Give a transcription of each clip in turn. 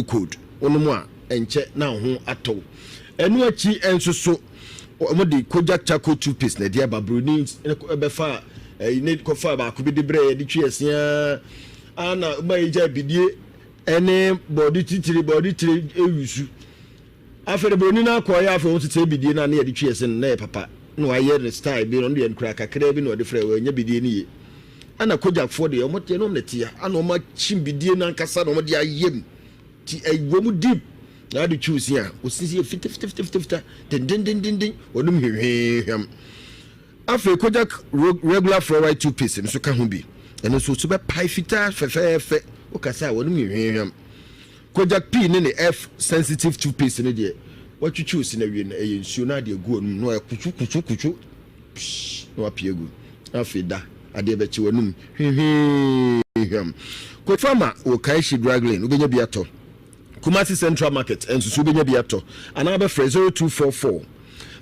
Cold wonom a ɛnkyɛ na wo ho atɔ wo. Ɛno akyi nso so wɔde Kojak charcoal toothpaste na ɛde aba. Buroni bɛfa ɛyi ne kɔfa baako bi de brɛ yɛde twi ɛse ara na ma yɛgya bidie ɛne bɔɔde titire bɔɔde tire ewusu. Afei de buroni no akɔ yɛ afei wɔn tete bidie no a ne yɛde twi ɛse no na yɛ papa na wayɛ ne style bi no ɔno deɛ nkura kakraa bi na ɔde frɛ wɔnyɛ bidie no yie. Ɛna Kojakfoɔ deɛ wɔn deɛ na wɔn na ɛte ya ana wɔn akyim bidie no ankasa na wɔn de ayɛ mu ti ɛwɔ mu deep na ade twi osi a osisi yɛ fitafitafitafita dendendendenden wɔnom hwehwehwɛm. Afei Kojak regular fluoride toothpaste nso ka ho bi, ɛno nso so bɛpae fitaa fɛfɛɛfɛ wokasa a wɔnom hwehwehwɛm. Kojak P ne ne F sensitive toothpaste no deɛ watwitwi osi no awie no ɛyɛ nsuo na ade agu wɔnom na ɔyɛ kutsu kutsu kutsu psh na wapue agu. Na afei da adeɛ bɛkye w'anum hwihwihwam. Kɔ ma wɔ Kaishi Drug Lane wobɛnya bi atɔ. Kumasi Central Market nso so wobɛnya bi atɔ. Anaa bɛfrɛ 0244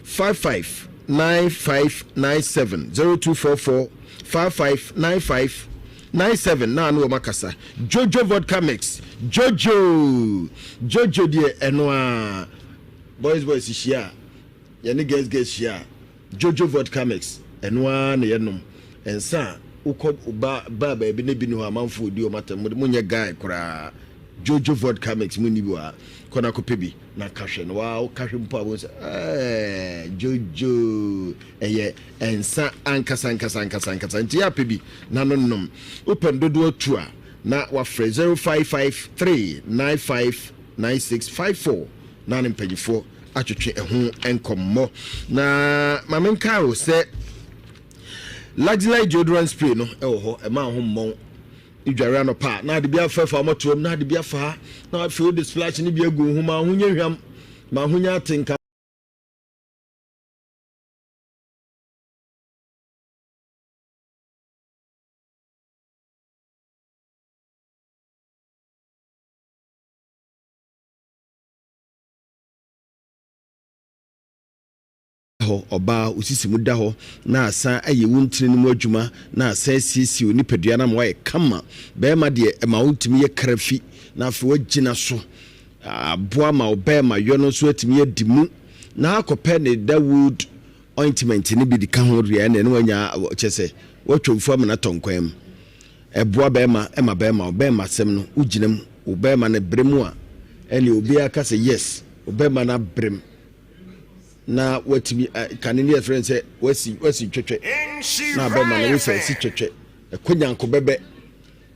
55 9597 0244 55 95 97 na ano wɔn akasa. Jojo Vodka Mix Jojo Jojo deɛ ɛno a boys boys hyia a yɛne girls girls hyia a Jojo vodka mix, ɛno ara na yɛnom. Nsa a wokɔ ba bar baabi na ebi nni hɔ a amanfoɔ redi wɔn atɛm, mode monyɛ guy koraa. Jojo vodka mix monni bi wɔ ha. Kɔ na kɔpɛ bi na ka hwɛ na waa woka hwɛ mpo a wohu sɛ ɛɛ Jojo ɛyɛ nsa ankasa ankasa ankasa ankasa. Nti yɛ apɛ bi na no nom. Wopɛ no dodoɔ tu a na wafrɛ 0553 95 9654 na ne mpanyinfoɔ atwetwe ɛho nkɔmmɔ. Na ma menkae wo sɛ Luxelite deodorant spray no wɔ hɔ, ɛma ho mmɔn. Dware anɔpa a, na ade bi afɛfa mmɔtoam, na ade bi afa ha, na afei wode splash no bi agu ho ma ho nyɛ hwam, ma ho nyɛ atenka. Hɔ, ɔbaa, wo sisi mu da hɔ na asan ayɛ wo ntini no mu adwuma na asan asiesie wo nipadua no ama woayɛ kama. Barima deɛ, ɛma wotumi yɛ karafi na afei woagyina so aboa ma wo barima yɔ no nso atumi adi mu na akɔpɛ ne Dawood ointment no bi de ka ho deɛ ɛne wanya kyɛ sɛ woatwa mfu amena tɔ nkwan mu. Ɛboa bɛɛma ɛma bɛɛma wo bɛɛma asɛm no wo gyina mu wo bɛɛma no brɛ mu a ɛne obiara ka sɛ yes wo bɛɛma no abrɛ mu na watumi kane ne yɛfrɛ no sɛ wasi wasi twɛtwɛ na bɛɛma no wosɛ asi twɛtwɛ ɛkɔ nyanko bɛbɛ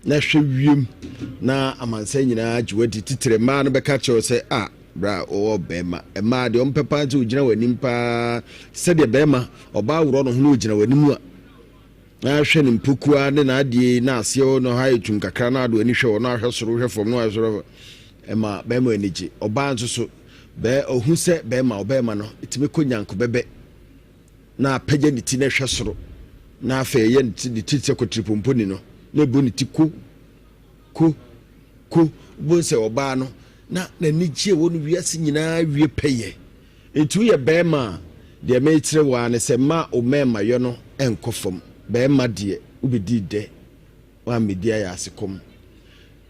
na hwɛ wiem na amansan nyinaa gye wadi titire mmaa no bɛka kyerɛ sɛ a bra ɔwɔ bɛɛma mmaa deɛ ɔmpɛ paa sɛ ogyina w'anim paa sɛdeɛ bɛɛma ɔbaa worɔ no ho na ogyina w'anim a Na ahwɛ ne mpokua ne n'adeɛ yi na aseɛ hɔ no ha yɛ tum kakra na ado ani hwɛ hɔ na ahwɛ soro hwɛ fam na ahwɛ soro ɛma bɛrima ani gye. Ɔbaa nso so bɛɛ ɔhu sɛ bɛrima ɔbɛrima no ɛtumi kɔ nyanko bɛbɛ na apagya ne ti na ɛhwɛ soro na afei ɛyɛ ne ti ne ti sɛ kɔtiripomponi no na ɛbɔ ne ti ko ko ko wobɛhu sɛ ɔbaa no na n'ani gye wɔ no wiase nyinaa wie pɛyɛ. Nti woyɛ bɛɛma a, deɛ mekyerɛ wo ara ne sɛ mma wo mɛɛmayɔ no nkɔ fam. Bɛɛma deɛ, wobɛdi dɛ, woammɛdi ayɛ asekɔm.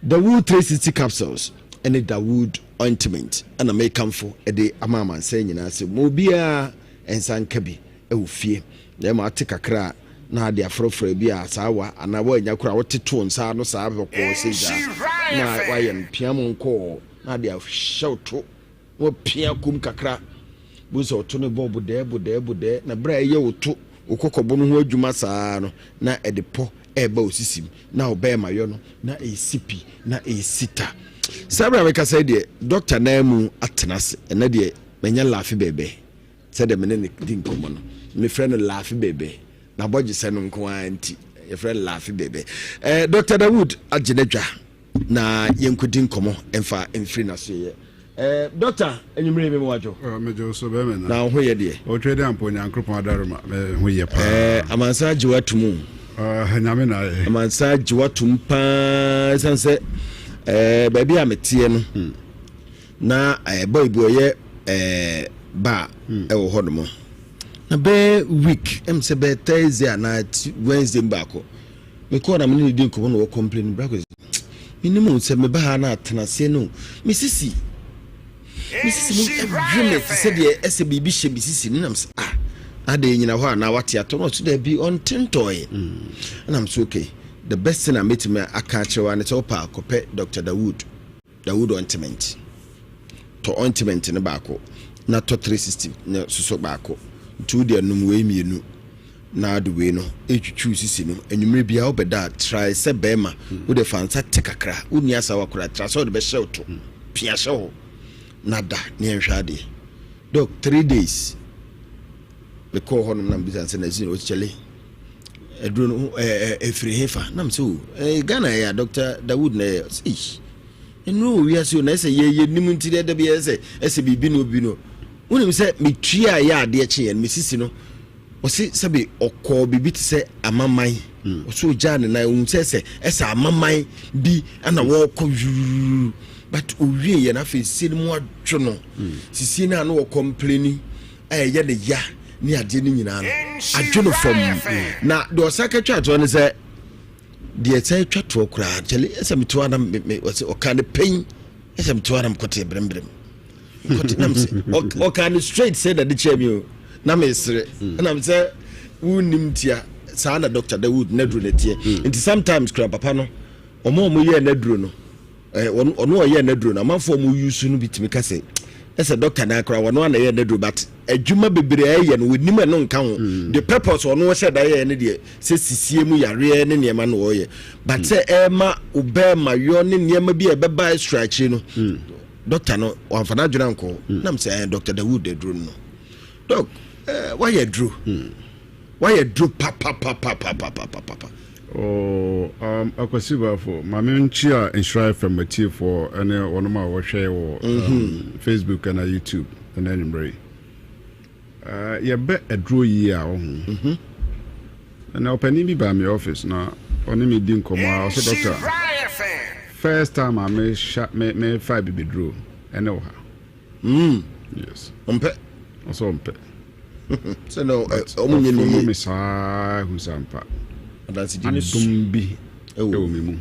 Dawood 360 capsules ne Dawood ointment na mekamfo de ama amansan nyinaa sɛ ma obiara nsa nka bi wɔ fie. Na ɛma ate kakra a na ade afrafra bi a saa wa anaa woannya koraa wote to nsa ano saa bɔkɔɔ sei saa na wayɛ no pia mu nkɔɔ na ade ahyɛ wo to na wapia kɔm kakra bu sɛ ɔto no bɔ bodɛɛ bodɛɛ bodɛɛ na berɛ a ɛyɛ wo to wo kɔkɔbo no ho adwuma saa no na ɛde pɔ ɛreba wo sisim na ɔbɛɛma yɔ no na ɛsi pi na ɛsi ta. Saa berɛ a mekasa yi deɛ dɔkta nan mu atena ase ɛnɛ deɛ manya laafe bɛɛbɛ sɛdeɛ me ne no di nkɔmmɔ no mefrɛ no laafe bɛɛbɛ n'abɔgyesɛ no nko ara nti yɛfrɛ no laafe bɛɛbɛ. Eh, Dr. Dawood agye n'adwa na yɛnkɔdi nkɔmmɔ mfa mfiri n'asoɛyɛ. Eh, Dɔkta, anwummere yi me wadwo. Oh, me dwo so bɛmɛ na. Na wo ho yɛ deɛ? Otwe de ampo Nyankopɔn adaroma, me ho yɛ paa. Eh, amansan agye w'atum o. Uh, nyame na ayɛ. Amansan agye w'atum paa, ɛsiane sɛ eh, baabi a meteɛ no, hmm. na eh, boy bi ɔyɛ eh, ba hmm. ɛwɔ hɔ nom. Na bɛɛ week, ɛm sɛ bɛɛ Thursday anaa Wednesday baako. Mekɔɔ na me ne no di nkɔmmɔ na wɔ complain bra kwasi. Menim o sɛ meba ha na atena aseɛ no me sisi me sisi mu ɛdwe me te sɛ deɛ ɛsɛ biribi hyɛ me sisi no nam sɛ ah adɛn nyina hɔ a na wate atɔ no ɔso daabi ɔnte ntɔe ɛnam so okay the best thing a mɛtumi aka akyerɛ wa ne sɛ wopɛ a kɔpɛ Dr. Dawood Dawood ointment tɔ ointment no baako na tɔ 360 no soso baako nti wode anum wei mmienu na ade wei no ɛtwitwiw sisi no anwummerɛ biara wobɛda a try sɛ bɛrima wode fa nsa te kakra wonni asawa koraa tra sɛ wode bɛhyɛ wo to pia hyɛ hɔ na da ne yɛnhwɛ adeɛ dɔk 3 days mekɔɔ hɔnom na mebisa sɛ na ɔkyɛle aduro no ɛfiri he fa nam sɛ o Ghana ɛyɛ a Dr. Dawood na ɛyɛ sɛ nnuro wɔ wiase o na ɛsɛ yɛyɛ nim nti dɛ dabi ɛsɛ ɛsɛ biribi no obi no wonim sɛ metua yɛ adeɛ kyeeɛ no mesisi no ɔse sɛbi ɔkɔɔ biribi te sɛ amaman ɔsɛ ɔgyaa ne nan ohun sɛ sɛ ɛsɛ amaman bi ɛna wɔrekɔ yuruu but owie yɛ no afei sie no mu adwo no sisie no a na wɔcomplaini a ɛyɛ ne ya ne adeɛ no nyinaa no adwo no fam. Na deɛ ɔsa ka twa toɔ ne sɛ deɛ ɛsɛ twa toɔ koraa kyɛle ɛsɛ metoa na me ɔsɛ ɔka ne pɛn ɛsɛ metoa na mekɔte brɛmbrɛm kɔte nam sɛ ɔka ne straight sɛ dade kyerɛ mi o na mesere ɛnam sɛ wonnim tia saa na Dr. Dawood n'aduro no teɛ. Nti sometimes kura papa no ɔmo a ɔmo yɛɛ n'aduro no ɔno ɔyɛɛ n'aduro no amanfoɔ a ɔmo use no bi tumi ka sɛ ɛsɛ doctor na akora wɔno ana yɛ n'aduro, but adwuma bebree a ɛyɛ no wɔnim ɛno nka ho. The purpose ɔno hyɛ da yɛɛ ne deɛ sɛ sisie mu yareɛ ne nneɛma no wɔyɛ, but sɛ ɛma ɔbɛɛma yɔ ne nneɛma bi a ɛbɛba extra akyire no, doctor no wamfa n'adwene ankɔ hɔ. Nam sɛ Dr. Dawood aduro no doc wayɛ aduro, wayɛ aduro papapapapapapapa. Oh, Akwasi Bafo, maame nkyia Nhyira FM atiefoɔ ne wɔnom a wɔhwɛ wɔ Facebook na YouTube ɛna anwummerɛ yi. Yɛbɛ aduro yi a ɔho. Ɛna ɔpanin bi baa me office na ɔne me di nkɔmmɔ a ɔsɛ, "Doctor, first time a mehyɛ me mefa bibiduro ɛne wɔ ha." Yes. Ɔmpɛ. Ɔsɛ ɔmpɛ. Sɛ no ɔmo nyɛ ne Ɔfollow yie. Me saa hu sa mpa. Adansedi ne so Adom bi ɛwɔ ɛwɔ me mu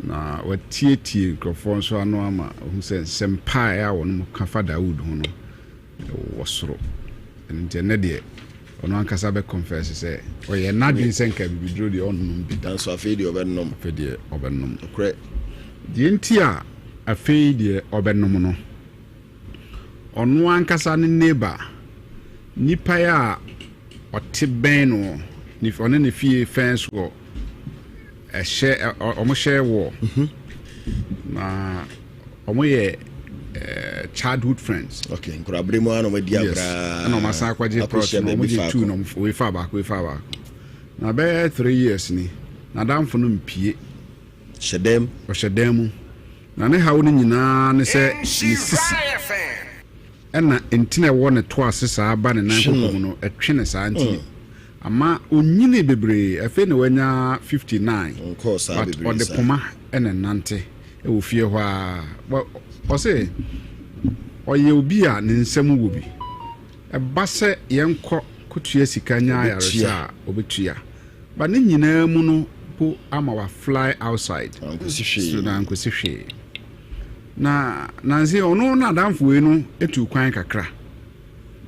na watietie nkurɔfoɔ nso ano ama ɔhu sɛ nsɛm paa a wɔn ka fa Dawood ho no ɛwɔ soro. Ɛno nti ɛnɛ deɛ ɔno ankasa bɛ confess sɛ ɔyɛ n'adwene sɛ nka bibiduro deɛ ɔnnom bi da. Nanso afei deɛ ɔbɛnom. Afei deɛ ɔbɛnom. Nokorɛ. Deɛ nti a afei deɛ ɔbɛnom no, ɔno ankasa ne neighbor nipa yi a ɔte bɛn no ɔne ne fie fence wɔ ɛhyɛ ɔmo hyɛ wɔ na ɔmo yɛ childhood friends. Ok, nkorabere mu a na ɔmadi akoraa. Ɛna ɔmo asan akɔgye plot na ɔmo gye two na ɔmo wei fa baako, wei fa baako, na bɛyɛ 3 years ni n'adamfo no mpie. Hyɛ dɛm. Ɔhyɛ dan mu na ne haw no nyinaa ne sɛ ne sisi ɛna ntina ɛwɔ ne to ase saa ba ne nan Twe no. koko mu no ɛtwe ne saa nti ama onyini bebree. Afei na wanya 59. Nkɔɔ saa but bebree ɔde saa. Poma ɛna nante ɛwɔ fie hɔ a ɔse ɔyɛ obi a ne nsɛm wɔ bi ɛba sɛ yɛnkɔ kotua sika nya Ɔbɛtua. ayaresa a ɔbɛtua, but ne nyinaa mu no po ama wa fly outside. Ankosi so hwee. Na nkosi hwee na nansi ɔno n'adamfo wei no etu kwan kakra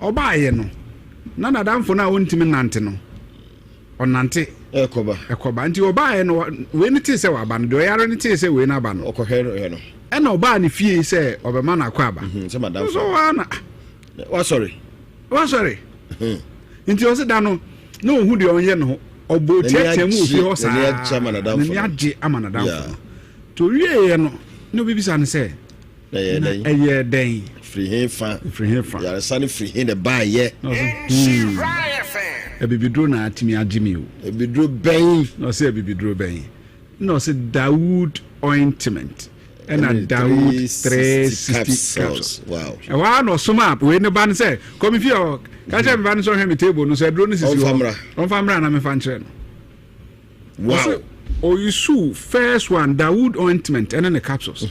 ɔbaayɛ no na n'adamfo no a ɔntumi nante no ɔnante. Ɛkɔba. Ɛkɔba nti ɔbaayɛ no wei no tee sɛ waba no deɛ ɔyare no tee sɛ wei no aba no. Ɔkɔhwɛ no hwɛ no. Ɛna ɔbaa ne fie sɛ ɔbɛma no akɔ aba. Sɛ madamfo. So waa na wasɔre. Wasɔre nti ɔsɛ da no na ohu deɛ ɔnyɛ ne ho ɔbɔ N'ani tiatia mu wɔ fie hɔ agye- saa. N'ani agye ama n'adamfo n'ani no. agye ama n'adamfo no nti owieɛ no na obibisa no sɛ na ɛyɛ na dɛn? Ɛyɛ dɛn? Firi he fa? Firi he fa? Yaresa no firi he na baayɛ? Na ɔsɛ abibiduro na atumi agye me o. Ebiduro bɛn? Na ɔsɛ abibiduro bɛn? Na ɔsɛ Dawood ointment ɛna Ɛne Dawood 360 360 capsules. capsules. Wow. Ɛhɔ ara na ɔsoma a wei ne ba no sɛ kɔmi fie hɔ ka kyerɛ me ba no sɛ ɔhwɛ me table no so aduro no sisi Ɔmfa hɔ. mmra. Ɔmfa mmra na mefa nkyerɛ no. Ɔsɛ oyisu first one Dawood ointment ɛne ne capsules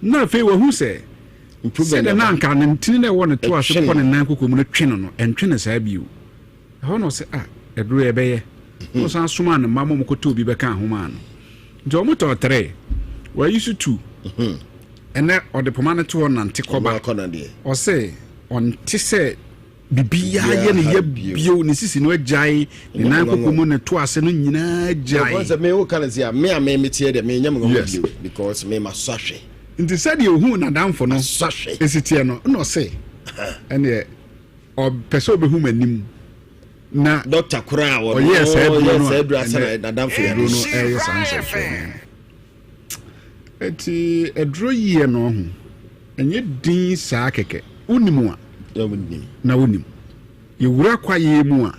na afei wahu sɛ improvement sɛdeɛ na aba. Anka ne ntini na ɛwɔ ne to ase Ɛtwe kɔ no. Ne nan koko mu no twe no no ɛntwe no saa bio. Ɛhɔ na ɔsɛ ah ɛduro yɛ bɛyɛ na ɔsan soma ne mma ma ɔmo kɔtɔ obi bɛka ahoma no nti ɔmo tɔ tere. Wayi so tu. Ɛnɛ ɔde poma no to hɔ nante kɔba. Ɔse ɔnte sɛ biribiara yɛ ne yɛ bio, ne sisi no agyae, ne nan koko mu, ne to ase no nyinaa agyae. Sɛ me wo ka no sɛ a me a me meteɛ deɛ menyɛ me nwanwa bio because me masɔ ahwɛ. Nti sɛdeɛ ohuu n'adamfo no esi teɛ no, ɛna ɔse ɛneɛ ɔpɛ sɛ ɔbɛhu m'anim na dɔkta koraa a ɔyɛɛ saa aduro no a ɛnɛ n'adamfo yɛ aduro no ɛyɛ saa nsɛmfo no. Eti aduro yie no ho ɛnyɛ din saa kɛkɛ, wonim a na wonim. Yɛwura kwaeɛ mu a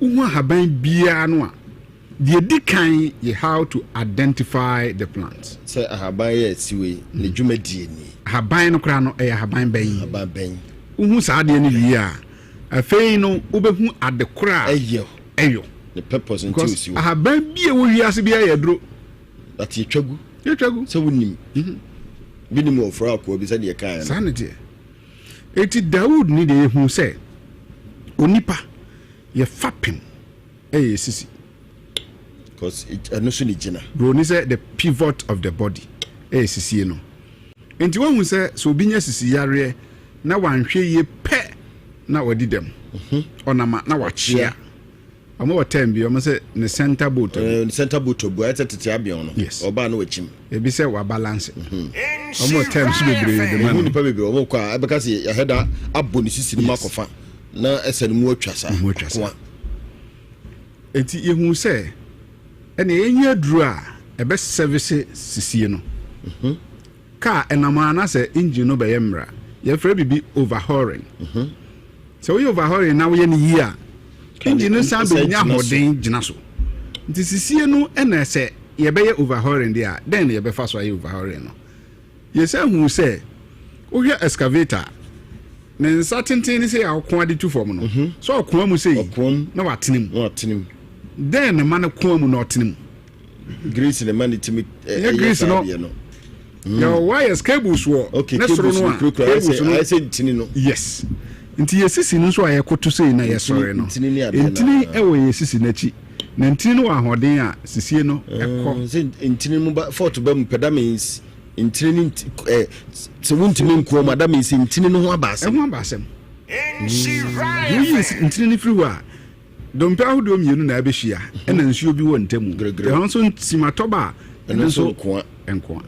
wohu ahaban biara no a, deɛ di kan yɛ how to identify the plant. Sɛ ahaban yɛ asiwe ne dwumadie nie. Ahaban no koraa no ɛyɛ ahaban bɛn? Ahaban bɛn? Wohu saa adeɛ no wie a, afei no wobɛhu ade korɔ a ɛyɔ. Ɛyɔ. Ne purpose nti Because osi hɔ. ahaban bi a ɛwɔ wiase biara yɛ aduro. But yɛtwa gu. Yɛtwa gu. Sɛ wonim. Bi nim wɔ fura akoa bi sɛdeɛ ɛkaeɛ no. Saa ne teɛ. Eti Dawood ne deɛ yɛhu sɛ onipa yɛ fapem ɛyɛ yɛ sisi. Because ɛno so ne gyina. Broni sɛ the pivot of the body ɛyɛ sisie no. Nti wahu sɛ sɛ obi nya sisi yareɛ na wanhwɛ yie pɛ na wadi dɛm. Ɔnam a na wakyea. Ɔmo wɔ term bi ɔmo sɛ ne center boat abu. Ne center boat abu ayɛ sɛ tete abeɔn no. Yes. Ɔbaa na wakyim. Ebi sɛ wa balance. Ɔmo wɔ terms bebree de ma no. Ehu nipa bebree ɔmo kɔ a ɛbɛka sɛ yɛahɛ da abɔ ne sisi no mu akɔfa na ɛsɛ no mu atwa saa. Mu atwa saa. Eti yehu sɛ ɛnna yɛnyɛ aduro a ɛbɛ service sisie no. Kaa ɛnam a na sɛ engine no bɛyɛ mmra, yɛfrɛ biribi overhauling. Sɛ woyɛ overhauling na woyɛ no yie a, engine no san bɛnya ahoɔden gyina so. Nti sisie no na sɛ yɛbɛyɛ overhauling deɛ a, dɛn na yɛbɛfa so ayɛ overhauling no? Yɛsan huu sɛ wohwɛ excavator a, ne nsa tenten ne sei a ɔkoa de tu fam no, sɛ ɔkoa mu sei na watene mu. Dɛn na ɛma no koa mu na ɔtene mu? Grease na ɛma ne tumi ɛyɛ saa adeɛ no. Yɛwɔ wires cables wɔ ne soro no a cables no ayɛ sɛ ntini no. Yes, nti yɛ sisi no nso a yɛkoto sei na yɛsɔre no ntini wɔ yɛ sisi n'akyi na ntini no wɔ ahoɔden a sisie no ɛkɔ. Sɛ ntini mu ba fault ba mu pɛ that means ntini no ɛ sɛ wontumi nkoa mu a that means ntini no ho aba asɛm. Ɛho aba asɛm. Woyi ntini no firi hɔ a. Dompe ahodoɔ mmienu na abɛhyia, ɛna nsuo bi wɔ ntamu. Ɛhɔ nso nsimatɔ ba a, ɛno nso nkoa.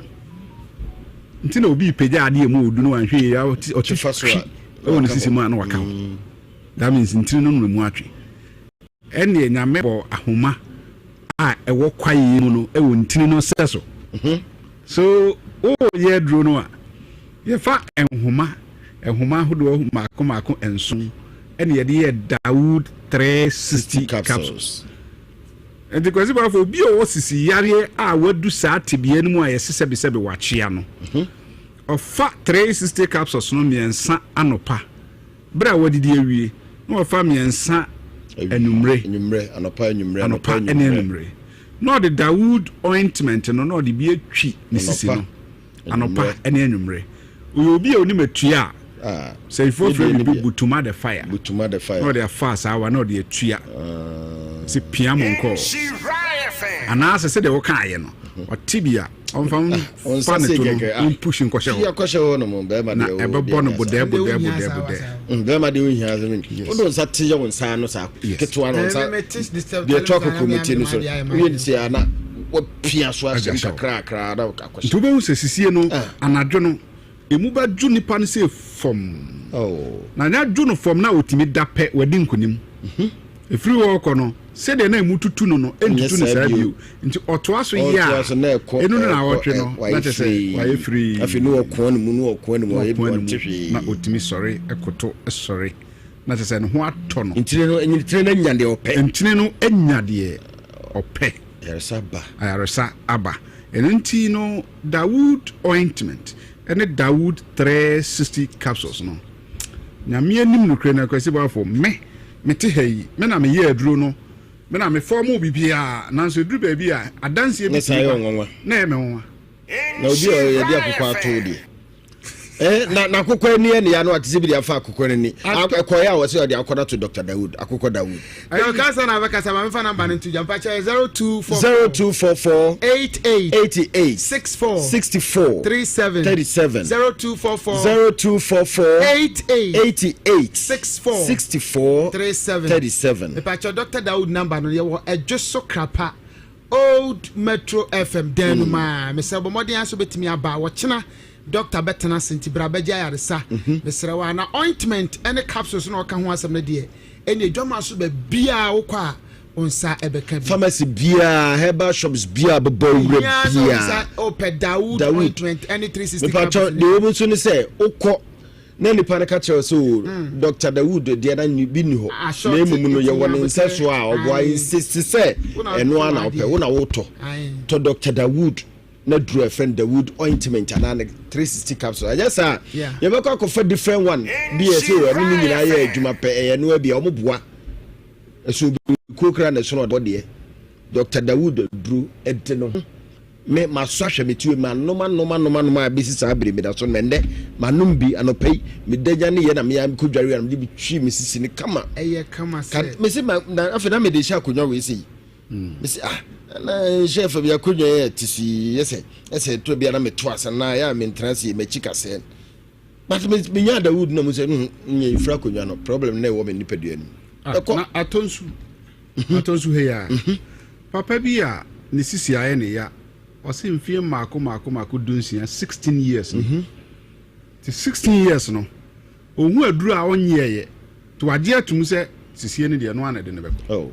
Nti na obi repagya adeɛ mu odu no wanhwɛ yie a ɔte twi ɛwɔ ne sisi mu a na waka hɔ. That means ntini no na mu atwe. Ɛnneɛ Nyame bɔ ahoma a ɛwɔ kwaeɛ mu no wɔ ntini no sɛ so. So woreyɛ aduro no a, yɛfa nhoma, nhoma ahodoɔ mmaako mmaako nson ɛna yɛde yɛ Dawood 360 capsules. Nti Kwasi Bafo, obi a ɔwɔ sisi yareɛ a wadu saa tebea no mu a yɛse sɛbesɛbe wakyea no, ɔfa 360 capsules no mmiɛnsa anɔpa Bere a wɔadidi awie, na wɔfa mmiɛnsa anwummere. Anwummere, anɔpa, anwummere, anɔpa ne anwummere. Na ɔde Dawood ointment no na ɔde bi atwi ne sisi no anɔpa ne anwummere. Ɔyɛ obi a onim atua a, sɛyifoɔ frɛ biribi butuma the fire. Butuma the fire. Na ɔde afa asaawa na ɔde atua. Sɛ pia mo nkɔɔ. Anaasɛ sɛdeɛ wɔkaeɛ no, ɔte bi a. Ɔmfa mfa ne to no mpush nkɔhyɛ hɔ. Akɔhyɛ hɔ nom bɛrima deɛ. Na ɛbɛbɔ no bodɛɛ bodɛɛ bodɛɛ bodɛɛ. Bɛrima deɛ ohia sɛ mi. Wode nsa te yɛ wo nsa ano saa ketewa no nsa deɛ ɛtɔ kokuromoti no so woyɛ ne sei a na wapia so ahyɛ mu kakrakra na akɔhyɛ. Nti wobɛhu sɛ sisie no anadwo no emu bɛdwo nipa no sɛ fam. Na nya dwo no fam na ɔtumi da pɛ wadi nkonim. Ɛfiri hɔ rekɔ no, sɛdeɛ na emu tutu no no, ɛntutu no saa bio. Nti ɔtoa so yɛ a, ɛnu no naawɔtwe no, na kyerɛ sɛ wayɛ firii. Afei ne ɔkoa ne mu, ne ɔkoa ne mu, ɔyɛ bi ɔnte hwee. Na ɔtumi sɔre, koto, sɔre, na kyerɛ sɛ ne ho atɔ no. Ntini no, ntini no anya deɛ ɔpɛ. Ntini no anya deɛ ɔpɛ. Ayaresa aba. Ayaresa aba. Ɛno nti no, Dawood ointment ne Dawood 360 capsules no, Nyame anim nokorɛ no, Akwasi Boafo, me, mete ha yi, me na meyɛɛ aduro no, me na me fɔɔmoo biribiara, nanso ɛduru baabi a, adanseɛ bi tumi ba, na ɛyɛ me nwanwa. Na obi a yɛde akokɔ ato wo deɛ. Eh, na na akokɔ ani ɛne ya no ate sɛ bi de afa akokɔ no ani ɛkɔyɛ a wɔsɛ ɔde akɔ no ato Dr. Dawood akokɔ Dawood. Kasa na abɛkasa ma mefa namba no nto gya mpa kyɛ 0244 0244 88 88 64 64 37 37 0244 0244 88 88 64 64 37 37. Mepakyɛ Dr. Dawood namba no yɛwɔ ɛdwo so krapa Old Metro FM dan no mu a mesrɛ bɔ mmɔden aso bɛtumi aba wɔkyena doctor bɛtena ase nti bra bɛgye ayaresa. Mesrɛ wo a na ointment ne capsules na ɔka ho asɛm no deɛ ɛne adwama so baabiaa wokɔ a wo nsa ɛbɛka bi. Pharmacy biaa, herbal shops biaa bɛbɔ wura biaa. Wopɛ Dawood ointment ɛne 360 capsules. Mepatwɔ deɛ wɔ mu nso ne sɛ wokɔ na nipa no ka kyerɛ sɛ o hmm. Dr. Dawood deɛ na bi ni hɔ na mmom no yɛwɔ ne nsa so a ɔboa insist sɛ ɛno ara na wopɛ wo na wotɔ tɔ Dr. Dawood na duro ɛfrɛ no Dawood ointment anaa ne 360 capsule ɛnyɛ saa yɛbɛkɔ akɔfa different one bi yɛ sɛ ɛno ne nyinaa yɛ adwuma pɛ ɛyɛ no bi a wɔn boa ɛso obi kuo kura na ɛsono ɔdɔ deɛ Dr. Dawood duro ɛde no me masɔ ahwɛ me tiwe manom anom anom anom a bɛsi saa bere meda so no ɛndɛ manom bi anɔpa yi meda gya ne yɛ na meyɛ kɔ dware a mede bi twi me sisi no kama ɛyɛ kama sɛ mese ma na afei na mede hyɛ akonnwa wei sei Mese ah na nhyɛ fa bi akonnwa yɛ te so yi yɛ sɛ ɛsɛ ɛtɔ bi a na meto ase na yɛ a mentena ase m'akyi kasɛɛ but menya Dawood na mu sɛ mm nyɛ mfiri akonnwa no problem na ɛwɔ me nipadua no mu. Ah, ɛkɔ na atɔ nsu atɔ nsu hei a papa bi a ne sisi ayɛ ne ya ɔse mfie mmaako mmaako mmaako 16 16 years no te 16 years no ɔhu aduru a ɔnyeɛyɛ nti wagye atum sɛ sisie no deɛ ɛno ana ɛde no bɛkɔ. Oh.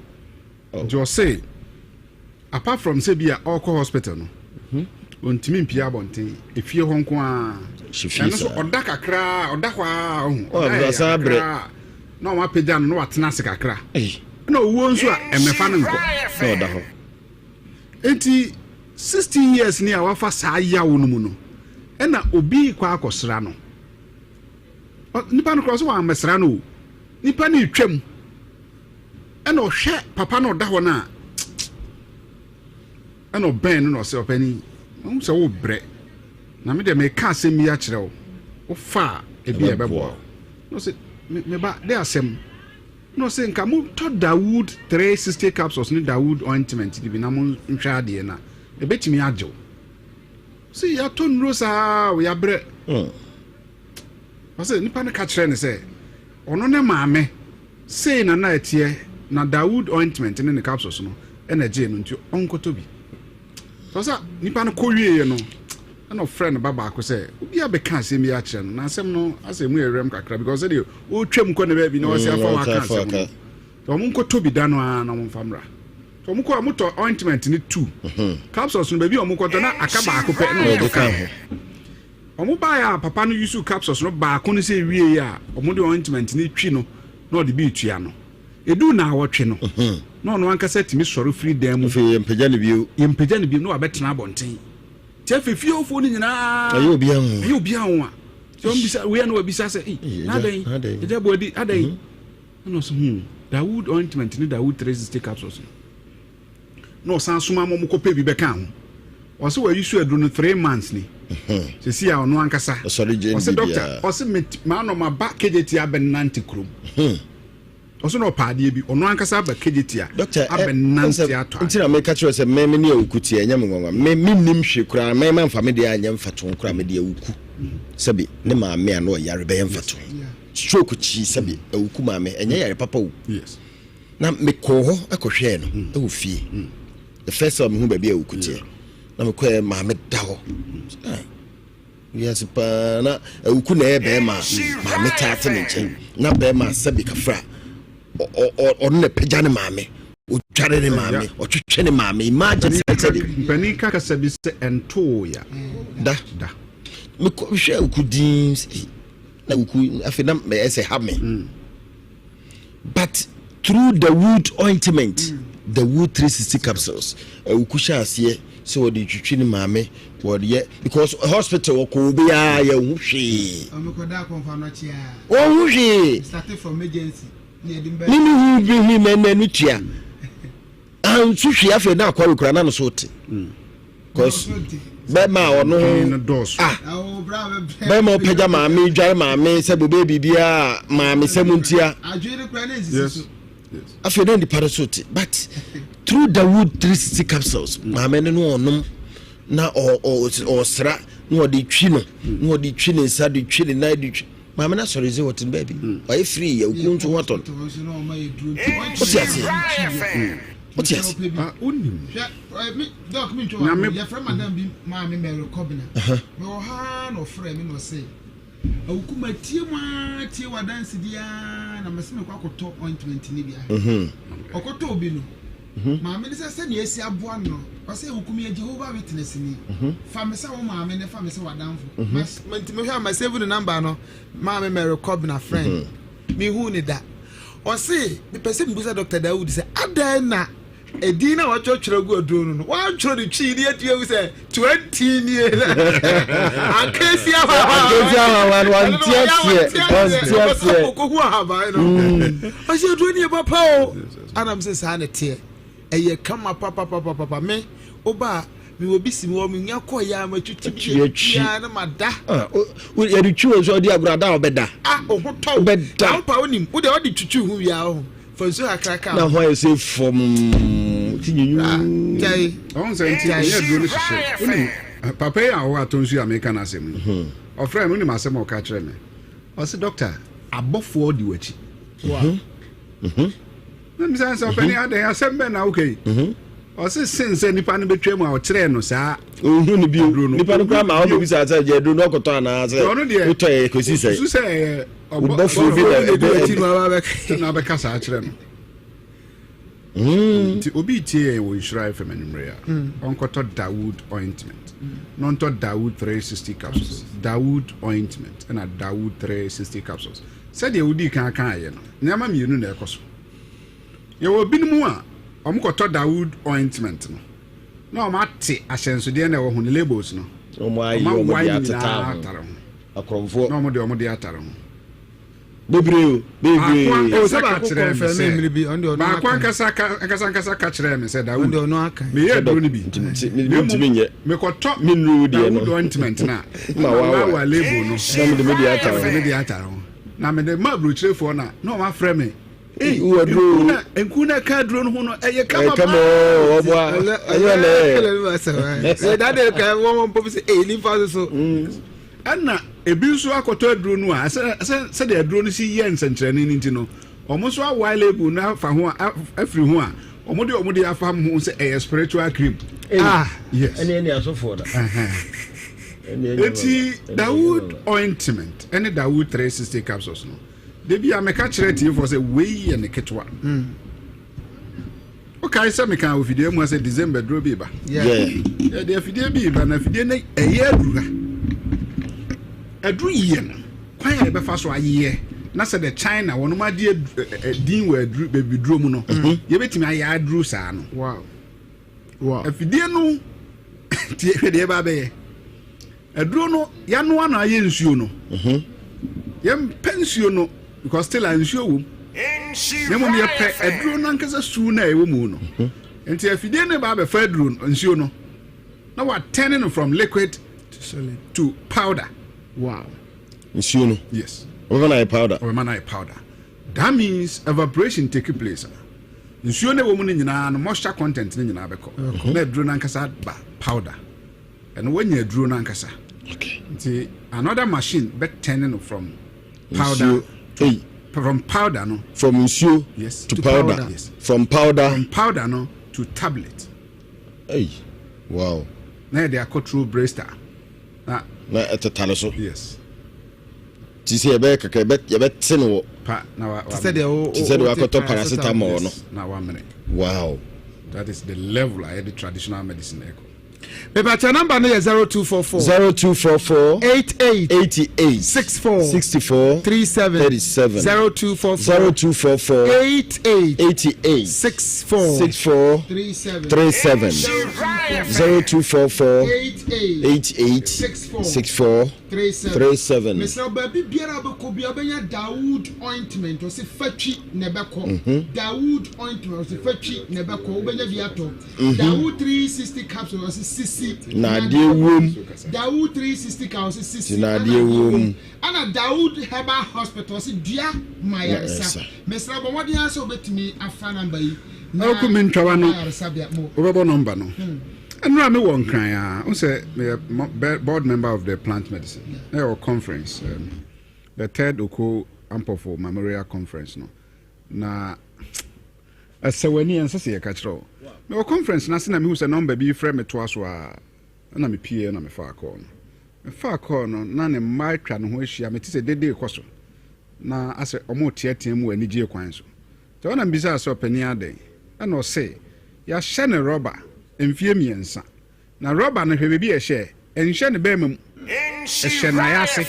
Nti ɔse apart from sɛ bi a ɔkɔ hospital no ɔntumi mpie abɔnten efie hɔ nko ara ɛno nso ɔda kakra ɔda hɔ ara ɔho ɔda yɛ kakra na ɔmo apagya no na watena ase kakra ɛna owuo nso a ɛmɛfa no nkɔ na ɔda hɔ nti 16 years ni a wafa saa yawo no mu no ɛna obi kɔ akɔsra no nipa no korɔ so wɔammɛsra no o nipa no retwam Ɛna ɔhwɛ papa no ɔda hɔ no a, ɛna ɔbɛn no na ɔsɛ ɔpanin, mahu sɛ wobrɛ, na me deɛ meka asɛm bi akyerɛ wo, wofa a ebi a ɛbɛboa wo. Na ɔsɛ me ba, de asɛm. Na ɔsɛ nka montɔ Dawood 360 capsules ne Dawood ointment no bi na monhwɛ adeɛ na ɛbɛtumi agye wo. Sɛ yɛatɔ nnuro saa o, yɛabrɛ. Ɔsɛ nipa no ka kyerɛ no sɛ ɔno ne maame Sei na na ɛteɛ, na Dawood ointment ne ne capsules no na ɛgyee no, nti ɔnkɔtɔ bi. Sɛ sɛ nipa no kɔ wieɛ no, ɛna ɔfrɛ ne ba baako sɛ obi abɛka asɛm bi akyerɛ no, na asɛm no asɛ mu yɛ werɛm kakra because sɛdeɛ ɔretwam kɔ ne baabi na ɔsɛ afa waka asɛm no, nti wɔn nkɔtɔ bi da no ara na wɔn mfa mmra. Nti wɔn kɔ a wɔtɔ ointment no two, capsules no baabi a wɔn kɔtɔ na aka baako pɛ na wɔtɔ ka ho. Wɔn baeɛ a papa no usuu capsules no baako no sɛ wieeɛ a wɔde ointment no twi no na ɔde bi retua no. Ɛduu naawɔtwe no, na ɔno ankasa tumi sɔre firi dan mu. Afei yɛmpagya no bio. Yɛmpagya no bio na wabɛtena abɔnten. Nti afei fie hɔfoɔ no nyinaa. Ɛyɛ obiara nwanwa. Ɛyɛ obiara nwanwa. Nti wɔn bisa wei a na wabisa sɛ, ei, na adɛn? Agya Boadi, adɛn? Ɛna ɔsɛ hmm, Dawood ointment ne Dawood 360 capsules no. na ɔsan soma ma wɔkɔpɛ bi bɛka ho. Ɔsɛ wayi so aduro no 3 months ni. Sisi a ɔno ankasa. Ɔsɛ doctor, ɔsɛ maa no ma ba KJT abɛnante kurom. Ɔsɛ na ɔpɛ adeɛ bi, ɔno ankasa aba KJT a abɛnante atɔ. Nti na meka kyerɛ sɛ me me ne awuku teɛ ɛnyɛ me nwanwa. Me me nim hwee koraa, me ma nfa me deɛ anyɛ mfatoho koraa, me deɛ awuku sɛbi ne maame a na ɔyare bɛyɛ mfatoho. Stroke kyi sɛbi awuku maame ɛnyɛ yare papa o. Yes. Na mekɔɔ hɔ kɔhwɛɛ no wɔ fie. The first time mehu baabi a Awuku teɛ. Na mekɔɛ maame da hɔ. Ah, wiase paa na Awuku na ɛyɛ bɛrima a maame taa te ne nkyɛn. Na bɛrima sɛbi kafra ɔno na pagya ne maame. Ɔdware ne maame, ɔtwetwe ne maame. Imagine sɛ sɛde. Mpanin ka kasa bi sɛ ɛntoo ya. Da. Da. Mekɔ hwɛ Awuku din na Awuku afei na ɛsɛ ha me. But through the wood ointment, the wood 360 capsules, awuku hyɛ aseɛ sɛ wɔde twitwi ne maame wɔde yɛ because hospital wɔkɔ obiara yɛ ho hwee. Wɔn ho hwee. Mimi hu bi hu mɛ n'ani tua. Anso hwee afei na akɔre kura na no so te. Cause. Bɛrima a ɔno ah bɛrima ɔpɛgya maame dware maame sɛ bobɛ biribiara maame sɛ mu ntia. Afei na nipa no so te but through Dawood 360 capsules maame no no ɔnom na ɔsra na ɔde twi no na ɔde twi ne nsa de twi ne nan de twi maame no asɔre dze wɔte no baabi wayɛ free yɛ oku nso ho atɔ no wote aseɛ wote ase wonim nyame yɛfrɛ madam bi maame Mary Kɔbena mewɔ ha na ɔfrɛ me na ɔse awuku matie mu ara tie w'adansedi ara na mɛsɛ mekɔ akɔtɔ ointment no bi ahwɛ ɔkɔtɔ obi no Maame no sɛ sɛnea asi aboa no no, ɔsɛ wuku meyɛ Jehovah Witness ni. Fa me sɛ wo maame na fa me sɛ w'adamfo. Ma nti mehwɛ a ma save ne number no, Maame Mary Kobena friend. Mehuu ne da. Ɔse mepɛ sɛ mebisa Dr. Dawood sɛ adɛn na edin na wɔatwerɛtwerɛ agu aduro no no wɔantwerɛ no Twi ne yɛatumi ahu sɛ 20 nie akansi ahwaahwa akansi ahwaahwa no wɔnte aseɛ wɔnte aseɛ ɔkɔhu ahaban no ɔsɛ aduro no yɛ papa o. Ana me sɛ saa na ɛteɛ. Ɛyɛ kama papapapapa. Me, woba a, mewɔ bi si me hɔ, menya kɔ yɛ a matwitwi bi yɛ biara na mada. Ah, yɛde twi wɔ nso ɔde agorɔ ada a ɔbɛda. Ah, wo ho tɔ wo. Wobɛda. Na wopa wonim, wo deɛ ɔde twitwi ho wie a ɔho, fa nsuo kakra ka Na ho. ho ayɛ sɛ fam, ti nyinyu. Ah, gyae. Ɔho sɛ nti ɛnyɛ aduro no hyehyɛ. Wonim, papa yi a ɔwɔ atɔ nsuo a meka n'asɛm yi, ɔfrɛɛ me, wonim asɛm a ɔka kyerɛɛ me? Ɔse, Dɔkta, abɔfoɔ di w'akyi. Na misa sɛ ɔpɛni adɛn asɛm bɛn na woka yi? Ɔse sen sɛ nipa no bɛtwa mu a ɔkyerɛɛ no saa Ohun no bio. aduro no. Nipa no koraa ma Ohun bio. ɔbɛbisa sɛ gye aduro no ɔkɔtɔ anaa sɛ Ɔno deɛ wotɔ yɛ kɔsi sɛ. Osusu sɛ ɛyɛ Ɔbɔfoɔ bi na ɔbɔfoɔ ɛbɛ- bi na abɛka saa kyerɛ no. Nti obi retie yɛn wɔ Nhyira FM anwummere a, ɔnkɔtɔ Dawood ointment na ɔntɔ Dawood 360 capsules. Dawood ointment ɛna Dawood 360 capsules. Sɛdeɛ wodii kan kaeɛ no, nneɛma mmienu na ɛkɔ so. Yɛwɔ binom a wɔkɔtɔ Dawood ointment no na wɔate ahyɛnsodeɛ no a ɛwɔ ho no, labels no, Wɔn ayi wɔn wɔawae de ne ateta nyinaa ho. atare ho Akorɔmfoɔ. na wɔde wɔn de atare ho. Bebree o, bebree. Baako Oh, sɛ ankasa ka baako kyerɛɛ me kɔnfɛn sɛ, mi mmiri bi, ɔno deɛ ɔno baako aka. ankasa ka ankasa ankasa ka kyerɛɛ me sɛ, Ɔno Dawood, deɛ ɔno aka. meyɛ aduro no bi. Nti me Na mmom, ntumi nyɛ. mekɔtɔ Me nnuru deɛ no. Dawood ointment no a, Ma na waawa. waawa label no. Na mede me deɛ atare Na mede ho. me deɛ atare ho. Na mede ma aburokyirefoɔ no a, na wɔafrɛ me. Ei, Wowɔ aduro o. nku na nku na ɛka aduro no ho no, ɛyɛ kama Ɛyɛ kama paa. o, ɔboa. Ɛnyɛ ɔnɛ. Sɛ dade ka wɔn wɔn pɔpi sɛ ee nifa so so. Ɛna ebi nso akɔtɔ aduro no a, sɛ sɛ sɛdeɛ aduro no si yɛ nsɛnkyerɛnne no nti no, wɔn nso awae label no afa ho a afiri ho a, wɔn de wɔn de afa ho sɛ ɛyɛ spiritual cream. Ah, Yes. Ɛne ɛne asɔfoɔ da. Ɛne ɛnyɛ Eti baba. Ɛne ɛnyɛ Dawood baba. ointment ɛne Dawood 360 capsules no, da bi a meka kyerɛ atiefoɔ sɛ wei yɛ ne ketewa. Wokae sɛ mekaa wɔ fidie mu sɛ December duro bi ba. Yeah. Yɛde afidie bi ba na afidie no ɛyɛ aduru ha. Aduru yie no, kwan a yɛbɛfa so ayeyɛ na sɛ de China wɔnom agye din wɔ aduru baabi duro mu no, yɛbɛtumi ayɛ aduru saa no. Wow. Wow. Afidie no tie hwɛ deɛ ɛba abɛyɛ. Aduro no yɛanoa no ayɛ nsuo no. Yɛmpɛ nsuo no because still a nsuo wɔ mu. Na mmom yɛpɛ aduro no ankasa su no a ɛwɔ mu no. Nti afidie no ba abɛfa aduro no nsuo no na watɛne no from liquid To solid. to powder. Wow. Nsuo no. Yes. Ɔbɛma no ayɛ powder. Ɔbɛma no ayɛ powder. That means evaporation take place a nsuo no ɛwɔ mu no nyinaa no moisture content no nyinaa bɛkɔ na aduro no ankasa ba powder. Ɛno wanya aduro no ankasa. Okay. Nti another machine bɛtɛne no from powder Nsuo. Ei. from powder no From nsuo Yes. to To powder. powder. Yes. From powder. from powder no to tablet. Ei. Wow. Na yɛde akɔ through blister. Na Na ɛtetare so. yes. Ti sɛ yɛbɛyɛ kakra yɛbɛ yɛbɛte no wɔ. Pa na wa Te sɛ deɛ wo Te sɛ deɛ wo- wote wakɔtɔ paracetamol no. Yes, na wamene. Wow. That is the level a yɛde traditional medicine ɛkɔ. Mepakyɛ number no yɛ 0244 0244 88 88 64 64 37 37 0244 0244 88 88 64 64 37 37 0244 88 88 64 64 37. 37. Mesrɛ wo, baabi biara a wobɛkɔ biara wobɛnya Dawood ointment, ɔse fa twi na ɛbɛkɔ. Mhm. Dawood ointment, ɔse fa twi na ɛbɛkɔ, wobɛnya bi atɔ. Mhm. Dawood 360 capsule, ɔse sisi Na adeɛ wom. Dawood 360 capsule, ɔse sisi Na adeɛ wom. Ɛna Dawood Herbal Hospital, ɔse dua ma ayaresa. Ayaresa. Mesrɛ wo, bɔ mmɔden ara sɛ wobɛtumi afa number yi na Ɔko me ntwawa no woaba ayaresabea. Mo. wobɛbɔ nɔmba no ɛnora me wɔ Nkran a wo sɛ meyɛ board member of the plant medicine na yɛwɔ conference, the third Oko Ampofo Memorial Conference no, na ɛsɛ w'ani ɛnsɛ sɛ yɛka kyerɛ wo. Mewɔ conference no ase na mehu sɛ nɔmba bi frɛ me toa so a, ɛna mepie na mefaa call no. Mefaa call no na ne mma atwa ne ho ahyia, mete sɛ dede kɔ so na asɛ ɔmo teatea mu wɔ anigye kwan so. Nti ɔna mbisaa sɛ, "Ɔpanin, adɛn?" Ɛna ɔse yɛahyɛ ne rɔba mfie 3, na rɔba no, hwɛ baabi a ɛhyɛ, ɛnhyɛ ne bɛrima mu, ɛhyɛ n'ayase.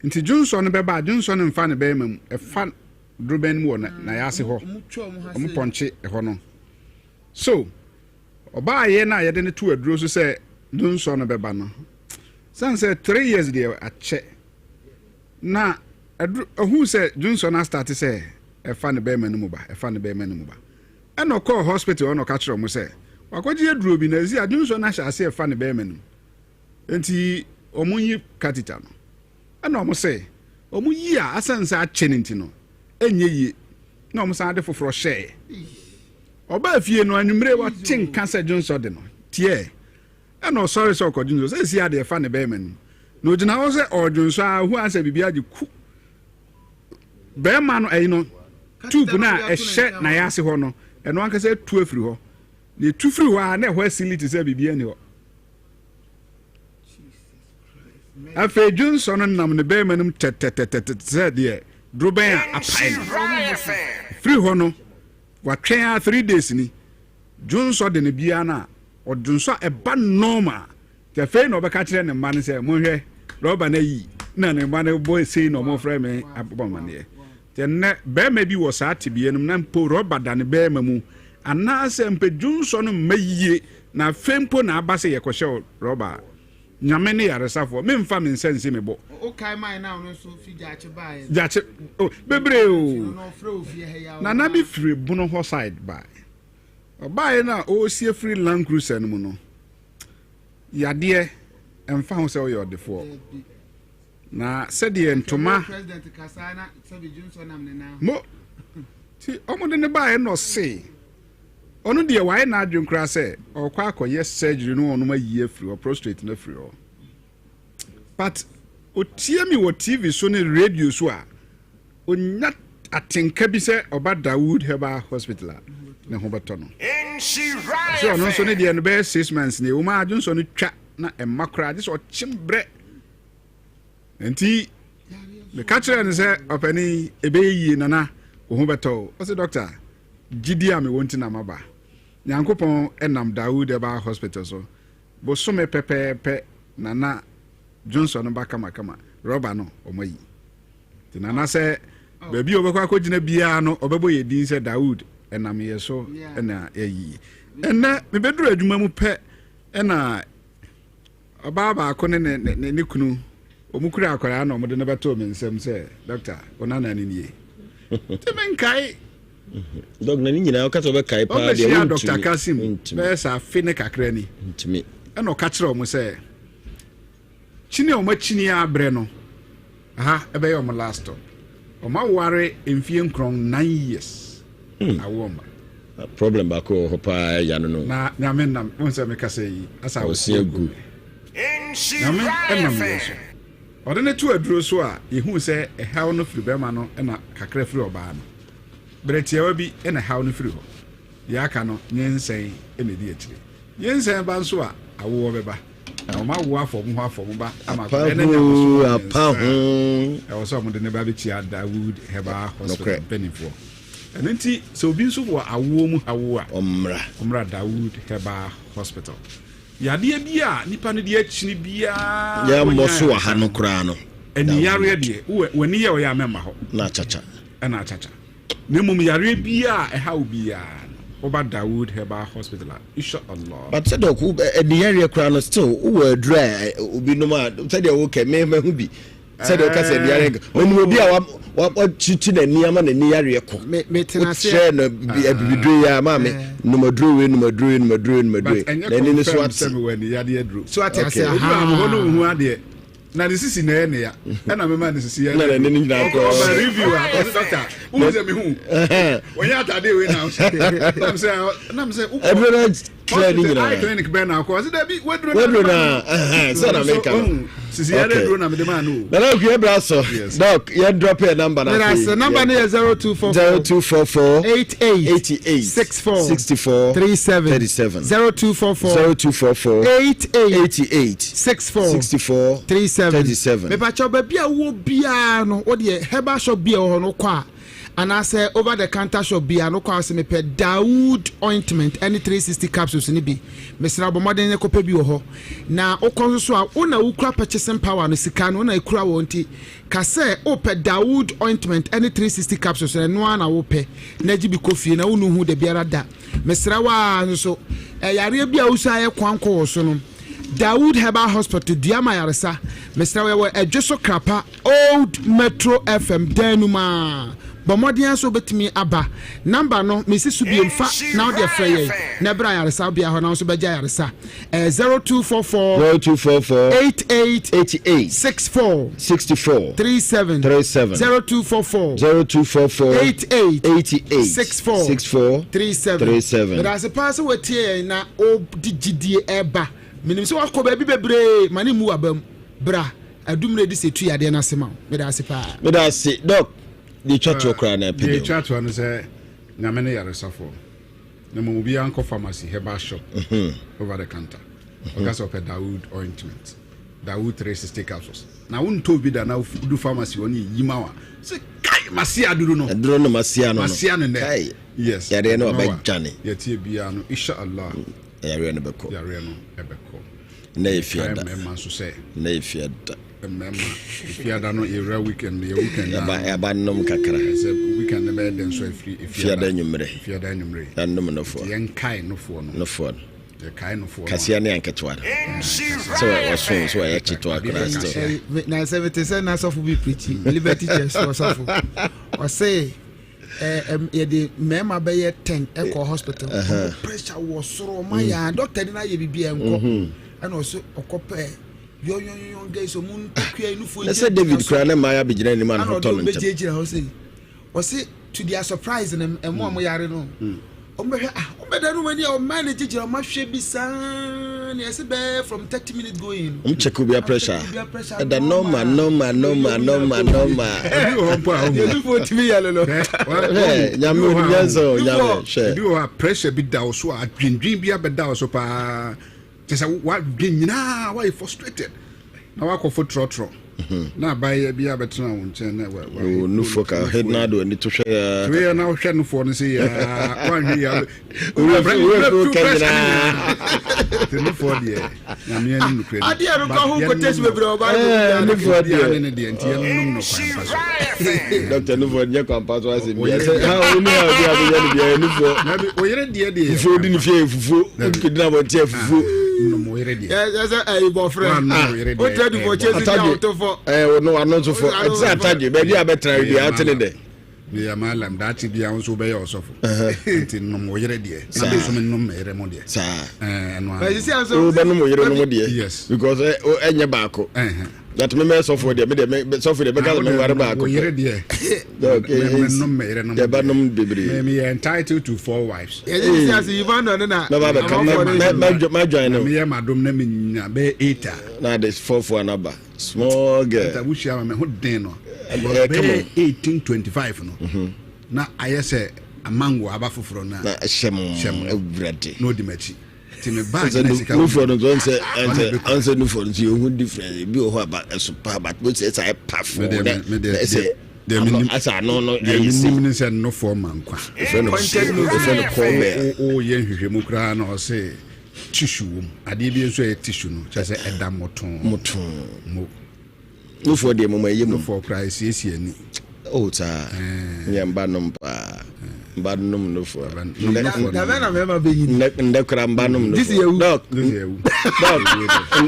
Nti dwonsɔ no bɛba a, dwonsɔ no mfa ne bɛrima mu, ɛfa dorobɛn no mu wɔ n'ayase hɔ. Ɔmo pɔnkye ɛhɔ no so ɔbaayɛ no a yɛde no to aduro so sɛ dwonsɔ no bɛba no, sane sɛ 3 years deɛ akyɛ na ɛduru ohun sɛ dwonsɔ no astart sɛ ɛfa ne bɛrima no mu ba, ɛfa ne bɛrima no mu ba. Ɛna ɔkɔɔ hospital, ɛna ɔka kyerɛ ɔmo sɛ wakɔgye aduro bi na esi a dwonsɔ no ahyɛ ase ɛfa ne bɛrima no mu, nti ɔmo nyi catheter no. Ɛna ɔmo sɛ ɔmo yi a, asan sɛ akyɛ ne nti no ɛnyɛ yie, na ɔmo san de foforɔ hyɛɛ. Ɔbaa fie no anwummere, wate nka sɛ dwonsɔ de no tiɛ, ɛna ɔsɔre sɛ ɔkɔ dwonsɔ, sɛ esi adeɛ ɛfa ne bɛrima no mu, na ogyina hɔ sɛ ɔdwonsɔ a, ohu asɛ biribi agye ku bɛrima no, ɛyi no, tube no a ɛhyɛ n'ayase hɔ no, ɛno ankasa etu afiri hɔ. Na etu firi hɔ a, na ɛhɔ asili te sɛ biribi ani hɔ. Afei dwonsɔ no nam ne bɛrima no mu tɛtɛtɛtɛ sɛ deɛ dorobɛn a apae no. Firi hɔ no, watwɛn a 3 days ni, dwonsɔ de no biara no a ɔdwonsɔ a, ɛba normal. Nti afei na ɔbɛka kyerɛ ne mma no sɛ, "Monhwɛ, rɔba no ayi." Na ne mma no bɔ sei na ɔmɔfrɛ me abɔ amaneɛ. Nti ɛnnɛ bɛrima bi wɔ saa tebea no mu na mpo rɔba da ne bɛrima mu anaasɛ mpo dwonsɔ no mma yie, na afei mpo na aba sɛ yɛkɔhyɛ wo rɔba a, Nyame ne yaresafoɔ, memfa me nsa nsi me bo. Wokae mae na ɔno nso fi Gyaakye baeɛ no? Gyaakye oh, bebree o. Na ɔfrɛ wo fie ha yi a. Nana bi firi Bono hɔ side bae. Ɔbaeɛ no a ɔresie firi Land Cruiser no mu no, yadeɛ ɛmfa ho sɛ woyɛ ɔdefoɔ na sɛdeɛ ntoma President kasa na sɛbi dwonsɔ nam ne nan ho. Mo nti ɔmode ne baeɛ na ɔse ɔno deɛ wayɛ n'adwene koraa sɛ ɔkɔ akɔyɛ surgery no, ɔnom ayi afiri hɔ, prostate no afiri hɔ, but otie mi wɔ TV so ne radio so a, onya atenka bi sɛ ɔba Dawood Herbal Hospital a, ne ho bɛtɔ no. Sɛ ɔno nso ne deɛ no bɛyɛ 6 months ne ɛwɔ mu a, adwonsɔ no twa na ɛmma koraa, gye sɛ ɔkyem berɛ. Nti meka kyerɛ no sɛ, "Ɔpani, ɛbɛyɛ yie, nana, wo ho bɛtɔ wo." Ɔsɛ, "Doctor, gyidi a mewɔ nti na maba." Nyankopɔn ɛnam Dawood Herbal Hospital so, bosome pɛpɛɛpɛ, nana dwonsɔ no ba kamakama, rɔba no ɔmo ayi. Nti nana sɛ baabi a ɔbɛkɔ akɔgyina biara no, ɔbɛbɔ yɛ din sɛ Dawood ɛnam yɛ so ɛna yɛyi. Ɛnɛ mebɛduru adwuma mu pɛ, ɛna ɔbaa baako ne ne ne ne kunu, wɔn kura akwaraa na wɔde no bɛtoo me nsam sɛ, "Doctor, wo nana ne nie." Nti menkae. Doc, na ne nyinaa ɔka sɛ ɔbɛkae paa deɛ. Ɔbɛhyia Dr. Kasim bɛyɛ sɛ afe ne kakra ni. Ntumi. Ɛna ɔka kyerɛ wɔn sɛ kyini a wɔn akyini abrɛ no aha, ɛbɛyɛ wɔn last stop. Wɔn aware mfie 9, 9 years, awoɔ mma. Problem baako wɔ hɔ paa, ɛya no. Na Nyame nam wɔn sɛ mekasa yi asa. Ɔsi agu. Nyame ɛnam yɛn so, ɔde ne to aduro so a, yɛhu sɛ ɛhaw no firi bɛrima no ɛna kakra firi ɔbaa no. Berɛ tiawa bi ɛna ɛhaw no firi hɔ. Deɛ aka no, nyinsɛn ɛna ɛdi akyire. Nyinsɛn ba nso a, awoɔ bɛba na wɔn awoɔ afɔ wɔn ho afɔ wɔn ba ama akwadaa no anya abosome apa 3. Ho. Ɛwɔ sɛ wɔde ne ba bɛkyia Dawood Herbal Hospital mpanimfoɔ. Ɛno nti sɛ obi nso wɔ awoɔ mu hawo a, ɔmmra. Ɔmmra Dawood Herbal Hospital. Yadeɛ bi a nipa no de akyini biara, yɛmmɔ so wɔ ha no koraa no. Ani yareɛ deɛ, w'ani yɛ ɔyɛ a, mɛmma hɔ. Na akyakya. Ɛna akyakya. Na mmom yareɛ biara a ɛha wo biara no. Woba Dawood Herbal Hospital a, Insha Allah. But sɛ dɔk wo ani yareɛ koraa no still wowɔ aduru a obi nom a sɛdeɛ wokɛ me mahu bi sɛdeɛ woka sɛ ani yareɛ nka menim obi a wakyikyi n'ani ama n'ani yareɛ kɔ wokyerɛ no abibiduro yi a maame nom aduro wei nom aduro wei nom aduro wei nom aduro wei n'ani no so ate sɛ mewɔ ani yadeɛ aduro so ate ase obi a mewɔ no hu adeɛ na ne sisi na ɛyɛ ne ya ɛna mema ne sisi yɛ na ne ne nyinaa kɔ ɔba review a ɔsɛ dɔkta wohu sɛ mehu wɔnyɛ atade wei na wohyɛ nam sɛ nam sɛ wokɔ ɛduro na clear ne nyinaa eye clinic bɛn na akɔ ɔsɛ dabi waduro waduro na sɛ na meka no sisi yɛ aduro na mede maa no o nana okua bra so doc yɛ drop yɛ number na afei number no yɛ 0244 0244 88 88 64 64 37 37 0244 0244 88 88 64 64 37 37 mepakyɛw baabi a wowɔ biara no wodeɛ herbal shop bi a ɛwɔ hɔ no kɔ a anaasɛ over the counter shop bi a no kɔ a sɛ mepɛ Dawood ointment ɛne 360 capsules no bi. Mesrɛ wo bɔ mmɔden ne kɔpɛ bi wɔ hɔ. Na wokɔ nso so a wo na wokura purchasing power no, sika no wo na ekura wɔ nti ka sɛ wopɛ Dawood ointment ɛne 360 capsules no, ɛno ara na wopɛ na gye bi kɔ fie na wonnu ho da biara da. Mesrɛ wo ara nso so yareɛ bi a wosua ayɛ koankɔ wɔ so no, Dawood Herbal Hospital, dua ma ayaresa. Mesrɛ wo yɛwɔ Adwoso Krapa. Old Metro FM dan no mu ara. Bɔ mmɔden ara sɛ wobɛtumi aba. Number no, mesi so bio, fa na wode frɛ yɛn na bra ayaresabea hɔ na wo nso bɛgye ayaresa. Ɛyɛ 0244 0244 88 88 64 64 37 37 0244 0244 88 88 64 64 37. 37. Meda ase paa sɛ woatie yɛn na wode gyidie ɛreba. Menim sɛ woakɔ baabi bebree, ma ne mmu w'aba mu. Bra. Adum redi sɛ tu yadeɛ no ase ma wo. Meda ase paa. Meda ase doc. Deɛ etwa toɔ koraa na ɛpɛ Deɛ deɛ. etwa toɔ no sɛ Nyame ne yaresafoɔ. Na mmom obiara nkɔ pharmacy, herbal shop, over the counter. Ɔka sɛ ɔpɛ Dawood ointment, Dawood 360 capsules. Na wontɔɔ bi da na wodu pharmacy hɔ ne yɛyi ma wo a, sɛ kai masia aduro no. Aduro no masia no no. Masia no nnɛ. Kai. Yes. Yareɛ no Ɛde ma wo a, ɔbɛdwane. Yɛtie biara no, Insha Allah. Yareɛ no bɛkɔ. Yareɛ no ɛbɛkɔ. Nnɛ yɛ fiada. Mmarima nso sɛ. Nnɛ yɛ fiada. Mmarima fiada no yɛwura weekend no yɛ weekend na. Yaba yaba nom kakra. Sɛ weekend no bɛyɛ dɛn so afiri fiada anwummerɛ. Fiada anwummerɛ. Yɛanom nofoɔ. Yɛn kae nofoɔ no. Nofoɔ no. Yɛkae nofoɔ no. Kaseɛ ne anketewa no. Sɛ wɔso sɛ wɔyɛ ketewa koraa still. Na sɛ mete sɛ n'asɔfo bi preachi Liberty Church ɔsɔfo ɔse. yɛde mmarima bɛyɛ ten ɛkɔ hospital ɔmo pressure wɔ soro ɔmo ayɛ a doctor de n'ayɛ bibi ɛnkɔ ɛna ɔso ɔkɔ pɛ yɔnyɔnyɔnyɔn guys ɔmo ntokua nufoɔ na sɛ David kura ne mmaa abɛgyina anim a ne ho tɔ no ntɛm ɛna ɔde ɔmo bɛgyinagyina hɔ sɛ ɔse to their surprise no ɛmo a ɔmo yare no. Ɔmo bɛhwɛ ah ɔmo bɛda no wani a ɔmo ne gyegyina ɔmo ahwɛ bi saa na ɛsɛ bɛɛ from 30 minutes going. Ɔmo check obi pressure ɛda normal normal normal normal normal. Ebi wɔ hɔ mpo a ɔmo. Ebi fo timi yɛ lolo. Hwɛ nyame onim nyansa o nyame hwɛ. Ebi wɔ hɔ a pressure bi da wo so a adwendwen bi abɛda wo so paa kyɛ sɛ wadwen nyinaa wayɛ frustrated na wakɔfo trɔtrɔ na abayewa bi abɛtena wo nkyɛn na wa wa. O nufoɔ ka head na ado ani to hwɛ ya. Twe ya na wohwɛ nufoɔ no sɛ ya wanhwɛ ya. Owura fi owura fi ka nyinaa. Te nufoɔ deɛ nyame anim nokorɛ ni. Adeɛ no kɔ ho quotation bebree wɔ Bible mu. Nufoɔ deɛ ne ne deɛ nti yɛnom no kwan pa so. Doctor nufoɔ nyɛ kwan pa so asɛm bi. Ɛsɛ ha wo ne ha obi a bɛyɛ no biara nufoɔ. Nabi oyere deɛ deɛ. Fufuo di ne fie fufuo. Wokɔdi na abɔnten fufuo. Nom oyere deɛ. Ɛsɛ ɛyi bɔfrɛ. O tẹ di fɔ kyesi di awoto fɔ. Ɛɛ o no ano nso fɔ. Ɛte sɛ atadwe baabi a bɛtena bi a ate ne dɛ. Meyɛ malam daakye bia wo nso wobɛyɛ ɔsɔfo nti nom wo yere deɛ na me nso menom me yere mo deɛ. Saa. Ɛno ano. Wobɛnom wo yere nom deɛ. Yes. Because ɛnyɛ baako. But me mɛ sɔfo deɛ me deɛ me sɔfo deɛ mɛka sɛ mɛware baako. Wo yere deɛ. Menom me yere nom. Yɛba nom bebree. Me meyɛ entitled to four wives. Yɛde si ase Yivan no na. Mɛba bɛka mɛ join no. Meyɛ madom na menya bɛyɛ eight a. Na de four four anaba small girl. Nta wuhyia ma me ho den no. Bɛyɛ 1825 no. Na ayɛ sɛ amango aba foforɔ na. Na hyɛ mo awurade. Na odi m'akyi. Ti me bag na sika. Nufoɔ no nso ɔnsɛ ɔnsɛ ɔnsɛ nufoɔ no nso yɛ hu difference ebi wɔ hɔ aba ɛso pa but mo sɛ ɛsɛ ayɛ pafo na ɛsɛ ano asɛ ano no ɛyɛ se. Deɛ menim ne sɛ nufoɔ ma nkwa. Efɛ no efɛ no kɔɔbɛl. O yɛ nhwehwɛmu koraa na ɔse tissue wom adeɛ bi nso ɛyɛ tissue no kyerɛ sɛ ɛda motoo. Motoo. Mo. Nufoɔ deɛ mo ma ɛyɛ mu. Nufoɔ koraa esiesie ani. Oh saa. Nyɛ mba nom paa. Mba nom no fo. Dabɛ na mɛma bɛyi. Ndɛ kora mba nom no fo. Dɔk. Dɔk.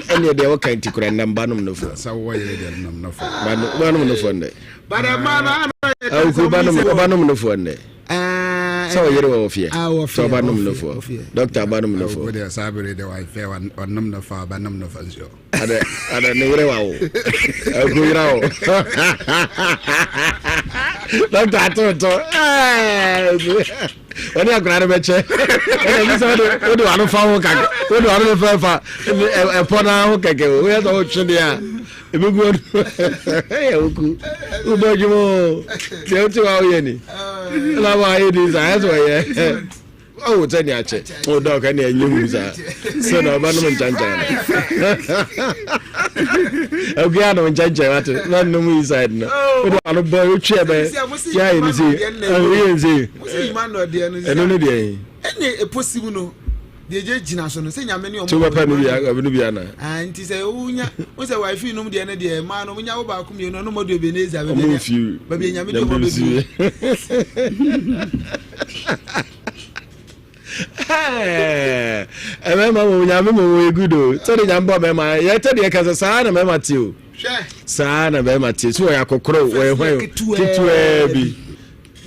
Ɛnneɛ deɛ wɔka nti kora ndɛ mba nom no fo. Sɛ wowɔ yere deɛ nom no fo. Mba nom no fo ndɛ. Bada mma no ano yɛ kasa ɔmo Ɔba nom no fo ndɛ. Sɛ ɔyere wɔ fie. Sɛ ɔba nom no fo. Dɔkta ɔba nom no fo. Wo deɛ saa bere deɛ wafɛ ɔnom no fo ɔba nom no fo nsuo. Adɛ adɛ ne yere wa wo. Ɛku yera wo. Dɔkta atoto. Wɔne akwadaa no bɛkyɛ. Ɛna ebi sɛ wode wode wano fa ho kɛkɛ. Wode wano no fɛ fa ɛpɔ naa ho kɛkɛ o. Woyɛ sɛ wotwe deɛ a ebi gu ɔno. Ɛyɛ woku. Wobɔ adwuma o. Deɛ wote wa woyɛ ni. Ɛna ma ayɛ ni saa ɛsɛ ɔyɛ. Oh, sɛ nea akyɛ. Oh, dɔk, ɛne ɛnyɛ hu saa. Sɛ na ɔba nom nkyɛnkyɛn no. Akua nom nkyɛnkyɛn wate. Na nom yi side no. Wode ano bɔ wotwe ɛbɛ. Yɛ ayɛ ne sei. Woyɛ ne sei. Ɛno ne deɛ yi. Ɛne ɛposi mu no. Deɛ gye gyina so no sɛ nyame ne ɔmo. Tí o bɛ pɛ no bi no bi ana. Ah, nti sɛ wonya wo sɛ wife nom deɛ no deɛ mmaa no wonya wo baako mmienu ɔno mɔdu Ebenezer baabi a baabi a nyame de ɔmo abɛduru. Mmarima mo nyame mo mo egu do sɛde nyame bɔ mmarima yɛ tɛ deɛ kasa saa na mmarima te o saa na mmarima te so wɔyɛ akɔkorɔ wɔyɛ hwan ketewaa bi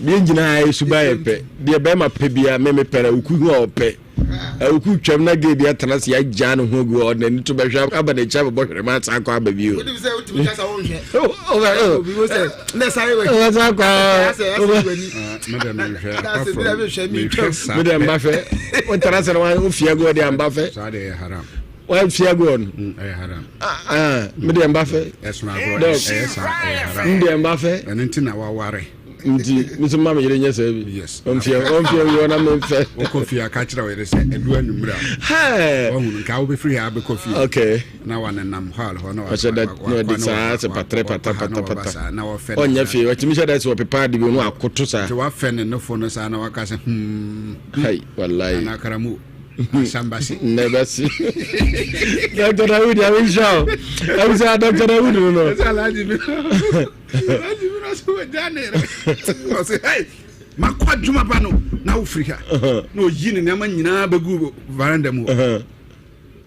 deɛ nyinaa yɛ suban yɛ pɛ deɛ bɛrima pɛ bia meme pɛ na oku hu a ɔpɛ Awuku twam na gay bi atena ase agyaa ne ho agu hɔ, ɔde n'ani to bɛhwɛ aba n'akyi abɛbɔ hwerɛma asan akɔ aba bio. Wonim sɛ wotumi kasa wonhwɛ. Obi wo sɛ na ɛsan wɔ. Ɔsan akɔ. Mede menhwɛ apart from mehwɛ saa. Mede mba hwɛ. Wotena ase na wofie agu hɔ deɛ amba fɛ. Saa deɛ ɛyɛ haram. Wafie agu hɔ no. Ɛyɛ haram. Mede mba fɛ. Ɛsono agorɔ ɛyɛ saa ɛyɛ haram. Mede mba fɛ. Ɛno nti na waware. Nti mi nso mma mi yere nyɛ saa bi. Yes. Ɔnfia ɔnfia wi ɔna mi nfɛ. Wokɔ fie aka kyerɛ wo yere sɛ ɛdu anwummerɛ a. Hɛɛ. Wahunu nka wobɛfiri ha abɛkɔ fie. Okay. Na wanenam hall hɔ na Ɔhyɛ da na ɔde saa sɛ patere pata pata pata. na wɔfɛ Ɔnyɛ fie ɔtumi hyɛ da sɛ ɔpepa ade bi no akoto saa. Nti wafɛ ne nofo no saa na waka sɛ hmm. Hai wallahi. Anaa karamu. Asambasi. Nnɛbɛsi. Dr. Dawood yàrá nhyira o. Ɛwusa Dr. Dawood no no. Ɛsɛ alhaji bi. Alhaji bi na so wɔ ne yɛrɛ. Ɔsɛ hey makɔ adwuma ba no na wofiri ha. Na oyi ne nneɛma nyinaa bɛgu veranda mu hɔ.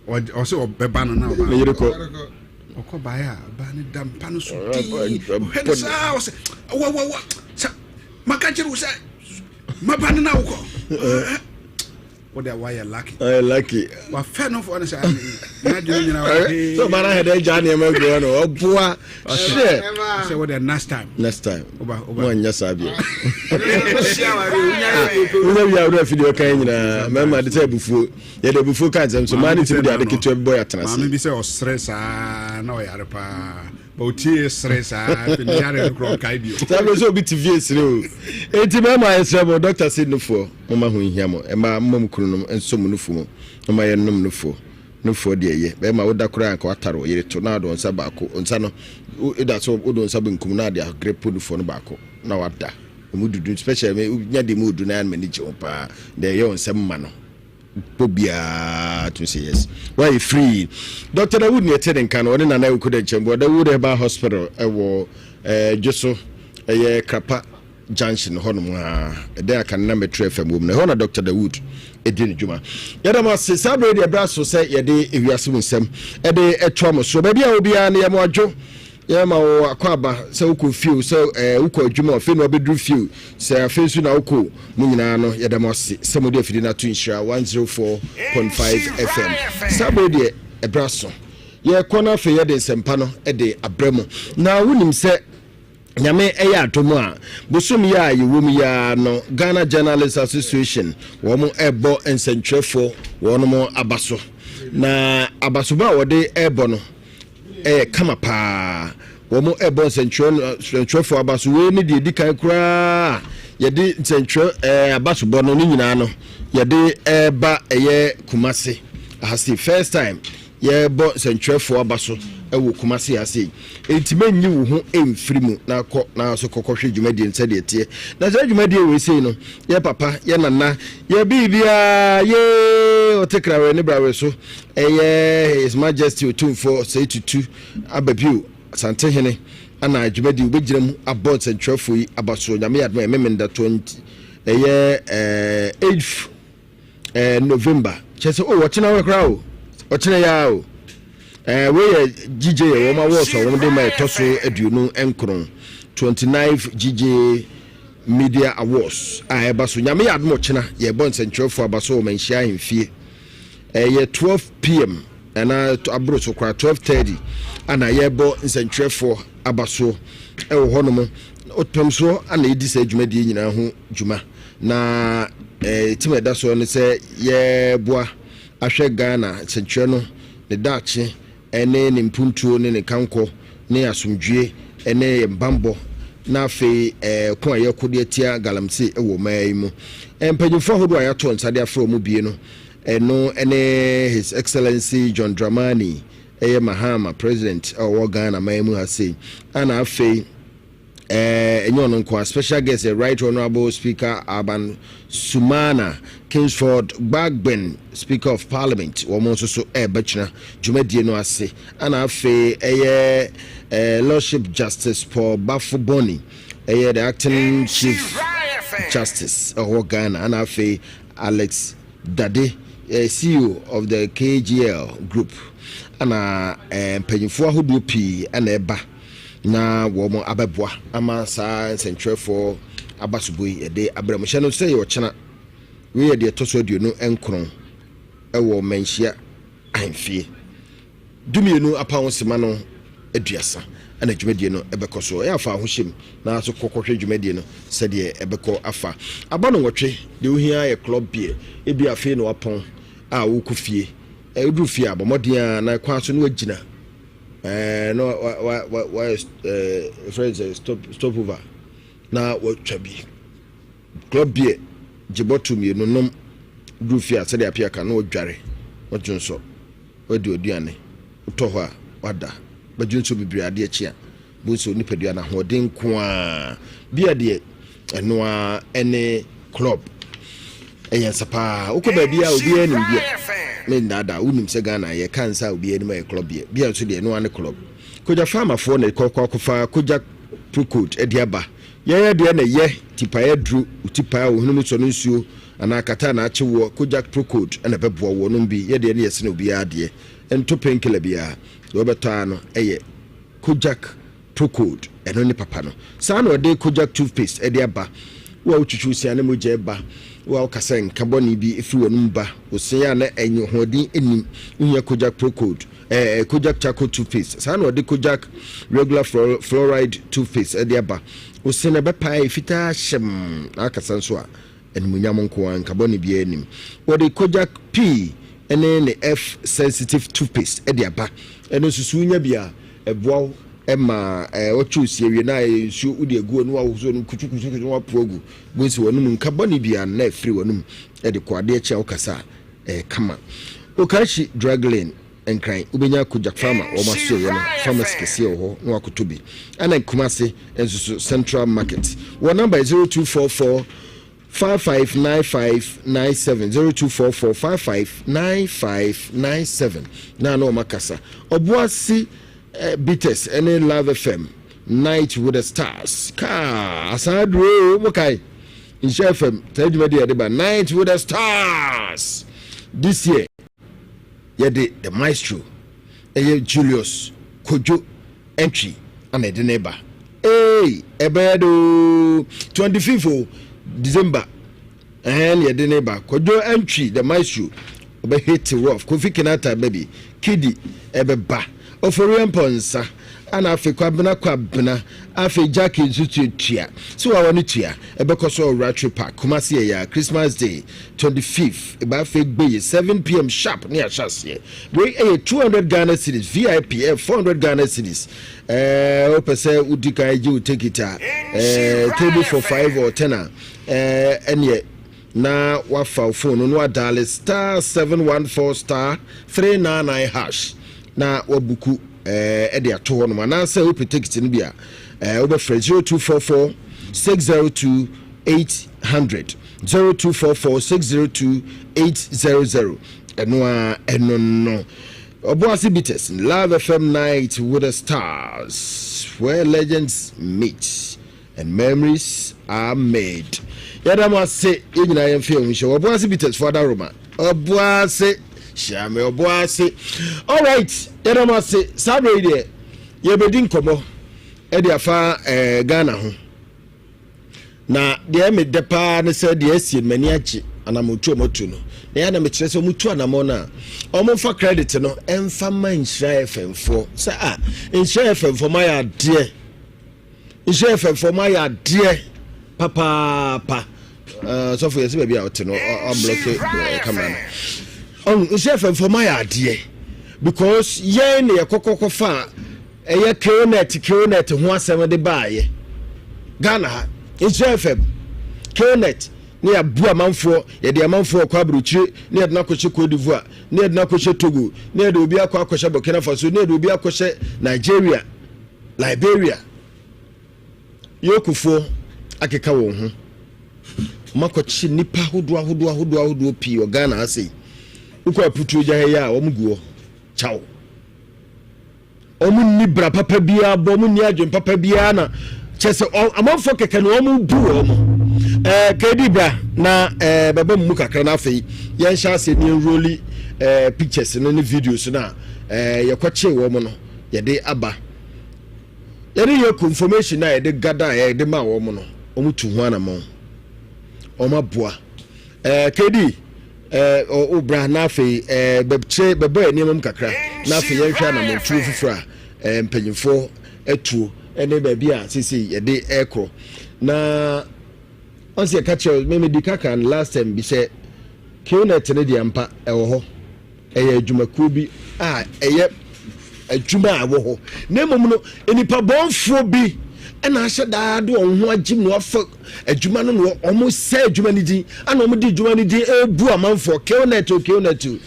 Ɔsɛ ɔbɛba no na ɔba. Ne yere kɔ. Ɔkɔ baeɛ a ɔbaa ne da mpa no so dii. Ɔhwɛ no saa ɔsɛ wawawa sɛ maka kyerɛ wo sɛ maba no na wokɔ. Wo deɛ wayɛ lucky. Ɔyɛ lucky. Wafɛ no fɔ no saa n'adwene nyina wɔ hee. Sɛ ɔba no ahɛ dɛ gya nneɛma agu hɔ no ɔboa hyɛ. Sɛ wo deɛ next time. Next time. Oba oba. Mo anyɛ saa bio. Wonya wia wura fi deɛ ɔka nyinaa mɛma de sɛ abufuo yɛde abufuo ka nsɛm so maa ne tumi de ade ketewa bi bɔ yɛ atena ase. Maame bi sɛ ɔsere saa na ɔyare paa. Ba otie sere saa afei ne yare no korɔ nkae bio. Saa bɛ sɛ obi te fie sere o. Enti mɛma yɛsrɛ mo dɔkta se nufoɔ moma ho nhia mo mmaa moma mo kununom nsɔ mo nufu mu moma yɛnnom nufoɔ nufoɔ deɛ ɛyɛ bɛrima woda koraa anka watare wo yere to na wode wo nsa baako nsa no woda so wode wo nsa benkum na ade agrepo nufoɔ no baako na wada emu dudu special me nya deɛ mu odu na m'ani gye ho paa deɛ ɛyɛ wo nsɛm ma no bɔ biara tumi sɛ yes wayɛ free Dr. Dawood ne ɛte ne nka no ɔne Nana Awuku Dɛnkyɛmboɔ Dawood Herbal Hospital ɛwɔ ɛɛ Dwoso ɛyɛ Krapa Junction hɔnom a ɛdɛn aka no na Metro FM wɔ mu no ɛhɔ na Dr. Dawood ɛdi ne dwuma yɛda mo ase saa berɛ deɛ ɛberɛ aso sɛ yɛde ewiase mu nsɛm ɛde ɛtoa mo so baabi a obiara no yɛ mo adwo Yɛma wo akwaaba sɛ wokɔ fie o, sɛ ɛɛ wokɔ adwuma o, afei na wabɛduru fie o, sɛ afei nso na wokɔ o, mo nyinaa no yɛda mo ase sɛ mode afidie no ato Nhyira 104.5 FM. Saa berɛ deɛ ɛberɛ aso. Yɛkɔ no afei yɛde nsɛmpa no de abrɛ mo. Na wonim sɛ Nyame ɛyɛ adom a, bosom yi a yɛwɔ mu yi ara no, Ghana Journalists Association wɔn ɛrebɔ nsɛntwerɛfoɔ wɔn aba so. Na abasobɔ a wɔde ɛrebɔ no, ɛyɛ kama paa. Wɔn ɛbɔ nsɛntwerɛ nsɛntwerɛfoɔ aba so. Wei ne deɛ edi kan koraa yɛde nsɛntwerɛ ɛɛ abasobɔ no ne nyinaa no yɛde ɛɛba ɛyɛ Kumasi ahase first time yɛbɔ nsɛntwerɛfoɔ aba so ɛwɔ Kumasi ahase. Enti mɛnyi wo ho mfiri mu na kɔ na so kɔkɔhwɛ dwumadie no sɛdeɛ ɛteɛ. Na saa dwumadie wei sei no yɛ papa yɛ nana yɛ biribiara yee ɔte krawe ne brawe so Ɛyɛ His Majesty Otumfoɔ Osei Tutu Ababio Asantehene ana dwumadi wobɛgyina mu abɔ nsɛntwerɛfoɔ yi aba soɔ Nyame yɛ adom a ɛyɛ Memenda 20. Ɛyɛ 8th November. Kyerɛ sɛ, oh, ɔkyena wɔ koraa o. Ɔkyena ya o. Wei yɛ GJ yɛ wɔn awards a wɔn de ma ɛtɔ so 29, 29th GJ Media Awards a ɛba so. Nyame yɛ adom, ɔkyena yɛbɔ nsɛntwerɛfoɔ aba so wɔ Manhyia ahemfie. Ɛyɛ 12 p.m. ɛna aboro so koraa, 12:30 ana yɛbɔ nsɛntwerɛfoɔ aba so ɛwɔ hɔnom. Ɔpɛm soɔ ana yɛdi saa dwumadie nyinaa ho dwuma na tim a ɛda soɔ no sɛ yɛboa ahwɛ Ghana nsɛntwerɛ no ne daakye ɛne ne mpuntuo ne ne kankɔ ne asomdwie ne yɛn bambɔ, na afei ko a yɛko de atia galamsey wɔ ɔman yi mu. Mpanyinfoɔ ahodoɔ a yɛato nsa de afrɛ wɔn bie no, ɛno ne His Excellency John Dramani ɛyɛ Mahama, president a ɔwɔ Ghana man mu ha sei, ana afei ɛnyɛ ɔno nko a, special guest yɛ Right Honourable Speaker Alban Sumana Kingsford Bagbin, Speaker of Parliament. Wɔn nso so ɛrebɛkyena dwumadie no ase, ana afei ɛyɛ Lordship Justice Paul Baffoe-Bonnie, ɛyɛ the acting Chief Justice ɛwɔ Ghana, ana afei Alex Dade, CEO of the KGL Group, ana mpanyinfoɔ ahodoɔ pii ɛna ɛba na wɔn abɛboa ama saa nsɛntwerɛfoɔ abasobɔ yi yɛde abrɛ mo. Hyɛ no sɛ yɛ ɔkyena. Wei yɛ deɛ ɛtɔ so 29 ɛwɔ Manhyia ahemfie, 12:30 ɛna dwumadie no ɛbɛkɔ so. Ɛyɛ afa ahohyɛm na so kɔkɔhwɛ dwumadie no sɛdeɛ ɛbɛkɔ afa. Aba no nwɔtwe deɛ, ohia yɛ Club beer. Ebi afei na wapɔn a wokɔ fie, ɛduru fie a, bɔ mmɔden a na kwan so na wagyina na wa wa wa wa friend sɛ stop over na watwa bi Club beer, gye bottle mmienu nom. Duru fie a, sɛdeɛ apia ka na wadware, wadwo nsɔ, wadi aduane, wotɔ hɔ a wada, bɛdwo nso bebree. Adeɛ kyi a, bo nso nipadua no ahoɔden nko a bia deɛ ɛno a ɛne Club. Ɛyɛ nsa paa. Wokɔ baabi a obiara nim bia me nnaadaa, wonim sɛ Ghana yɛka nsa a obiara nim ayɛ Club beer. Bia nso deɛ ɛno a ne Club. Kojak Pharmafoɔ na ɛkɔkɔ akɔfa Kojak Procold ɛde aba. Yɛyɛ deɛ na ɛyɛ tipaeɛ duro, tipaeɛ a ohunu mu sɔ no nsuo anaa kata na akye woɔ, Kojak Procold ɛna ɛbɛboa woɔ. Nom bi yɛ deɛ ne yɛsene obiara deɛ nto painkiller biara. Deɛ wɔbɛtɔ a no ɛyɛ Kojak Procold, ɛno ne papa no. Saa na ɔde Kojak toothpaste ɛde aba. Wo a wotwitwi wo ne mogya ɛba, wo a wokasa nka bɔne bi ɛfiri w'anum ba, wo se a na ɛnyɛ hoɔden ɛnim, wohia Kojak Procold, Kojak charcoal toothpaste. Saa na ɔde Kojak regular fluoride toothpaste ɛde aba. Wo se no ɛbɛpae fitaa hyɛm na akasa nso a animuonyam nko a nka bɔne biara anim. Wɔde Kojak P ɛne ne F sensitive toothpaste ɛde aba. Ɛno nso so wonya bi a, ɛboa wo ɛma wɔtwe osie wie na ɛyɛ nsuo wode agu ɔno ahosuo no kutukutukutu na wapo agu bo nsi wɔnum nka bɔne biara na ɛfiri wɔnum ɛde kɔ. Adeɛ kye a wokasa a ɛyɛ kama. Okahyi Drug Lane, Nkran, wobɛnya Kojak Pharma wɔn asoɛyɛ no pharmacy kɛseɛ wɔ hɔ na wakoto bi, ɛna Kumase nso so, Central Market. Wɔ number 0244 559597, 0244 559597 na wɔn akasa. Ɔboase Bitters ɛne Love FM Night with the Stars kaa asan aduro mo kae Nhyɛ FM saa dwumadi yɛde ba Night with the Stars. This year yɛde the maestro ɛyɛ Julius Kojo Entry ana ɛde ne ba. Ee, ɛbɛyɛ do 25 o December ɛhɛn yɛde ne ba Kojo Entry the maestro. Ɔbɛ hit rough. Kofi Kinata bɛbi Kidi ɛbɛba, Ofori Mpɔnsa, ana afei Kwabena Kwabena, afei Jackie nso tuatua sɛ wawa no tua. Ɛbɛkɔ so Rattray Park, Kumasi. Ɛyɛ Christmas Day 25th ɛba afei gbeye 7 p.m. sharp ne ahyɛ aseɛ. Wei ɛyɛ 200 Ghana cedis, VIP ɛyɛ 400 Ghana cedis. Wopɛ sɛ wodi kan gye wo ticket a, table for 5 or 10 a, ɛneɛ na wafa wo phone no na wadial *714*399# na wabook ɛde ato hɔ nom, anaasɛ wopɛ ticket no bi a, wobɛfrɛ 0244 602 800, 0244 602 800. Ɛno a ɛno no Ɔboase Bitters, Love FM Night with the Stars, where legends meet and memories are made. Yɛda mo ase, yɛn nyinaa yɛmfa yɛn ho nhyɛ. Ɔboase Bitters fo adaworoma. Ɔboase, hyia me ɔboase. Alright, yɛda mo ase. Saa berɛ yi deɛ, yɛbɛdi nkɔmmɔ de afa eh, Ghana ho. Na deɛ ɛyɛ me dɛ paa ne sɛ deɛ asie no m'ani agye anammɔntu a wɔatu no. Na ɛyɛ na mekyerɛ sɛ wɔtu anammɔn no a, wɔmfa credit no ɛmfa ma Nhyira FM foɔ. Sɛ a, Nhyira FM foɔ moayɛ adeɛ. Nhyira FM foɔ moayɛ adeɛ papaapa. Uh, sɔfo yɛsɛ baabi a ɔte no ɔblɔke eh, camera no. Ɔn Nhyira FM foɔ moayɛ adeɛ because yɛn na yɛkɔkɔkɔ fa Ɛyɛ Killnet Killnet ho asɛm de baayɛ Ghana ha. Nhyira FM, Killnet ne yɛabu amanfoɔ, yɛde amanfoɔ kɔ aburokyire, ne yɛde no akɔhyɛ Cote d'Ivoire, ne yɛde no akɔhyɛ Togo, ne yɛde obi akɔ akɔhyɛ Burkina Faso, ne yɛde obi akɔhyɛ Nigeria, Liberia. Yokofoɔ akeka wɔn ho. Wɔakɔkye nnipa ahodoɔ ahodoɔ ahodoɔ ahodoɔ pii wɔ Ghana ha sei. Wokɔ Aputuo gya ha yi a, wɔn gu hɔ. Kyɛw. Wɔn nni bra papa biara bɔ, wɔn nni adwene papa biara na kyɛ sɛ amanfoɔ kɛkɛ na wɔn bu wɔn. Ɛɛ kedi bra na ɛɛ bɛbɔ mu kakra na afei yɛnhyɛ ase ne yɛnroli ɛɛ pictures no ne videos no a ɛɛ yɛkɔkyee wɔn no yɛde aba. Yɛde yɛ kɔ information a yɛde gada a yɛde ma wɔn no wɔn tu ho anamɔn. Wɔn aboa. Ɛɛ kedi. Eh, o bra na afei eh, bɛkyerɛ bɛbɔ yɛn nneɛma mu kakra na afei yɛnhwɛ anammɔntuo foforɔ a eh, mpanyinfoɔ atuo ne baabi a seesei yɛde ɛrekorɔ na ɔsɛ yɛka kyerɛ me medi kaka no last time bi sɛ qnet no deɛ ampa ɛwɔ hɔ Ɛyɛ adwumakuo bi a ɛyɛ adwuma a ɛwɔ hɔ na mmom no nnipa bɔnfoɔ bi ɛna ahyɛ daa de wɔn ho agyim na wafa adwuma no na wɔn sɛ adwuma no din ana wɔn de adwuma no din ebu amanfoɔ killnet o killnet o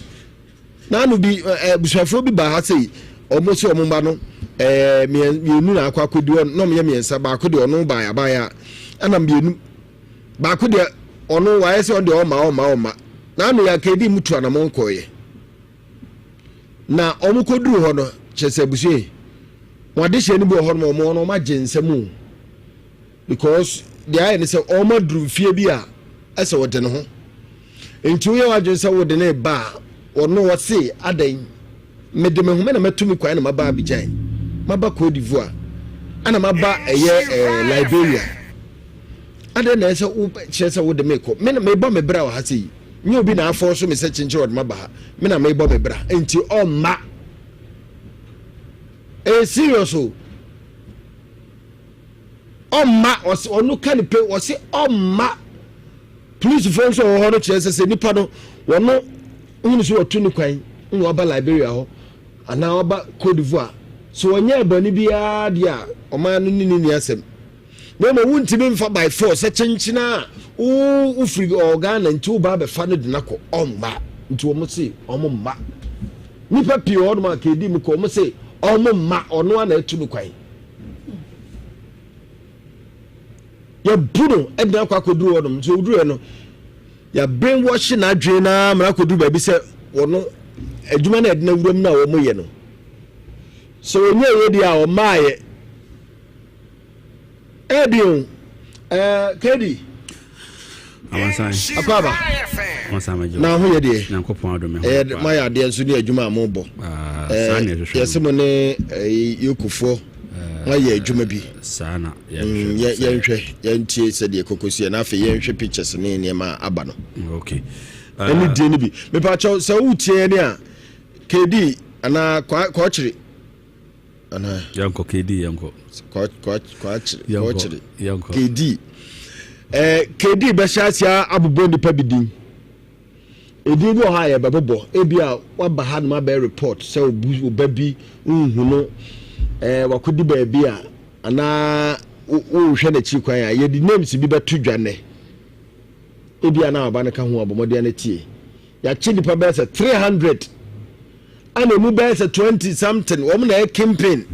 na ano bi abusuafoɔ bi baa ha sɛ wɔn sɛ wɔn mma no ɛɛ mmienu na akɔ akɔdi wɔn na wɔn yɛ mmiɛnsa baako deɛ ɔno baa abaayɛ a ɛna mmienu Baako deɛ ɔno wayɛ sɛ ɔno deɛ ɔmma ɔmma ɔmma. N'ano yɛ anka edi mu tu anamɔn kɔeɛ. Na wɔn kɔduru hɔ no kyerɛ sɛ abusua yi wɔn adehyeɛ no bi wɔ hɔ nom wɔn wɔn agye nsam o because deɛ ayɛ ne sɛ wɔn aduru mfie bi a ɛsɛ wɔde ne ho nti woyɛ w'adwene sɛ wode ne ba a ɔno ɔse adɛn Mede me ho me na matu me kwan na maba Abidjan, maba Cote d'Ivoire, ɛna maba ɛyɛ ɛɛ Liberia. Adɛn na ɛsɛ wo kyerɛ sɛ wode me kɔ? Me na mebɔ me bra wɔ ha sɛ yi. Nyɛ obi na afɔ so me sɛ kyenkyere ɔde maba ha. Me na mebɔ me bra. Nti ɔmma. Ɛyɛ serious o. Ɔmma ɔse ɔno ka ne pe ɔse ɔmma. Polisifoɔ nso wɔ hɔ no kyerɛ sɛ sɛ nipa no wɔno wohunu sɛ wɔtu ne kwan na waba Liberia hɔ anaa waba Cote d'Ivoire sɛ wɔnyɛɛ bɔne biara deɛ a ɔman no ne ne nni asɛm na mmom wontumi mfa by force sɛ kyenkyena a wofiri ɔɔ Ghana nti woba abɛfa no de no akɔ ɔmma nti wɔn se wɔn mma nipa pii wɔ hɔnom a kɛdi mu kɔ wɔn se wɔn mma ɔno a na atu no kwan yɛbu no de no akɔ akɔduru hɔnom nti ɔduruɛ no yɛabrainwash n'adwene no ara ma akɔduru baabi sɛ wɔno adwuma no a yɛde no awuram no a wɔyɛ no sɛ wɔnyɛ yɛ deɛ a ɔmaayɛ ɛdi o ɛɛ kedi akɔ aba na ho yɛ deɛ ɛyɛ mayɛ adeɛ nso ne adwuma a mobɔ ah, yɛsɛ mo ne yokofoɔ moayɛ adwuma bi saa na mm, yɛnhwɛ yɛntie sɛdeɛ kɔkɔsiɛ na afei yɛnhwɛ pictures ne nneɛma aba no okay ɛne uh, die no bi mepakyɛw sɛ wotie ne a kd anaa kɔkyere anaa yɛnkɔ kd yɛnkɔ kɔkyere kd eh, kd bɛhyɛ aseɛ abobɔ nnipa bi din Edin bi wɔ hɔ a yɛbɛbobɔ. Ebia woaba hanom abɛyɛ report sɛ obu wo ba bi wonhu no, ɛɛ wakɔdi baabi a anaa worehwɛ n'akyiri kwan a, yɛde names bi bɛto dwa nnɛ. Ebia na ɔba no ka ho a, bɔ mmɔden na tie. Yɛakye nnipa bɛyɛ sɛ 300 ɛna emu bɛyɛ sɛ 20 something wɔn na ɛyɛ kingpin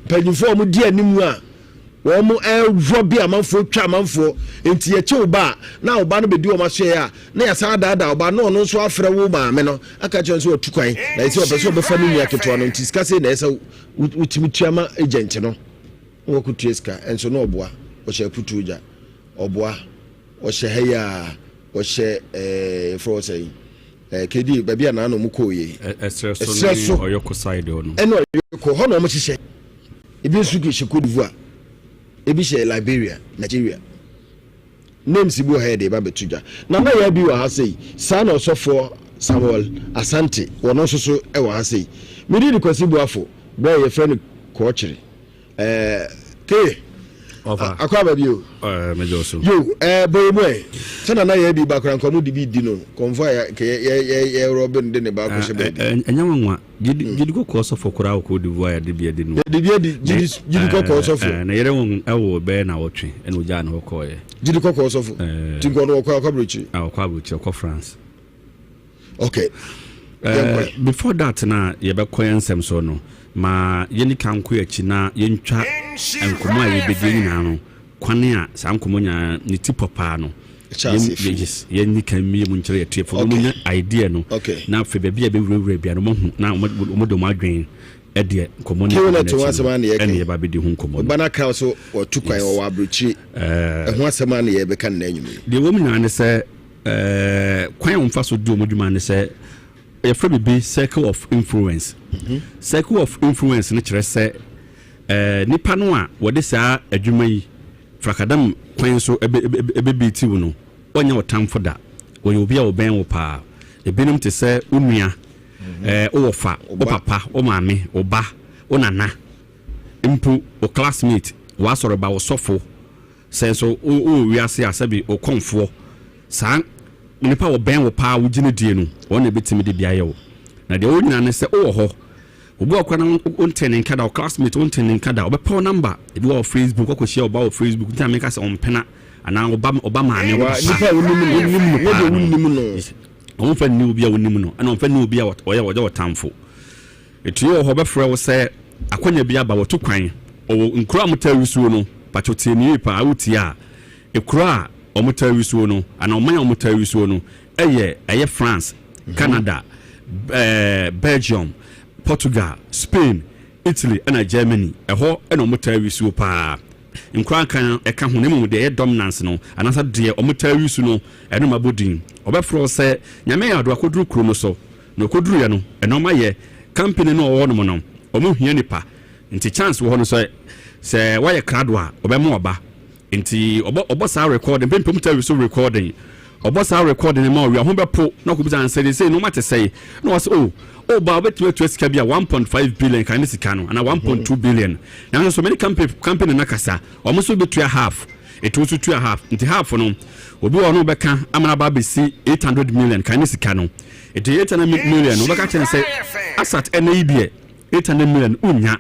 mpanyinfoɔ a wɔn di anim a Wɔn ɛwɔ bi amanfoɔ twa amanfoɔ nti yɛkye wo ba a na wo ba no bɛdi wɔn asoɛeɛ a na yɛasan adaadaa wo ba na ɔno nso afrɛ wo maame no aka kyerɛ no sɛ watu kwan na ɛsɛ ɔpɛ sɛ ɔbɛfa ne nua ketewa no nti sika sei na ɛsɛ wotumi tua ma agent no na wakɔtua sika ɛnso na ɔboa ɔhyɛ aputuo gya ɔboa. Ɔhyɛ ha yi a, ɔhyɛ ɛɛ yɛfrɛ wɔ sɛ ɛɛ kedi baabi a naanu mu kɔɔ yɛ. Ɛsrɛ so ne Ɔyɔko side hɔ no. Ɛna Ɔyɔko hɔ na wɔn hyehyɛ. Ebi nso hyɛ Cote d'Ivoire, ebi hyɛ Liberia, Nigeria. Names bi wɔ ha yɛde ba bɛto dwa. Nana Yaa bi wɔ ha sei, saa na ɔsɔfoɔ Samuel Asante wɔno nso so wɔ ha sei. Me din de Kwasi Boafo, berɛ a yɛfrɛ no Kɔɔkyere. Ɛɛ Keye, akɔ aba bio. Yo, ɛɛ bɔ yɛ mu ɛ. Sɛ Nana Yaa bi ba koraa nka ɔmo de bi di no, kɔmfo a yɛ yɛ rɔbe no de ne ba akɔhyɛ baabi. Ɛnyɛ nwanwa. Gyidi kɔkɔɔ sɔfo koraa wɔ Cote d'Ivoire yɛde bi adi no. Yɛde bi adi gyidi kɔkɔɔ sɔfo. Na yere wɔn ɛwɔ bɛyɛ na wɔtwe ɛna ogyaa ne hɔ kɔɔɛ. Gyidi kɔkɔɔ sɔfo. Ti nkɔ no wɔkɔ akɔ aburokyiri. Ɔkɔ aburokyiri, ɔkɔ France. Okay. Before that na yɛbɛkɔ yɛn nsɛm so no, ma yɛni kan nkɔ akyi na yɛntwa nkɔmmɔ a yɛbɛdi nyinaa no kwan a saa nkɔmmɔ nyinaa ne ti pɔ paa no. Yɛnni kan mmie mu nkyerɛ yɛtiefo no wɔnya idea no na afei baabi a bɛwurawura bia no wɔahu na wɔde wɔn adwene ɛdeɛ nkɔmmɔ no ɛne ho asɛm a na yɛka ɛne yɛba bɛdi ho nkɔmmɔ no ɔba no aka so wɔtu kwan wɔwɔ aburokyire ɛho asɛm a na yɛbɛka no n'anwum yi. Deɛ wɔm nyinaa ne sɛ kwan a wɔmfa so di wɔn adwuma ne sɛ yɛfrɛ biribi circle of influence. Circle of influence no kyerɛ sɛ nipa no a wɔde saa adwuma yi frakadam kwan so ɛbɛbi tiw no, ɔnyɛ wo tamfo da, ɔyɛ obi a ɔbɛn wo paa. Ebinom te sɛ wo nua, wowɔ fa, wo papa, wo maame, wo ba, wo nana, mpo wo classmate, w'asɔreba, wo sɔfo. Sɛ nso wowɔ wiase a, sɛbi wo kɔnfoɔ, saa nipa a ɔbɛn wo paa wogye no die no, wɔn na ebɛtumi de bi ayɛ wo. Na deɛ wɔn nyinaa ne sɛ wowɔ hɔ, obi wɔ kora na wonte ne nka da, wo classmate wonte ne nka da, ɔbɛpɛ wo number. Ebi wɔ Facebook, wakɔhyia ɔba wɔ Facebook, nti na meka sɛ ɔmpena anaa ɔba ɔba maame, ɔba papa. Nipa a wonim no, wonim no paa no. Wɔn mfa nni obi a wonim no, ɛna wɔn mfa nni obi a ɔyɛ ɔyɛ ɔtamfo. Etu wɔ hɔ bɛfrɛ wo sɛ akɔnya bi aba, wɔtu kwan ɔwɔ nkuro a wɔtaa wisuo no. Patro, tie mi yie paa, wotie a, ekuro a wɔtaa wisuo no anaa ɔman a wɔtaa wisuo no ɛyɛ France, Canada, Belgium, Portugal, Spain, Italy ɛna Germany. Ɛhɔ ɛna wɔtaa wisuo paa. Nkuro anka ɛka ho na mmom deɛ ɛyɛ dominance no anaasɛ deɛ wɔtaa wisu no, ɛno ma bɔ din. Ɔbɛfrɛ wo sɛ Nyame yɛ ado akɔduru kuro no so, na ɔkɔduruiɛ no, ɛnɔɔma yɛ company no ɔwɔ hɔnom no, ɔmo hia nipa, nti chance wɔ hɔ no sɛ wayɛ krado a, ɔbɛma ɔba. Nti ɔbɔ saa recording mpempem taa so recording, ɔbɔ saa recording ma ɔwia ho bɛpo na ɔkɔbisa nsɛ de sɛ nneɛma te sɛe, na ɔsɛ o ɔba wobɛtumi atua sika bi a 1.5 billion kan ne sika no anaa 1.2 billion, nanso so mene company no kasa, ɔmo nso bɛtua half, ɛtu nso tua half, nti half no obi wɔ no bɛka amana ba bɛsi 800 million kan ne sika no. Nti 800 million no, wobɛka kyerɛ no sɛ asat ɛnɛ yi deɛ 800 million wonya,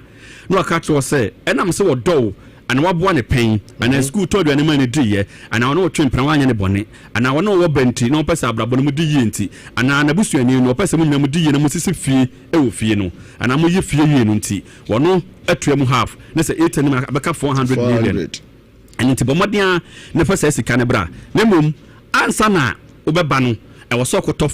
na waka kyerɛ wɔ sɛ ɛnam sɛ wɔdɔ wo anaa waboa ne pɛn anaa sukuu tɔ aduane ma ne diiɛ anaa ɔne wɔtwe mpena wanyɛ ne bɔne anaa ɔne wɔwɔ bɛ nti na wɔpɛ sɛ abrabɔ no mu di yie nti anaa n'abusuani no wɔpɛ sɛ mo nyinaa mu di yie na mo sisi fie ɛwɔ fie no anaa mo yi fie yie no nti wɔno atua mu half, na sɛ 800 million abɛka 400 million. Ɛno nti bɔ mmɔden a ne fa saa sika no bra. Na mmom ansa na wobɛba no, ɛwɔ sɛ ɔkɔtɔ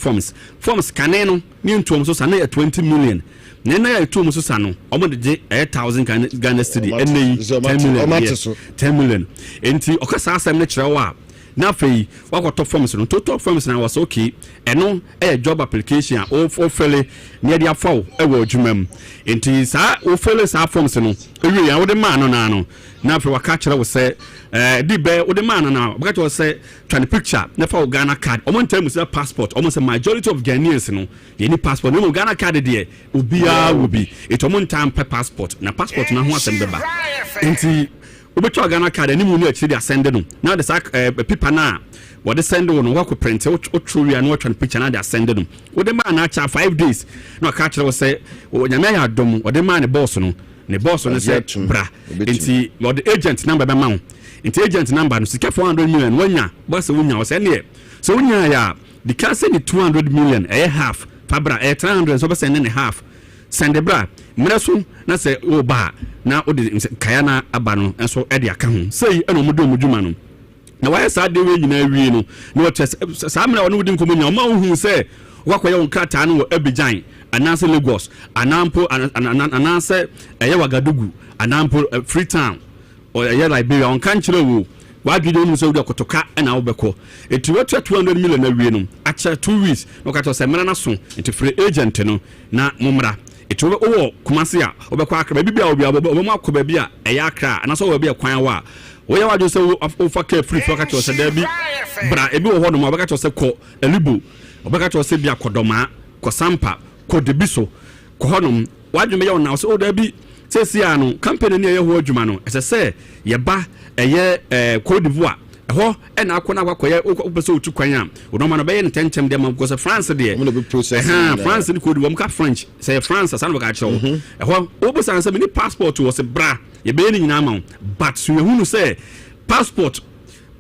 forms. Kane no ne ntuom so sa na yɛ 20 million, na ɛna yɛ tuom so sa no, ɔmo de gye ɛyɛ 1000 Ghana cedi. Ɛnɛ yi 10 million yɛ 10 million. Nti ɔka saa asɛm no kyerɛ wo a, na afei wakɔtɔ forms no. Nti forms na wɔ sɛ okay, ɛno ɛyɛ job application a wofɛle na yɛde afa wo ɛwɔ adwuma mu. Nti saa wofɛle saa forms no ewie a, wode maa no naa no, na afei waka kyerɛ wo sɛ di bɛ wode maa no na waka kyerɛ wo sɛ twa ne picture na fa wo Ghana card. Ɔmo ntaa mu sɛ passport, ɔmo sɛ majority of Ghanaians no yɛni passport, na mmom Ghana card deɛ obiara wɔ bi, nti ɔmo ntaa mpɛ passport, na passport no ho asɛm bɛba. Nti wobɛtwa Ghana card anim ne akyire de asɛnde no, na de saa pipa no a wɔde sɛnde wo no, wakɔ print, wotwerɛ wie a na watwa no picture na de asɛnde no. Wode maa no akyɛ 5 days na waka kyerɛ wo sɛ Nyame ayɛ adom, wɔde maa ne boss no, ne boss no sɛ bra. Nti wɔde agent number bɛma wo. Nti agent number no, sika 400 million wanya bɔ sɛ wonya wɔ sɛ ɛneɛ sɛ wonya yɛ a, de ka sɛ ne 200 million ɛyɛ half fa bra, ɛyɛ 300 nso wobɛsɛnde ne half. Sɛnde bra mmerɛ so, na sɛ woba a, na wode kaya no aba no nso de aka ho. Sɛi ɛna ɔmode ɔmo dwuma no na wayɛ saa de wei nyinaa wie no, na wɔkyerɛ saa mmerɛ a ɔne wodi nkɔmmɔ nyinaa, ɔma wohu sɛ wakɔyɛ wo nkrataa no wɔ Abidjan anaasɛ Lagos anaa mpo anaasɛ ɛyɛ Wagadugu anaa mpo Freetown, ɛyɛ Liberia. Ɔnka nkyerɛ wo. W'adwene deɛ wonim sɛ wode kɔtɔka na wobɛkɔ. Nti woatua 200 million awie no, akyɛ 2 weeks na wɔka kyerɛ wo sɛ mmara no aso, nti frɛ agent no na mommra. Nti wowɔ Kumase a, wobɛkɔ Accra, baabi biara a wɔ biara wɔbɛma akɔ baabi a ɛyɛ Accra anaasɛ wɔ baabi a kwan wɔ a, woyɛ w'adwene sɛ wofa kaa firi fie, wɔka kyerɛ wo sɛ daabi, bra. Ebi wɔ hɔnom a wɔbɛka kyerɛ wo sɛ kɔ Alibo, wɔbɛka kyerɛ wo sɛ bia kɔ Dɔmaa, kɔ Sampa, kɔ Debiso, kɔ hɔnom. W'adwene bɛyɛ wo nnaw sɛ, oh daabi, seesei ara no, company no a yɛyɛ ho adwuma no, ɛsɛ sɛ yɛba ɛyɛ ɛɛ Cote d'Ivoire, ɛhɔ ɛna akɔ na akɔ akɔyɛ, wopɛ sɛ wotu kwan a, wo nneɛma no bɛyɛ no ntɛmntɛm de ama wo, because France deɛ, Wɔn na bɛ process ɛhan, nyinaa. France ne Cote d'Ivoire, wɔn ka French, sɛ ɛyɛ France a, saa na wɔbɛka akyerɛ wo. Ɛhɔ, wobisa no sɛ, menni passport o, ɔse bra, yɛbɛyɛ ne nyinaa ama wo, but so yɛhunu sɛ passport,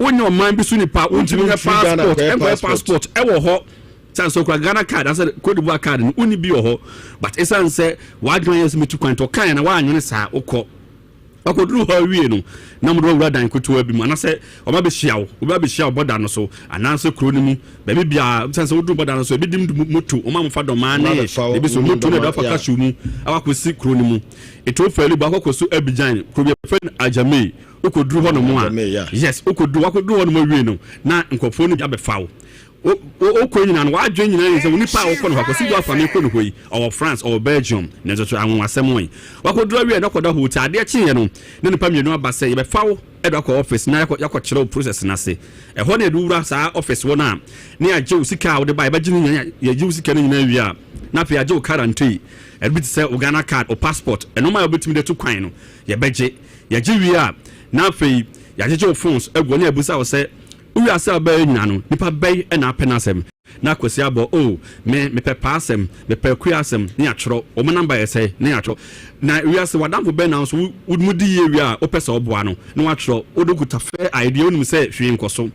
wonyɛ ɔman bi so nipa, wontumi nyɛ Wontumi mfiri Ghana passport, nkɔyɛ ɛnkɔyɛ passport. passport ɛwɔ hɔ. Sane sɛ okura Ghana card anaasɛ Cote d'Ivoire card no, wonni bi wɔ hɔ. But esiane sɛ w'adwene ayɛ sɛ metu kwan nti, ɔkaeɛ na woannwene saa, wokɔ. Wakɔduru hɔ awie no, na wɔde wo awura dan ketewa bi mu anaasɛ wɔba abɛhyia wo, obi abɛhyia wo bɔda no so anaasɛ kuro no mu, baabi biara. Sane sɛ woduru bɔda no so, ebi de moto, wɔn a wɔfa dɔmaa ne ebi so moto na ɛde afa cashew mu akɔ akɔsi kuro no mu. Nti wofa Elibu akɔ akɔsi Abidjan, kuro bi yɛfrɛ no Adjamé, wokɔduru hɔnom a, yes, wokɔduru, wakɔduru hɔnom awie no, na nkurɔfoɔ no bi abɛfa wo. Wokɔ nyinaa no, w'adwene nyinaa yɛ sɛ onipa a wokɔ no hɔ, Akwasi Boafo a mekɔ no hɔ yi, ɔwɔ France, ɔwɔ Belgium, nanso so anwonwasɛm ɔn. Wakɔduru awiei na ɔkɔda hotel, adeɛ kyeeɛ no, na nnipa mmienu aba sɛ yɛbɛfa wo de akɔ office na yɛakɔkyerɛ wo process no ase. Ɛhɔ na yɛde wo wura saa office hɔ no a, na yɛagye wo sika a wode baeɛ, yɛbɛgye ne nyinaa, yɛgye wo sika no nyinaa wie a, na afei yɛagye wo guarantee, ɛno bi te sɛ wo Ghana card, wo passport, nnoɔma a wobɛtumi de atu kwan no, yɛbɛgye. Yɛgye wie a, na afei yɛagyegye wo phones agu hɔ na yɛabisa wo sɛ, Wo wiase a wobɛyɛ nyinaa no, nipa bɛn na apɛ n'asɛm? Na Kwasi abɔ, oh, me, mepɛ paa asɛm, mepɛ Akua asɛm, ne yɛatwerɛ, wɔn number yɛ sɛn, ne yɛatwerɛ. Na wiase, w'adamfo bɛn na wo nso wo, modi yie wie a, wopɛ sɛ ɔboa no, na woatwerɛ, wode wokuta fair idea, wonim sɛ hwee nkɔ so.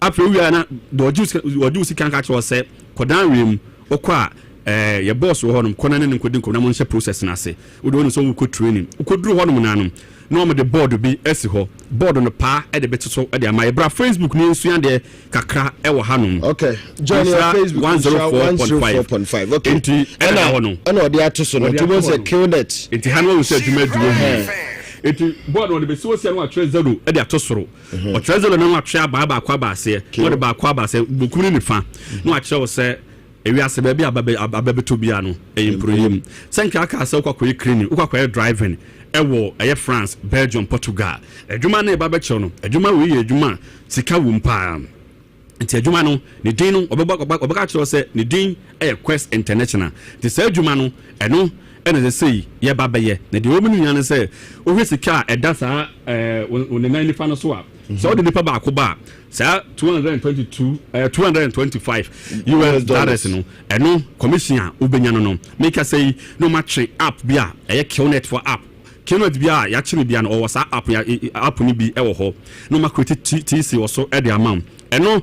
Afei wowie a na deɛ ɔgye wo sika, ɔgye wo sika no ka kyerɛ wo sɛ, kɔdan wei mu, wokɔ a, eh, yɛ boss wɔ hɔnom, kɔ na ne no nkɔdi nkɔmmɔ na monhyɛ process no ase. Wode wonim sɛ wokɔ training. Wokɔduru hɔnom no ara no, na wɔde board bi asi hɔ, board no paa de bɛto so de ama yɛ. Bra Facebook na yɛnsua adeɛ kakra wɔ hanom. Okay, join your Nhyira Facebook Nhyira 104.5. 104.5. Okay. Nti ɛna ɛna hɔ no. ɛna ɔde ato so no. Ɔde Nti ato wobɛhu hɔ sɛ no. Qnet. Nti ha no wahu sɛ adwuma adu hɔ yie. Nti board no ɔde bɛsi hɔ sia na watwerɛ zero de ato soro. Ɔtwerɛ zero no na watwerɛ abaa baako aba aseɛ. Na ɔde baako aba aseɛ, benkum ne nifa. Na wakyerɛ wo sɛ Ewiase baabi a aba bɛ aba bɛtɔ biara no, ɛyɛ mproyɛ mu. Sɛ nka aka sɛ wokɔ akɔyɛ cleaning, wokɔ akɔyɛ driving ɛwɔ ɛyɛ France, Belgium, Portugal. Adwuma no ɛba bɛkyerɛ no, adwuma wei yɛ adwuma a sika wom paa. Nti adwuma no, ne din no, ɔbɛbɔ ɔbɛka akyerɛ wo sɛ ne din ɛyɛ Quest International. Nti saa adwuma no, ɛno ɛna sɛ sei yɛba bɛyɛ. Na deɛ ɛwɔ mu no nyinaa ne sɛ, wohwɛ sika a ɛda saa ɛɛ wo ne nan nifa no so a, sɛ wode nipa baako ba a, Saa 222 eh, 225 US dollars no, ɛno commission a wobɛnya no no, mekasa yi na wɔatwe app bi a ɛyɛ Qnet for app. Qnet bi a yɛakye no bia no, ɔwɔ saa app app no bi wɔ hɔ na wɔakreti TC wɔ so de ama wo. Ɛno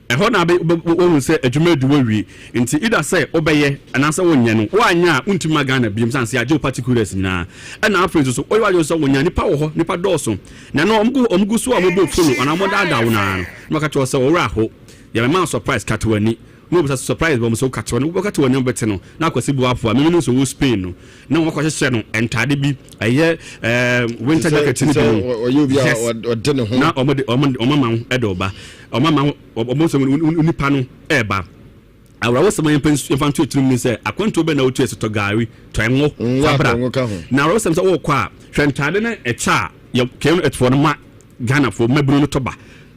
ɛhɔ na wɔhu sɛ adwuma adi wawie. Nti either sɛ wobɛyɛ anaasɛ wonyɛ no, woanyɛ a wontumi ma Ghana biom sane sɛ yɛagye wo particulars nyinaa. Ɛna afei nso so woyɛ w'adwene sɛ wonya nipa wɔ hɔ, nipa dɔɔso. Na ɛno wɔn gu wɔn gu so a wɔbɔ follow anaa wɔn daadaa wo naa no, na wɔka kyerɛ wo sɛ wɔwerɛ aho, yɛbɛma wo surprise, kate w'ani. Na wɔbisa sɛ surprise bɛn, wɔn sɛ wokate w'ani, wobɛkate w'ani a wobɛte no, na Akwasi Boafo a menim sɛ ɔwɔ Spain no, na wɔn akɔhyehyɛ no ntaade bi, ɛyɛ ɛɛ winter jacket no bi no. Yes, na wɔn de wɔn wɔn ama wo ɛde ɔba, wɔn ama wo wɔn sɛ nipa no ɛɛba. Awerɛhosɛm a yɛmfa nsu yɛmfa nto yɛn tirim ne sɛ, akwantuo bɛn na wotu yɛ sɛ tɔ gari, tɔ ngo, Mm, fa bra. yɛ ngo ka ho. Na awerɛhosɛm sɛ wokɔ a, hwɛ ntaade ne ɛkyɛ a yɛ KNH foɔ no ma Ghanafoɔ mmabunu no tɔ ba.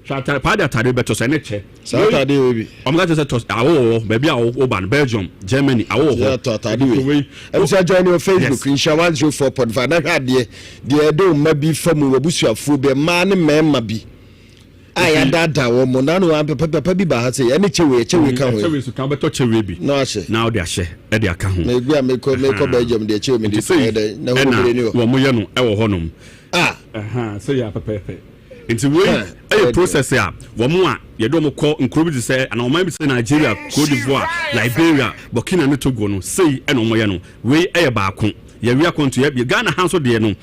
Hwɛ atare paa de atare bɛtɔ so ɛne kyɛ. Saa atade wei bi. Wɔn ka kyerɛ sɛ tɔ awo wɔ hɔ baabi a woba no Belgium, Germany awo wɔ hɔ. Yɛ tɔ atade Tɔ wei. wei. Abusua join your Facebook Yes. Nhyira 104.5 na hwɛ adeɛ deɛ ɛde wo mma bi fa mu w'abusuafoɔ bi mmaa ne mmarima bi. a yɛadaadaa wɔn mo nano a papa papa bi ba ha sɛ ɛne kyɛwei ɛkyɛwei ka ho ɛkyɛwei so ka wobɛtɔ kyɛwei bi na wahyɛ na wode ahyɛ ɛde aka ho na ebi a mekɔ mekɔ Belgium deɛ kyɛwei mede nti dɛ na ɛna hɔ ni hɔ wɔn yɛ no ɛwɔ hɔnom ah sɛ yɛ pɛpɛɛpɛ nti wei ɛyɛ process a wɔn a yɛde wɔn kɔ nkuro bi te sɛ anaa ɔman bi te sɛ Nigeria, Cote d'Ivoire, Liberia, Burkina ne Togo no sei ɛna wɔn yɛ no. Wei ɛyɛ baako. Yɛwe akwantu yɛ Ghana ha nso deɛ no.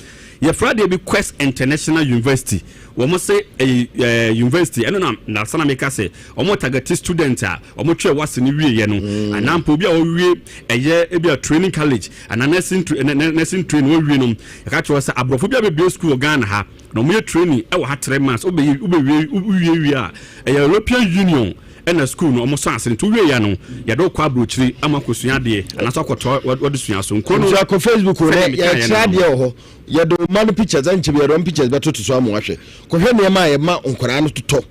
Yɛfrɛ adeɛ bi Quest International University. Wɔn se ɛyɛ ɛɛ university ɛno na nasa na meka sɛ wɔn target student a wɔn twɛ wase no wieɛ no, anaa mpo obi a wɔwie ɛyɛ ebi a training college anaa nursing training wɔwie no. Yɛka kyerɛ sɛ aborɔfo bi a bɛbie school wɔ Ghana ha na wɔn yɛ training ɛwɔ ha 3 months, wobɛyɛ wobɛwie wowie wie a, ɛyɛ European Union ɛna school no ɔmo sɔ ase. Nti wowie ya no, yɛde wokɔ aburokyiri ama akɔsua adeɛ anaasɛ akɔtɔ wɔde sua so nkuro no. Nti akɔ Facebook Sɛdeɛ nɛ mekaeɛ yɛkyerɛ no. adeɛ wɔ hɔ. Yɛde ɔma no pictures, ɛnkyɛ bi yɛde ɔmo pictures bɛtoto so ama wahwɛ. Kɔhwɛ nneɛma a yɛma nkwaraa no totɔ.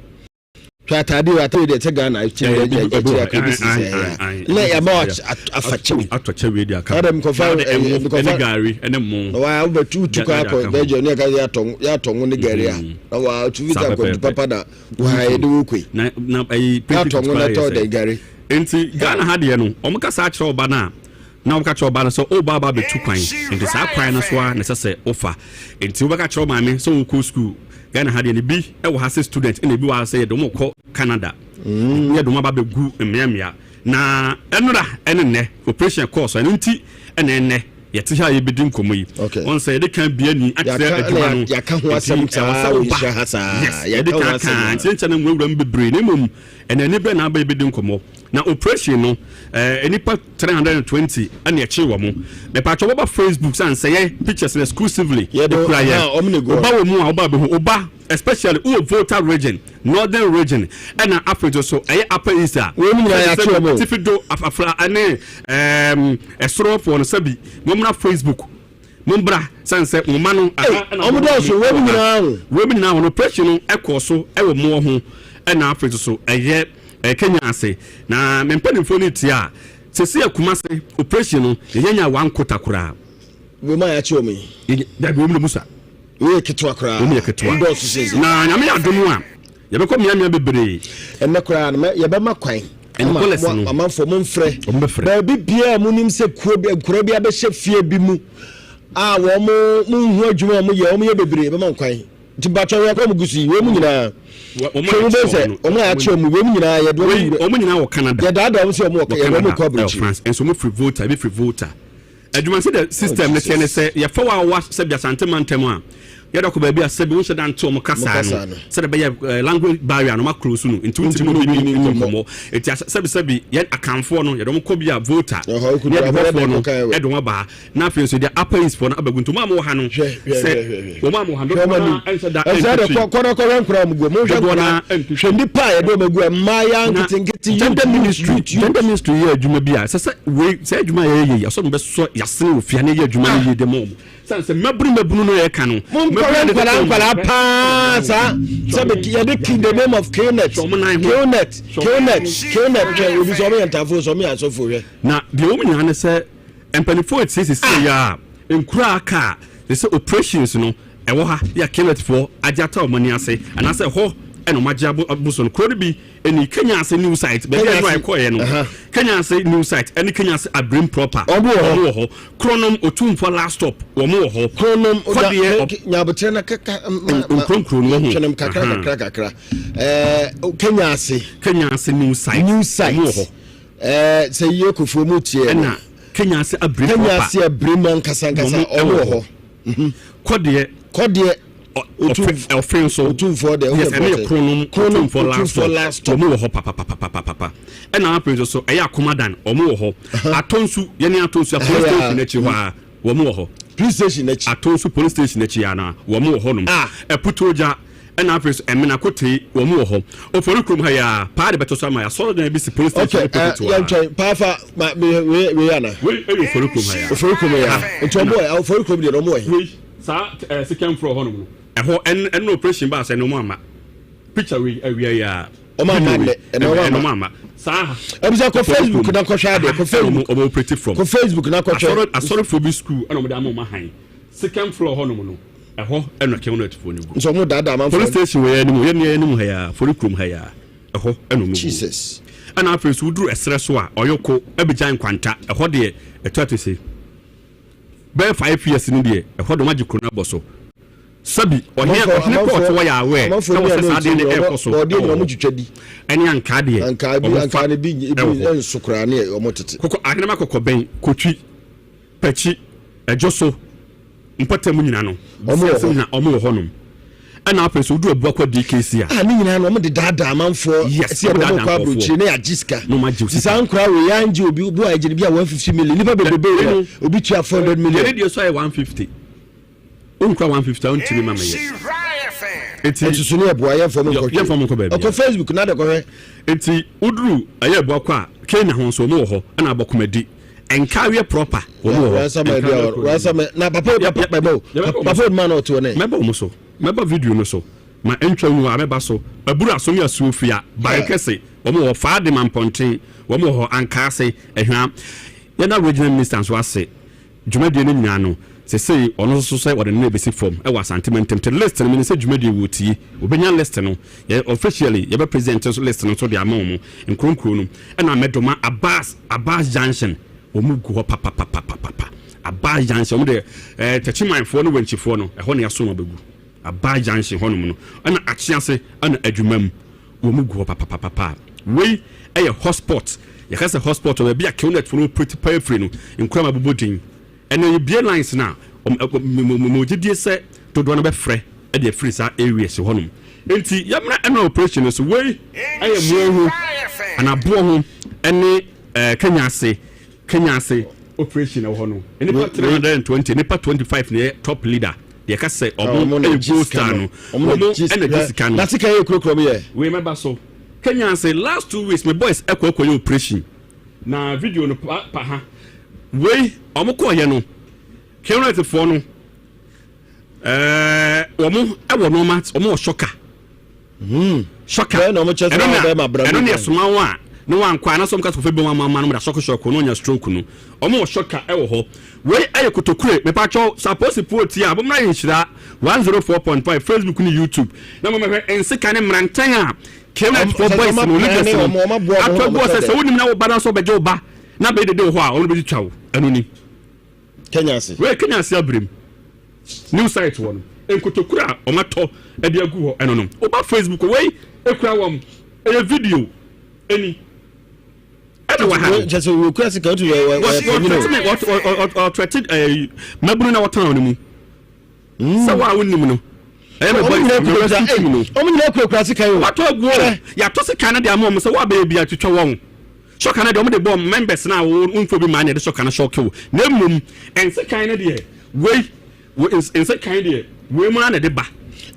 Hwɛ ataade o, ataade deɛ ɛkyɛ Ghana ɛkyɛ ɛkyɛ akɔ ebi sisi ɛyɛ na yɛma wa afa kyɛw. Atɔ kyɛw yi di aka. Adam nkɔfa Na ɛɛ, ɛmo nkɔfa ɛne gari ɛne mo. Na wa wobɛtu tu kɔ Ya- akɔ ya- ya- Belgium ne yɛka yɛatɔ yɛatɔ ngo ne gari a, na wa tu fi Saa sɛ akɔdu pɛpɛɛpɛ. papa na wa yɛde wo kɔi. Na ɛyi Yɛatɔ ngo na tɔ dɛ gari. Nti Ghana ha deɛ no, ɔmo kasa akyerɛ ɔba no a, na ɔmo ka kyerɛ ɔba no sɛ ɔba aba abɛtu kwan, nti saa kwan no so a na ɛsɛ sɛ wofa. Nti wobɛka kyerɛ maame sɛ wokɔ school. Ghana ha deɛ no, bi ɛwɔ ha sɛ student, ɛna ebi wɔ ha sɛ yɛde ɔmo kɔ Canada, yɛde ɔmo aba abɛgu mmeammea. Na ɛnora ɛne nnɛ operation kɔɔ so, ɛno nti ɛna ɛnnɛ yɛte ha a yɛbɛdi nkɔmmɔ yi. Okay. Ɔn sɛ yɛde kan bia ni akyerɛ adwuma no. Yɛaka ho asɛm Nti, ɛwɔ saa sɛ wɔ woba. nhyira ha saa. Yes, Yɛaka yɛde ho kan asɛm kaa a. nti nkyɛn no nwurawura mu bebree, na mmom ɛna ani bɛ na aba yɛbɛdi nkɔmmɔ. Na operation no, nipa 320 ɛna ɛkye wɔ mo. Mepatwa wɔba Facebook san sɛ yɛ pictures no exclusively. Ekura yɛ. Ah, ɔmo na egu hɔ. Ɔba wɔ mu a, ɔba bɛhu ɔba, especially wowɔ Volta Region, Northern Region, ɛna afei nso so ɛyɛ Upper East a Wɔn mu nyinaa yɛakye wɔn o. Tifi do afra ɛne ɛsorofoɔ no, sɛbi mommra Facebook, mombra sane sɛ mo ma no. Ɔmo dɔɔso, wɔn mu nyinaa o. Wɔn mu nyinaa wɔn operation no ɛkɔɔ so ɛwɔ mmoɔ ho, ɛna afei nso so ɛyɛ Kenya ase. Na me mpanimfoɔ no tie a, sɛsi akuma se operation no yɛnyɛ nya one quarter koraa. Wɔn mu a yɛakye wɔn yi. Dabi, wɔn mu na musa. Wɔn yɛ ketewa koraa. Wɔn yɛ ketewa. Ndɔɔso sese. Na Nyame yɛ adom a, yɛbɛkɔ mmeammea bebree. Ɛnɛ koraa no yɛbɛma kwan Ɛnɛ ama kɔlɛs no. Amanfoɔ momfrɛ. Ɔmo bɛfrɛ. Baabi biara a monim sɛ kuo bi, nkura bi abɛhyɛ fie bi mu a wɔn mo nhu adwuma a wɔn yɛ, wɔn yɛ bebree, bɛma mo kwan. Nti batwa yɛ kɔ mo gu so yi, wɔn mu nyinaa. Wɔn hwɛ a mo bɛ yɛakye sɛ wɔn no. wɔn a yɛakye wɔn wɔn mu nyinaa yɛde wɔn Wei wura. wɔn nyinaa wɔ Canada. Yɛdaadaa wɔn sɛ wɔn wɔ wɔ yɛde wɔn Canada kɔ ɛwɔ aburokyi. France nso, wɔn firi Volta, ebi firi Volta. Adwuma sɛ de system ne tiɛ ne sɛ yɛfa wa wa sɛbi Asante mantam a, yɛdɔ kɔ baabi a sɛbi wɔn hyɛ da nte wɔn kasa kasa no no. Sɛde bɛyɛ language barrier no ma close no, nti wɔn ti mu bi ni nkɔmɔ. Nti sɛbi sɛbi yɛn Akanfoɔ no, yɛde wɔn kɔ bi a Volta Ɛhɔ, okudu ne yɛde abɛyɛ hɔfoɔ dɛ no kɔka ɛwɛ. ɛde wɔn aba. Na afei nso deɛ Upper East foɔ no abɛgu. Nti wɔn a wɔwɔ ha no, Hwɛ, hwɛ, sɛ hwɛ, hwɛ, hwɛ. wɔn a wɔwɔ ha Hwɛ dodoɔ wɔn naa anim. ɛnhyɛ da Ɛsɛ de ɛntwitwi. kɔ kɔ na kɔhwɛ nkura wɔn gu mo hwɛ Dodoɔ nkura naa ɛntwitwi. hwɛ nipa a yɛde wɔn agu mmaaya Na nketenkete. gender youth, ministry youth, youth. Gender ministry yɛ adwuma bi a ɛsɛ sɛ wei sɛ adwuma a yɛyɛ yɛ asɔ no bɛsɔ yasene wɔ fia ne yɛ adwuma no yie de ma ɔmo sane sɛ mmabunu mmabunu no yɛka no. Monkɔhwɛ nkwadaa nkwadaa paa saa sɛbi yɛde ki the name of Qnet. Hwɛ ɔmo nan ho. Qnet. Hwɛ ɔmo nan Qnet, Qnet. Hwɛ obi sɛ ɔmo yɛ ntafo sɛ ɔmo yɛ asɔfo, hwɛ. Na deɛ wɔn nyinaa ne sɛ mpanimfoɔ etie sisi yɛ a nkura aka a sɛ operations no ɛwɔ ha yɛ Qnet foɔ agye ata wɔn ani ase anaasɛ ɛhɔ ɛna wɔn agye abo so no. Kuro no bi ɛni Kenya ase new site baabi a Kenya ɛno a ase. ɛkɔɛ no, Kenya ase new site ɛne Kenya ase Abirem proper. Ɔmo wɔ hɔ. Ɔmo wɔ hɔ. Kronom Otumfoɔ last stop, wɔn wɔ hɔ. Kronom. Kɔdeɛ. Nyabotrɛ na kaka Nkuronkuro no ho. Twɛnɛm kakra. Kakra kakra, Kenya ase. Kenya ase new site. New site. Ɔmo wɔ hɔ. Sɛ yie kofuo mu tie no. Ɛna Kenya ase Abirem Kenya proper. ase Abirem ankasa ankasa. Wɔn ɔmo wɔ ɛwɔ hɔ. Kɔdeɛ. Kɔdeɛ. Ɔfe nso. Otumfoɔ deɛ. Yes, ɛno yɛ Kronom. Kronom. Otumfoɔ last Otumfoɔ last stop. stop. Ɔmo wɔ hɔ papapapapapa. Ɛna afei nso so ɛyɛ Akomadan, ɔmo wɔ hɔ. Atonsu, yɛne Atonsu a police station akyi hɔ a, wɔn wɔ hɔ. Police station akyi. Atonsu police station akyi ana wɔn wɔ hɔ nom. Ɛputuogya, ɛna afei so Ɛmena Kote, wɔn wɔ hɔ. Ofori kurom ha yi a paa de bɛtɔ so ama yɛ asɔrɔdan bi si police station opposite hɔ a. Yɛntwɛn paafa ma me wei wei ana. Wei ɛyɛ Ofori kurom ha yi a. Ofori kurom yi a, nti ɔmo wɔ Ofori kurom deɛ, ɔmo wɔ he? Wei saa second floor hɔ nom no, ɛhɔ ɛno operation baa sɛ ɛno mo ama picture wei awia yi a. Ɔmo ama nnɛ, ɛnɛ ɔmo ɛno ama. mo ama saa. Ɛbi sɛ kɔ Facebook na kɔhwɛ adeɛ, kɔ Facebook. Ɔmo operate from. Kɔ Facebook na kɔhwɛ. Asɔrefoɔ bi school ɛna ɔmo de ama ɔmo ahan second floor hɔ nom no, ɛhɔ ɛna Qnet foɔ no gu. Nso ɔmo daadaa amanfoɔ. Police station wɔ yɛn anim, yɛn yɛn anim ha ya, Fori kurom ha ya, ɛhɔ ɛna ɔmo gu. Jesus. Ɛna afei so woduru ɛserɛ so a, ɔyɔko ɛbɛgya Nkwanta, ɛhɔ deɛ ɛtɔ ate se bɛyɛ 5 years no deɛ, ɛhɔ de ɔmo agye kuro no abɔ so. Sɛbi ɔhene ɔhene kɔɔto wɔ yɛ awɛ Amanfoɔ sɛ ni wɔsɛ a saa adeɛ no n'ekyi ɛɛkɔ so. ɔdeɛ ɛwɔ nyina ɔmo hɔ. twitwa di. Ɛne ankaa deɛ ankaa bi ɔmo fa ankaa no bi ebi ɛwɔ hɔ. nso koraa ne ɔmo tete. Kɔkɔ ahenema kɔkɔ bɛn Kotwi Pɛkyi ɛdwo so. Mpɔtam nyina no, Ɔmo wɔ Bisiase hɔ. nyina ɔmo wɔ hɔnom. Ɛna afei so wodu Abuakwa DKC a. A ne nyinaa no ɔmo de daadaa amanfoɔ. Yes, sɛ ɔmo ɔmo daadaa kɔ nkurɔfoɔ. aburokyire na yɛagye sika. Na ɔmo agye Nti sika. saa nkora wei yɛangye obi obi a yɛgye no bi a 150 million nipa bebrebe Yɛ- wɔ obi tua 400 million. Yɛne deɛ so ayɛ 150. Wonkura 150 a wontumi ma meyɛ. Enti Nsusu ne ɛboa yɛmfa mu nkɔ Yɛmfa mu nkɔ baabi. Ɔkɔ Facebook na de kɔhwɛ. Enti woduru ɛyɛ Abuakwa a Kenya ho nso ɔmo wɔ hɔ ɛna Abɔkomadi. Nkaweɛ proper wɔn wɔ hɔ. Nkaweɛ kuro no mu. Na papa papa bɛbɛ o papa oduma na ɔte hɔ nɛ. Mɛba wɔn so. Mɛba video no so. Ma ɛntwa ngu a mɛba so. Abura so ne Asuofua, Ban Kɛse, wɔn wɔ hɔ. Faadema Mpɔnten, wɔn wɔ hɔ. Ankaase, Ahwea. Yɛda Regional Minister nso ase. Dwumadie no nyinaa no, sesei ɔno nso sɛ wɔde ne nan bɛsi fam wɔ Asante mantam nti list no menim sɛ dwumadie wɔ tie wɔbɛnya list no yɛ officially yɛbɛ present nso list no nso de ama wɔn nkuro nkuro no ɛna Mɛdoma Abbas Abbas Junction wɔn gu hɔ papapapapapa Abbas Junction wɔn de ɛɛ Tɛkyimanfoɔ ne Wankyifoɔ no ɛhɔ na yɛaso wɔn abɛgu Abbas Junction hɔnom no ɛna Akyease ɛna Adwumam Wɔn gu hɔ papapapapa. Wei yɛ hotspot. Yɛka sɛ hotspot a, baabi a Qnet fo no operate paa firi no, nkura ma bobɔ din. Ɛnna yɛbue lines no a, mewɔ gyedie sɛ dodoɔ no bɛfrɛ de afiri saa areas hɔnom. Enti yɛmmra ɛnna operation no so. Wei yɛ mmoa ho anaa boɔ ho ne Kenya ase Kenya ase operation ɛwɔ hɔ no nipa 320 nipa 25 na yɛ top leader deɛ ɛka sɛ ɔmo ɛyɛ gold star no ɔmo ɛna gye sika no. Na sika yɛ kurakura mu yɛ. Wei mɛba so Kenya ase last 2 weeks my boys ɛkɔ ɛkɔ yɛ operation na video no pa pa ha wei ɔmo kɔɔ yɛ no Kenyafoɔ no wɔn ɛwɔ nneɛma wɔn wɔ shocker. Shocker. Bɛyɛ na ɔmo kyɛ sɛ Ɛno na ɔbɛyɛ ma bra ɛno mu na kan. ɛsoma wo a na wankɔ a na sɛ ɔmo ka sɛ kɔfɛ bi wɔn ama no da sɔko sɔko na ɔnya stroke no. Ɔmo wɔ shocker ɛwɔ hɔ. Wei ɛyɛ kotokure mepakyɛw sɛ apolisifoɔ tie a momra yɛ nhyira 104.5 Facebook ne YouTube na momɛhwɛ nseka ne mmerantan a Knet foɔ Ɔmo- boys ɔmo no leaders apɛne no ɔmo- ɔmo aboa ɔmo atɔ ho agu hɔ ɔmo sɛ sɛ sɛ wonim na wo ba no sɛ ɔbɛgye wo ba na bɛyɛ dede wɔ hɔ a ɔmo bɛtwitwa wo ɛno ni. Kenya ase. Wei Kenya ase abirem new site wɔ no nkotokura a wɔn atɔ de agu hɔ ɛno no woba Facebook wei ekura wɔn ɛyɛ video ɛni ɛna wɔ ha no. Kyɛ sɛ wɔkura sika wotu yɛ wɔyɛ panyin o. Ɔtrɛte ɛɛ mabunu na wɔtɔn wɔn mu sɛ wɔn a wonim no ɛyɛ mɛ Ɔmo bɔ nyinaa mɛ kurakura rescue team no. ɔmo nyinaa kurakura sika yi o. Watɔ agu o yàtɔ sika no de ama wɔn sɛ wɔn abɛyɛ bi atwitwa wɔn sɔka no deɛ wɔn de bɔ members na wɔn nfo bi maa na yɛde sɔka no sɔke o na mmom nsekan no deɛ wei nsekan deɛ wei mu na de ba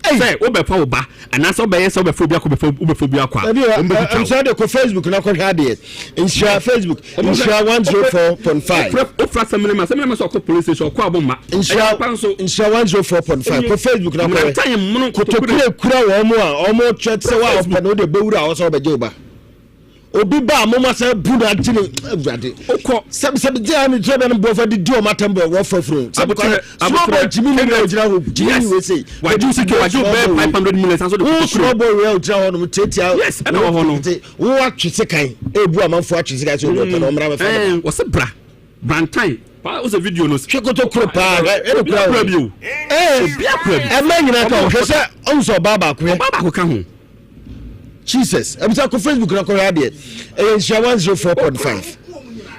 sɛ wobɛfa wo ba anaasɛ wobɛyɛ sɛ wobɛfa obi akɔ wobɛfa obi akɔ a Ɛbi wɔn bɛtwitwa wo. nhyira de kɔ Facebook na kɔhwɛ adeɛ. Nhyira Facebook nhyira 104.5. Wofra sɛmina ma sɛ ɔkɔ police station ɔkɔ abo ma. Nhyira Ɛyɛ pa nso. Nhyira 104.5 kɔ Facebook na kɔhwɛ. Mmeranteɛ mmono Kotokure kura wɔn mu a wɔn twɛ sɛ wɔn a ɔpɛ no wode bɛwura a wɔsɛ wɔbɛgye wo ba. Obi ba a moma sɛ bu na agye ne awurade. Wokɔ Sɛbi sɛbi gye a mi kyerɛ bɛ no bɔfra di di ɔmo atɛm bɔ wɔfra funu. Sɛbi Abotire- kwan small boy abotire- jimi ni na ogyina hɔ jimi ni wei sei. Wagye wo sika wagye wo bɛyɛ 500 million sanso de Wo kotokure. small boy wei a ogyina hɔ nom tietia. Yes, ɛna wɔ hɔ no. Wo atwe sekan ebu amanfo atwe sekan sɛ obi ɔpɛ na ɔmmra bɛfa ne ba. Ɛɛ wɔsɛ bra brantan paa wosɛ video no. Hwɛ kotokuro paa hwɛ ɛna Obi kura akura wo. bi o. Ɛɛ Obi akura bi. ɛmɛ nyinaa ka hwɛ sɛ ɔn sɛ ɔbaa baako yɛ. Ɔbaa baako ka ho. Jesus ɛbisa kɔ Facebook na kɔhwɛ adeɛ ɛyɛ nhyira 104.5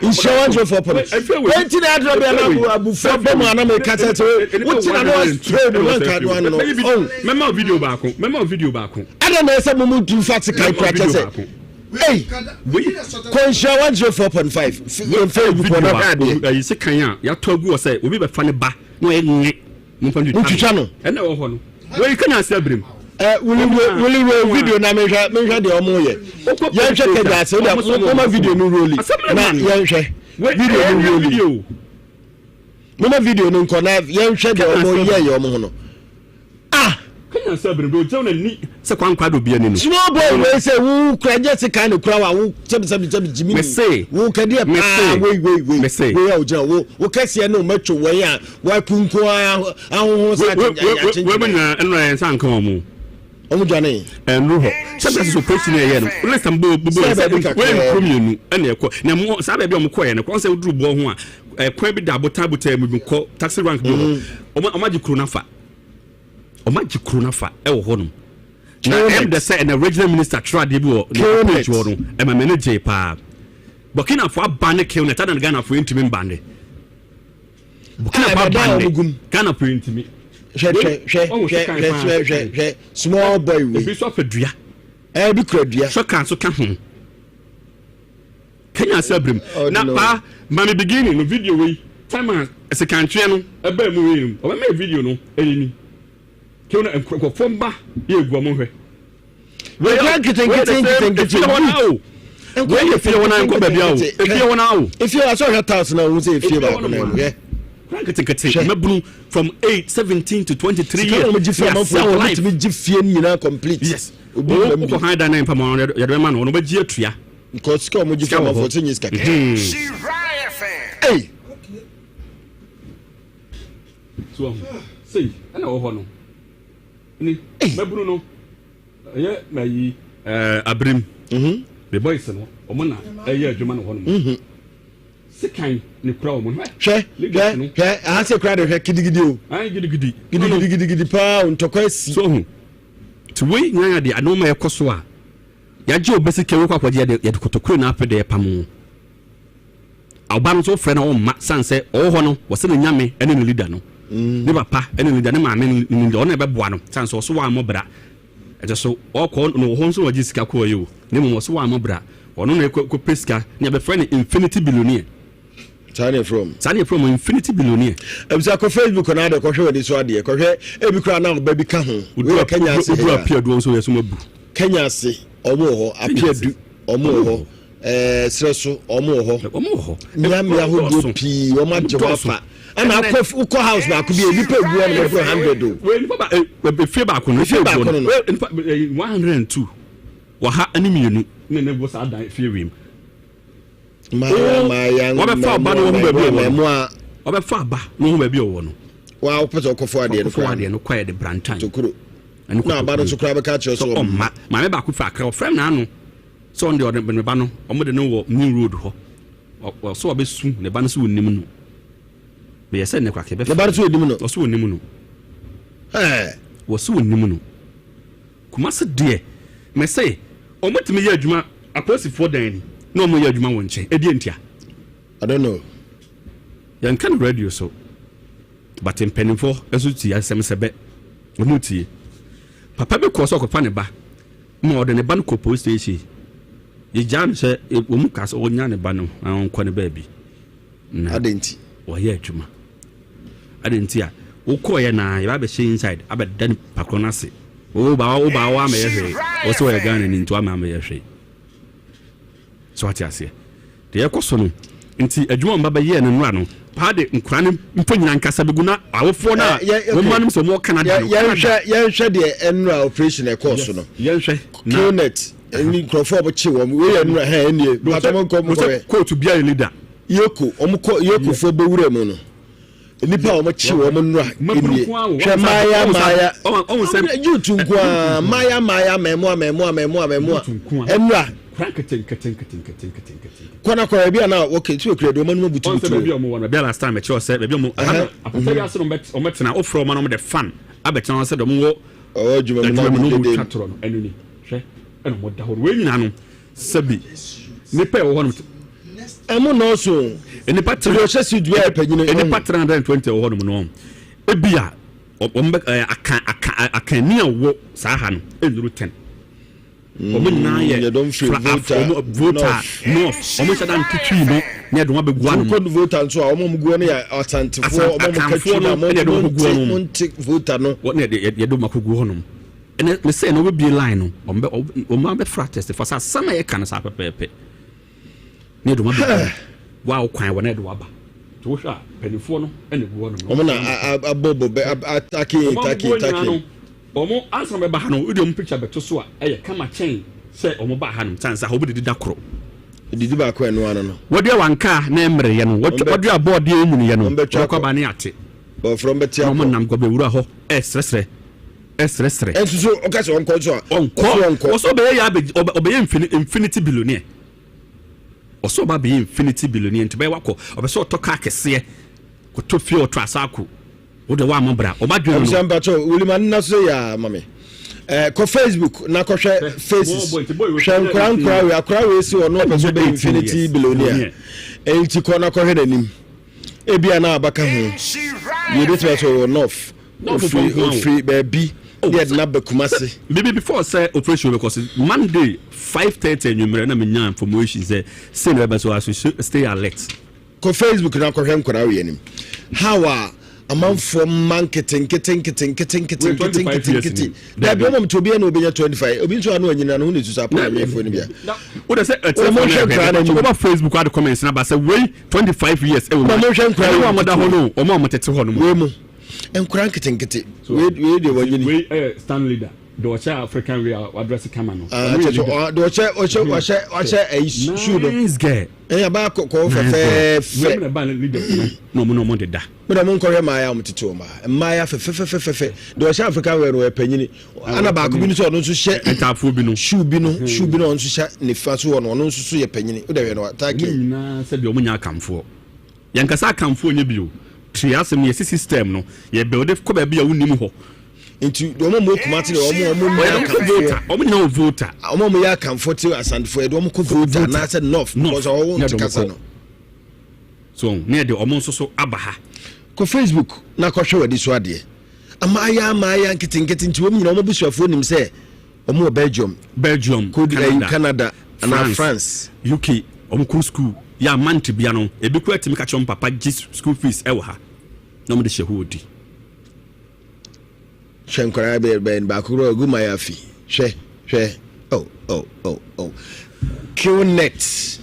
nhyira 104.5 ɛnti na adrɔ bi ana abufra bɔ mu ana mi kasa sɛ wote na no asitire no wanka no ano no ɔn Mɛma wo video baako. Mɛma wo video baako. ada na ɛsɛ mo mu tu fa se kan kura kyɛ sɛ ei kɔ nhyira 104.5 Facebook wɔ na hwɛ adeɛ. Ɛyi sekan a yɛatɔ agu hɔ sɛ obi bɛfa ne ba na ɔyɛ ŋɛ momfa Montwitwa no. ɛna ɛwɔ hɔ no wei Kenya ase abirim. Ɛ wuli wuli wuli video na mehwɛ mehwɛ deɛ ɔmo yɛ yɛnhwɛ Kenya ase o de moma video no roli na yɛnhwɛ video no roli video. Moma video no nkɔ na yɛnhwɛ deɛ ɔmo yɛ yɛ ɔmo ho no ah. Kenya ase abirim de ogyina n'ani sɛ kwankwa do obi ani no. Small boy wei sɛ wo kura nyɛ sika ne kura wa wo sɛbi sɛbi sɛbi jimi ni Mese. wo kɛdeɛ paa Mese. wei wei wei Mese. wei a ogyina wo wo kɛseɛ ne wo mɛtwo wei a wakunku ahoho sa Wei mu akyenkyen nyinaa ɛnura yɛn nsa nka wɔn mu. Ɔmo dwane. Ɛnuru hɔ sɛ bɛsɛ sɛ operation yɛ yɛ no list bɔ bɔ Sɛ sɛ baabi kakra. wei nkuro mmienu ɛna ɛkɔ na mo saa baabi a ɔmo kɔɛ no kɔn sɛ woduru bɔ ho a ɛkwan bi da abotan abotan mu bi kɔ taxi rank bi wɔ hɔ ɔmo agye kuro nafa ɔmo agye kuro nafa ɛwɔ hɔ nom na Kilmet. ɛm dɛ sɛ ɛna regional minister twerɛ adeɛ bi wɔ ne Kilmet. page hɔ no ɛma mɛ ne gye paa. Burkinafoɔ aba ne Kilnet adan Ghanafoɔ yɛntumi mba ne. Burkina Ah, pa ɛbɛda ban wɔn gum. de Ghana pere ntumi. Hwɛ hwɛ hwɛ Ɔwɔ hwɛ sekan hwɛ paa, hwɛ hwɛ sekan. hwɛ small boy Ebi wei. nso afɛ dua. Ɛɛ bi kura dua. Sɔka nso ka ho. Kenya ase abirim. Oh, Na no. paa maame beginning no video wei time a sekantweɛ no ɛbaa mu wei no ɔbɛma yɛ video no ɛyɛ ni. Kí wọn nkurɔfoɔ mba yɛ egu ɔmo hwɛ. Nkwadaa nketenkete nketenkete. Efie hɔ naa o. Wei yɛ fie hɔ naa nkɔ baabi a o. Efie hɔ naa o. Efie hɔ asɛ ɔhwɛ tiles na ohun sɛ efie baako na ɛmu hwɛ. Nkwadaa nketenkete mmabunu from 8 17 to 23 Sika years. na wɔn gye fie amanfoɔ They are wɔn life. tumi gye fie no nyinaa complete. Yes. Obi Wo wura mu wokɔ bi. han dan na mpa ma yɛde bɛma no ɔno bɛgye atua. Because sika wɔn gye fie Sika wɔ amanfoɔ hɔ. sɛ nye sika kɛkɛ. Ei. So ɔho sei ɛna ɛwɔ hɔ no ni mabunu no ɛyɛ mayi ɛɛ abirim the boys no ɔmo na ɛyɛ adwuma no hɔ nom sekan ne kura ɔmo no Hwɛ hwɛ hwɛ aha sɛ kura de hwɛ gidigidi o. Ayi gidigidi Gidigidi gidigidi paa o ntɔkwa asi. So ɔho ti wei nyinaa yɛ de anoma ɛkɔ so a yagye obesi kɛwé kɔ akɔgye yɛde yɛde kotokuro na afɛ de ɛpam ɔba no nso frɛ na ɔmma san sɛ ɔwɔ hɔ no wɔsɛ ne nyame ɛne ne leader no ne papa ɛne ne leader ne maame ne ne leader ɔno na ɛbɛboa no san sɛ ɔso wɔammɔ bra ɛkyɛ so ɔkɔ no wɔ hɔ nso na ɔgye sika kɔɔ yi o ne mmom ɔso wɔammɔ bra ɔno na ɛkɔ kɔpɛ sika ne yɛbɛfrɛ no infinity billionaire. Saa ne ɛfrɛ mu. Saa ne ɛfrɛ mu infinity billionaire. Ebisa kɔ Facebook na ade kɔhwɛ w'ani so adeɛ kɔhwɛ ebi koraa na ɔba bi ka ho. Wei yɛ Kenya ase Oduru ha. apiaduo nso yɛ so mabu. Kenya ase ɔmo wɔ hɔ apiadu ɔmo wɔ hɔ ɛɛ serɛ so ɔmo wɔ hɔ. Ɔmo wɔ hɔ. Mmeammea ahodoɔ pii wɔn agye hɔ afa. Ɛna akɔ wokɔ house baako bi nipa egu hɔ no bɛboro 100 o. Wei nipa ba efie baako no Efie baako no no. Wei nipa 102 wɔ ha ɛne mmienu ne ne bɔ saa dan efie wiem. Mmayewa mmayewa Wɔbɛfa ɔba no wɔn baabi ɔwɔ no. mmaamua. Wɔbɛfa aba no wɔn baabi ɔwɔ no. Wa wopɛ sɛ ɔkɔfo adeɛ no Ɔkɔfo koraa. adeɛ no kɔ yɛ de brantan. Tokuro. Ɛne Na aba no nso koraa bɛka akyerɛ sɛ sɛ ɔmma maame baako firi akra ɔfrɛ m n'ano sɛ ɔno deɛ ɔde ne ba no ɔmo de no wɔ new road hɔ ɔsɛ ɔbɛsu ne ba no sɛ ɔnim no meyɛ sɛ nnɛ kwake bɛfrɛ Ne ba no sɛ ɔnim no. Ɔsɛ ɔnim no. Ɛɛ. Wɔsɛ ɔnim no. Kumase deɛ mɛsɛ ɔmo tumi yɛ adwuma apolisifoɔ dan ni na ɔmo yɛ adwuma wɔ nkyɛn ɛdeɛ ntia. I don't know. Yɛnka no radio so but mpanimfoɔ nso tie asɛm sɛ bɛ ɔmo tie. Papa bi kɔɔ sɛ ɔkɔfa ne ba ma ɔde ne ba no kɔ police station. Yɛgyaa no sɛ wɔn ka sɛ ɔnya ne ba no na ɔnkɔ ne baabi. Na Adɛn nti? Wɔyɛ adwuma. Adɛn nti a wokɔɔyɛ na yɛba abɛhyɛ inside abɛda nipa korɔ no ase. Wo ba wo ba wo amɛyɛ hwee. Wɔ sɛ wɔyɛ Ghana ni nti wama amɛyɛ hwee. So ate aseɛ. Deɛ ɛkɔ so no nti adwuma mba bɛyɛɛ no nnora no paa de nkora no mpo nyina nkasa bɛgu na awofoɔ no a wɔn mma nom sɛ wɔn wɔ Canada no. Yɛnhwɛ yɛnhwɛ deɛ ɛnora operation ɛkɔɔ so no. Yɛnhwɛ na Qnet ɛni nkurɔfoɔ a wɔkye wɔn wei yɛ nnora hɛn ɛnie bàtà wɔn nkɔ wɔn kɔhwɛ. Kóòtù bia yɛ leader. Yoko wɔn kɔ Yokofoɔ bɛwura mu no nipa a wɔn kye wɔn nnora ɛnie hwɛ mmaaya mmaaya yutu nkoa mmaaya mmaaya mɛmoa mɛmoa mɛmoa mɛmoa ɛnora kɔna kɔna ebi a na wɔkɛ tí okura de wɔn anum Ɔn sɛ baabi abutubutu a ɔmo wɔ no baabi a last time ɛkyerɛ sɛ baabi a ɔmo aha no apata bi ase no ɔmo bɛtena ofrɛ ɔmo na ɔmo de fan abɛtena hɔ sɛ de ɔmo wɔ ɔwɔ adwuma mu na adwuma mu na ɔmo ɔmo dede twa torɔ no ɛno ni hwɛ ɛna ɔmo da hɔ no wei nyinaa no sɛbi nipa ɛwɔ hɔ nom ɛmo nɔɔso nipa tiri ɔhyɛ si dua yɛ panyin nipa 320 ɛwɔ hɔ nom no ebi a ɔmo bɛ ɛɛ aka aka akanni a wɔ saa ha no ɛnuru 10 wɔn nyinaa yɛ yɛdɔm firi fra Volta, wɔn Volta north wɔn nhyɛ da ntutui no na yɛde wɔn abɛgu ano kɔ Volta nso a wɔn a wɔn gu hɔ no yɛ asantefoɔ wɔn a wɔn ka twi Akanfoɔ na no ɛna yɛde wɔn wɔn akɔgu hɔ nte nom. wɔn nte Volta no wɔn na yɛde yɛde wɔn akɔgu hɔ nom ɛnɛ mɛ sɛ ɛna wɔbɛbie line no wɔn bɛ wɔn abɛfra test fa sɛ asɛm a yɛka no saa pɛpɛɛpɛ na yɛde wɔn abɛgu wɔn a wɔkwan wɔn na yɛde wɔn aba nti wohwɛ a mpanimfoɔ no ɛna egu hɔ nom wɔn na abɔ bɔ bɛ atake wɔn take agogo nyinaa take no wɔn ansa bɛba ha no wode wɔn picture bɛto so a ɛyɛ kama kyɛn sɛ wɔn ba ha no san sɛ ha wɔn didi da koro didi baako ɛno ano no wɔde awanka na mmereyɛ no wɔde abɔɔdeɛ enyiniyɛ no Wɔn bɛtwa wɔkɔ akɔ. aba ne ate bɔfrɔ mbɛte na wɔn akɔ nam gɔbɛwura hɔ ɛsrɛsrɛ ɛsrɛsrɛ ɛnso so ɔka sɛ ɔnkɔ nso a ɔnkɔ ɔso ɔnkɔ wɔsɛ ɔbɛyɛ yɛ abɛ ɔbɛyɛ infinity billionaire ɔsɛ ɔba bɛyɛ infinity billionaire nti bɛyɛ wakɔ ɔbɛ sɛ ɔtɔ kaa kɛseɛ kɔtɔ fie ɔtɔ asaako wode wa ama bra ɔba dwene ɛbusa no mpakyɛw wulima nna so yɛ ama me kɔ Facebook na kɔhwɛ faces Boy, boy, boy, hwɛ nkora nkora wei akora wei si ɔno ɔpɛ sɛ ɔbɛyɛ 18 infinity years. billionaire enti kɔ na kɔhwɛ n'anim. Ebia na abaka ho. Yɛbɛtumi asɛ ɔwɔ north. Ofiri ofiri baabi ne yɛde no aba Kumasi. Bibi before sɛ operation bɛkɔ so Monday 5:30 anwummerɛ na menya information sɛ sei na ɛbɛba so I should stay alert. Kɔ Facebook na kɔhwɛ nkwadaa wei anim. How a amanfoɔ mma nketenkete nketenkete nketenkete nketenkete. Dabi wɔn mu obi na obenya 25 obi nso ano anyina no ho na esusu apɔ na mmeɛfoɔ no bia. O de sɛ ɛtɛ fɔ ne hwɛ ne ba Facebook adi comments na ba sɛ wei 25 years ɛwɔ mu. Wɔn hwɛ nkwadaa wei. Wɔn a wɔda hɔ no wɔn a wɔtete hɔ no mu. Wei mu nkwadaa nketenkete wei wei deɛ wɔnyini. Wei ɛyɛ stand leader deɛ ɔhyɛ African wei a wadrɛse kama no. Ah, kyɛ sɛ deɛ ɔhyɛ ɔhyɛ ɔhyɛ ɔhyɛ ɛyi shoe no. Nice girl. Ɛyɛ abaa kɔkɔɔ fɛfɛɛfɛ. Wei mu na ba leader no na wɔn na wɔn deda. Mo deɛ monkɔhwɛ mmaayɛ a wɔtete wɔn ha. Mmaayɛ fɛfɛfɛfɛfɛ. Deɛ ɔhyɛ African wear no ɔyɛ panyini. Ana baako bi no nso ɔno nso hyɛ ntaafoɔ bi no. Shoe bi no shoe bi no ɔno nso hyɛ nifa so hɔ no ɔno nso so yɛ panyini. Wo deɛ hwɛ no ataake. Wɔn nyinaa sɛdeɛ wɔn nyɛ akamfoɔ. Yɛn kasa akamfoɔ nyɛ bio. Tie asɛm no yɛsi system no yɛ build kɔ baabi a wonim hɔ. Nti wɔn a wɔwɔ Kumasi deɛ wɔn wɔn nyɛ akamfoɔ. Wɔn nyinaa wɔ Volta. Wɔn a wɔyɛ akamfoɔ te Asantefoɔ yɛde wɔn kɔ Volta anaasɛ North because wɔn te kasa no. So ne yɛde wɔn nso so aba ha. Kɔ Facebook na kɔhwɛ w'ani so adeɛ. Amaaya amaaya nketenkete nti wɔn nyinaa wɔn abusuafoɔ nim sɛ wɔn wɔ Belgium. Belgium, Canada, Canada anaa France. UK wɔn kɔ school yɛ a month bia no ebi kura tumi ka kyerɛ wɔn papa gye school fees ɛwɔ ha na wɔn de hyɛ hɔ di. Hwɛ nkwadaa bɛyɛ bɛyɛ baako kura ogu mayafi hwɛ hwɛ oh oh oh oh Qnet.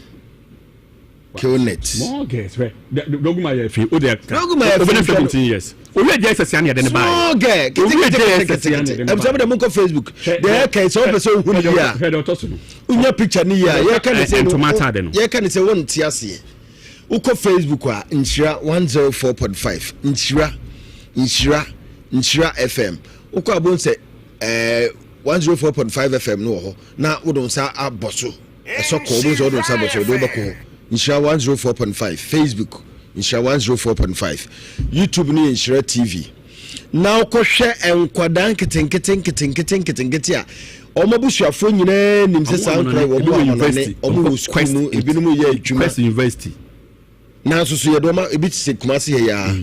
Qnet. Small girls hwɛ doguma yɛ fi o de ka doguma yɛ fi 17 years owie JSS ya na yɛde ne baa small girl kete kete kete kete ɛbisa mi de mo nkɔ Facebook deɛ yɛ kan sɛ ɔpɛ sɛ ohun yie a hwɛ deɛ ɔtɔ so no wonya picture ne yie a yɛ ka ne sɛ ntoma ataade no yɛ ka ne sɛ wɔn ti aseɛ wokɔ Facebook a nhyira 104.5 nhyira nhyira nhyira FM wokɔ abon sɛ ɛɛ 104.5 FM no wɔ hɔ na wode nsa abɔ so. Ɛsɔ kɔ, wobɛhu sɛ wode wo nsa bɔ so, wode wobɛkɔ hɔ. Nhyira 104.5, Facebook, Nhyira 104.5, YouTube no yɛ Nhyira TV. Na wokɔhwɛ nkwadaa nketenkete nketenkete nketenkete a wɔn abusuafoɔ nyinaa nim sɛ saa nkwadaa wɔn wɔ amanɔne, wɔn wɔ sukuu mu, ebinom yɛ adwuma. Quest University. Nanso so yɛde wɔn ebi te Kumasi ha yi ara,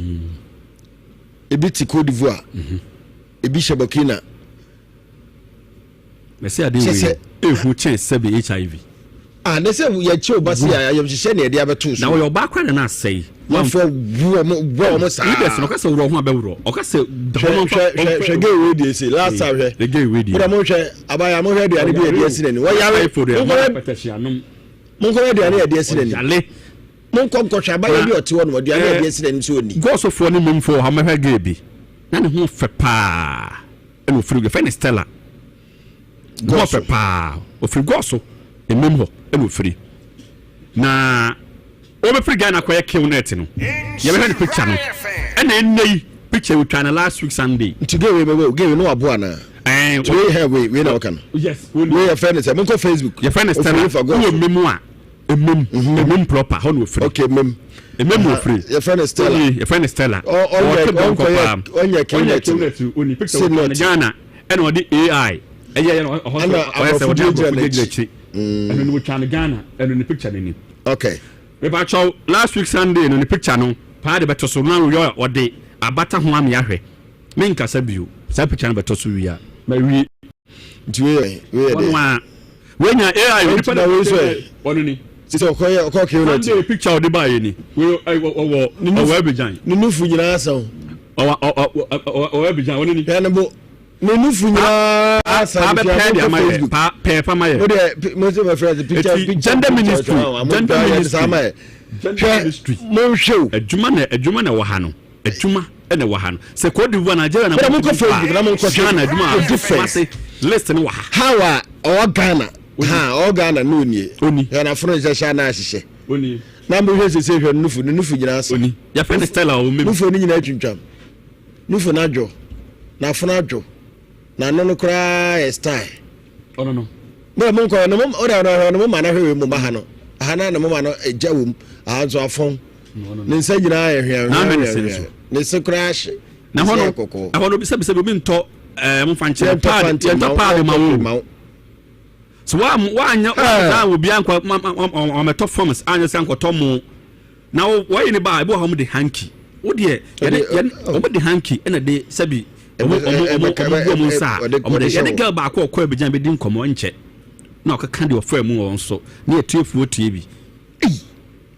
ebi te Cote d'Ivoire, ebi hyɛ Burkina. Mɛsɛ ade wei ehu kyɛn sɛbi HIV. Ah, ne sɛ yɛkyɛ wo ba se a ayamhyehyɛ ne yɛde abɛto so. Na ɔyɛ ɔbaa koraa na na asɛe. Manfoɔ wu wɔn bɔ wɔn saa. Leaders no ɔka sɛ worɔ ho abɛworɔ. Ɔka sɛ da hɔ hwɛ hwɛ hwɛ gay wei deɛ se last time hwɛ. Gay wei deɛ. Mo na mo hwɛ abaya mo hwɛ aduane bi yɛde asi n'ani. Wɔyare. Monkɔhwɛ monkɔhwɛ aduane yɛde asi n'ani. Monkɔ nkɔhwɛ abaya bi ɔte hɔ nom aduane yɛde asi n'ani sɛ ɔnni. Gɔsɔfoɔ ne mmemfoɔ wɔ ha mɛhwɛ gay bi na ne ho fɛ paa. Ɛna ofiri yɛfrɛ no Stella. Gɔɔso paa ofiri gɔɔso mmem hɔ ɛna ofiri na ɔbɛfiri Ghana kɔyɛ Qnet no yɛbɛhwɛ no picture no ɛna ɛnɛ yi picture otwa no last week Sunday. Nti gay wei bɛbɛ gay wei no waboa na. Ɛɛ wei hɛ wei wei na ɔka no. Yes. Wei yɛfrɛ no sɛ monkɔ Facebook. Yɛfrɛ no Stella wowɔ mmem a. Emem, emem proper, hɔ na ofiri. Okay, emem. Emem na ofiri. Yɛfrɛ no Stella. Yɛfrɛ no Stella. Ɔnyɛ ɔnkɔyɛ ɔnyɛ Qnet. Oni picture wɔ no Ghana ɛna ɔde AI ɛyɛ yɛ ɔhɔ so ɔyɛ sɛ ɔde aborɔfo gyinagyina akyiri. Ɛno no wɔtwa no Ghana ɛno ne picture no ni. Okay. Mepakyɛw last week Sunday no ne picture no paa de bɛto so na ɔyɛ ɔde abata ho ame ahwɛ. Menkasa bio saa picture no bɛtɔ so wie a mawie. Nti wei yɛ wei yɛ deɛ. Ɔno a wei nya AI nipa na wei nso ɛ. Ɔno ni. Sisi ɔkɔ yɛ ɔkɔ kiri na ti. Sunday picture ɔde ba yɛ ni. Wei ɔwɔ ɔwɔ Abidjan. Ne nufu nyinaa asa o. Ɔwɔ ɔwɔ ɔwɔ Abidjan ɔno ni. Hwɛ ne bo ne nufu nyinaa asa. Paa bɛ pɛɛ de ama yɛ paa pɛɛ fa ma yɛ. O deɛ mo se mo fɛ picture picture. Gender ministry gender ministry. Gender ministry. Hwɛ mo nhwɛ o. Adwuma na adwuma na ɛwɔ ha no. Adwuma na ɛwɔ ha no. Sɛ Cote d'Ivoire, Nigeria na mo nkɔ Facebook na mo nkɔ Ghana adwuma a difference list no wɔ ha. How a ɔwɔ Ghana ha ɔwɔ Ghana no onie. Oni. Hwɛ n'afono nhyehyɛ anaa ahyehyɛ. Oni. Na mo hwɛ sese hwɛ nufu ne nufu nyinaa sa. Oni. Yɛfrɛ no Stella o mem. Nufu no nyinaa twintwam. Nufu no adwo. N'afono adwo. N'ano no koraa yɛ style. Ɔno no. Mo mo nkɔ no mo ɔda no hwɛ no mo ma no hwɛ wei mo ma ha no. Aha na ne mo ma no gya wom. Aha nso afɔn. Ne nsa nyinaa yɛ hwea hwea hwea. Ne se koraa hye. Na hɔ no ɛhɔ no bisa bisa bi obi ntɔ ɛɛ mo fa nkyɛn paadi yɛntɔ paadi ma wo. So wa wa anya wa obi ankɔ ɔmɛtɔ forms anyɛ sɛ ankɔtɔ mo. Na wɔyi ne ba a, ebi wɔ hɔ wɔn de hanky. Wo deɛ yɛde yɛde wɔn de hanky ɛna de sɛbi wɔn wɔn wɔn wɔn bu wɔn nsa a wɔn de yɛde girl baako ɔkɔ Abidjan bɛdi nkɔmɔ nkyɛ na ɔkeka deɛ ɔfaa mu wɔ nso ne atiefoɔ tie bi.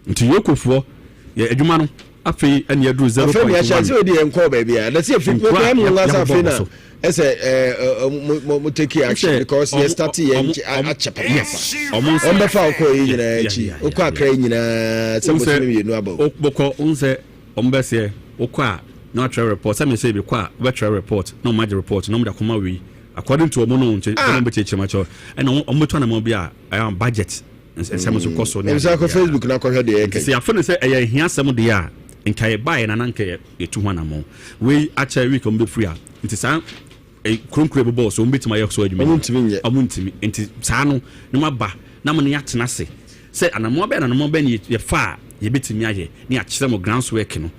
Nti Yokofoɔ yɛ adwuma no afei ɛna yɛduru 0.1. Afei ahyɛ ase deɛ nkɔɔ baabi a na sɛ efi Nkura kura mu yɛ nsa yɛbobɔ afei na so. ɛsɛ ɛɛ mo mo take action because yɛ start yɛ akyɛ papa. Yes, ɔmo nsa Wɔn bɛfa ɔkɔ yi nyinaa akyi okɔ akra yi nyinaa sɛ bosome mmienu aba o. Wokɔ n sɛ ɔmo bɛseɛ wokɔ a na watwerɛ report sɛ mesɛ bi kɔ a wobɛtwerɛ report na ɔmo agye report na ɔmo de akɔma wei according to ɔmo no nkyɛn ɔmo bɛkyerɛkyerɛ mu akyerɛ ɛna ɔmo bɛtu anamɔ bi a ɛyɛ budget nsɛm nso kɔ so ne Ɛnsa kɔ Facebook na kɔhwɛ deɛ nti ɛkɛ. sɛ yɛafo no sɛ ɛyɛ ahia asɛm deɛ a nka yɛbaeɛ na na nka yɛtu ho anammɔn wei akyɛ week ɔmo bɛfiri a nti saa kuronkuro bɛbɔɔ so ɔmo bɛtumi ayɛ so adwuma Ɔmo ntumi nyɛ. Ɔmo ntumi nti saa no na mo aba na mo ne yɛatena ase sɛ anammɔn bɛn na anammɔn bɛn ne yɛfa a yɛbɛtumi ayɛ ne yɛakyerɛ mo grounds work no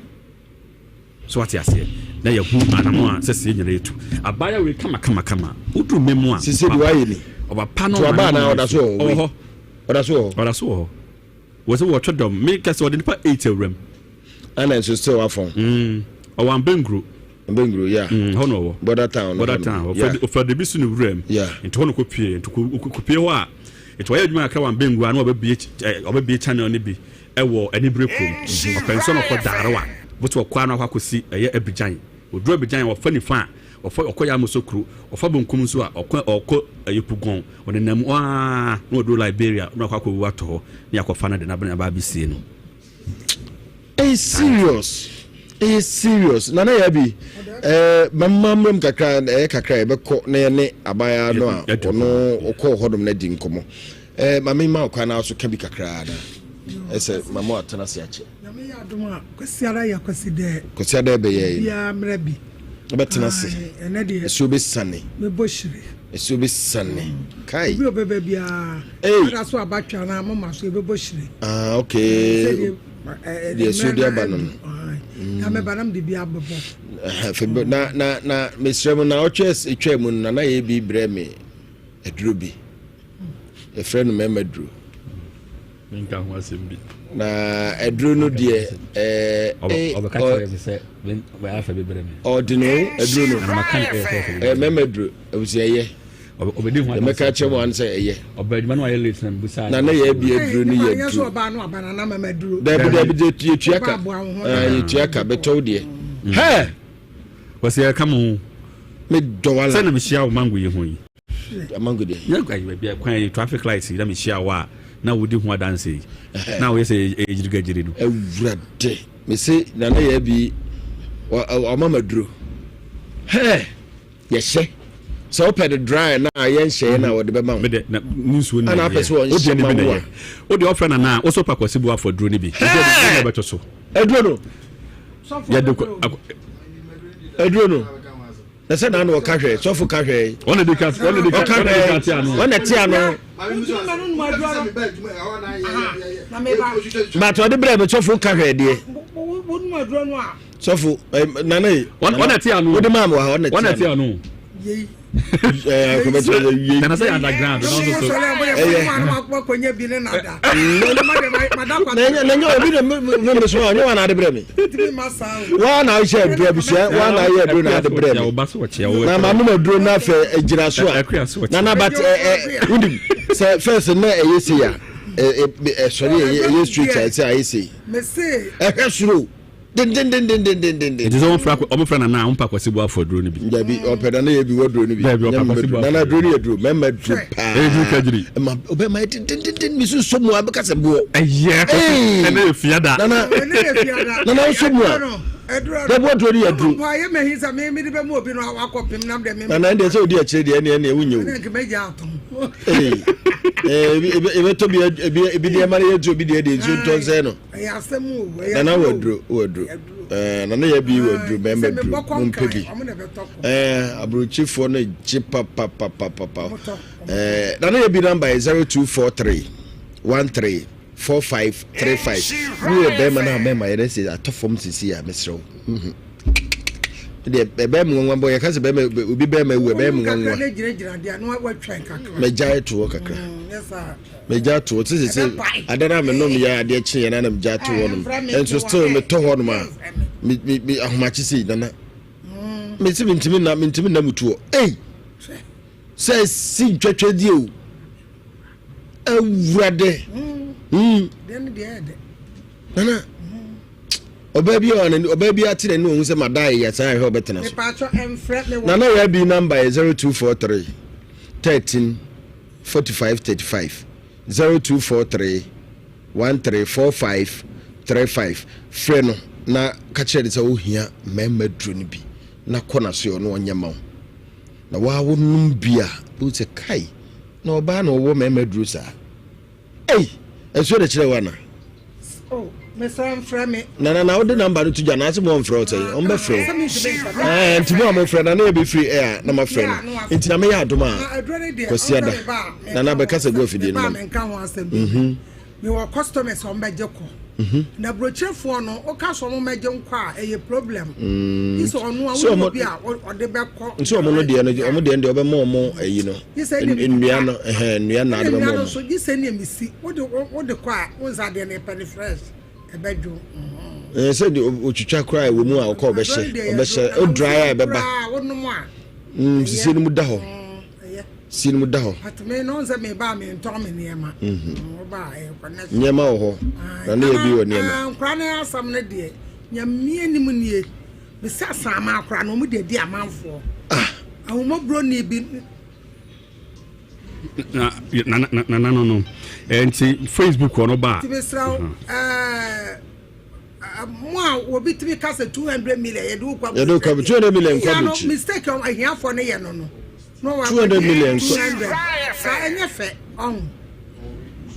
so wate aseɛ na yɛhu anammɔn a sɛ sɛ yɛnyina yɛtu abaayewa wei kama kama kama woduru mɛ mu a Sisi de wayɛ ni. Ɔba pa no To aba ma na no ɔda so wɔ hɔ. Ɔwɔ hɔ. Ɔda so wɔ hɔ. Ɔda so wɔ hɔ wɔ sɛ wɔtwe dɔm me kɛsɛ ɔde nipa 8 awuram. Ɛna nso still afɔn. Ɔwɔ Ambenguro. Ambenguro yeah. Hɔ na ɔwɔ. Border town. Border town. Ɔfɛ de bi si ne wuram. Nti hɔ na kɔ pie nti kɔ pie hɔ a nti ɔyɛ adwuma kakra wɔ Ambenguro a na ɔbɛbie ɔbɛbie channel ne bi ɛwɔ Anibere kurom. Ɔpɛ nso na ɔkɔ Darewa bɔtɔ ɔkɔ ano akɔ akɔsi ɛyɛ Abidjan. Oduru Abidjan ɔfa nifa a ɔfa ɔkɔ Yamoussoukro ɔfa bonkum nso a ɔkɔ ɔkɔ ɛyɛ Pugon ɔnenam aa na ɔduru Liberia na ɔkɔ akɔwu atɔ hɔ ne akɔfa no de n'abɛn aba abɛsie no. Ɛyɛ serious, ɛyɛ serious. Nana yɛ bi ɛɛ mɛma mmerɛm kakra ɛyɛ kakra yɛbɛkɔ na yɛne abaayewa no a ɔno ɔkɔɔ hɔnom no adi nkɔmmɔ. Ɛɛ maame ma ɔkwan na so ka bi kakra na ɛsɛ mama atena ase akyɛ. Nyame yɛ adom a Kwasiada yɛ Kwasi dɛ. Kwasiada ɛbɛyɛ yi. Biara mmerɛ bi. Wobɛtena ase. Ɛnɛ deɛ. Ɛsuo bɛsane. Mebɔ hyire. Ɛsuo bɛsane. Kai. Obi ɔbɛba biara. Ada so abatwa na mama so yɛbɛbɔ hyire. Ah okay. Deɛ ɛsuo de aba no. Na mɛba na mede bi abɛbɔ. Na na na mesrɛ mu na ɔtwe etwa mu no na na yɛ bi brɛ me aduro bi. Yɛfrɛ no mɛma duro. Menka ho asɛm bi. Na aduro no deɛ ɛɛ. Ɔbɛka kyerɛ me sɛ afɛ bi brɛ me. Ɔde no aduro no. Ɛɛ mɛma duro abusua ɛyɛ. Ɔbɛdi ho adanse. Mɛka kyerɛ mu ano sɛ ɛyɛ. Ɔbɛ adwuma no ayɛ late na mbusa. Na ne yɛ bi aduro no yɛ duro. Dabi dabi de yɛtua ka. Yɛtua ka bɛtɔw deɛ. Hɛɛ. Wɔsi ɛka mo. Me dɔwala. Sɛ na mehyia wo mango yi ho yi. Amango deɛ. Nyɛ kwan baabi a kwan yi traffic light yi na mehyia wo a na wodi ho adanse yi na woyɛ sɛ ɛyɛ gyirigagyiri no. Awurade mese nana yɛ bi ɔma ma duro hɛɛ yɛhyɛ sɛ wopɛ de dry na yɛnhyɛ na wɔde bɛma wo. Mede na ne nsuo na yɛ. Ana apɛ sɛ wɔnhyɛ ma wo a. Wode ɔfrɛ nana a wosɔ pa kwasi bu afɔ duro no bi. Hɛɛ bɛto so. Aduro no. Yɛde aduro no. Na sɛ na ɔka hwɛ sɔfo ka hwɛ. Ɔna di ka ɔna di ka ɔka hwɛ ɔna te ano. But ɔde brɛ mi sɔfo ka hwɛ deɛ. Sɔfo nana yi. Ɔna te ano. Wode maa mi wɔ ha ɔna te ano. Nana sɛ yɛ underground na ɔno so. Ɛyɛ. Na nyɛ obi na mi mi so ɔnyɛ wa na ade brɛ mi. Wa na ahyɛ aduro abusua wa na ayɛ aduro na ade brɛ mi. Na ma nom aduro na afɛ gyina so a. Na na but ɛ ɛ wunim sɛ first na ɛyɛ sei a ɛ ɛ ɛsɔre ɛyɛ ɛyɛ straight a ɛsɛ ayɛ sei. Ɛhwɛ soro. Dendendendendendenden. Nti sɛ wɔn fira nana a wɔn pa kwasi bu afɔ duro no bi. Dabi ɔpɛ nana yɛ bi wɔ duro no bi. Dabi ɔpɛ kwasi bu afɔ. Nana duro no yɛ duro mɛma duro paa. Ɛyɛ duro kajiri. Ɛma ɔbɛma yɛ dendendenden mi so mu a bɛka sɛ boɔ. Ɛyɛ ɛnɛ yɛ fiada. Nana nana nso mu a. Dabi wɔ duro no yɛ duro. Nana ɛndeɛ sɛ odi akyire deɛ ɛnneɛ ɛnneɛ wonyɛ o. Ee ebɛtɔ bi ebi deɛ ɛma no yɛ duro bi deɛ deɛ nsuo ntɔn sɛn no. Nana wɔ aduro wɔ aduro ɛɛ nana yɛ bi wɔ aduro mɛɛma aduro mo mpɛ bi ɛɛ aburokyifoɔ no gye papapapapa ɛɛ nana yɛ bi namba yɛ 0243 13 45 35 wo yɛ bɛrima na mɛɛma yɛ dɛ sɛ atɔ fam sisi a mesrɛ wo. Deɛ ɛbɛyɛ me nwanwa bɔ yɛka sɛ bɛrima obi bɛrima awu ɛbɛyɛ me nwanwa. Mɛgyae to hɔ kakra. Mɛgya to hɔ te sɛ sɛ ada no a menom yɛ adeɛ kye yɛ na na megya to hɔ nom. Nso still metɔ hɔ nom a me me me ahomakye sei nana. Mesi mentumi nna mentumi nna mutuo. Ei! Sɛ si ntwatwa die o. Awurade. Mm. Nana. Ɔbaa bi a ɔbaa bi ate n'ani ohun sɛ mada yɛ saa ɛhwɛ ɔbɛtena so. Nana yɛ bi namba yɛ 0243 13 45 35 0243 13 45 35 frɛ no na ka kyerɛ no sɛ wohia mmarima duro no bi na kɔ n'aso yɛ ɔno ɔnyɛ ma wo. Na waa wonom bi a wohu sɛ kai na ɔbaa na ɔwɔ mmarima aduro saa. Ei! Nsuo na kyerɛ wo ana? Oh, mesrɛ mfrɛ me. Nana na wode namba no to dwa na ase mo ɔmfrɛ wo sɛ ɔmbɛfrɛ wo. Ɛɛ nti mo a mofrɛ na na yɛbɛfiri ɛ a na mafrɛ no. Nti na meyɛ adom a Kwasiada Nana bɛkasa gu afidie no ma me. Mhm. Mewɔ customers a wɔbɛgye kɔ. Mhm. Na aburokyerefoɔ no, woka sɛ wɔmmɛgye nkɔ a, ɛyɛ problem. Gye sɛ ɔno a Sɛ wonim ɔmo obi a ɔde bɛkɔ. nso ɔmo no deɛ no ɔmo deɛ no deɛ ɔbɛma ɔmo ayi no Gye sɛ ɛne nnua no ɛhɛn nnua na ɛne ade nnua bɛma no ɔmo. nso gye sɛ ɛne mesi wode wode kɔ a wo nsa adeɛ no yɛpɛ no fresh ɛbɛdwo. Mhm. Ɛɛ sɛ deɛ otwitwa koraa ɛwɔ mu a ɔkɔ Aduro ɔbɛhyɛ no deɛ yɛ ɔbɛhyɛ duro na o dry a wosi ɛbɛba. koraa wonom a Mm ɛyɛ. sisie no mu da hɔ. Mm, ɛyɛ. Sie no mu da hɔ. But me no sɛ me ba me ntɔn me nneɛma. Mhm. Wo ba ɛyɛ connection. Nneɛma wɔ hɔ. Na ne yɛ bi wɔ nneɛma. Nkora ne asɛm no deɛ nyamie nim nie. Mesi asaama akora no wɔn de adi amanfoɔ. Ah. Ahomɔborɔ ni bi. Na na na na no no. Nti Facebook wɔ no ba. Nti mesrɛ wo ɛɛ mo a obi tumi ka sɛ 200 million yɛde wo kɔ yɛde wo kɔ 200 million kɔ aburokyi mistake ahiafoɔ no yɛ no no 200 million kɔ 200 saa ɛnyɛ fɛ ɔho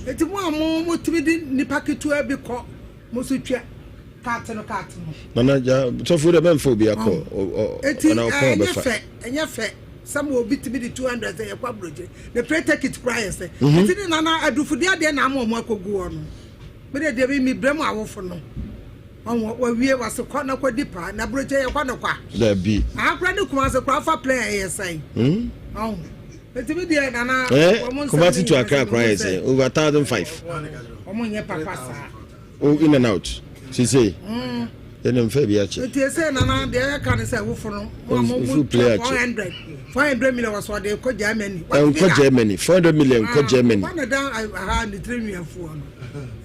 eti mo a mo mo tumi de nipa ketewa bi kɔ mo so twɛ kaate no kaate no nana gya sɔfo dɛ mɛmfa obi akɔ eti ɛnyɛ fɛ ɛnyɛ fɛ sɛ mo obi tumi de 200 sɛ yɛkɔ aburokyire ne plane ticket kura yɛ sɛ eti ne nana adufudeɛ adeɛ na ama ɔmo akɔgu hɔ no. Me de deɛ me brɛ mu awofo no. Ɔwɔ wawie wase kɔ na kɔ di paa na burokyɛ yɛ kɔ no kwa. Dabi. Aha kura ne kumase kura fa plane ɛyɛ sɛn. Hmm. Ɔho. Eti mi deɛ nana. Eh Kumasi to Accra kura yɛ sɛn over 1,500. Ɔmo nyɛ papa saa. Oh in and out. Sise. Mm. Yɛne mfa bi akyɛ. Nti ese nana deɛ yɛka ne sɛ wofo no mo mo mo 400 400 million wɔ so ɔde kɔ Germany. Nkɔ Germany 400 million nkɔ Germany. Ɔba na dan aha ne tiri nwi afuo no.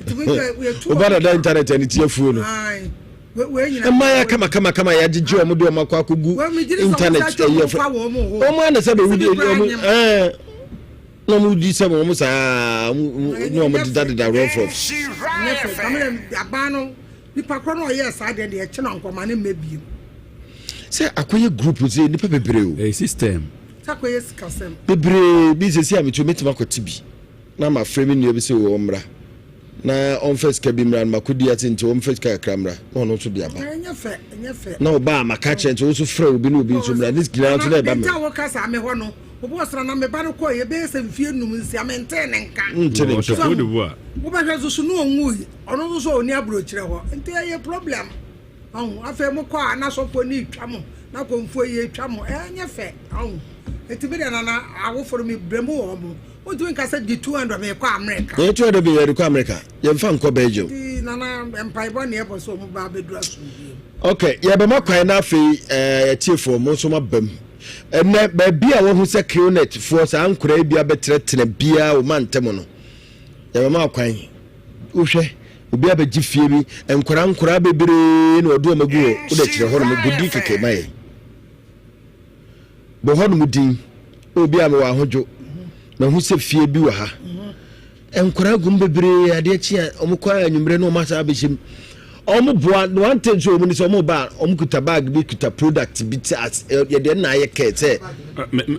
Ɔba na dan internet ne ti afuo no. Mmaa yɛ kama kama kama yɛ agyegye wɔn de wɔn akɔ akɔgu internet ɛyɛ fɛ. Wɔn ana sɛ bɛwu de wɔn ɛɛ na wɔn di sɛ wɔn saa ne wɔn deda deda rough rough. Nipa korɔ no a ɔyɛɛ saa deɛ deɛ ɛkye no ankɔma ne mmɛ biem. Sɛ akɔyɛ group sɛ nipa bebree o. Ɛyɛ system. Sɛ akɔyɛ sikasɛm. Bebree bi sɛsi a metu mɛtumi akɔte bi na mafrɛ me nua bi sɛ o ɔmmra na ɔmfa sika bi mmra no makɔdi ase nti ɔmfa sika kakra mmra na ɔno nso de aba. Ɛnyɛ fɛ ɛnyɛ fɛ. Na ɔba a maka kyerɛ nti wo nso frɛ obi na obi nso mmra ne nyinaa nso na ɛba me. Nti a woka saa me hɔ no obi wɔ sra na me ba no kɔɔ yɛ bɛyɛ sɛ mfie num nsia mentee ne nka. Nte ne nka. Wobɛhwɛ nso so ne ɔnwui. Ɔno nso so ɔni aburokyerɛ hɔ nti ɛyɛ problem ɔho afei mo kɔ a na sɔfoɔ ni twa mo na kɔnfoɔ yi twa mo ɛnyɛ fɛ ɔho nti mi deɛ nana awofo no mi brɛ mu wɔ mo wontumi nka sɛ di 200 mi kɔ America. Yɛn 200 bi yɛde kɔ America yɛn fa nkɔ Belgium. Nti nana mpaebɔ ne ɛbɔ sɛ ɔmo ba abɛduru asomdwie mu. Ok yɛbɛma kwan na afei ɛɛ atiefoɔ mo nso mo aba mu ɛnɛ baabi a wɔhu sɛ Qnet foɔ saa nkoraa yi bi abɛtenatena biara wɔ mantam no yɛbɛma kwan. Wohwɛ, obi abɛgye fie bi, nkwadaa nkwadaa bebree na ɔde wɔn agu hɔ, wode kyerɛ hɔnom, bɔ din kɛkɛ ma yɛn. Bɔ hɔnom din, obi a mewɔ ahodwo, mahu sɛ fie bi wɔ ha. Nkwadaa gum bebree, adeɛ kye a, wɔn kɔ anwummerɛ na wɔn asan abɛhyɛ mu. Wɔn boa, one thing nso wɔn ni sɛ wɔn ba a, wɔn kuta bag bi, kuta product bi te as yɛde ɛna ayɛ kɛɛ sɛ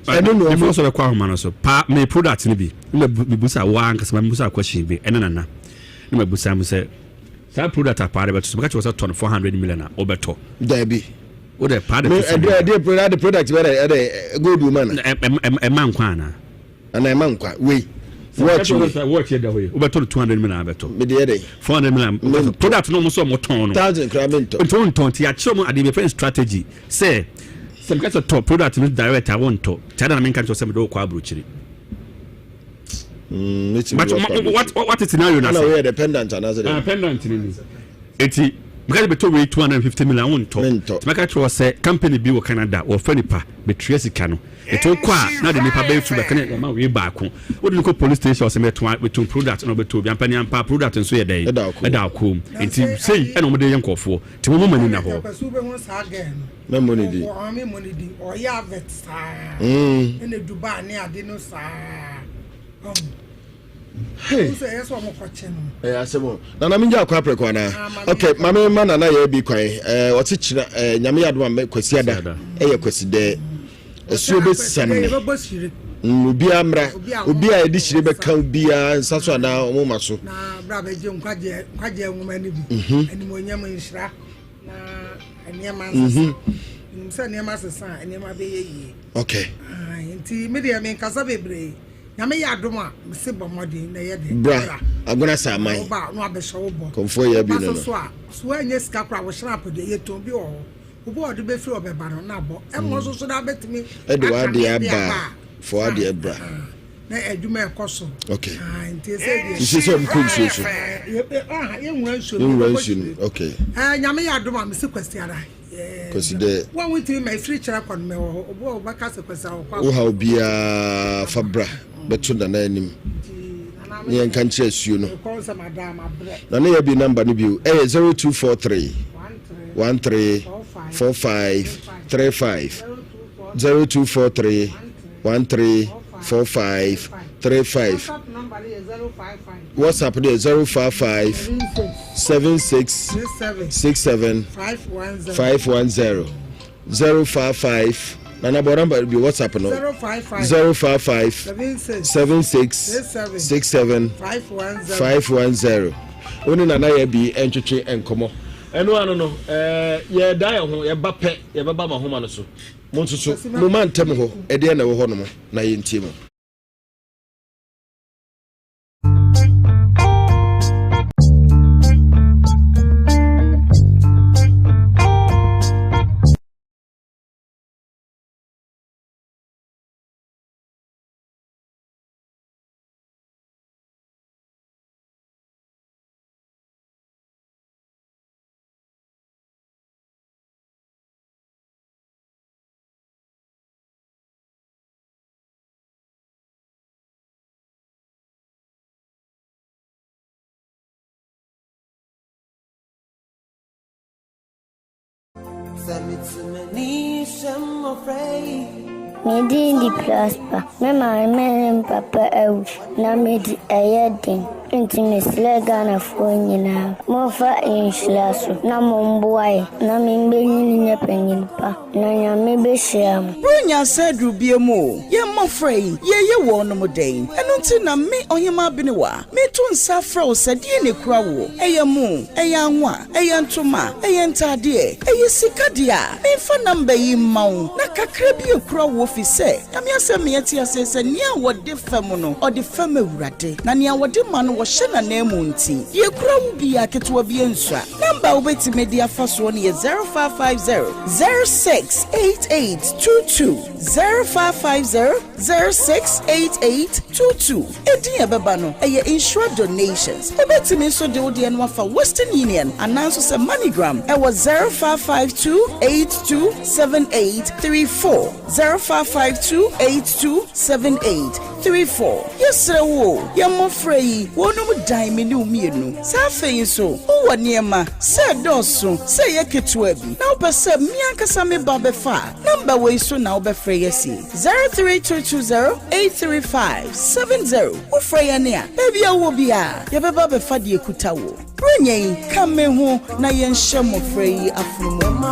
ɛno na wɔn. Before sɛ ɔbɛkɔ ahoma no so, pa me product no bi. Na mebusa wo ankasa ma mebusa question bi ɛne nana na mabusa mu sɛ saa product a paa de bɛto so meka kyerɛ sɛ tɔ no 400 million a wobɛtɔ. Daabi. Wo dɛ paa de to so. Ɛde ɛde product bɛ dɛ ɛde gold ma na. Ɛma nkwa ana. Ana ɛma nkwa wei. Watch wei. Watch yɛ da hɔ yi. Wobɛtɔ no 200 million abɛtɔ. Mede yɛ dɛ. 400 million. Product no ɔmo sɛ ɔmo tɔn no. Thousand koraa mentɔ. Nti wontɔn nti yɛakyerɛ ɔmo adeɛ bi yɛfrɛ no strategy sɛ sɛ meka sɛ tɔ product no direct a wontɔ. Nti ada na menka nkyerɛ sɛ mede wokɔ aburokyire. Mm, But what what what scenario na sɛ? Ɛna woyɛ the pendant anaasɛ dɛ? Ah, pendant ni ni. Eti meka sɛ bɛtɔ wei 250 million wontɔ. Mentɔ. Nti mɛka kyerɛ wɔ sɛ company bi wɔ Canada wɔfɛ nipa bɛtua sika no. Nti wokɔ a na de nipa bɛyɛ firi bɛka ne yɛma wei baako. Wode no kɔ police station ɔsɛ mɛtɔn mɛtɔn product na ɔbɛtɔ obi ampa ne ampa product nso yɛ dɛn ɛda akɔm. Nti sei ɛna wɔde yɛ nkɔfoɔ. Nti mo mama ni na hɔ. Mɛmmɔ ne din. Ɔyɛ advert saa. Ɛna Dubai ne ade no saa. Hey. Ɛyɛ asɛm o. Nana mi gya akɔ aprɛko anaa? Ok, maame ma nana yɛ bi kwan. Ɛɛ ɔte kyina ɛɛ nyame yɛ adoma mɛ kwasi ada ɛyɛ kwasi dɛ. Ɛsuo bɛ sane. Mm, obiara mmra. Obi a yɛde hyire bɛka obiara nsa so anaa ɔmo ma so. Na bra bɛgye nkwagye nkwagye nwoma no bi. Mhm. Animonyam nhyira na nneɛma nsesa. Mhm. Nim sɛ nneɛma sesa a nneɛma bɛyɛ yie. Okay. Nti me deɛ menkasa bebree. Nyame yɛ adom a, mese bɔ mmɔden na yɛ dɛ. Bra, Agona Saman. Wo ba na wabɛhyɛ wo bɔ. Kɔmfoɔ yɛ abi no no. so a, so woanyɛ sika koraa wo hyerap deɛ yɛtɔn bi wɔ hɔ. Obi a ɔde bɛfiri ɔbɛba no na abɔ. Ɛmmɔ nso so na abɛtumi. Ɛde w'adeɛ aba a, fa w'adeɛ bra. Na adwuma ɛkɔ so. Okay. Nti sɛ deɛ. Nti sɛ ɔmo kɔ nsuo so. Yɛnwura nsuo no. Yɛnwura nsuo no, okay. Nyame yɛ adom a, mese Kwasiada. Kwasi dɛ. Wo a wontumi ma efiri kyerɛ kɔ no mewɔ hɔ. Obi a ɔbɛka sɛ Kwasi a ɔkɔ. Wo haw biara fa bra bɛto Nana anim ne yɛnka nkyerɛ asuo no. Nana yɛ bi namba no bio ɛyɛ 0243 13 45 35 0243 13 45 35 WhatsApp no yɛ 055 76 67 510 055 Nana bɔ number bi WhatsApp no 055 76 67 510 wo ne Nana yɛ bi ntwetwe nkɔmmɔ ɛno ano no ɛɛ yɛda yɛn ho yɛba pɛ yɛbɛba ma homa no so mo nso so mo ma ntɛm hɔ ɛdeɛ na ɛwɔ hɔ nom na yɛntie mo. Me din de Prosper. Me maame ne me papa awu na mede ɛyɛ den. Nti mesrɛ Ghanafoɔ nyinaa, momfa nhyira so na momboa yɛn na membenyin nyɛ panyin pa na Nyame behyira mo. Buronya asan aduru biom o, yɛn mmɔfra yi, yɛreyɛ wɔnom dɛn? Ɛno nti na me, Ɔhemaa Benewa, meto nsa afrɛ wo sɛ deɛn na ɛkura woɔ? Ɛyɛ mo, ɛyɛ anwa, ɛyɛ ntoma, ɛyɛ ntaadeɛ, ɛyɛ sika deɛ a, memfa number yi mma wo na kakra bi ɛkura woɔ fi sɛ, Nyame asɛm ma yɛte aseɛ sɛ nea wɔde fɛm no, ɔde fɛm Awurade, na nea wɔde ma no, wɔhyɛ n'ananmu nti, deɛ ɛkura wo biara, ketewa biara nsua. Number a wobɛtumi de afa soɔ no yɛ 0550 068822, 0550 068822. Edin a ɛbɛba no, ɛyɛ Nhyira Donations. Wobɛtumi nso de wo deɛ no afa Western Union anaa nso sɛ MoneyGram ɛwɔ 0552 827834, 0552 8278. 34, Yɛsrɛ wo o, yɛn mmɔfra yi, wɔnom dan me ne wo mmienu. Saa afei nso, wowɔ nneɛma, sɛ ɛdɔɔso, sɛ ɛyɛ ketewa bi, na wopɛ sɛ me ankasa me ba bɛfa a, nɔmba wei so na wobɛfrɛ yɛn asi, 03220 835 70. Wofrɛ yɛn a, baabi a wowɔ biara, yɛbɛba abɛfa deɛ ɛkuta wo. Buronya yi, ka me ho na yɛnhyɛ mmɔfra yi afono mu.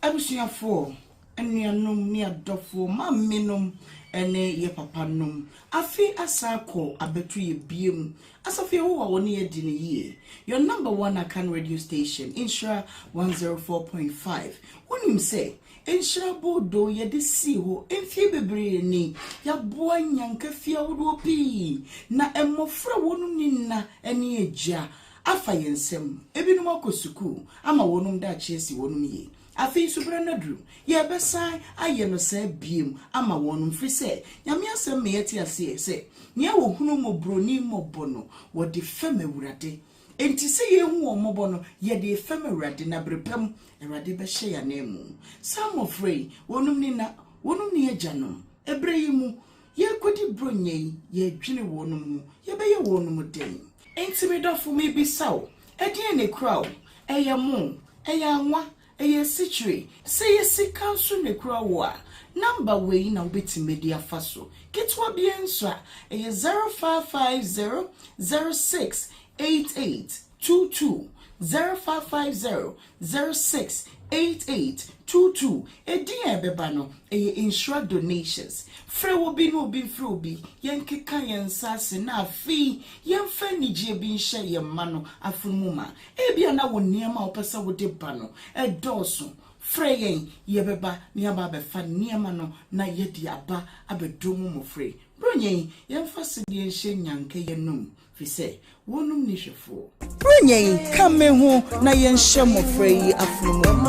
Abusuafoɔ, Anuanom ne adɔfoɔ, maamenom ne yɛ papanom, afe asan akɔ abɛto yɛ biom. Asafo Yehowa wɔ ne yɛ di no yie. Your number one Akan radio station, Nhyira 104.5. Wonim sɛ, Nhyira Boodoo yɛde sii hɔ mfeɛ bebree ni. Yɛaboa nnyanka fie ahodoɔ pii, na mmɔfra a wɔnom nni nna ne agya afa yɛn nsam. Ebinom akɔ sukuu ama wɔnom daakye asi wɔnom yie. Afei nso berɛ no aduru, yɛrebɛsan ayɛ no saa biom ama wɔnom, firi sɛ Nyame asɛm ma yɛte aseɛ sɛ, Nea wɔhunu mmɔborɔni mmɔbɔ no, wɔde fɛm Awurade. Enti sɛ yɛrehu wɔn mmɔbɔ no, yɛde refɛm Awurade, na bere pa mu, Awurade bɛhyɛ yɛn ananmu. Saa mmɔfra yi, wɔnom nni nna, wɔnom nni agyanom. Ɛberɛ yi mu, yɛrekɔdi Buronya yi, yɛredwene wɔnom ho, yɛbɛyɛ wɔnom dɛn? Enti me dɔfo, mebisa wo, ɛdeɛn na ɛkura wo? Ɛyɛ mo? Ɛyɛ anwa? Ɛyɛ asikyire? Sɛ ɛyɛ sika nso na ɛkura wo a, number wei na wobɛtumi de afa so. Ketewa biara nso a, ɛyɛ 0550 06 88 22, 0550 06 88 22. Edin a ɛbɛba no, ɛyɛ Nhyira Donations. Frɛ obi na obi mfrɛ obi, yɛnkeka yɛn nsa ase na afei yɛmfa anigyeɛ bi nhyɛ yɛn mma no afono mu ma. Ebia na wo nneɛma a wopɛ sɛ wode ba no dɔɔso. Frɛ yɛn, yɛbɛba na yɛaba abɛfa nneɛma no na yɛde aba abɛdom mo mmofra yi. Buronya yi, yɛmfa sedeɛ nhyɛ nnyanka yi anom, firi sɛ wɔnom nni hwɛfoɔ. Buronya yi, ka me ho na yɛnhyɛ mmɔfra yi afono mu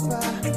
ma.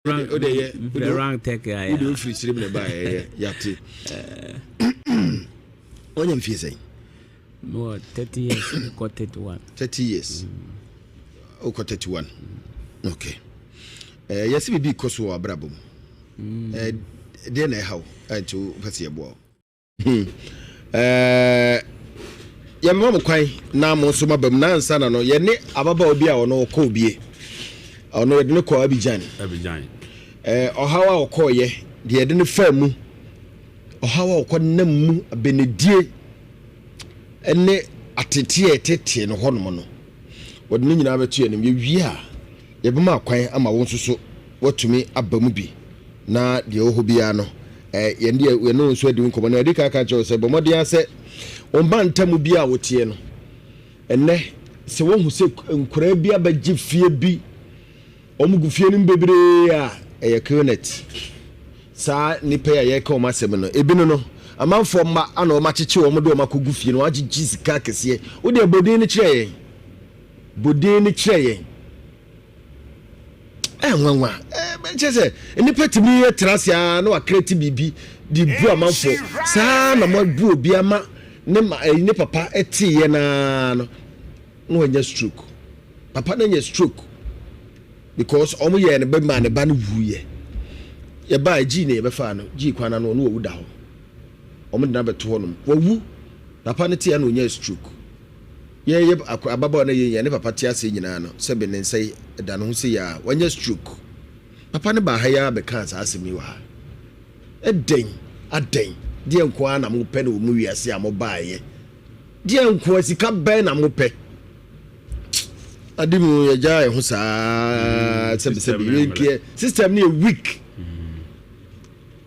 Wode yɛ the wrong tech ya. Wode ofiri sirim na ba yɛ yate. Wanya mfie sɛn? Mewɔ 30 years kɔ 31. 30 years. Wokɔ 31. Okay. Eh, yɛsɛ biribi kɔ so wɔ abrabɔ mu. Eh, deɛ na ɛha wo nti wopɛ sɛ yɛboa wo? Hmm. Eh, yɛmema mo kwan na mo nso maba mu na ansa na no yɛne ababaawa bi a ɔno ɔkɔ obie ɔno yɛde no kɔ Abidjan. Abidjan. Eh, ɔhaw a ɔkɔɔyɛ deɛ yɛde no faa mu ɔhaw a ɔkɔ nam mu abenedie ne ateteɛ ɛtetee no hɔnom no wɔde ne nyinaa bɛto yɛn anim yɛwie a Yɛbɛma akwan ama wo nso so woatumi aba mu bi, na deɛ ɛwɔ hɔ biara no, yɛn deɛ yɛne wo nso adi wo nkɔmmɔ. Na yɛadi kan aka akyerɛ wo sɛ, bɔ mmɔden ara sɛ wo mma ntam bi a woteɛ no, ɛnnɛ sɛ woahu sɛ nkoraa bi abɛgye fie bi, wɔn gu fie no mu bebree a, ɛyɛ Qnet. Saa nnipa yi a yɛreka wɔn asɛm no, ebinom no, amanfoɔ mma ana wɔn akyekye wɔn de wɔn akɔgu fie no, wɔn agyegye sika akɛseɛ. Wo deɛ bɔ din no kyerɛ yɛn. Bɔ din no kyerɛ yɛn. Ɛyɛ nwanwa. Kyerɛ sɛ nnipa tumi yɛ tena ase ara na wakreti biribi de bu amanfoɔ. Saa na moabu obi ama ne ma ɛyi ne papa teeɛ naa no na wanya stroke. Papa no anya stroke because wɔn yɛɛ no bɛ maa ne ba no wuiɛ. Yɛbaa gyii na yɛbɛfaa no gyii kwan ano ɔno wawu da hɔ. Wɔn de no abɛto hɔnom. Wawu. Papa no teeɛ na ɔnyaa stroke. Yɛn yɛ ababaawa na yɛn ne papa te aseɛ nyinaa no sɛbe ne nsa yi da ne ho sei ara wanya stroke papa no baa ha yi ara bɛkaa saa asɛm yi wɔ ha ɛdɛn adɛn deɛ nko ara na mopɛ no wɔ mu wiase a mobaeɛ deɛ nko ara sika bɛn na mopɛ ade mu yɛgya yɛn ho saa sɛbe sɛbe yɛnkeɛ system no yɛ weak.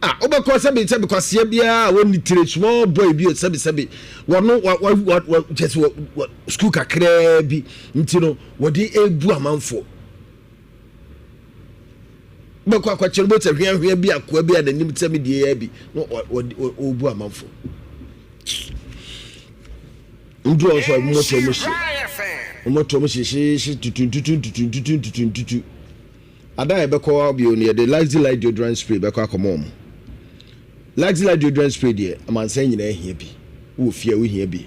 Ah wobɛkɔ sɛbi sɛbi kwasia biara a wɔnni tire small boy bi sɛbi sɛbi wɔno wa wa wa wa kyɛ sɛ wɔ wɔ sukuu kakraa bi nti no wɔde ebu amanfoɔ wobɛkɔ akɔkyerɛ wobɛsɛ hweahwea bi akoa bi a n'anim sɛ me deɛ yɛ bi na ɔbu amanfoɔ nduru ɔsɔ mmɔtɔ mu hye mmɔtɔ mu hyehyehye tutuntutu ntutuntutu ntutuntutu Ada a yɛbɛkɔ hɔ bio no, yɛde Luxy Light Deodorant Spray bɛkɔ akɔma wɔn. Luxy Light Deodorant Spray deɛ, amansan nyinaa hia bi. Wowɔ fie a, wohia bi.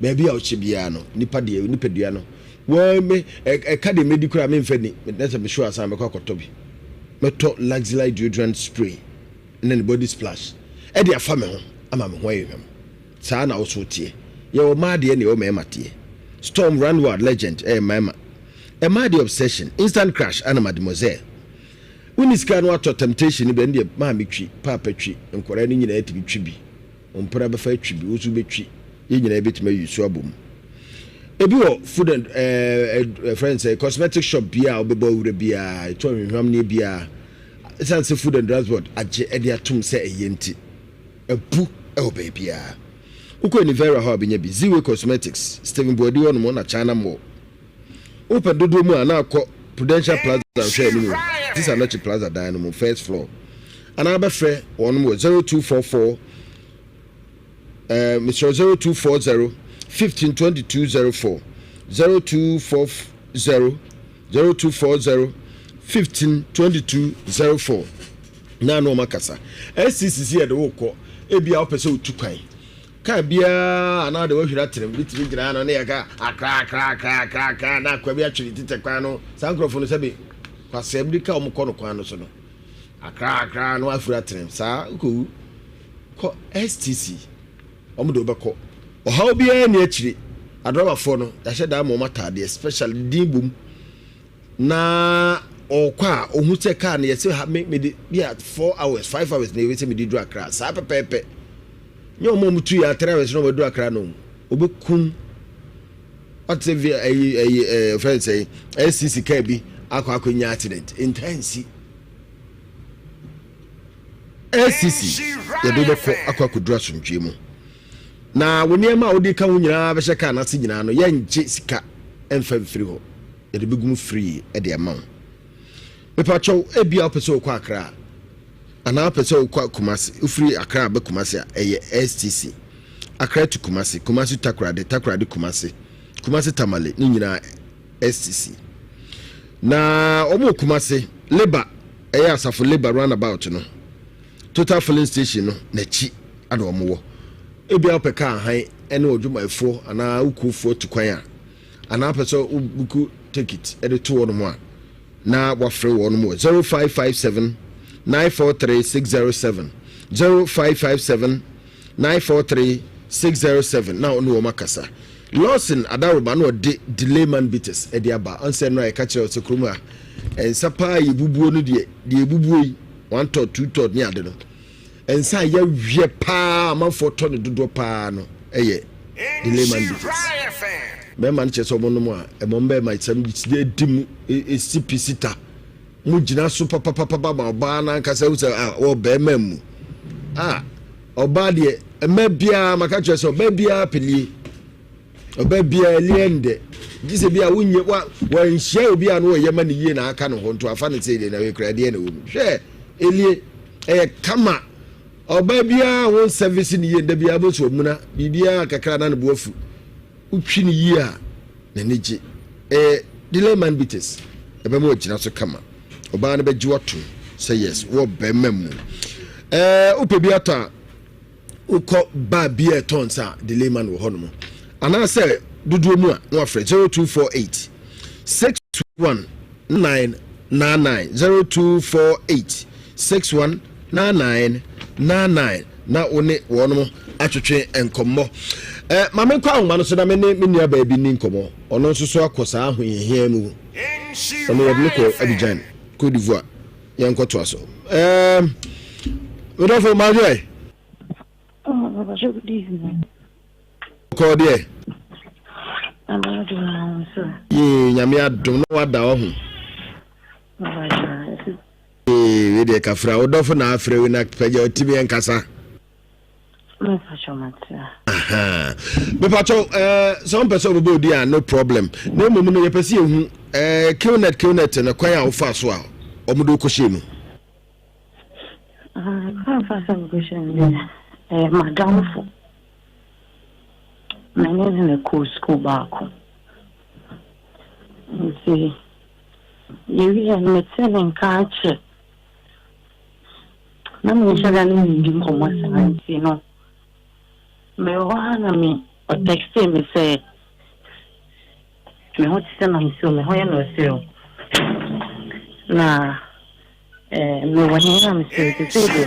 Baabi a wohyɛ biara no, nipa deɛ, nipadua no, wɔn me, ɛka deɛ mɛdi koraa memfa ni, na sɛ mehyɛ asan mɛkɔ akɔtɔ bi. Mɛtɔ Luxy Light Deodorant Spray ne ne body splash ɛde afa me ho ama me ho ayɛ hwam. Saa na wo so teɛ. Yɛwɔ mmaa deɛ na yɛwɔ mmarima deɛ. Storm, Runwild, Legend ɛyɛ mmarima. Ɛmaa deɛ obsession, instant crush ana mademoiselle. Wonni sika no atɔ temptation no bi ɛno deɛ maame twi, paapa twi, nkwadaa no nyinaa tumi twi bi. Wo mpena bɛfa atwi bi, wo nso wobɛtwi. Yɛn nyinaa yɛbɛtumi ayi so abɔ mu. Ebi wɔ food and ɛɛ eh, eh, friend sɛ cosmetic shop biara a wobɛbɔ awura biara, ɛtɔ nhwehwam ne biara. Ɛsiane sɛ Food and Drugs Board agye ɛde atom sɛ ɛyɛ nti, abu wɔ baabiara. Wokɔ Univera hɔ a wobɛnya bi, Ziway Cosmetics, Stephen Boadi hɔ nom na China Mall. Wopɛ dodoɔ mu a na akɔ Prudential Plaza nhwɛ anim Sisa Nɔkye Plaza dan no mu first floor anaa bɛfrɛ wɔnom wɔ 0244 eh, mesrɛ 0240 15 22 04 0240 0240 15 22 04 na ano ɔma kasa SCCC yɛde wokɔ ebia wopɛ sɛ wotu kwan Car biara anaa de wahwiri atrem bi tumi gyina ano ne yɛka akra akra akra akra akra na akoa bi atwe ne ti tɛ kwan no saa nkurɔfo no sɛbe kwasea bi ka wɔn kɔ no kwan no so no akra akra na wafiri atrem saa kɔwu kɔ STC wɔn de wobɛkɔ ɔhaw biara ni akyire adrɔbafoɔ no yɛahyɛ daa ma wɔn ataadeɛ special din bom na ɔkɔ a ohun sɛ kaa no yɛsɛ ha me mede bi a 4 hours 5 hours na yɛsɛ mede duru Akra saa pɛpɛɛpɛ. Nyɛ wɔn a wɔtu yɛ a 3 hours na wɔaduru Accra no. Wɔbɛkum. Wate sɛ vi ɛyi ɛyi ɛɛ fɛn sɛ SCC kaa bi akɔ akɔnya accident. Ntaa nsi. SCC yɛde wobɛkɔ akɔ akɔduru asomdwoe mu. Na wo nneɛma a wode ka ho nyinaa bɛhyɛ kaa no ase nyinaa no yɛngye sika mfa mfiri hɔ. Yɛde bɛgu mu free de ama wo. Mepakyɛw, ebia wopɛ sɛ wokɔ Accra a, anaa wopɛ sɛ wokɔ Kumasi, wofiri Accra ba Kumasi a, ɛyɛ STC. Accra to Kumasi, Kumasi Takoradi, Takoradi Kumasi, Kumasi Tamale, ne nyinaa STC. Na wɔn wɔ Kumasi, Leba. Ɛyɛ Asafo Labour roundabout no, Total filling station no n'akyi na wɔn wɔ. Ebia wopɛ kaa hann ne w'adwumayɛfoɔ anaa wo kuofoɔ tu kwan a, anaa wopɛ sɛ wo buku tekit de to wɔn a, na wafrɛ wɔn wɔ 0557 943 607, 0557 943 607 na ɔne wɔn akasa. Lawson Adaroba na ɔde Delayman Bitters de aba. Ɔnsɛ no a yɛka kyerɛ sɛ kurom a nsa paa yɛbubuo no deɛ, deɛ yɛbubuo yi, one tot, two tot ne ade no, nsa a yɛawiɛ paa amanfoɔ tɔ no dodoɔ paa no yɛ Delayman Bitters. Mmarima no kyerɛ sɛ wɔnom a, ɛmɔ mbɛɛma sɛm di mu, ɛsi pi sita. Mo gyina so papapapa ma ɔbaa no ankasa hu sɛ ah, wɔ bɛrima mu. Ah, ɔbaa deɛ, mmaa biara maka kyerɛ sɛ ɔbaa biara pɛ nie. Ɔbaa biara nie ndɛ. Gye sɛ bi a wonyɛ wa wanhyia obi a no wɔyɛ ma ne yie na aka ne ho nto afa ne sɛ deɛ na wekura deɛ na ɛwɔ mu. Hwɛ, elie ɛyɛ kama. Ɔbaa biara wɔn service ne yie nda biara bɔ so ɔmuna biribiara kakra na ne bo afu. Wotwi no yie a, n'ani gye. Ɛyɛ Delay Man Bitters. Ɛbɛma wagyina so kama. Ɔbaa no bɛgye watom sɛ yes, wɔ bɛrima mu. Ɛɛ wopɛ bi atɔ a, wokɔ bar bi a ɛtɔn nsa a, Delay Man wɔ hɔnom. Anaasɛ dodoɔ mu a, na wafrɛ 0248 61 999 0248 61 99 99 na wo ne wɔnom atwetwe nkɔmmɔ. Eh, ma menkɔ ahoma no so na me ne me nua baa bi nni nkɔmmɔ. Ɔno nso so akɔ saa ahohiahia mu. Ɔno yɛde no kɔ Abidjan, Cote d'Ivoire. Yɛnkɔtoa so. Eh, medɔfo, madwoɛ. Kɔɔ deɛ. Yee, nyame adom na wada ɔho. Ee, wei deɛ kafra, wo dɔfo na afrɛ wo na pɛgya ɔtumi ɛnkasa. Mepakyɛw, eh, sɛ wompɛ sɛ wobɛbɔ odi a no problem. Na mmom no yɛpɛ sɛ yɛhu eh, Qnet Qnet no kwan a wofaa so a wɔde wokɔhyɛɛ mu. Ah, kwan fa sɛ mekɔhyɛ mu deɛ, ɛyɛ madamfo. Me ne no na ɛkɔɔ sukuu baako. Nti Yɛwieɛ no, metee ne nka akyɛ. Na menhyɛ da ne no nni nkɔmmɔ saa nti no, mewɔ hɔ ara na me ɔtɛkstee me sɛ me ho te sɛ na mese o, me ho yɛ na ɔse o. Na eh, mewɔ he na mese o, sesei deɛ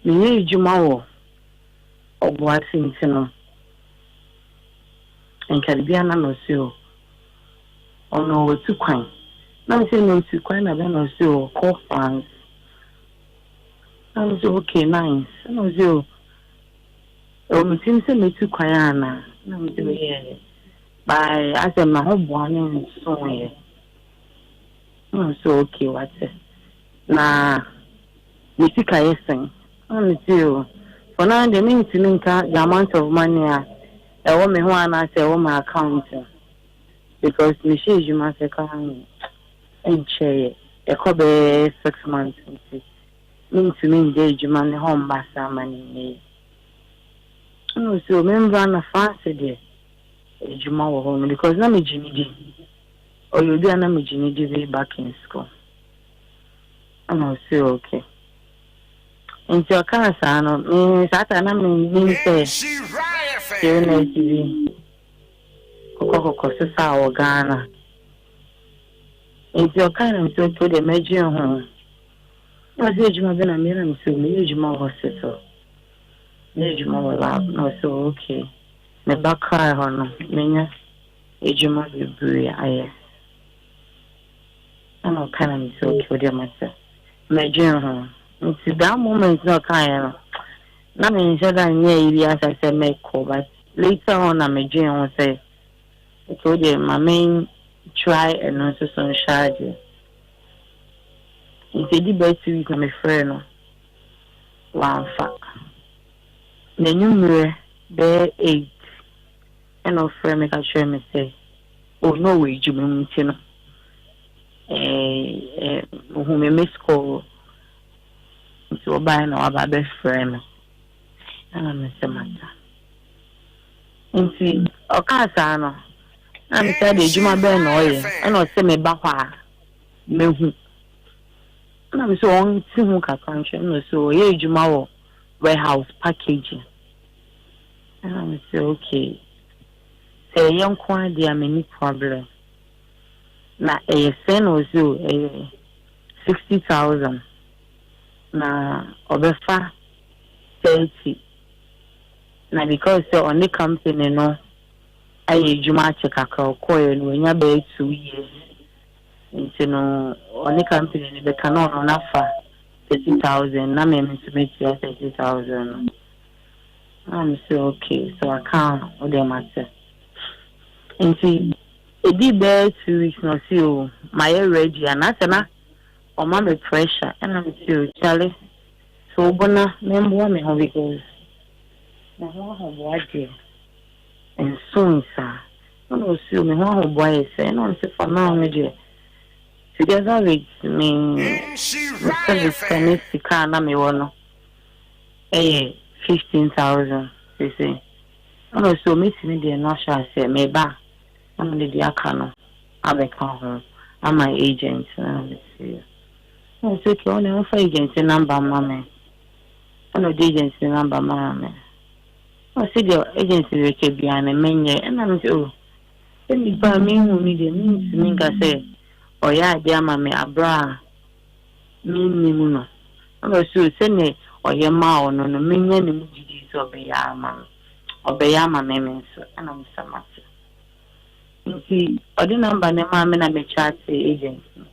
meyɛ adwuma wɔ Ɔboase nti no, nka biribiara na na ɔse o. Ɔno watu kwan. Na me se na otu kwan na bɛn na ɔse o ɔkɔ France. Na me se okay nice. Na ɔse o ɛwɔ me tirim sɛ mɛtu kwan ana. Na me se o yeah. By asɛ m'ahoboa no nsoeɛ. Na ɔse okay wate. Na me sika yɛ sɛn? Na me se o for now deɛ mentumi nka the amount of money a ɛwɔ me ho anaasɛ ɛwɔ m'account mu. Because me hyɛɛ adwuma ase koraa no ɛnkyɛeɛ, ɛkɔ bɛyɛ six months nti mentumi ngya adwuma no hɔ mma saa ma no nyɛ yie. Ɛna ɔsi o membra na France deɛ adwuma wɔ hɔ no because na megye ne di. Ɔyɛ obi a na megye ne di way back in school. Ɛna ɔsi okay. Nti ɔkaa saa no, me saa ta na mennim sɛ illness bi kɔkɔkɔkɔ sesaa wɔ Ghana. Nti ɔkae na mese okay wodeɛ mɛdwen ho. Na ɔse adwuma bɛn na meyɛ na mese meyɛ adwuma wɔ hospital. Meyɛ adwuma wɔ lab na ɔse okay. Meba kraa hɔ no menya adwuma bebree ayɛ. Ɛna ɔkae na mese okay wodeɛ mate mɛdwen ho. Nti that moment na ɔkaeɛ no na menhyɛ da nyɛ ayi biara sɛ sɛ mɛkɔ but Later on na me dwen ho sɛ okay wo deɛ ma me try ɛno nso so nhwɛ adeɛ. Nti ɛdi bɛyɛ 2 weeks na me frɛɛ no wamfa. N'anwummerɛ bɛyɛ 8 ɛna ɔfrɛɛ me ka kyerɛɛ me sɛ oh na ɔwɔ adwuma mu nti no ɛɛ ɔhu me miss call nti ɔbaeɛ na waba abɛfrɛ me. Ɛna me sɛ mata. Nti ɔkaa saa no, na me sɛ de adwuma bɛn na ɔyɛ? Ɛna ɔsɛ meba hɔ a mehu. Ɛna me sɛ ɔnte ho kakra nkyerɛ me na ɔsɛ ɔyɛ adwuma wɔ warehouse packaging. Ɛna me sɛ okay, sɛ ɛyɛ nko ara deɛ a menni problem. Na ɛyɛ sɛn na ɔsɛ o ɛyɛ 60,000 na ɔbɛfa 30 na because sɛ ɔne company no ayɛ adwuma akyɛ kakra ɔkɔeɛ no wanya bɛyɛ 2 years nti no ɔne company no bɛka na ɔno nafa 30,000 na me nso metua 30,000 no. Na me sɛ okay, so aka a wode mate. Nti ɛdi bɛyɛ 2 weeks na ɔsi o mayɛ ready anaasɛ na ɔma me pressure. Ɛna me sɛ o kyale so wo na memboa me ho because me ho ahoboa deɛ nso nsaa. Ɛna ɔsi o me ho ahoboa yɛ sɛ. Ɛna ɔmo sɛ for now no deɛ, together with me service ne sika a na mewɔ no ɛyɛ 15,000 sese. Ɛna ɔsi o metumi deɛ no ahyɛ aseɛ meba a na mede deɛ aka no abɛka ho ama agent. Na mesi ɛna ɔsi okay, ɔna ɔmfa agent number ma me. Ɛna ɔde agent number maa me. Ɔsi deɛ agent bɛka biara no menyɛ. Ɛna me sɛ o sɛ nipa a mehu no deɛ mentumi nka sɛ ɔyɛ adeɛ ama me aberɛ a mennim no. Ɛna ɔsi o sɛnea ɔyɛ maa ɔno no menya ne mu gyidi sɛ ɔbɛyɛ ama me, ɔbɛyɛ ama me me nso. Ɛna me sɛ mate. Nti ɔde number no maa me na me chat agent no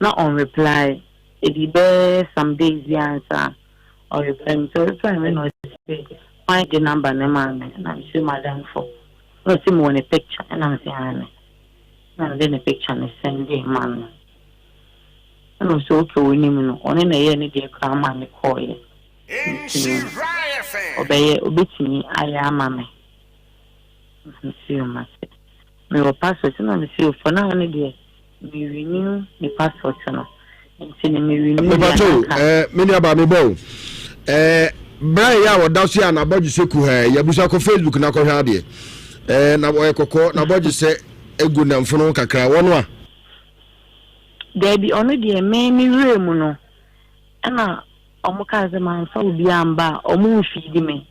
na on reply. Ɛdi bɛyɛ some days bi ansa ɔreply me. Nti ɔreply me na ɔsɛ kwan de number no maa me na me sɛ madamfo. Na ɔsɛ mewɔ ne picture. Ɛna me sɛ ane, na mede ne picture no send ma no. Ɛna ɔsɛ okay, onim no, ɔne na ɛyɛ ne deɛ koraa ma me kɔɔyɛ nti no ɔbɛyɛ, ɔbɛtumi ayɛ ama me. Mesi o mate, mewɔ passport. Na mesi o for now no deɛ me renew me passport no nti no me renew deɛ Mepacho. Anaka. Me nua ba mebɔ o berɛ yɛ a wɔda so yɛ a n'abɔdwe sɛ kuhaa yɛbusa kɔ Facebook na kɔhwɛ adeɛ na ɔyɛ kɔkɔɔ, n'abɔdwe sɛ egu namfono kakra wɔno a. Daabi, ɔno deɛ me werɛ mu no ɛna ɔmo kaa sɛ mamfa obi amba a ɔmo mfeedi me,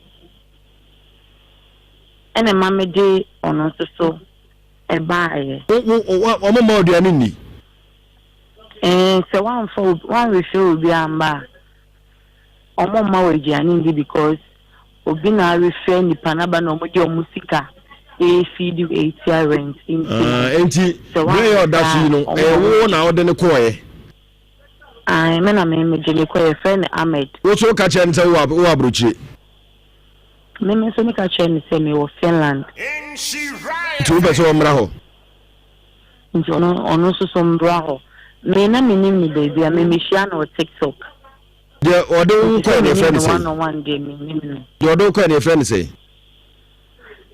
ɛna ma mede ɔno nso so ɛbaeɛ. Wɔn mma aduane nni? Sɛ woamfa obi woanrehwɛ obi amba a ɔmo mma wo aduane ndi because obi na arehwɛ nipa n'aba na ɔmo de ɔmo sika efeedi etua rent nti. Ah, enti sɛ berɛ yɛ ɔda so yi no woamfa a, ɛyɛ wo na wode ne kɔɔɛ? Ae, me na me megye ne kɔ. Yɛfrɛ no Ahmed. Wo so woka kyerɛ no sɛ wowɔ aburokyire? Me nso meka kyerɛ no sɛ mewɔ Finland. Nti wopɛ sɛ ɔmmra hɔ? Nti ɔno nso so mbra hɔ. Me na menim no baabi a me mehyia no wɔ TikTok. Deɛ ɔde wo Nti kɔɛ sɛ no yɛfrɛ menim no no sɛn? one on one deɛ menim no. Deɛ ɔde wo kɔɛ no yɛfrɛ no sɛn?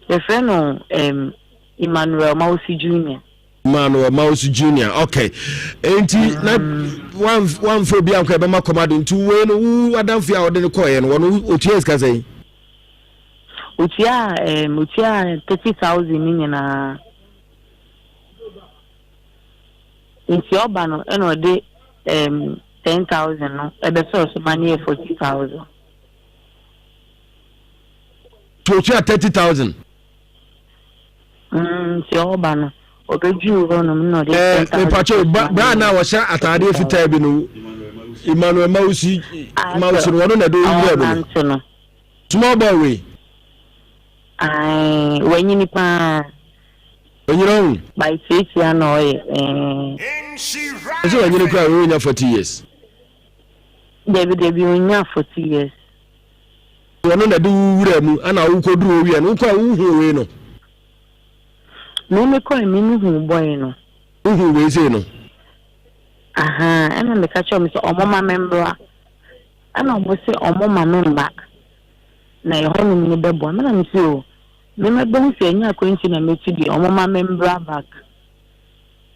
Yɛfrɛ no Emmanuel Mausi Junior. Emmanuel Mausi Junior, okay. Enti na wamfa obi ankɔ ɛbɛma kɔma do. Nti wei no wo adamfo yi a ɔde no kɔɛ no wɔno otua sika sɛn? Otua 30,000 ne nyinaa. Nti ɔba no ɛna ɔde 10,000 no ɛbɛsɔɔ so ma ne yɛ 40,000. Nti otua 30,000? Nti ɔba no ɔbɛduru hɔnom na ɔde 10,000. Mepakyɛw, bra na wɔhyɛ ataadeɛ fitaa bi no, Emmanuel Mausi Mausi no, wɔno na ɛde wo wura mu no? Ɔnante no. Small boy wei? Ae, wanyini paa. Onyina ho. By tiatia na ɔyɛ. Ɛɛ. Ɛsɛ wanyini koraa wei onya 40 years. Dabi dabi, onya 40 years. Wɔno na ɛde wo wura mu ana wokɔduru hɔ wie no wokɔ a wohu wei no? Me me kɔɛ me me hu boy no. Wohu wei sei no? Aha, ɛna meka kyerɛ ɔmo sɛ ɔmo ma me mbra. Ɛna ɔmo sɛ ɔmo ma me mba. Na ɛhɔnom no bɛboa. Me na me sɛ o, me mɛbɛhu sɛ ɛnyɛ akwantu na metu deɛ ɔmo ma me mbra back.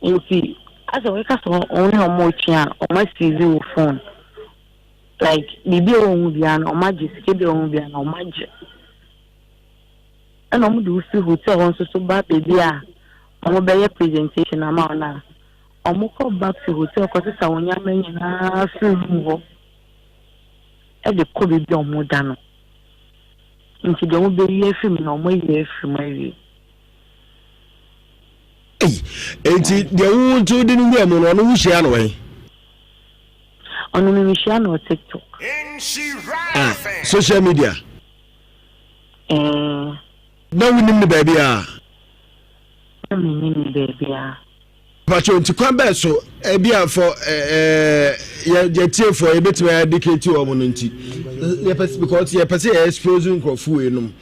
Nti asɛ wɔka sɛ ɔmo ne ɔmo retwe a ɔmo aseize wo phone. Like biribi a ɛwɔ ho biara no ɔmo agye, sika bi a ɛwɔ ho biara no ɔmo agye. Ɛna ɔmo de wo fi hotel hɔ nso so ba baabi a ɔmo bɛyɛ presentation ama wo no a. Ɔmo kɔ back to hotel kɔ sesa wɔn nneɛma nyinaa firi room hɔ ɛde kɔ baabi a ɔmo da no. Nti deɛ ɔmo bɛyi afiri mu no ɔmo ayi afiri mu awie. Ei, enti deɛ wo nti wode no wura mu no ɔno wohyia no wɛn? Ɔno me mehyia no wɔ TikTok. Ah, social media? Ɛɛ. Na wonim no baabi a? Na mennim no baabi a. Pacho nti kwan bɛɛ so ebi a fɔ ɛɛ yɛ yɛ tiefoɔ yɛbɛtumi educate wɔn no nti yɛpɛ because yɛpɛ sɛ yɛ expose nkurɔfo wei nom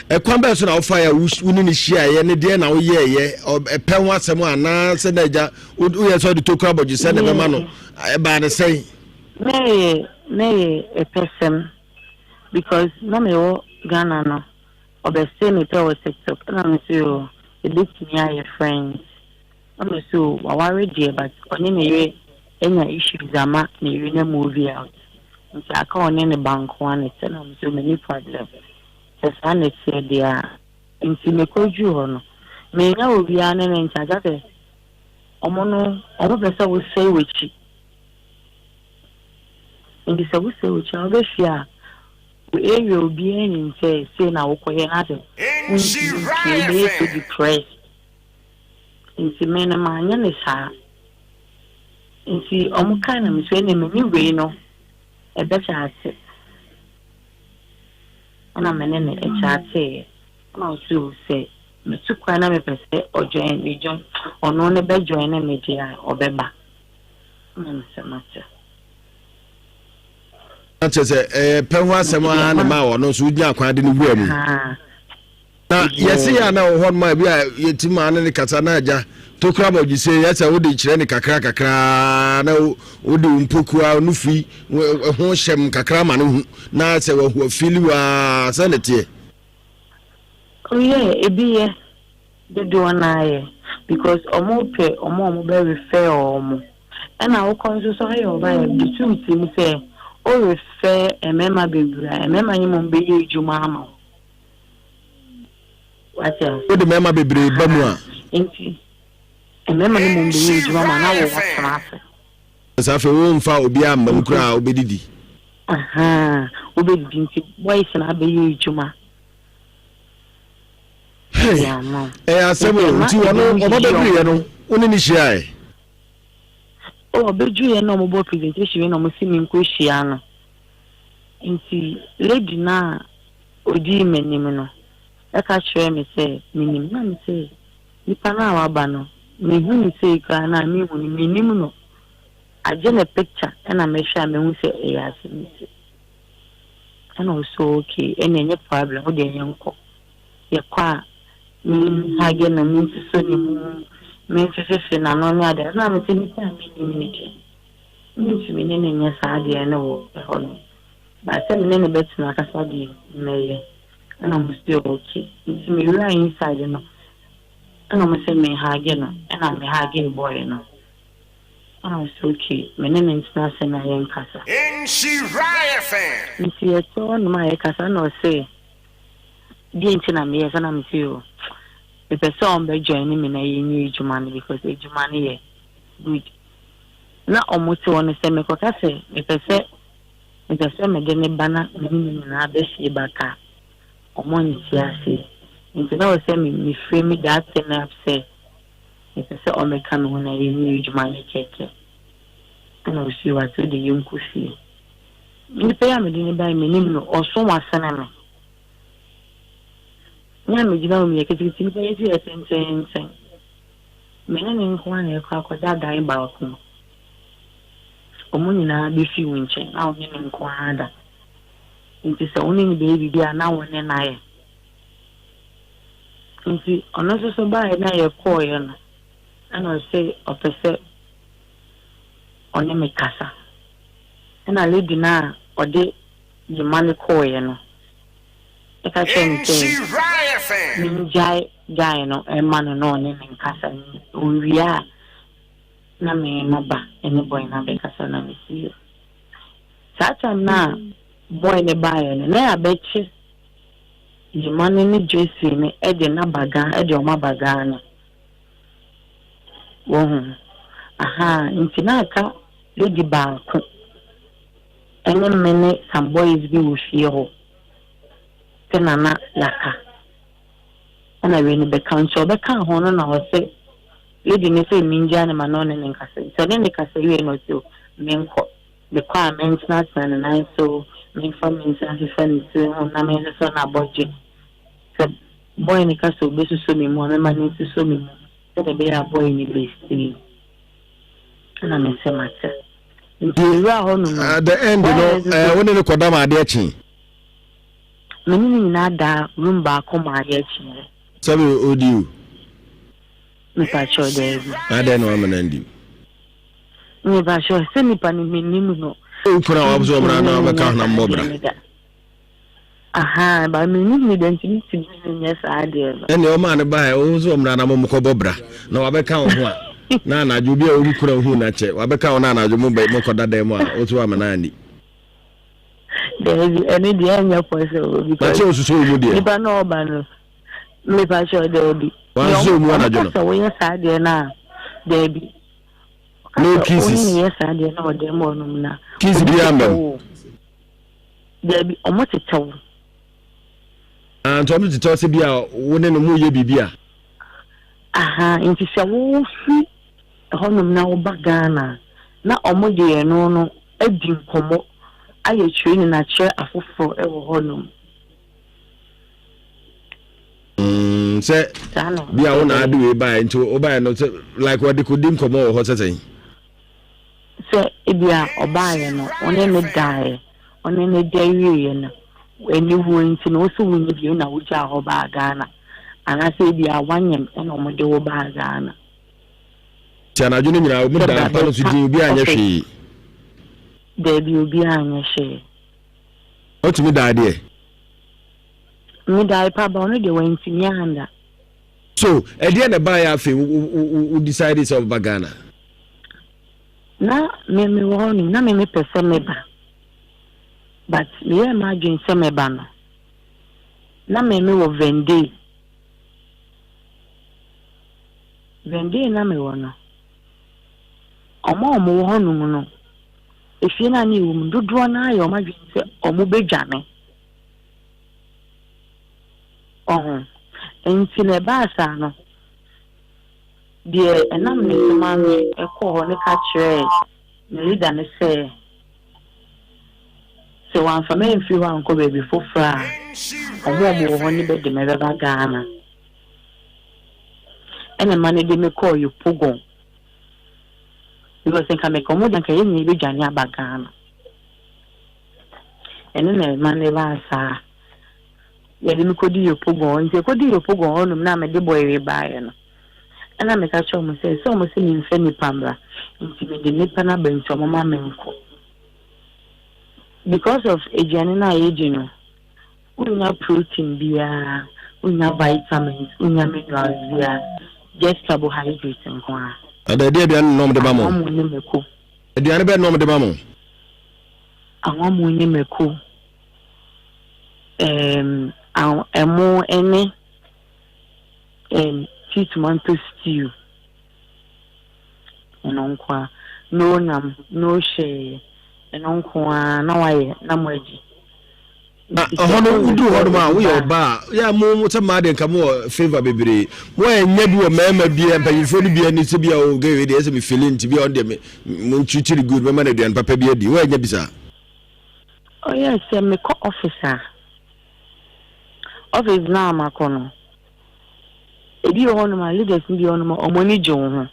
ɛkwan bɛɛ so na wofa yɛ wo ne ne hyia yɛ ne deɛ na woyɛ yɛ ɛpɛ ho asɛm anaa sɛ na agya woyɛ sɛ ɔde tokura abɔgye sɛ na ɛbɛma no ɛbaa ne sɛn. Mɛyɛ mɛyɛ ɛpɛsɛm because na mewɔ Ghana no ɔbɛsee me pɛ wɔ TikTok ɛna me so o ebetumi ayɛ friends. Ɔno so waware deɛ but ɔne ne yere anya issues ama ne yere no move out nti aka ɔne ne ba nkoa na ɛte na me so menni problem sɛ saa na ɛteɛ deɛ a. Nti mekɔduru hɔ no mennya obiara ne ne nkyɛ sɛ ɔmo no ɔmo pɛ sɛ wosɛe w'akyi nti sɛ wosɛe w'akyi a wobɛfie a wo area obiara nim sɛ sei na wokɔyɛ na sɛ wontumi mpie wobɛyɛ so depressed. Nti me no manyɛ no saa. Nti ɔmo kae na me so ɛnna me ne wei no ɛbɛkyaate. Ɛna me ne no ɛkyaateeɛ. Ɛna ɔse o sɛ metu kwan na mepɛ sɛ ɔjoin me join ɔno ne bɛ join ne me deɛ a ɔbɛba. Ɛna me sɛ mate. Na kyerɛ sɛ ɛyɛ pɛ ho asɛm ara na ma ɔno nso wogyina kwan de no wura mu. Na yɛse yɛ a na wɔ hɔ nom a bi a yɛtumi maa ne ne kasa na agya tokura bɔdwese yɛ sɛ wode kyerɛ ne kakra kakra na wode wo mpokua no firi ho hyɛm kakra ma no hu na sɛ wahu afili waa sɛ ne teɛ. Oh yeah, ebi yɛ dodoɔ no ara yɛ because ɔmo pɛ ɔmo a ɔmo bɛ refer ɔmo ɛna wokɔ nso so ayɛ ɔba yɛ de tu tirim sɛ o refer mmarima bebree a mmarima no mmom bɛyɛ adwuma ama wo. Wate ase? Wode mmarima bebree ba mu a. Nti mmarima no mmom bɛyɛ adwuma ma na wo watena ase. Sɛ afei womfa obiara mma mu koraa a wobɛdidi. Wobɛdidi nti boys no abɛyɛ adwuma. Ɛyɛ asɛm o nti ɔno ɔba bɛduruyɛ no wo ne ne hyiae. Ɔbɛduruyɛ na ɔmobɔ presentation na ɔmo si me nkɔ hyia no nti lady no a Odii m'anim no ka kyerɛɛ me sɛ menim. Na mese, Nipa no a waba no, mehu no sei koraa no a menhu no, mennim no. Agye ne picture na mɛhwɛ a mehu sɛ ɛyɛ Asemesi. Ɛna ɔse okay, ɛnna ɛnyɛ problem, wo deɛ yɛnkɔ. Yɛkɔ a, menhage no, mensuso ne mu, memfefefe n'ano ne adeade. Na mese nipa a mennim no deɛ, mentumi ne no nyɛ saa adeɛ no wɔ ɛhɔ no. But sɛ me ne no bɛtena akasa deɛ mɛyɛ ɛna ɔmo se okay nti me wuraa inside no ɛna ɔmo se me hugge no ɛna me huggee boy no ɛna ɔmo se okay me ne no ntena ase na yɛn kasa nti yɛte hɔ nom a yɛkasa ɛna ɔse deɛ nti na meyɛ sɛ na me se o mepɛ sɛ ɔmo bɛ join me na yɛnyɛ adwuma no because adwuma no yɛ good na ɔmo te hɔ no sɛ mekɔka sɛ mepɛ sɛ Mepɛ sɛ mede no ba na me ne no nyinaa ba fie but a ɔmo nte aseɛ nti na ɛwɔ sɛ me me frame that thing up sɛ mepɛ sɛ ɔmmɛka me ho na yɛnyɛ adwuma no kɛkɛ ɛna ɔsii wate wode yɛnkɔ fie. Nipa yi a mede no bae menim no ɔso wasene me. Me a megyina hɔ meyɛ ketekete nipa yi nso yɛ tententen. Me ne no nko ara na yɛkɔ akɔda dan baako mu. Wɔn nyinaa bɛfi wo nkyɛn na wo ne no nko ara da. Nti sɛ wo ne no bɛyɛ biribi a na wo ne no ayɛ. Nti ɔno nso so baeɛ na yɛkɔeɛ no, ɛna ɔse ɔpɛ sɛ ɔne me kasa. Ɛna lady no a ɔde ne mma no kɔeɛ no ɛka kyerɛɛ me sɛ mengyae guy no mma no na ɔne me nkasa. Ɔwie a na me maba ne boy no abɛkasa na me see o. Saa time no a boy no baeɛ no na yɛabɛkye Gyima no ne Josie no de no aba Ghana de wɔn aba Ghana. Wahu? Ahaa, nti na aka lady baako ɛne me ne some boys bi wɔ fie hɔ pɛ na na yɛaka. Ɛna wei no bɛka nti ɔbɛkaa ho no na ɔse lady no sɛ mengyaa no ma na ɔne no nkasa nti ɔne no kasa wie na ɔse o menkɔ mekɔ a mentenatena ne nan so memfa me nsa mfefa ne tiri ho na mensosɔ n'abɔgye sɛ boy no ka sɛ ɔbɛsosɔ me mu a mɛma no nsosɔ me mu sɛdeɛ ɛbɛyɛ a boy no bɛstay ɛna mese mate nti yɛwura hɔ nom no At the end boy no no nso eh, so wo ne no kɔda ma adeɛ kye. Me ne no nyinaa daa room baako ma adeɛ kyeeɛ. Sɛbe odi o. Mepakyɛw daabi. Adɛn na wama no andi o? Mepakyɛw sɛ nipa no mennim no. Wo kunu a wabso ɔmmra na Mentumi ɔbɛka ne no honam nyɛ mmɔ saa bra. adeɛ no da. Ahaa but mennim no da nti mentumi ne no nyɛ saa adeɛ no. Ɛnneɛ ɔmaa no baeɛ wo nso ɔmmra na mo kɔbɔ bra na wabɛka wo ho a na anadwo obi a wo kunu ahu no akyɛ wabɛka wo na anadwo mo bɛ mokɔda dan mu a wo nso wama no anni. Daabi, ɛno deɛ ɛnyɛ possible because Makyɛ osusu wo mu deɛ. Nipa na ɔba no, mepa kyɛw daabi. Wansusu wo mu anadwo no. Ɔka sɛ woyɛ saa deɛ no a, daabi. No kisses. Ɔka sɛ woyɛ saa deɛ no wɔ dɛm hɔ nom na. Kiss bi ambɛm. Daabi, ɔmo tetɛw. Ah, nti ɔmo tetɛw sɛ bi a wo ne no mo yɛ biribi a. Aha, nti sɛ wofi ɛhɔnom na woba Ghana a, na wɔde ɛno no adi nkɔmmɔ ayɛ training akyerɛ afoforɔ wɔ hɔnom. Mm, sɛ bi a wo na ade wei baeɛ nti wobaeɛ no sɛ like wɔde kɔdi nkɔmmɔ wɔ hɔ sɛ sɛn? Sɛ ebi a ɔbaeɛ no wo ne ne daeɛ ɔne ne da wieɛ no aniwuo nti no wo sɛ wonyɛ bio na wogyaa hɔ baa Ghana anaasɛ ebi a wanyem ɛna wɔde wo baa Ghana. Nti anadwo no nyinaa wɔn da mpa no so din obiara anyɛ hwee. Daabi obiara anyɛ hwee. Ɔtumi daa deɛ. Me dae pa ba ɔno deɛ wantumi anda. So ɛdeɛ na ɛbaeɛ afei wo decide sɛ wobɛba Ghana? Na me me wɔ hɔ nom na me me pɛ sɛ meba but meyɛɛ m'adwene sɛ mɛba no na me me wɔ Vendée. Vendée na mewɔ no, wɔn a wɔwɔ hɔnom no, efie no a na yɛwɔ mu no, dodoɔ no ara yɛ wɔn adwene sɛ wɔbɛdwane. Ɔho. Nti na ɛbaa saa no, deɛ ɛnam ne so ma me kɔɔ hɔ no ka kyerɛɛ me leader no sɛ, sɛ wamfa me amfiri hɔ ankɔ baabi foforɔ a, wɔn a wɔwɔ hɔ no bɛde me bɛba Ghana. Ɛna ɛma no de me kɔɔ Yopougon because nka meka ɔmo de nka yɛn nyinaa yɛbɛdwane aba Ghana. Ɛno na ɛma no baa saa. Yɛde me kɔdi Yopougon nti ɛkɔdi Yopougon hɔnom na mede bɔyere baeɛ no. Ɛna meka kyerɛ ɔmo sɛ sɛ ɔmo sɛ memfa nipa mmra nti mede nipa no aba nti ɔmo ma menkɔ. Because of aduane no a yɛdi no Wonnya protein biara, wonnya vitamins, wonnya minerals biara, just carbohydrate nko ara. Ada ɛdeɛ aduane na wɔde ma mo? Anwamoo ne mako. Aduane bɛn na wɔde ma mo? Anwamoo ne mako. Um, ɛmo ne um, tea tomato stew. Ɛno nko ara. No nam, no hwee. Ɛno nko ara na wayɛ na moadi. Na ɛhɔ no woduru hɔ nom a woyɛ ɔbaa a yɛ a mo sɛ mmaa deɛ nka mo wɔ favour bebree mo a ɛnyɛ bi wɔ mmarima bi a mpanyinfoɔ no bi ani sɛ bi a o gay wei deɛ ɛsɛ me feeling nti bi a ɔno deɛ me mo ntwitiri good mɛma no aduane papa bi adi wo ɛnyɛ bi saa. Ɔyɛ sɛ mekɔ office a office no a makɔ no ebi wɔ hɔnom a leaders no bi wɔ hɔnom a wɔn ani gye wo ho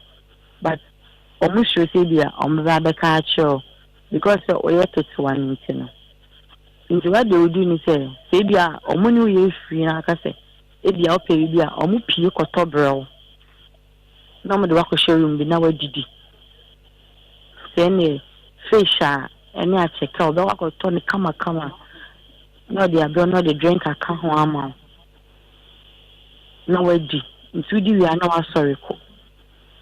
but wɔn suro sɛ ebi a wɔn bɛba abɛka akyerɛ wo because sɛ ɔyɛ ketewa no nti no. Nti w'adeɛ wodu ne sɛ, sɛ ebia ɔmo ne wo yɛ free na aka sɛ ebia wopɛ biribi a, ɔmo pie kɔtɔ brɛ wo na ɔmo de wo akɔhyɛ room bi na wadidi. Sɛ ɛneɛ fish a ɛne akyɛkɛ a ɔbɛkɔ akɔtɔ no kamakama na ɔde abrɛ wo na ɔde drink aka ho ama wo na wadi. Nti wodi wie a na wasɔre kɔ.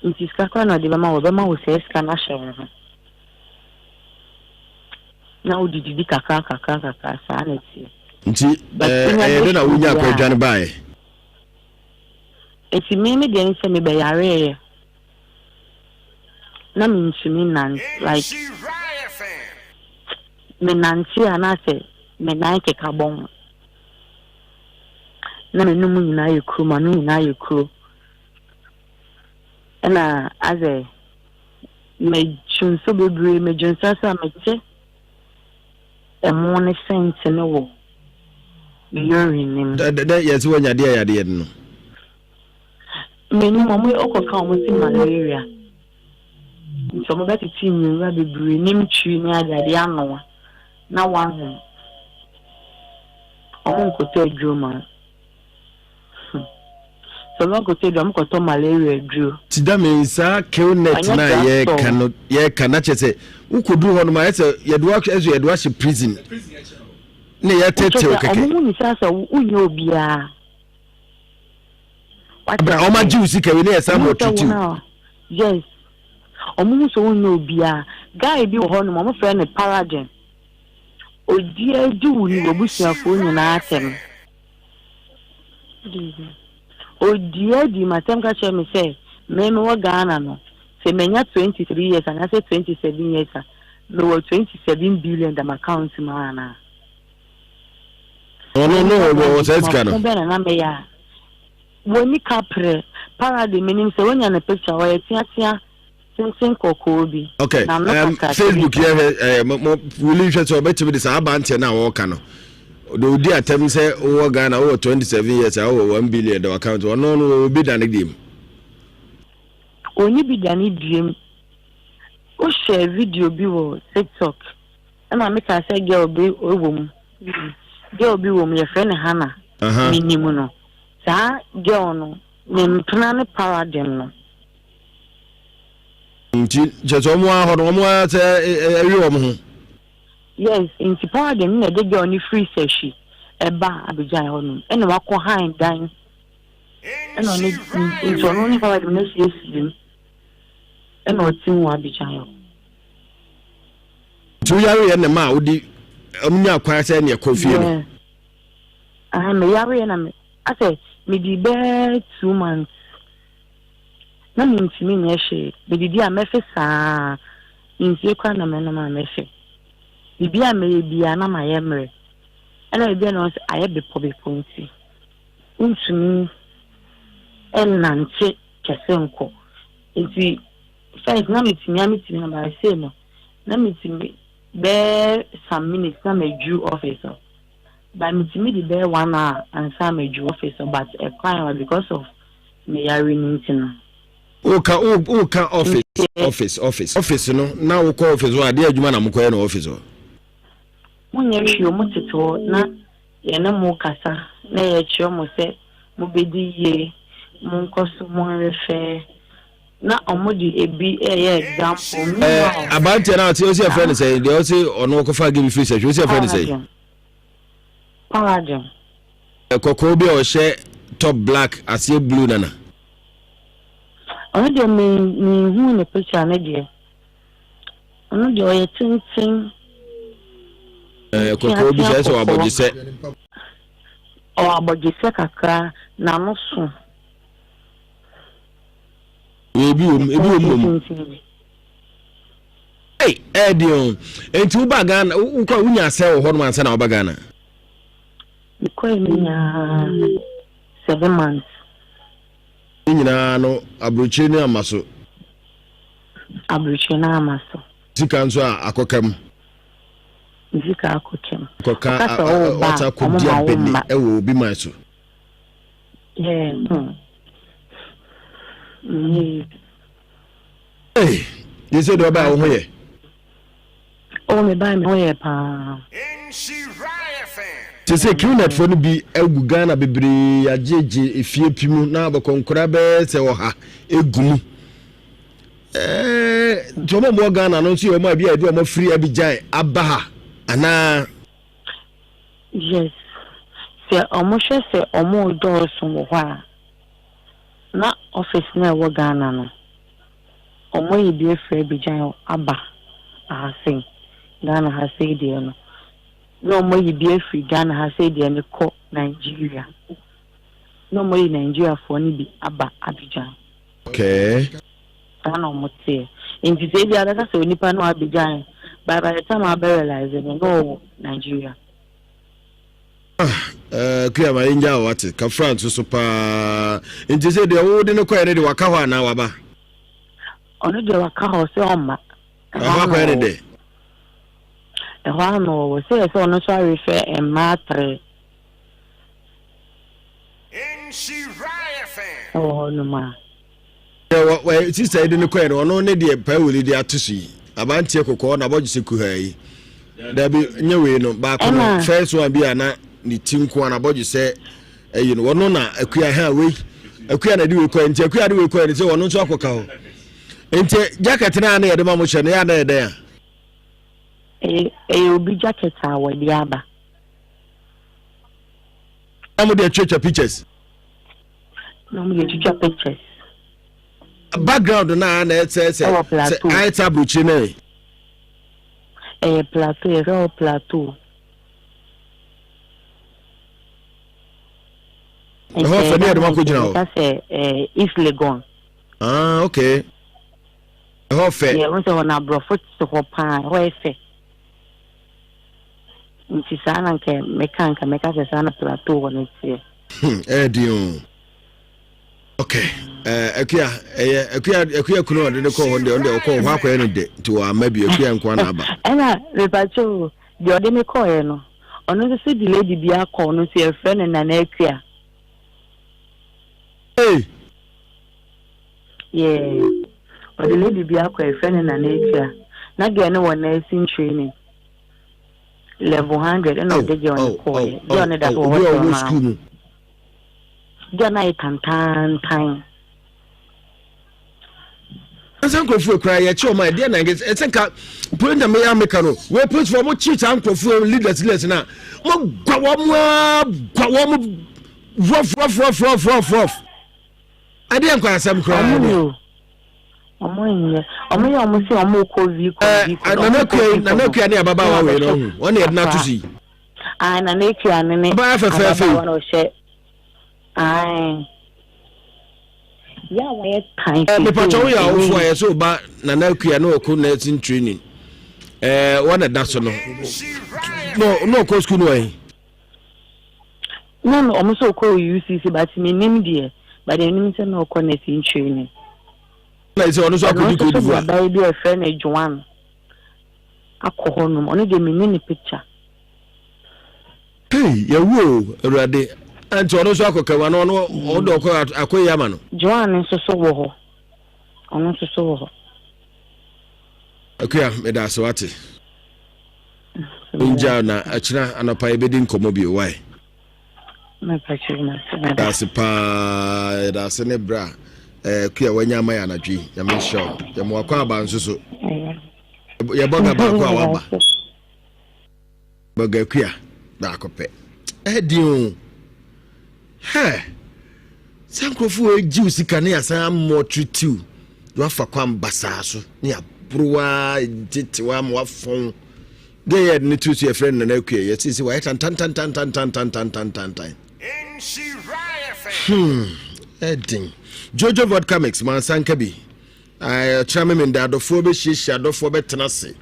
Nti sika koraa na ɔde bɛma wo, ɔbɛma wo saa sika no ahyɛ wo ho. Na wode didi kakra kakra kakra saa na ɛteɛ. Nti ɛyɛ dɛ na wonya akɔ adwane baeɛ? Nti me me deɛ ne sɛ mebɛyareeɛ. Na mentumi nnante like menante a na sɛ me nan keka bɔ ho. Na m'anum nyinaa yɛ kuro, m'ano nyinaa yɛ kuro. Ɛna asɛ medwonsɔ bebree, medwonsɔ nso a mete ɛmo ne scent no wɔ me urine no mu. Dɛ dɛ yɛsɛ wanya adeɛ yadeɛ no. Menim ɔmo ɔkɔ ka ɔmo se malaria nti ɔmo bɛ tete nwura bebree nim twi ne ade ade anoa na wanom ɔmo nkɔtɔ aduro ma wo hmm sɛ ɔmo akɔtɔ aduro ɔmo kɔtɔ malaria aduro. Ti da me saa killnet Ɔnyɛ na yɛka drugstore. no yɛka na kyerɛ sɛ wokɔduru hɔ nom ayɛ sɛ yɛde wo ɛsɛ yɛde wo ahyɛ prison ne Kyerɛ yɛtetew sɛ kɛkɛ. ɔmo hu ne sɛ asɛ wonyɛ obiara. Wate Abra ɔmo aseɛ? agye wo sika wei ne yɛ san Ɔmo bɔ hu sɛ treat wo wo. na yes. Ɔmo hu sɛ wonyɛ obiara. Guy bi wɔ hɔ nom ɔmo frɛ no Paragen. Odi adi wo ne w'abusuafoɔ nyinaa atɛm. Odi adi m'atɛm ka kyerɛ me sɛ me mewɔ Ghana no sɛ manya 23 years anaasɛ 27 years a mewɔ 27 billion da m'account mu anaa. Ɔno no wɔ wɔ saa sika no. Ko bɛn na na mɛyɛ a wɔni kaprɛ parade menim sɛ wonya ne picture ɔyɛ teatea tenten kɔkɔɔ bi. Okay, Na no kakra Facebook yɛ hwɛ eh, mo mo wuli hwɛ sɛ ɔbɛtumi de saa abanteɛ no a wɔka no de odi atɛm sɛ wowɔ Ghana wowɔ 27 years a wowɔ 1 billion da account ɔno no wɔwɔ bi da ne deɛ mu. Ɔni bi da ne dua mu. Wohyɛ video bi wɔ TikTok Ɛna me kaa sɛ girl bi wɔ mu girl bi wɔ mu yɛfrɛ no Hannah me nim no saa girl no ne mpena ne paradigm no. Nti kyerɛ sɛ wɔn ara hɔ no wɔn ara sɛ ɛwe wɔn ho. Yes nti paradigm na ɛde girl no firi sɛhwi ɛba Abidjan hɔ nom ɛna wakɔ han dan ɛna ɔne nti ɔno ne paradigm no asiesie mu ɛna ɔte mu wɔ Abidjan hɔ. Nti woyareɛ na ma wode ɔmo nya kwan sɛ neɛ kɔ fie no? Ah, meyareɛ na me asɛ medi bɛɛ 2 months na mentumi nyɛ hwee. Medidi a mɛfe saa, nsuo koraa na mɛnom a mɛfe. Biribi a mɛyɛ biara na mayɛ mmerɛ. Ɛna biribi a na wɔn sɛ ayɛ bepɔ bepɔ nti wontumi nnante kɛse nkɔ. Nti first na metumi a metumi na but sei no na metumi bɛyɛ some minutes na maduru office hɔ but metumi de bɛyɛ one hour ansa maduru office hɔ but ɛkwan wa because of me yare no nti no. Woka woka office office office office no na wokɔ office hɔ adeɛ adwuma na mokɔyɛ no office hɔ. Monyɛ hwee o, motete hɔ na yɛne mo kasa na yɛkyerɛ mo sɛ mobɛdi yie, monkɔ so monrefɛ na ɔmo de ebi ɛyɛ example. Ɛɛ aberanteɛ no a ɔte ɔsi ɛfrɛ no sɛn deɛ ɔsi ɔno ɔkɔfa game firi sɛhwɛ ɔsi ɛfrɛ no sɛn. Paragon. Kɔkɔɔ bi a ɔhyɛ top black aseɛ blue nana. Ɔno deɛ me me hu ne picture ne deɛ ɔno deɛ ɔyɛ tenten. Ɛɛ kɔkɔɔ bi sɛ ɛsɛ ɔwɔ abɔgyesɛ. Ɔwɔ abɔgyesɛ kakra n'ano so. Ebi wɔ mu ebi wɔ mu mmom. Ɛy ɛɛdi o nti wo ba Ghana wokɔ wonya asɛ wɔ hɔ nom ansa na woba Ghana. Mekɔɛ me nyaa 7 months. Ne nyinaa no aburokyire no ama so. Aburokyire no ama so. Sika nso a akɔka mu. Sika akɔka mu. Kɔka ɔta kɔdi abɛni ɛwɔ obi man so. Yeah. Hey, yɛ sɛ deɛ ɔbaa wo ho yɛ. Oh, me ba me ho yɛ paa. Te sɛ QNet foɔ no bi agu Ghana bebree agyegye efie pi mu na abɔkɔnkora bɛyɛ sɛ 100 egu mu. Ɛɛ nti wɔn a wɔwɔ Ghana no nso yɛ wɔn a ebi a ebi a wɔn afiri Abidjan aba ha anaa. Yes, sɛ wɔn hwɛ sɛ wɔn redɔɔso wɔ hɔ a, na office na ɛwɔ Ghana no, wɔn ayi bi afiri Abidjan aba ha sei, Ghana ha sei deɛ no, na wɔn ayi bi afiri Ghana ha sei deɛ no kɔ Nigeria, na wɔn ayi Nigeriafoɔ no bi aba Abidjan. Okay. Saa na ɔmo teɛ. Nti sɛ ebia bɛka sɛ onipa no abegyan but by the time a wobɛ realise no na ɔwɔ Nigeria. Ah, eh, Kuya ma yɛngya wo wate. Kafra nso so paa. Nti sɛ deɛ wode no kɔɛ no de waka hɔ anaa waba? Ɔno deɛ waka hɔ sɛ ɔmma. Ɛhɔ akɔyɛ ne dɛ. Ɛhɔ ano ɔwɔ sɛ yɛ sɛ ɔno nso arefɛ mmaa tere. Ɛwɔ hɔ nom a. Sista yi de no kɔɛ no ɔno ne deɛ Pauli de ato so yi abanteɛ kɔkɔɔ na abɔgye sɛ kuhaa yi dabi nyɛ wei no baako no first one bi a na ne ti nko a na abɔgye sɛ ɛyi no ɔno na akua ha wei akua na de wei kɔɛ nti akua de wei kɔɛ no sɛ ɔno nso akɔka hɔ nti jacket no a na yɛde ma mo hyɛ no yɛ a na yɛ dɛn a. Ɛyɛ obi jacket a wɔde aba. Na mo de atwatwa pictures. Na mo de atwitwa pictures. Background na na ɛsɛ sɛ sɛ ayɛ sɛ aburokyire na yɛ. Ɛyɛ plateau yɛfrɛ hɔ plateau. Ɛhɔ fɛ ne yɛde mo akɔgyina hɔ. Ɛka sɛ ɛɛ East Legon. Ah okay. Ɛhɔ fɛ. Yɛ wɔn sɛ hɔ na aborɔfo te hɔ paa ɛhɔ yɛ fɛ. Nti saa na nka mɛka nka mɛka sɛ saa na plateau hɔ no teɛ. Hmm, ɛyɛ den o. Okay, eh, akua ɛyɛ akua akua kunu ɔde ne kɔɔ hɔ deɛ ɔno deɛ ɔkɔɔ hɔ akɔyɛ no dɛ nti wɔama bi akua nko na aba. Ɛna mepakyɛ o deɛ ɔde me kɔɔɛ no ɔno nso so de lady bi akɔ ɔno nso yɛfrɛ no Nana Akua. Hey. Yeah, ɔde lady bi akɔ yɛfrɛ no Nana Akua na girl no wɔ nursing training. Level 100 ɛna ɔde girl no kɔɔɛ girl no da so wɔ hɔ till now. Girl no ayɛ tantaantan. Ɛsɛ nkurɔfoɔ kura yɛkye wɔn a ɛdeɛ na ɛsɛ nka polisi na meyɛ ameka no wei polisifoɔ mo kye saa nkurɔfoɔ leaders leaders na mo gwa wɔn a gwa wɔn rough rough rough rough rough rough ɛdeɛ nkɔ asɛm koraa deɛ. Ɔmo nyɛ ɔmo yɛ ɔmo sɛ ɔmo kɔ vi kɔ vi kɔ nana kua nana kua ne ababaawa wei no ho wɔn na yɛde no ato so yi. Ayi nana ekua ne ne ababaawa na ɔhyɛ ayi. Yɛ a wɔyɛ tan sisi. Mepatwa woyɛ awofo a yɛsɛ ɔba nana akua na ɔkɔ nursing training ɛɛ wɔn na ɛda so no na ɔkɔ sukuu no wɔn. Na ɔmo sɛ ɔkɔ UCC but mi nim deɛ but deɛ nim sɛ na ɔkɔ nursing training. Na ɛsɛ ɔno nso akɔdi Cote d'Ivoire. Ɔno nso so de abaayewa bi a yɛfrɛ no Joan akɔ hɔ nom ɔno deɛ mi ni ne picture. Hey, yɛwu o, Awurade. Nti ɔno nso akɔ kɛwa no ɔno ɔdɔ ɔkɔ akɔ yi ama no. Joan nso so wɔ hɔ. Ɔno nso so wɔ hɔ. Akua, meda ase wate. Ngya na akyina anɔpa yɛbɛdi nkɔmmɔ bio, why? Yɛda ase paa, yɛda ase ne berɛ a eh, Akua wanya ama yɛ anadwo yi. Nyame nhyira wo. Yɛma wakɔ aba nso so. Yɛbɔ ga baako a waba. Bɔgakua baako pɛ. Ɛden o. Hɛ! Saa nkurɔfoɔ wei gye wo sika ne asan amɔtritiw na wafa kwan basaa so ne aborowa tetewa ama wafɔn. Deɛ yɛ ne tiri so yɛfrɛ no Nana Akua yɛsɛ sɛ wayɛ tantantantantantantantantantan. Hmm, ɛden. Jojo Vodka Mix, mansa nka bi. Ɔkyena memenda adɔfoɔ bɛhyiahyia adɔfoɔ bɛtena ase.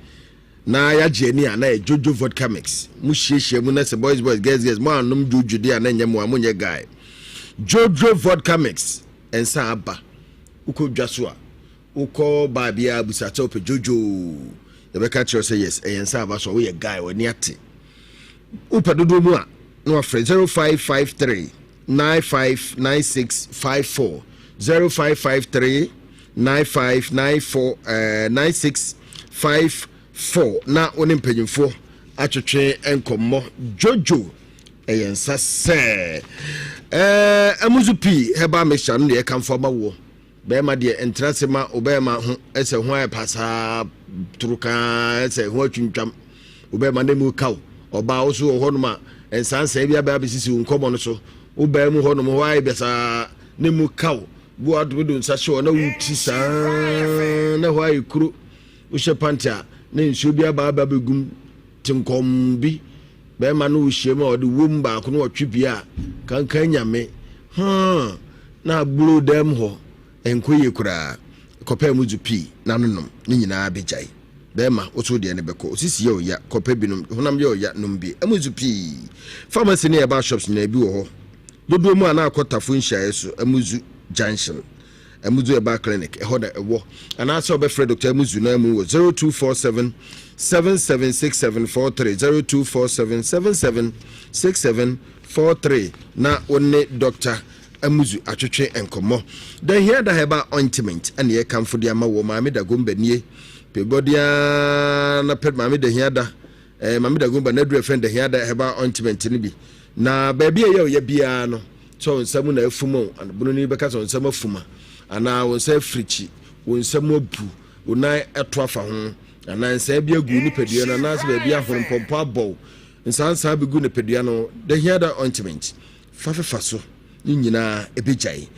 Na yagye ani a na yɛ jojo vodka mix mo hyiahyia mu na sɛ boys boys girls girls mo anom jojo deɛ a na nyɛ mo a mo nyɛ guy jojo vodka mix nsa aba wokɔ dwa so a wokɔ baa biara busa sɛ wopɛ jojo yɛbɛka kyerɛ sɛ yes ɛyɛ nsa aba so a woyɛ guy w'ani ate wopɛ dodoɔ mu a na wafrɛ 0553 959654 0553 9594 eh, 9654 na wo ne mpanyimfoɔ atwetwe nkɔmmɔ jojo ɛyɛ nsa sɛ eh, amuzu pii herbal mixture no deɛ ɛkamfo ama woɔ Bɛɛma deɛ ntena ase ma wo bɛɛma ho sɛ ho ayɛ pasaa torokaa sɛ ho atwintwam wo bɛɛma na mu kaw ɔbaa wo so wɔ hɔnom a nsansan bi abɛɛ abɛsisi wo nkɔmmɔ no so wo baa mu hɔnom hɔ ayɛ bɛsaa na mu kaw bu adodo do nsa hyɛ hɔ na woti saa na hɔ ayɛ kuro wohyɛ pante a na nsuo bi aba aba bɛgum te nkɔm bi Bɛrima no wohyia mu a ɔde wom baako na ɔtwe pie a kankan nyame hmm na aburo dɛm hɔ ɛnkɔ yie koraa. Kɔpɛ amuzu pii na no nom, ne nyinaa bɛgyae. Bɛrima, wo so wo deɛ no bɛkɔ. Osisi yɛ ɔya, kɔpɛ bi nom. Honam yɛ ɔya, nom bi. Amuzu pii. Pharmacy ne herbal shops nyinaa ebi wɔ hɔ. Dodoɔ mu a na akɔ Tafo nhyiaeɛ so, Amuzu Junction, Amuzu Herbal Clinic, ɛhɔ na ɛwɔ. Anaasɛ wobɛfrɛ Dr. Amuzu no amu wɔ 0247 776743, 0247 776743 na wo ne Dr. Amuzu atwetwe nkɔmmɔ. Danhiada Herbal Ointment na yɛkamfo de ama wɔ Maame Dagomba nie. Pɛ bɔden ara na pɛ Maame Dahiada, eh, Maame Dagomba n'aduru a ɛfrɛ no Dahiada Herbal Ointment no bi. Na baabi a ɛyɛ ɔya biara no, sɛ wo nsa mu na afum o, bunu ni bɛka sɛ wo nsa mu afum a, anaa wo nsa afirikyi, wo nsa mu abu, wo nan ɛto afa ho, anaa nsaa bi agu wo nipadua no, anaasɛ baabi ahono mpɔmpɔ abɔ wo, nsaa nsaa bɛgu nipadua no, Dahiada Ointment. Fa fefa so ne nyinaa ɛbɛgyae.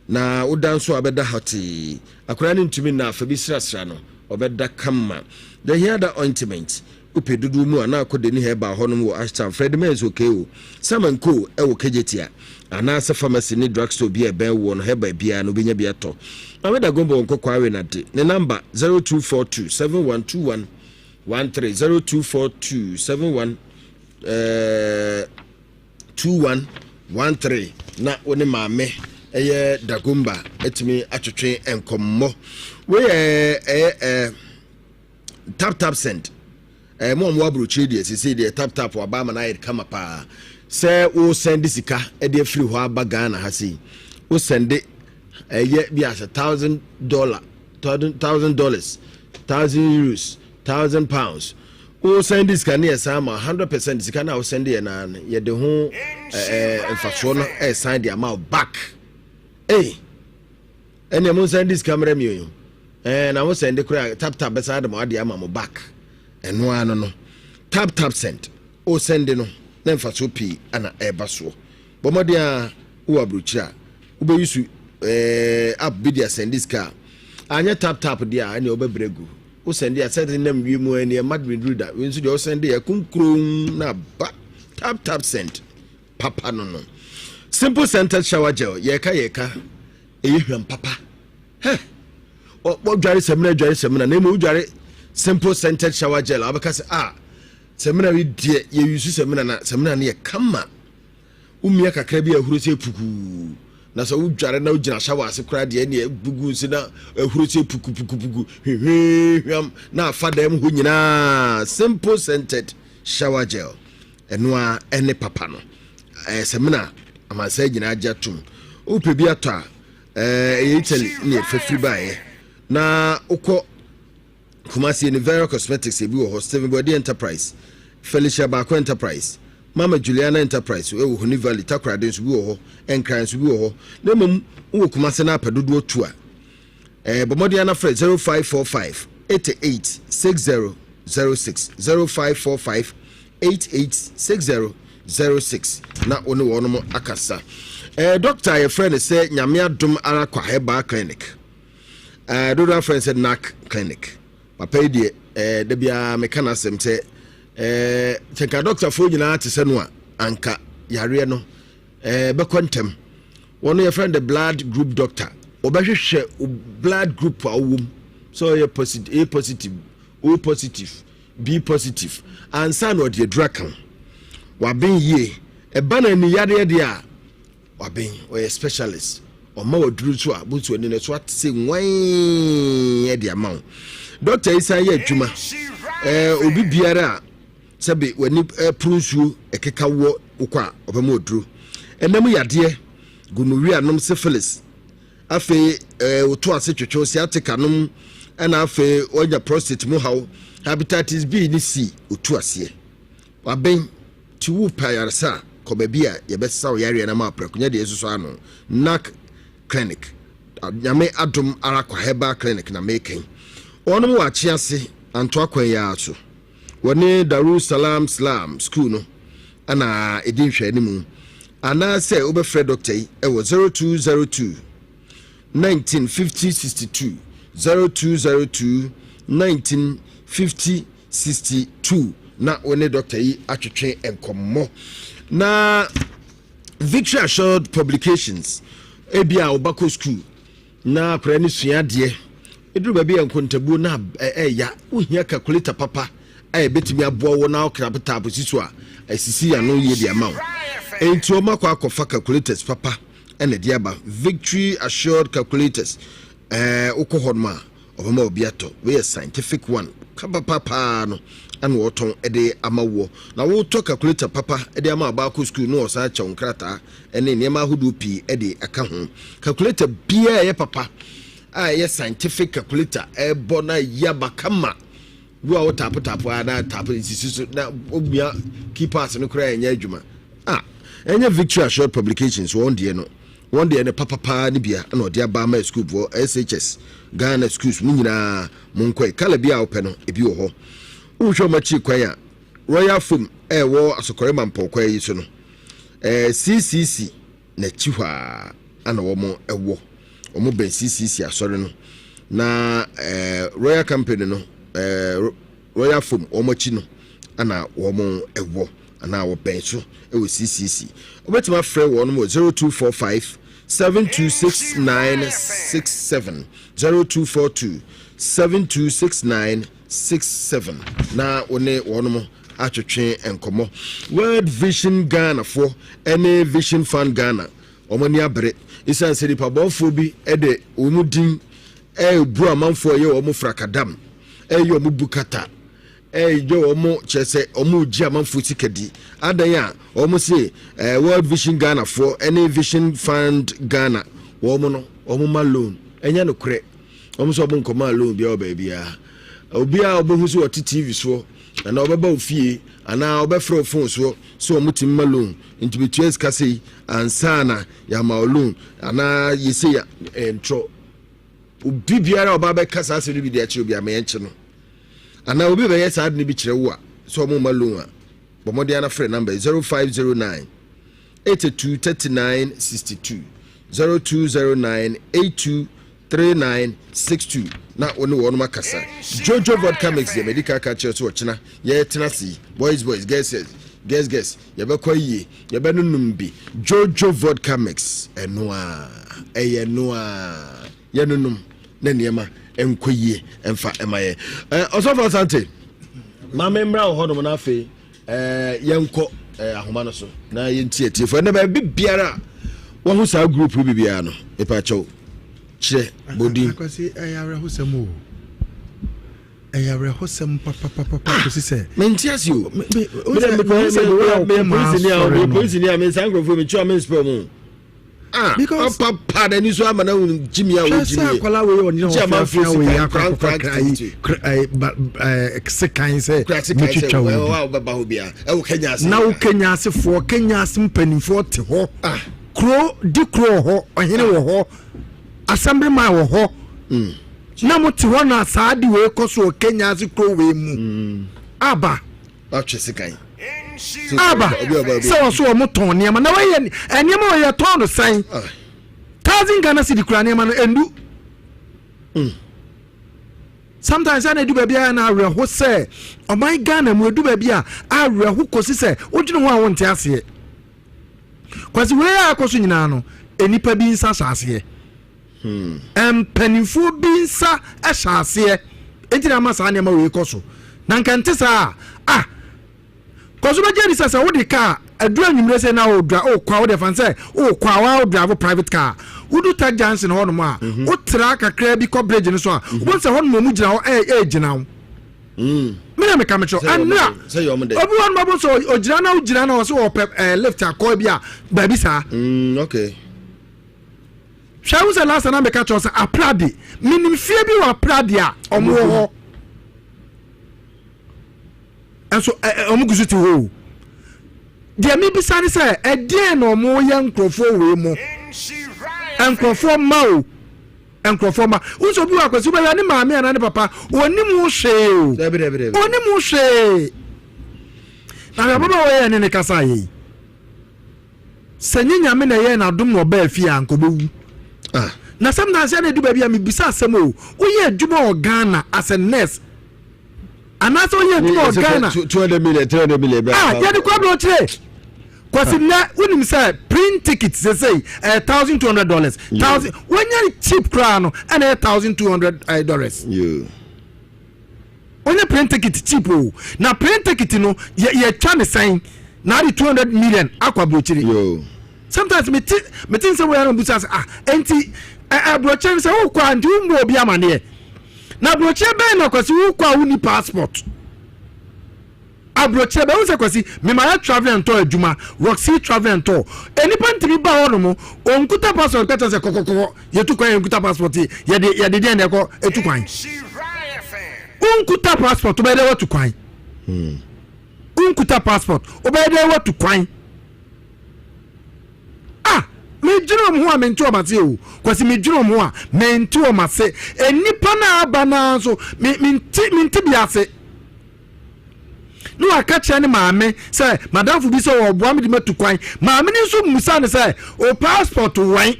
Na woda nso a bɛda hatee. Akwadaa no ntumi nna a, fa bi srasra no, ɔbɛda kama. Dahiada ointment, wopɛ dodoɔ mu a na akɔ Deni Herbal hɔnom wɔ Ashtown, Fred Meyers wɔ KO, Sam and Co wɔ Kejetia, anaasɛ pharmacy ne drugstore bi a ɛbɛn woɔ no, herbal biara no wobɛnya bi atɔ. Maame Dagomba wɔ Nkɔkɔɔ Awe Nade, ne number 0242 7121 13, 0242 71 eh, 2113 na wo ne maame ɛyɛ Dagomba atumi atwetwe nkɔmmɔ. Wei yɛ ɛyɛ ɛɛ tap tap send. Ɛɛ mo a mo aburokyire deɛ sisi deɛ tap tap waba ama no ayɛ kama paa. Sɛ wo send sika ɛde afiri hɔ aba Ghana ha sei, wo send ɛyɛ bi asɛ $1,000, $1,000, €1,000, £1,000. Wo sɛnde sika no yɛ san ma 100% sika no a wo sɛnde yɛ naa no yɛde ho ɛɛ mfasoɔ no ɛsan de ama wo back. Ei, ɛnna mo nsɛnde sika mmerɛ mi o, ɛɛ na mo sɛnde koraa tap tap bɛsan de mo adeɛ ama mo back. Ɛno ara no tap tap send o sɛnde no na mfasoɔ pii ana ɛɛba soɔ. Bɔ mmɔden a wowɔ aburokyire a wobɛyi so ɛɛ app bi de asɛnde sika a anyɛ tap tap deɛ a ɛnna wobɛbrɛ gu. Wo sɛnde a sɛde nam wiem a ɛne ɛma meduru da. Wei nso deɛ wo sɛnde yɛ kunkurom na ba tap tap send papa no no. Simple scented shower gel yɛka yɛka ɛyɛ hwam papa. Hɛ wɔdware sɛmina dware sɛmina na emu wodware simple scented shower gel a wobɛka sɛ ah sɛmina yi deɛ yɛ yusu sɛmina na sɛmina no yɛ kama. Womia kakra bi a ɛhuro sɛ pukuu. Na sɛ wodware na wogyina shower ase koraa deɛ ɛneɛ gugu nsi na ɛhuro sɛ pukupukupuku hwehwehwam na afa dan mu hɔ nyinaa. Simple scented shower gel ɛno ara ɛne papa no. Ɛyɛ samina amansan nyinaa gye atom. Wopɛ bi atɔ a ɛyɛ Italy ne ɛfa firi baeɛ na wokɔ Kumasi ne Vera Cosmetics ebi wɔ hɔ, Stephen Boadi Enterprise, Felicia Baako Enterprise, Mama Juliana Enterprise wɔ Huni Valley, Takoradi nso bi wɔ hɔ, Nkran nso bi wɔ hɔ. Na mmom wowɔ Kumasi na apɛ dodoɔ tu a, eh, bɔ mmɔden ana frɛ 0545 88 6006, 0545 88 6006 na wo ne wɔnom akasa. Eh, dɔkta a yɛfrɛ no sɛ Nyame Adom Ara Kwa Herbal Clinic. Eh, dodoɔ afrɛ no sɛ NAC clinic. Papa yi deɛ, eh, da biara meka n'asɛm sɛ, eh, sɛ nka dɔktafoɔ nyinaa te sɛ no a, anka yareɛ no eh, bɛkɔ ntɛm. Wɔn yɛfrɛ no the blood group doctor. Wɔbɛhwehwɛ blood group a wowɔ mu, sɛ ɔyɛ positive, A positive, O positive, B positive, ansa na ɔde aduru aka ho. Waben yie. Ɛba no ani yareɛ deɛ a, Waben, ɔyɛ specialist. Ɔma wo aduru nso a, bonsu ani no so ate sɛ nwan de ama wo. Dɔkta yi san yɛ adwuma. Ɛɛ obi biara a sɛbe w'ani poro nsuo ɛkeka wɔ wokɔ a ɔbɛma aduro. Ɛnam yadeɛ, gonorrhea nom, syphilis, afei ɛɛ woto ase twetwe sciatica nom, ɛna afei wanya prostate mu haw, hepatitis B ne C otu aseɛ. Waben. Nti wopɛ ayaresa a, kɔ baabi a yɛbɛsa wo yareɛ no ama wo prɛko, nyɛ deɛ yɛsosɔ ano. NAC Clinic, Nyame adom ara kwa Herbal Clinic na meka yi. Wɔnom wɔ Akyease, Antoa kwan yi ara so. Wɔne Darul Salam Slam School no na ɛdi nhwɛanimu. Anaasɛ wobɛfrɛ dɔkta yi wɔ 0202 19 50 62, 0202 19 50 62 na wo ne dɔkta yi atwetwe nkɔmmɔ. Na Victory Assured Publications, ebi a wobakɔ school na akwadaa no sua adeɛ, Ɛduru baabi a nkontabuo no ɛɛya, wohia calculator papa a ɛbɛtumi aboa wo na wokrapetaapo si so a asisi ano yie de ama wo. Enti wɔn akɔ akɔfa calculators papa ɛna ɛde aba. Victory Assured Calculators, ɛɛ wokɔ hɔ nom a ɔbɛma obi atɔ. Wei yɛ scientific one kaba paa no ɛna wɔtɔn ɛde ama woɔ. Na wotɔ calculator papa ɛde ama ɔbaa kɔ sukuu na ɔsan kyɛw nkrataa ɛne nneɛma ahodoɔ pii ɛde aka ho. Calculator biara ɛyɛ papa a ɛyɛ scientific calculator ɛbɔ na yi aba kama. Wo a wo tapo tapo a na tapo nsisi so na omia keypads no koraa ɛnyɛ adwuma. Ah, ɛnyɛ Victory Assured Publications wɔn deɛ no. Wɔn deɛ no papapaa no bia na ɔde aba ama sukuufoɔ SHS Ghana schools mu nyinaa mo nkɔe. Kala bi a wopɛ no ebi wɔ hɔ. Wohwɛ wɔn akyiri kwan a Royal Foam ɛwɔ Asokɔre Mampɔw kwan yi so no. Eh, CCC n'akyi hɔ ara na wɔn wɔ. Wɔn bɛn CCC asɔre no na eh, Royal Company no eh, Royal Foam wɔn akyi no na wɔn wɔ anaa wɔbɛn so wɔ CCC. Wobɛtumi afrɛ wɔn wɔ 0245 726967 0242 726967 na wo ne wɔn atwetwe nkɔmmɔ. World Vision Ghanafoɔ ne Vision Fund Ghana wɔn ani abere esiane sɛ nipa bɔnfoɔ bi de wɔn din ɛrebu amanfoɔ ɛyɛ wɔn frakadam, ɛyɛ wɔn bukata, ɛyɛ wɔn kyerɛ sɛ wɔn regye amanfoɔ sika di. Adan a wɔn se eh, World Vision Ghanafoɔ ne Vision Fund Ghana wɔn no wɔn ma loan ɛnyɛ nokorɛ. Wɔn nso wɔn nkɔmaa loan biara wɔ baabiara. Obiara a wɔbɛhu sɛ wɔte TV soɔ anaa ɔbɛba wo fie anaa ɔbɛfrɛ wo phone soɔ sɛ wɔn tumi ma loan nti bɛtua sika sei ansa na yɛama wo loan anaa yɛsei a ɛntrɔ. Obi biara a ɔba bɛka saa asɛm no bi de akyerɛ obi ama yɛnkye no anaa obi bɛyɛ saa ade no bi kyerɛ wo a sɛ wɔn ma loan a bɔ mmɔden ara frɛ number 0509 82 39 62 0209 82 3962 na wo ne wɔnom akasa. Jojo Vodka Mix deɛ madi kan aka akyerɛ sɛ ɔkyena yɛtena ase yi boys boys girls girls girls yɛbɛkɔ ayie yɛbɛnonom bi. Jojo Vodka Mix ɛno a ɛyɛ ɛno a yɛnonom na nneɛma nkɔ yie ɛmfa ɛma yɛ. Ɔsɔfo Asante maame mmra wɔ hɔnom na afei Eh, yɛnkɔ eh, ahoma no so na yɛnti atiefo ɛnɛ baabi biara a wɔho saa group bi biara no mepa kyɛw kyerɛ bɔdin. Akwasi ɛyɛ awerɛhosɛm o ɛyɛ awerɛhosɛm papapapa ah, kɔsi sɛ mente ase o meyɛ polisini a mensa nkurɔfoɔ metwa menspɛ mu. Ah, because papa n'ani so ama na gyimi a hwɛ wogyimi sɛ akwadaa wei ɔnyina hɔ fiafia wei akɔ akɔfa kra yi ɛɛ sekan sɛ metwitwa wo bi na wo kenya asefoɔ kenya ase mpanimfoɔ te hɔ ah. kuro di kuro wɔ hɔ ɔhene wɔ hɔ assemblyman wɔ hɔ hmm. na mo te hɔ na saa de wei kɔ so wɔ kenya ase kuro wei mu hmm. aba. Watwe sekan. Aba sɛ wɔso wɔn tɔn nneɛma na wɔyɛ nneɛma wɔyɛ tɔn no sɛn ah. thousand Ghana cedi kura nneɛma no endu. Mm. Sometimes ɛna edu baabi a na awerɛho sɛ ɔman Ghana mu edu baabi a awerɛho kɔsi sɛ wodwene ho a wonte aseɛ. Kwasi wei a akɔ so nyinaa no nnipa bi nsa hyɛ aseɛ. Mpanimfoɔ bi nsa hyɛ aseɛ nti na ama saa nneɛma wei kɔ so na nka nte saa a ah kɔ so bɛgye adi sɛ sɛ wode kaa aduru anwummerɛ sɛ na wodra wokɔ a wode fan sɛ wokɔ a wa drive private car wodu tag junction hɔnom a mhm. wotra kakra bi kɔ bridge no so a mhm. wobɛhu sɛ hɔnom ɔmu gyina hɔ ɛgyina wo mm. mena meka mekyerɛ ɛnna obi hɔ nom abɔ sɛ ɔgyina na wogyina na ɔsɛ ɔpɛ lift akɔ bi a baabi saa mm, okay. Hwɛ hu sɛ last time na meka kyerɛ sɛ Aprade menim fie bi wɔ Aprade a ɔmo wɔ hɔ ɛnso ɔmo gu so te hɔ o deɛ mebisa ne sɛ ɛdeɛn na ɔmo yɛ nkurɔfoɔ wei mo nkurɔfoɔ mma o nkurɔfoɔ mma wosɛ obi wɔ akwasi wobɛhwɛ ne maame anaa ne papa ɔnim ho hwee o ɔnim ho hwee na hwɛ ababaawa yɛ ne ne kasa yɛ yi Sɛ nye Nyame na ɛyɛɛ no adom na ɔbaa fie a anka ɔbɛwu. Ah. Na sometimes ɛna edu baabi a mebisa asɛm o, woyɛ adwuma wɔ Ghana as a nurse anaasɛ woyɛ adwuma wɔ Ghana? 200 million, 300 million. Ah, yɛde kɔ aburokyire. Kwasi nnɛ wonim sɛ plane ticket sesei ɛyɛ $1,200. Thousand wonya cheap koraa no ɛna ɛyɛ $1,200 dollars. Wonya plane ticket cheap o na plane ticket no yɛ yɛtwa ne sɛn na ade 200 million akɔ aburokyire. Sometimes mete mete nsɛm wei ara mbusa sɛ, ah, enti ɛ aburokyire no sɛ wokɔ a nti wommɔ obi amaneɛ na aburokyire bɛn na Kwasi wokɔ a wonni passport? Aburokyerɛ bɛhu sɛ Kwasi mema yɛ travel and tour adwuma, Roxy Travel and Tour, nnipa ntumi ba hɔ nom ɔnkuta passport ka kyerɛ sɛ kɔkɔkɔkɔ yɛtu kwan yɛnkuta passport yɛde yɛde deɛn na ɛkɔ ɛtu kwan? Wonkuta passport wobɛyɛ dɛ watu kwan? Wonkuta passport wobɛyɛ dɛ watu kwan? Ah, medwene wɔn ho a mente wɔn ase o. Kwasi, medwene wɔn ho a mente wɔn ase. Nnipa no a aba no ara nso me mente mente bi ase. Na waka kyerɛ ne maame sɛ madamfo bi sɛ ɔboa me de matu kwan. Maame no nso mmusa no sɛ o passport wɛn?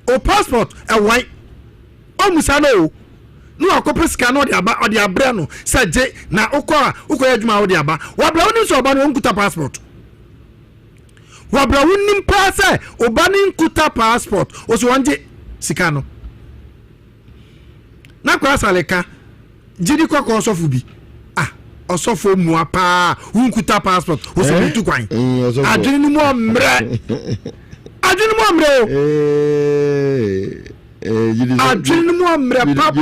O passport ɛwɛn? Ɔmmusa no o. Na wakɔpɛ sika na ɔde aba, ɔde abrɛ no sɛ gye na wokɔ a wokɔyɛ adwuma a wode aba. Wabrɛ wonim sɛ ɔba no ɔnkuta passport. Wabrɛ wonim paa sɛ ɔba no nkuta passport. Ɔsɛ wɔngye sika no. Na Kwaa Sale ka gyidi kɔkɔɔ sɔfo bi. Ah, ɔsɔfo mua paa wonkuta passport wosɛ eh? metu kwan. Adwene no mu ɔmmerɛ. Adwene no mu ɔmmerɛ o. Adwene no mu ɔmmerɛ papa.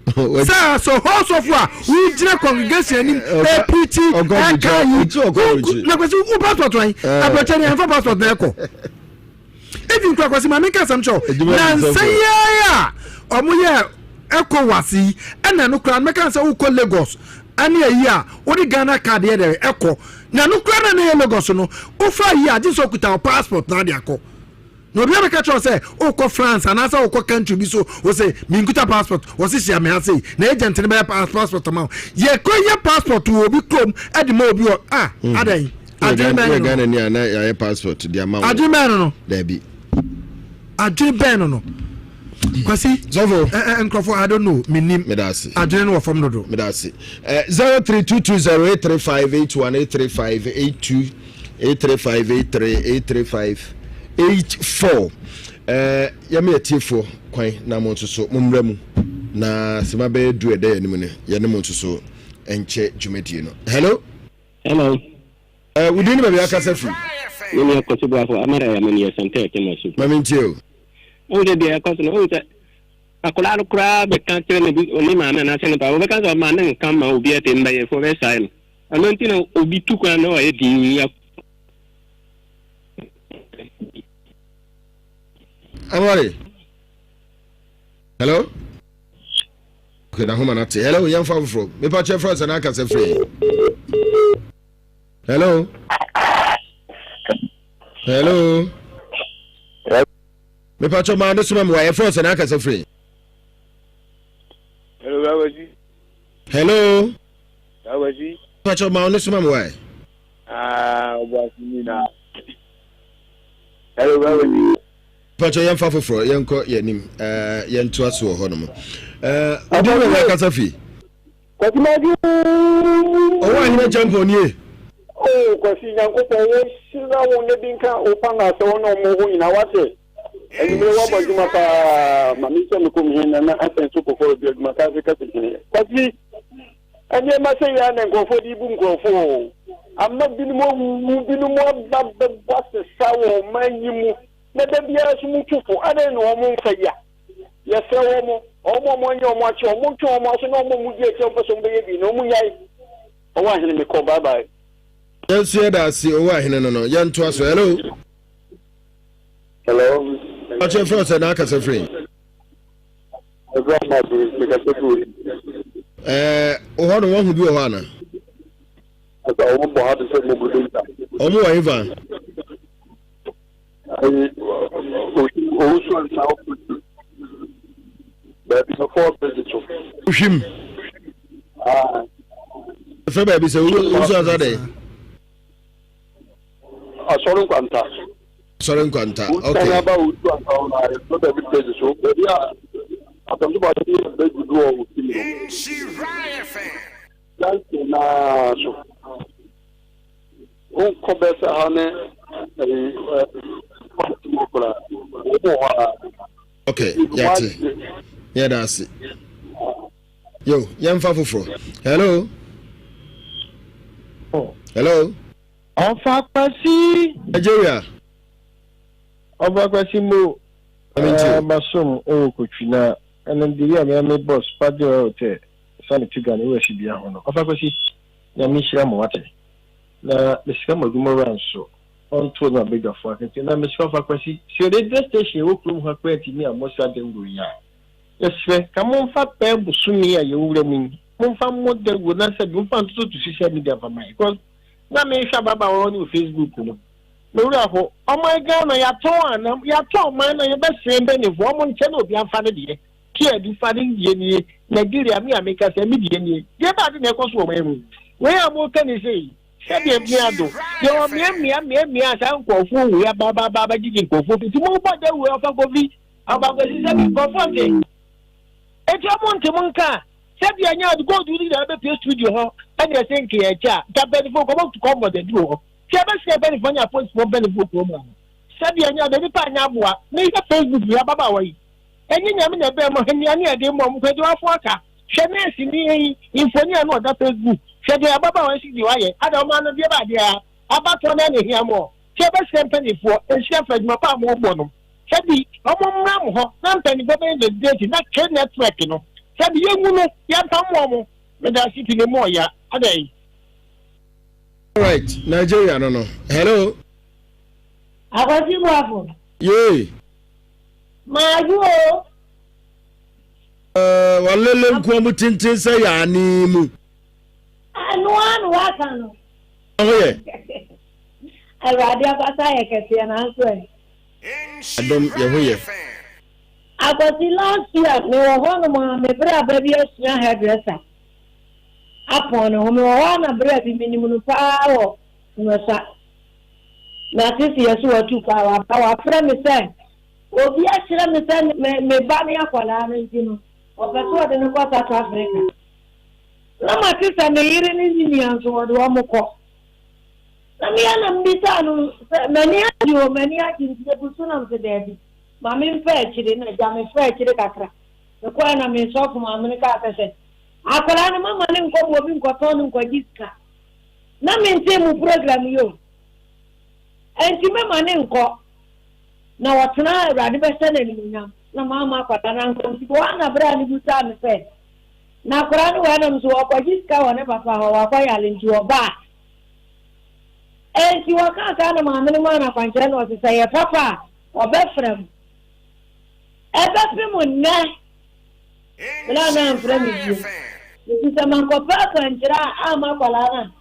Sɛ asɔhɔ sɔfo a wogyina congregation anim ɛpirikyi ɛka yi na kwasi wo passport wan abrɔkyɛ ne ɛmfa passport na ɛkɔ. Even kura Kwasi maame nka asɛm kyɛw nansa yi ara a wɔn yɛ ECOWAS yi ɛna no kura mɛka sɛ wokɔ Lagos ɛne ayi a wode Ghana card yɛ dɛ ɛkɔ na no kura na ne yɛ Lagos no wofa yi a gye sɛ okuta wo passport na ade akɔ na obi abɛka kyerɛ sɛ wokɔ France anaasɛ wokɔ country bi so wo sɛ menkuta passport wɔ se hyia me ha sei na agent no bɛyɛ passport ma wo. Yɛkɔ yɛ passport wɔ obi kurom ɛde ma obi wɔ ah adɛn? Adwene bɛn no no? Ghana ni a na yɛayɛ passport de ama wo. Adwene bɛn no no? Dabi. Adwene bɛn no no? Kwasi. Sɔfo. Ɛ ɛ nkurɔfo, I don't know, menim. Meda ase. Adwene no wɔ fam dodo. Meda ase. Ɛ 03220835 81 835 82 835 83 835 84. Ɛ yɛma yɛtiefoɔ kwan na mo nso so mommra mu na sima bɛyɛ du ɛda yɛn anim no yɛne mo nso so nkyɛ dwumadie no. Hello. Hello. Eh, wo din ne baabi akasa firi? Me nua Kwasi Boafo, Amara ya mani yɛ Santɛ Tema so. Ma mentie o. Wohu sɛ deɛ ɛkɔ so no, wohu sɛ akwadaa no koraa bɛka kyerɛ ne ne maame anaasɛ ne papa, wɔbɛka sɛ ɔma ne nka ma obi ate mbayɛfoɔ bɛsae no. Ɛno nti na obi tu kwan na ɔyɛ din ya. Amare. Hello? Okay, na homa nate. Hello, yɛmfa foforɔ. Mepa kyɛ frɛ sɛ na akasa firi. Hello? Hello? Mepa kyɛ maa ne soma me wa yɛfrɛ sɛ na akasa firi. Hello, Babaji. Hello? Babaji. Mepa kyɛ maa ne soma me wa. Ah, Obuasi ni na. Hello, Babaji. Pakyɛ yɛmfa foforɔ yɛnkɔ yɛnim yɛntoa so wɔ hɔ nom wodi wɔ wɔ akasa fi. Kwasi Madu. Ɔwɔ ahene champɔn nie. Oh Kwasi, Nyankopɔn wo nhyira wo ne bi nka wo pa na sɛ wo ne ɔmo ho nyinaa wate. Anwummere wabɔ adwuma paa ma me nkyɛ me kɔm he nana asɛn so kɔfɔ bi adwuma kaase kɛse hene. Kwasi, nneɛma sɛ yɛ na nkurɔfoɔ de bu nkurɔfoɔ o. Ama binom awuwu, binom aba bɛbɔ asesa wɔ ɔman yi mu. Na da biara nso mutu fo, adɛn na wɔn mfa yi a? Yɛsrɛ wɔn, wɔn a wɔanyɛ wɔn akyi, wɔn ntwe wɔn aso na wɔn a wɔdi akyi a wɔpɛ sɛ wɔbɛyɛ bi no, wɔn nnyae. Ɔwɔ ahene mekɔ, bye bye. Yɛn nso yɛda ase owó ahene no no yɛn to aso. Hello. Hello. Ɔkyɛ fɛ ɔsɛ n'akasa firi. Ɛfɛ ɔmo ase mekasa firi. Ɛɛ wɔ no wɔn ho bi wɔ hɔ ana? Ɛsɛ wɔn bɔ ha te sɛ mo gudu nta. Wɔn wɔ hefa? Ayi owusu nsa ɔpɛ baabi bɛfɔ bridge so. Wohwim. Ɛfɛ baabi sɛ owusu ansa dɛ. Asɔre nkwanta. Asɔre nkwanta. Okay. Wosane aba owusu ansa hɔ na ɛfɛ baabi bridge so baabi a asɛmso baako bi yɛ bridge do wɔ ofi mu no. Johnson naa so. Wonkɔ bɛɛ sɛ ha ne ɛyi ɛ mu koraa. Wowɔ hɔ a. Ok, yɛate. Yɛda ase. Yo, yɛmfa foforɔ. Hello. Hello. Ɔfa Kwasi. Nigeria. Ɔfa Kwasi mo. Ɛɛ masom ɛwɔ Kotwi na ɛnam de wi a mea me boss Padre Hotel sa me tuga no wɔ asibia hɔ no. Ɔfa Kwasi, Nyame nhyira mo wate. Na mesrɛ mo adwuma wura nso ɔnto ne abadwafoɔ akente. Na mesrɛ Ɔfa Kwasi, sɛ radio station ɛwɔ kurom ha koraa ntumi ammɔ saa dawuro yi a, yɛsrɛ ka momfa bɛɛ bosome a yɛwɔ wura mu yi, momfa mmɔ dawuro na sɛ bi momfa ntototo social media mfa ma yɛ. Because na mehwɛ ababaawa no wɔ Facebook no, me wura ho, ɔman Ghana yɛatɔn ana, yɛatɔn ɔman na yɛbɛsrɛ mpanimfoɔ, ɔmo nkyɛ na obi amfa ne deɛ. Kia bi fa ne deɛ nie, Nigeria me a meka sɛ me deɛ nie. Deɛ ba ade na ɛkɔ so wɔ ɔman mu. Wei a moka ne sei, sɛdeɛ mmea do, deɛ ɔmeamea meamea saa nkurɔfoɔ wei aba aba aba abɛgyegye nkurɔfoɔ fi. Nti mobɔ dawuro afa kofi, aba kɔsi sɛ bi nkurɔfoɔ nte. Enti ɔmo nte mo nka sɛdeɛ ɛnyɛ ade gold no nyinaa bɛpue studio hɔ ɛne ɛsɛ nkeɛ ɛkyɛ a, nka mpanimfoɔ nkɔmɔ tu kɔmmɔ dawuro hɔ. Sɛ ɛbɛsrɛ mpanimfoɔ ne apolisifoɔ mpanimfoɔ kurom ha no, sɛdeɛ ɛnyɛ ade nipa anyɛ aboa. Mehwɛ Facebook yi ababaawa yi. Ɛnyɛ Nyame na ɛbɛɛ mo nea ne ɛde mmɔ mo kwadwo afo aka. Hwɛ nurse ni yi mfoni a na ɔda Facebook. Hwɛ deɛ ababaawa yi si deɛ wayɛ. Ada ɔmaa no deɛ ba adeɛ a abatoɔ no ara na ɛhia moɔ. Sɛ ɛbɛsrɛ mpaninfoɔ nhyira fa adwuma pa a mobɔ no. Sɛbi ɔmo mmra mo hɔ na mpaninfoɔ bɛyɛ investigation na K network no sɛbi yɛngu no yɛmpa mmoa mo. Medase pii na emu ɔya. Adɛn? Alright, Nigeria no no. Hello. Akwasi Boafo. Yee. Maadwo o. Eh, walele nkoa mu tenten sɛ yaane mu. Ɛno ara na waka no. Ho yɛ. Awurade abasa yɛ kɛseɛ nanso ɛ. Adom yɛ ho yɛ. Akwasi last year mewɔ hɔnom a me bra ba bi asua hairdresser apɔn ne ho mewɔ hɔ a na bra bi menim no paa wɔ Nwesa. Na sisi yɛ so watu kwan waba wafrɛ me sɛ obi akyerɛ me sɛ me me ba ne akwadaa no nti no ɔpɛ sɛ ɔde no kɔ South Africa. Na mate sɛ me yere ne ne nua nso wɔde wɔn kɔ. Na me ara na mebisaa no sɛ m'ani agye o m'ani agye nti egu so na mese daabi ma memfa akyire na agya mefaa akyire kakra. Mekɔɛ na me sɔfo maame no kaa sɛ hwɛ akwadaa no mama no nkɔ ma obi nkɔtɔn no nkɔgye sika. Na mentee mo program yi o. Enti mɛma no nkɔ, na ɔtena a Awurade bɛhyɛ no animuonyam. Na mamma akwadaa no ankɔ. Nti hɔ ara na berɛ a no bisaa me sɛ, Na akwadaa no wɔ he? Na mese, Ɔkɔgye sika wɔ ne papa hɔ, wakɔyare nti ɔba a. Enti wɔkaa saa na maame no maa no akwankyerɛ na ɔse, Sɛ ɛyɛ papa a, ɔbɛfrɛ mo. Ɛbɛpem nnɛ, berɛ a na amfrɛ me bio. Enti sɛ mankɔpɛ akwankyerɛ a amma akwadaa no a,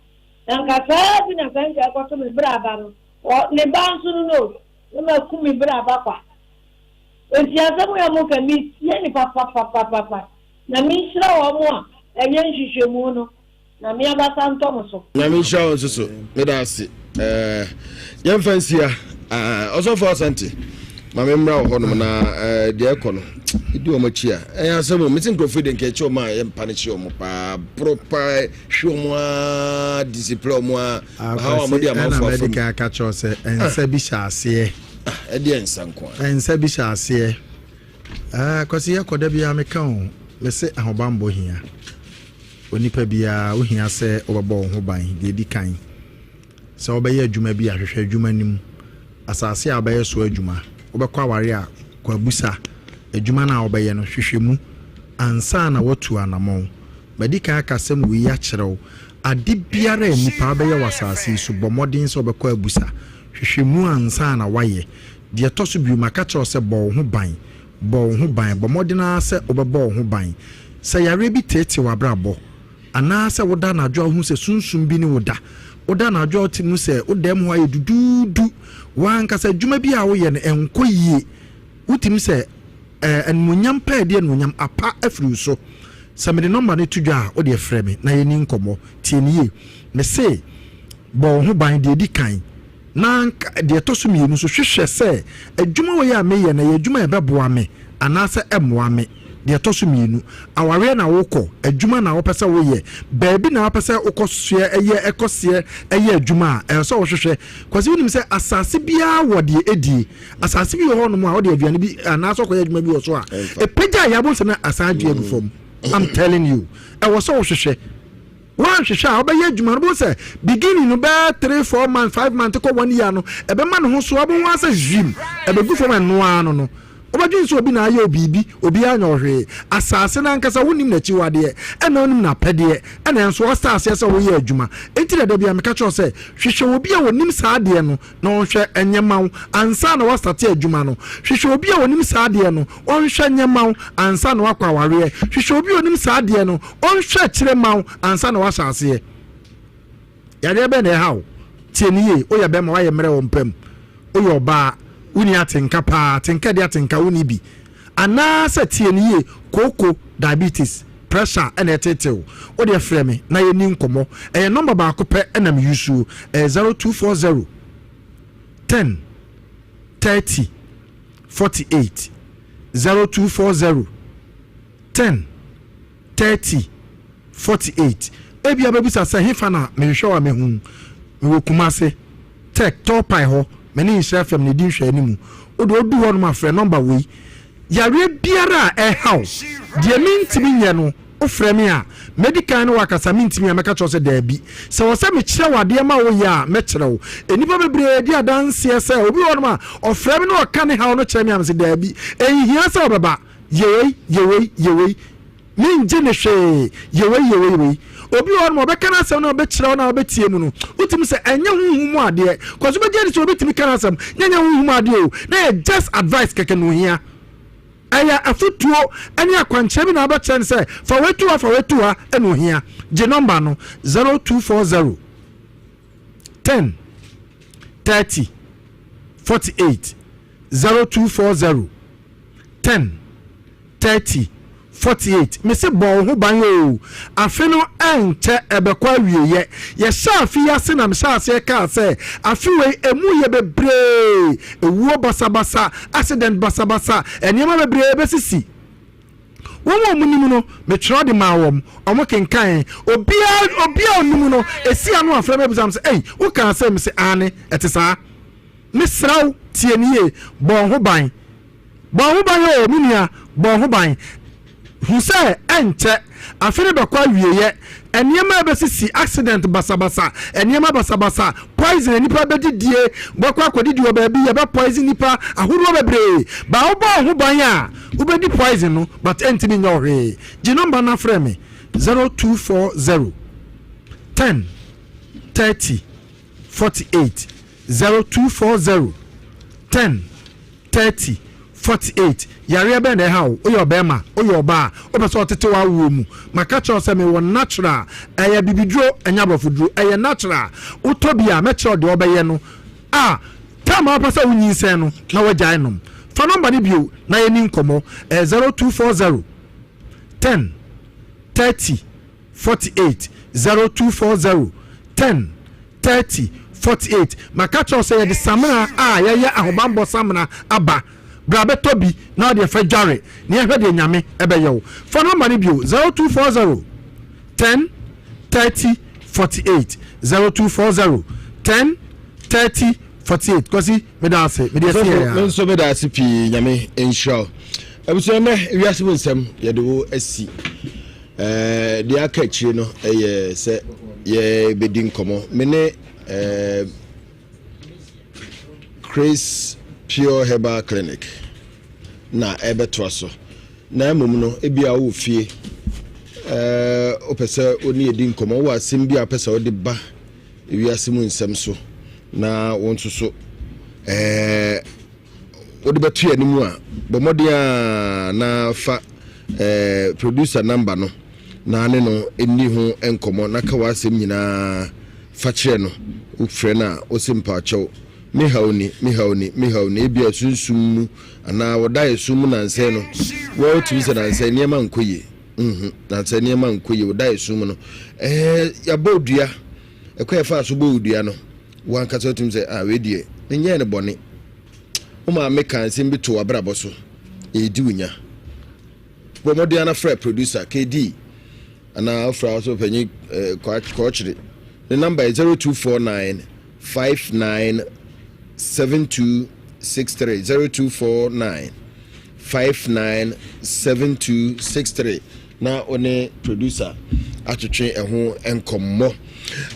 Na nka saa bi na sɛ nka ɛkɔto me bra ba no, ɔ, ne ba nso no no, na maku me bra ba kwa. Enti asɛm yi a moka, metie no papapapapa, na menhyira wɔn a ɛyɛ nhwehwɛmu no, na me abasa ntɔ mo so. Nyame nhyira wo nso so. Meda ase. Eh, yɛmfa nsia. Ah, Ɔsɔfo Asante, ma me mmra wɔ hɔnom na eh, deɛ ɛkɔ no, ɛdi wɔn akyi a, ɛyɛ asɛm o. Mese nkurɔfoɔ de nka ɛkyi wɔn a yɛmpa no kyi wɔn paa, boro paa, hwe wɔn a, discipline wɔn a, ɔhaw a wɔde amanfoɔ Ɛna afa mɛde mu. kan aka kyerɛ wo sɛ nsa bi hyɛ aseɛ. Ah, ɛdeɛ nsa nko a. Nsa bi hyɛ aseɛ. Ah, Kwasi yɛkɔ da biara meka o, mese ahobammɔ hia. Onipa biara wohia sɛ wobɛbɔ wo ho ban deɛ ɛdi kan. Sɛ wobɛyɛ adwuma bi a, hwehwɛ adwuma no mu. Asase a wobɛyɛ so adwuma. Wobɛkɔ aware a, kɔ abisa. Adwuma no a wobɛyɛ no, hwehwɛ mu ansa na woatu anammɔn. Madi kan aka asɛm wei akyerɛ wo. Ade biara a nnipa bɛyɛ wɔ asase yi so, bɔ mmɔden sɛ wobɛkɔ abusa. Hwehwɛ mu ansa na woayɛ. Deɛ ɛtɔ so bio, maka kyerɛ wo sɛ bɔ wo ho ban. Bɔ wo ho ban. Bɔ mmɔden ara sɛ wobɛbɔ wo ho ban. Sɛ yareɛ bi teetee w'abrabɔ, Anaasɛ woda anadwo a wohu sɛ sunsum bi ne wo da. Woda anadwo a wote mu sɛ wo dan mu hɔ ayɛ duduudu. W'ankasa adwuma bi a woyɛ no, ɛnkɔ yie. Wotumi sɛ eh, animuonyam pa a ɛde animuonyam apa afiri wo so. Sɛ mede nɔmba no to dwa a, wo deɛ frɛ me na yɛnni nkɔmmɔ. Tie me yie. Mese, bɔ wo ho ban, deɛ ɛdi kan. Na deɛ ɛtɔ so mmienu nso, hwehwɛ sɛ adwuma wei a meyɛ no, ɛyɛ adwuma a ɛbɛboa me anaasɛ ɛmmoa me. Deɛ ɛtɔ so mienu, awareɛ na wokɔ, adwuma na wopɛ sɛ woyɛ, baabi na wopɛ sɛ wokɔ soɛ ɛyɛ ɛkɔ seɛ ɛyɛ adwuma a, ɛwɔ sɛ wohwehwɛ. Kwasi wonim sɛ asase biara wɔ deɛ ɛdie. Asase bi wɔ hɔnom a wode aduane bi anaasɛ wokɔyɛ adwuma bi wɔ so a, ɛpagya a yɛabɔ nsɛ na asan adwe agu fam. I'm telling you. Ɛwɔ sɛ wohwehwɛ. Woanhwehwɛ a, wobɛyɛ adwuma no, wobɛhu sɛ beginning no bɛyɛ 3, 4 months, 5 months kɔ 1 year no, ɛbɛma ne ho so, wobɛhu ara sɛ zwim, ɛbɛgu fam ɛno ara no no. Wobɛdwene sɛ obi na ayɛ wo biribi, obiara nyɛ wo hwee. Asase no ankasa wonnim n'akyiwadeɛ, ɛna wonnim n'apɛdeɛ, ɛna nso woastart aseɛ sɛ woyɛ adwuma. Enti na da biara meka kyerɛ wo sɛ, hwehwɛ obi a ɔnim saa adeɛ no na ɔnhwɛ nyɛ ma wo ansa na woastarte adwuma no. Hwehwɛ obi a ɔnim saa adeɛ no, ɔnhwɛ nyɛ ma wo ansa na woakɔ awareɛ. Hwehwɛ obi a ɔnim saa adeɛ no, ɔnhwɛ akyire mma wo ansa na woahyɛ aseɛ. Yareɛ bɛn na ɛha wo? Tie no yie, woyɛ bɛrima woayɛ mmerɛ wɔ mpa mu, woyɛ ɔbaa wonni atenka paa, atenka deɛ atenka wonni bi. Anaasɛ tie no yie, kooko, diabetes, pressure ɛna ɛteetee wo. Wo deɛ frɛ me na yɛnni nkɔmmɔ. Ɛyɛ nɔmba baako pɛ ɛna me yusuo, ɛyɛ 0240 10 30 48, 0240 10 30 48. Ebia wobɛbisa sɛ, Hefa na mehwehwɛ wo a mɛhu wo? Mewɔ Kumase, Tech, Tɔɔpae hɔ. Me ne Nhyira FM na ɛdi nhwɛanimu. Wo deɛ wodu hɔnom a, frɛ nɔmba wei. Yareɛ biara a ɛha wo, deɛ mentumi nyɛ no, wofrɛ me a, mɛdi kan ne wo akasa, mentumi a, mɛka kyerɛ wo sɛ daabi. Sɛ ɛwɔ sɛ mekyerɛ wo adeɛ ma woyɛ a, mɛkyerɛ wo. Nnipa bebree di adanseɛ sɛ obi wɔ hɔnom a, ɔfrɛ me na ɔka ne haw no kyerɛ me a, mese daabi, ɛnhia sɛ wobɛba. Yɛ wei, yɛ wei, yɛ wei. Mengye no hwee. Yɛ wei, yɛ wei, yɛ wei. Obi wɔ hɔ nom a, ɔbɛka n'asɛm na ɔbɛkyerɛ wo na wobɛtie mu no, wotumi sɛ ɛnyɛ honhom mu adeɛ. Cause wobɛgye adi sɛ obi tumi ka n'asɛm na ɛnyɛ honhom mu adeɛ o, na ɛyɛ just advice kɛkɛ na ohia. Ɛyɛ afotuo ne akwankyerɛ bi na wobɛkyerɛ no sɛ fa wei to ha, fa wei to ha na ohia. Gye nɔmba no, 0240 10 30 48, 0240 10 30 48 Mese bɔ wo ho ban oo Afe no ɛnkyɛ ɛbɛkɔ awieyɛ Yɛhyɛ afe yi ase na mehyɛ aseɛ kaa sɛ Afe wei ɛmu yɛ bebree Ewuo basabasa, accident basabasa Nneɛma bebree bɛsisi Wɔn a wɔnim no, metwerɛ de maa wɔn, wɔkenkanee. Obiara, obiara a ɔnim no, ɛsi ano afrɛ me abisa me sɛ, Ei, wokaa sɛ? Mese, Aane, ɛte saa. Mesrɛ wo, tie no yie, bɔ wo ho ban. Bɔ wo ho ban oo, me nua, bɔ wo ho ban. Hu sɛ ɛnkyɛ, afe no bɛkɔ awieeɛ. Nneɛma a ɛbɛsisi, accident basabasa, nneɛma basabasa, poison a nnipa bɛdidie, wobɛkɔ akɔdidi wɔ baabi, yɛbɛ poison nnipa ahodoɔ bebree. But wobɔ wo ho ban a, wobɛdi poison no, but ɛntumi nyɛ wo hwee. Gye nɔmba no na frɛ me, 0240 10 30 48, 0240 10 30 48 Yareɛ bɛn na ɛha wo? Woyɛ ɔbarima? Woyɛ ɔbaa? Wopɛ sɛ ɔtete w'awoɔ mu? Maka kyerɛ wo sɛ mewɔ natural, ɛyɛ abibiduro, ɛnyɛ aborɔfoduro, ɛyɛ natural. Wotɔ bi a, mɛkyerɛ wo deɛ wobɛyɛ no a time a wopɛ sɛ wonyinsɛn no na woagyae nom. Fa nɔmba no bio na yɛnni nkɔmmɔ, ɛyɛ 0240 10 30 48 0240 10 30 48 Maka kyerɛ wo sɛ yɛde samina a yɛyɛ ahobanbɔ samina aba. Bra bɛtɔ bi na wode fa dware na yɛhwɛ deɛ Nyame ɛbɛyɛ wo. Fa nɔmba no bio 0240 10 30 48 0240 10 30 48 Kwasi meda ase mede asi yɛ ya. Me nso meda ase pii Nyame nhyira wo. Abusua nnɛ wiase mu nsɛm yɛde wo asi. Eh, deɛ aka akyire no yɛ sɛ yɛbɛdi nkɔmmɔ. Me ne eh, Chris Pure Herbal Clinic na ɛbɛtoa so. Na mmom no, ebia wowɔ fie, eh, wopɛ sɛ wo ne yɛdi nkɔmmɔ, wowɔ asɛm bi a wopɛ sɛ wode ba wiase mu nsɛm so na wo nso so eh, wode bɛto yɛn anim a, bɔ mmɔden ara na fa eh, producer number no na ne no nni ho nkɔmmɔ na ka w'asɛm nyinaa fa kyerɛ no. Wofrɛ no a, wose mpaakyɛw, me haw ni, me haw ni, me haw ni. Ebia sunsum mu anaa wɔda esum mu nansɛn no, wotumi sɛ nansɛn nneɛma nkɔ yie. Mhm, nansɛn nneɛma nkɔ yie, wɔda esum mu no. Eh, yɛabɔ dua, ɛkwan yɛfaa so bɔɔ dua no, Wo ankasa wotumi sɛ, ah, wei deɛ, menyɛɛ no bɔne. Wo maame kaa nsɛm bi too w'abrabɔ so, ɛredi wo nya. Bɔ mmɔden ara frɛ producer KD anaa wofrɛ a wosɛ ɔpanyin eh, Kɔɔkyere. Ne number yɛ 0249 59 7263 0249 59 7263 na wo ne producer atwetwe ɛho nkɔmmɔ.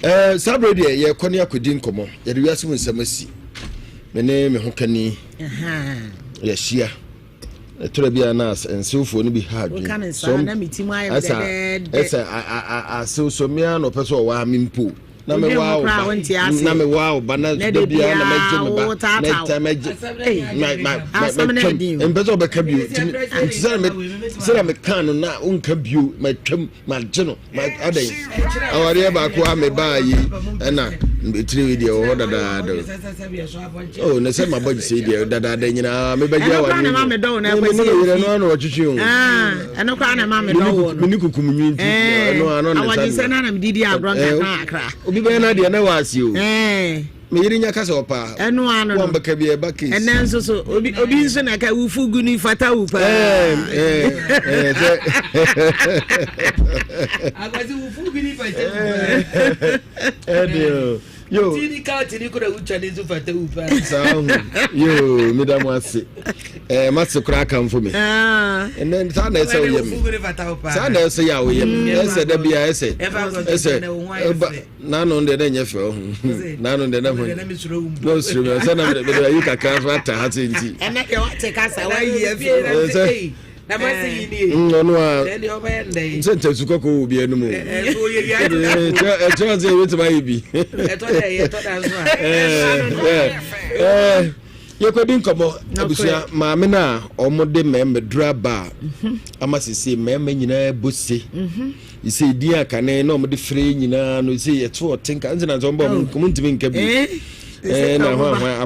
Eh, saa berɛ deɛ yɛkɔ ne akɔdi nkɔmmɔ. Yɛde wiase mu nsɛm asi. Me ne me ho kani yɛahyia. Ɛtɔrɔ bi a na nsewfoɔ no bi ha adwene. Woka ne saa na me ti mu ayɛ dɛdɛɛdɛ. Ɛsɛ asew so mmea na ɔpɛ sɛ ɔwaa me mpo. Na me waa wo ba. Na me waa wo ba na da biara na mɛgye me ba. Na ta mɛgye. Ma ma ma twam. Mpɛ sɛ ɔbɛka bio. Nti sɛ me sɛ me ka no na wonka bio ma twam ma gye no. Ma adɛn. Awareɛ baako a me baa yi ɛna tiri wi deɛ wɔ hɔ dadaada. Oh, na sɛ mabɔ gyesɛ deɛ dadaada nyinaa mebɛgye awareɛ na me ne me yerɛ no ano ɔtwetwe o ah, ɛno koraa na ma medɔ wo no mene kukum nwi nti eh, ɛno ano ne sa awɔgyesɛ na na medidi agorɔ eh, nkakra akra obi bɛyɛ no adeɛ na wɔ ase o eh. me yere nya ka sɛ ɔpaa ɛno ano no wɔn bɛka bi ɛba case ɛnɛ nso so obi obi nso na ka wufu gu ni fata wu paa ɛɛ ɛɛ sɛ akwasi wufu gu ni fata wu paa ɛdeɛ o. Yo. Tini ka tini kura wutwa ne nso fata wu paa. Saa ho. Yo, meda mo ase. Eh, mase koraa kamfo me. Ah. Ɛnɛ saa na ɛsɛ woyɛ me. Saa na ɛsɛ yɛ a woyɛ me. Mm. Ɛsɛ da bia ɛsɛ. Ɛsɛ. Ɛba n'ano deɛ na ɛnyɛ fɛ ɔho. N'ano deɛ na ho. Na osuro mi. Ɛsɛ na mede mede ayi kakra so ata ha se nti. Ɛnɛ deɛ wate kasa wayi afi. Ɛsɛ. Na ma se yi nie. Mm, ɔno a. Ɛnɛ deɛ ɔbɛyɛ ndɛ yi. Sɛ ntasu kɔkɔɔ wɔ obi anum o. Ɛso yɛ wia Ɛkyerɛ sɛ yɛbɛtumi ayɛ bi. Ɛtɔ dɛ yɛ tɔ da nso a. Ɛɛ yɛkɔdi nkɔmmɔ abusua maame no a wɔde mmarima duru aba a mhm. ama sese mmarima nyinaa bɔ se mhm. sɛ din a kane na wɔde fere nyinaa no sɛ yɛto ɔte nka nti na sɛ wɔbɔ wɔn ntumi nka bi ɛɛ na ho ahoa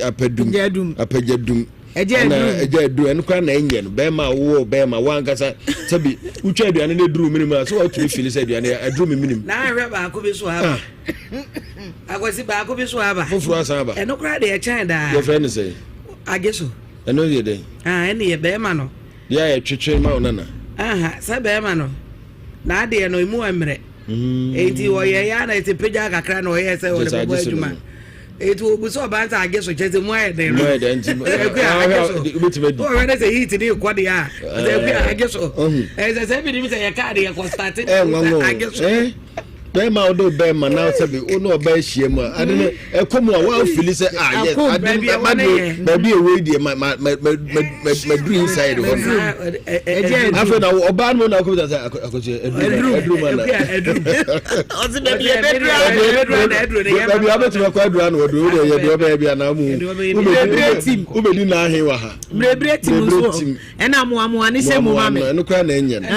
apadum apagyadum Ɛgya ɛna aduru. ɛgya aduru ɛno koraa na ɛnyɛ no bɛrima a wowɔ bɛrima wankasa sɛbi wotwa aduane no aduru mene mu a sɛ watumi fili sɛ aduane aduru me menem na ahwɛ baako bi so aba ah. akwasi baako bi so aba foforɔ asan aba ɛno koraa deɛ ɛkyɛn daa yɛfrɛ no sɛ agye so ɛno yɛ dɛn ah, ɛne yɛ bɛrima no deɛ a yɛtwetwe ma wo nana aha sɛ bɛrima no na adeɛ no emu mmerɛ mm. enti ɔyɛ ya na ɛte pagya kakra na ɔyɛ sɛ ɔde bɛbɔ adwuma Eti obu sɛ ɔbaa sɛ agye so kyɛ sɛ mu ayɛ den no. Mu ayɛ den nti ɛkua agye so. Wobɛtumi adi. Wɔhwɛ ne sɛ heat ne kɔ deɛ a sɛ ɛkua agye so. Ɛsɛ sɛ ebi nim sɛ yɛ kaa de yɛ kɔ start. Ɛnwanwa o. Bɛrima a wode bɛrima na sɛ bi wo ne ɔbaa ahyia mu a ade no ɛkɔ mu a woafili sɛ ah yes ade no ma deɛ baabi a ɛwɔ yi deɛ ma ma ma ma ma maduru inside hɔ no. Afei na ɔbaa no mu na akɔbisa sɛ akɔsɛ aduru aduru ma na. Ɔsi baabi a ɛbɛduru a Baabi a wobɛtumi akɔ aduru ano waduru wode yɛ deɛ ɔbɛyɛ bi anaa mu wobɛdi n'ahe wɔ ha. Mmerɛbrɛ tim nso ɛna amoamoa ne sɛ mu ma me. Ɛno koraa na ɛnyɛ no.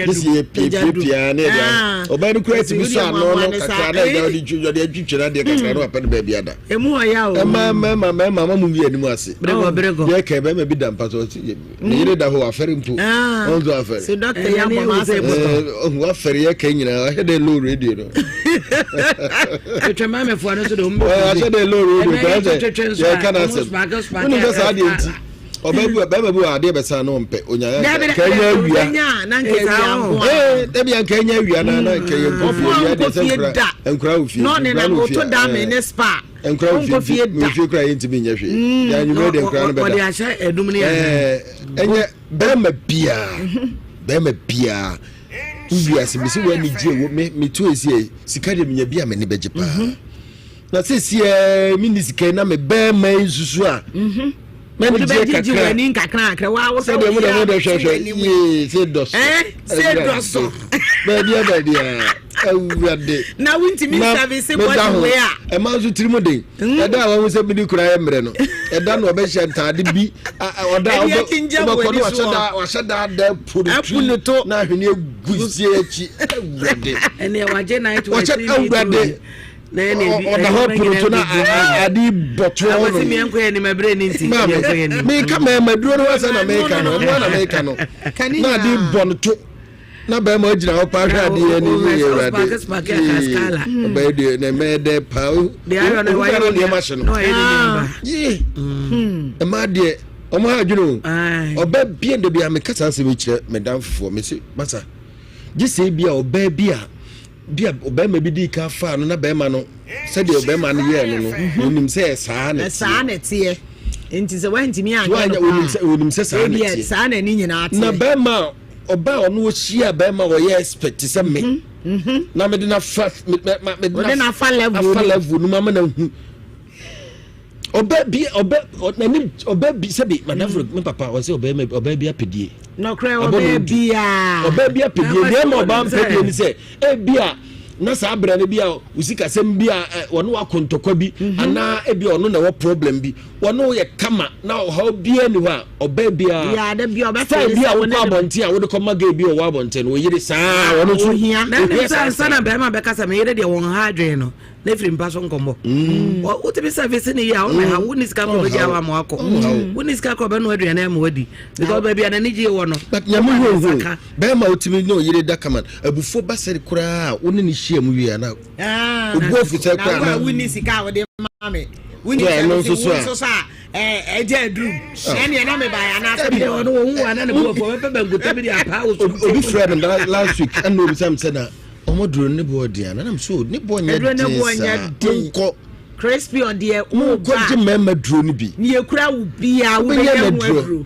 Ne sɛ yɛ piapiapia ne ɛde ɔbaa no koraa tumi sɔ ano no kakra na ɛgya ɔde twi ɔde atwitwi n'adeɛ kakra na wapɛ no baabi ada. Emu ɔya o. Ɛma mɛma mɛma ma mu wi anim ase. Berego berego. Yɛ kɛ bɛrima bi da mpa so ɔsi ne yere da hɔ wafɛre mpo. Ɔnso afɛre. So doctor yɛ abɔ ma asɛ bɔtɔ. Wafɛre yɛ kɛ nyinaa ɔhwɛ dɛ low radio no. Twetwe maame fo ano so de ɔmo bɛ. Ɔhwɛ dɛ low radio kɔ ɛsɛ yɛ ka na asɛm. Wọ́n sɛ saa deɛ nti ɔbɛ bi bɛrima bi wɔ adeɛ bɛsa no ɔmpɛ onya yɛ nka ɛnya awia ee dabi anka ɛnya awia na na nka yɛ nkɔ fie awia deɛ sɛ nkura nkura wɔ fie nkura wɔ fie ɛɛ nkura wɔ fie nti wɔ fie kura yɛ ntumi nyɛ hwee yɛ anwummerɛ deɛ nkura no bɛda ɛɛ ɛnyɛ bɛrima biara bɛrima biara wiase mesi wɔ ani gye wo me me to esi yɛ sika deɛ menya bi a m'ani bɛgye paa. Na seesei menni sika yi na me bɛrima yi nsusu a mhm. mɛne gyeɛ kakra nkakra kakra wa wo sɛ deɛ mo deɛ mo deɛ hwɛhwɛ yee sɛ dɔso eh, sɛ dɔso baabi a baabi a awurade na wontumi nsɛvese bɔde wei a ɛma nso tiri mu den hmm. ɛda a wɔn sɛ mede kura yɛ mmerɛ no ɛda no ɔbɛhyɛ ntaade bi ɔda a wobɛkɔ no wahyɛ da wahyɛ da da po ne to na ahwene egu sie akyi awurade ɛnna wagye night wahyɛ awurade ɔda hɔ poroto na ade bɔtoɔ hɔ no meka mɛma duro no asɛ na meka no ɛno na meka no na ade bɔ no to na bɛrima agyina hɔ paa hwɛ adeɛ no yie awurade ɔbɛyɛ deɛ na ɛmɛyɛ dɛ paa owura no nneɛma hye no yie ɛma deɛ. Ɔmo ha adwene o. Ɔbaa bia da bi a meka saa asɛm yi kyerɛ me danfofoɔ mese masa gye sɛ bi a ɔbaa bi a bi a ɔbarima bi dii kan faa no na barima no sɛdeɛ ɔbarima no yɛɛ no no mhm. onim sɛ saa na ɛteɛ saa na ɛteɛ nti sɛ wantumi anyɛ no onim sɛ onim sɛ saa na ɛteɛ saa na ɛne nyinaa teɛ na barima ɔbaa ɔno ɔhyia barima ɔyɛ expert te sɛ me mhm, mhm. na mede na fa mede na fa level no ma na hu ɔbɛ bi ɔbɛ n'anim ɔbɛ bi sɛbi madafro mm. me papa ɔsɛ ɔbɛ ɔbɛ bi apɛdie. nɔkorɛ ɔbɛ bia. ɔbɛ bi apɛdie deɛ ɛma ɔbaa mpɛdie ni sɛ ebi a na saa abirɛ no bi a osi kasɛm bi a ɛ wɔne wakɔ ntɔkwa bi mhm. anaa ebi a ɔno na ɛwɔ problem bi wɔne yɛ kama na ɔhaw biara ni hɔ a ɔbɛ biara style bi a wokɔ abɔnten a wode kɔ ma gay bi ɔwɔ abɔnten no oyere saa ɔno nso ohia saa nsa na bɛrima bɛkasa meyere deɛ wɔn ha adwene no na efiri mpa so nkɔmmɔ mm. wotumi service ne yie a woma ha wonni sika kɔ bɛgye awa ma wakɔ mm. wonni sika kɔ bɛnoa aduane ama wadi because baabi a n'ani gye wɔ no but nyame hu hu bɛrima wotumi ne ɔyere da kama abufuo ba sɛre koraa wo ne ne hyia mu wie ana ah. obu afu sɛ koraa na wonni sika a wode ma me wonni sika wo nso so a ɛgya aduru ɛneɛ na mebaeɛ anaasɛ ɔno wɔhu wa na ne boafoɔ bɛpɛ bankuta bi de apaa wo so obi frɛ me last week ɛna obisa me sɛ na Ɔmo duro ne boɔ den ana nam so ne boɔ nyɛ den saa monkɔ crispy ɔdeɛ monkɔ gye mmarima duro no bi ne yɛkura wo biaa wobɛnya ho aduro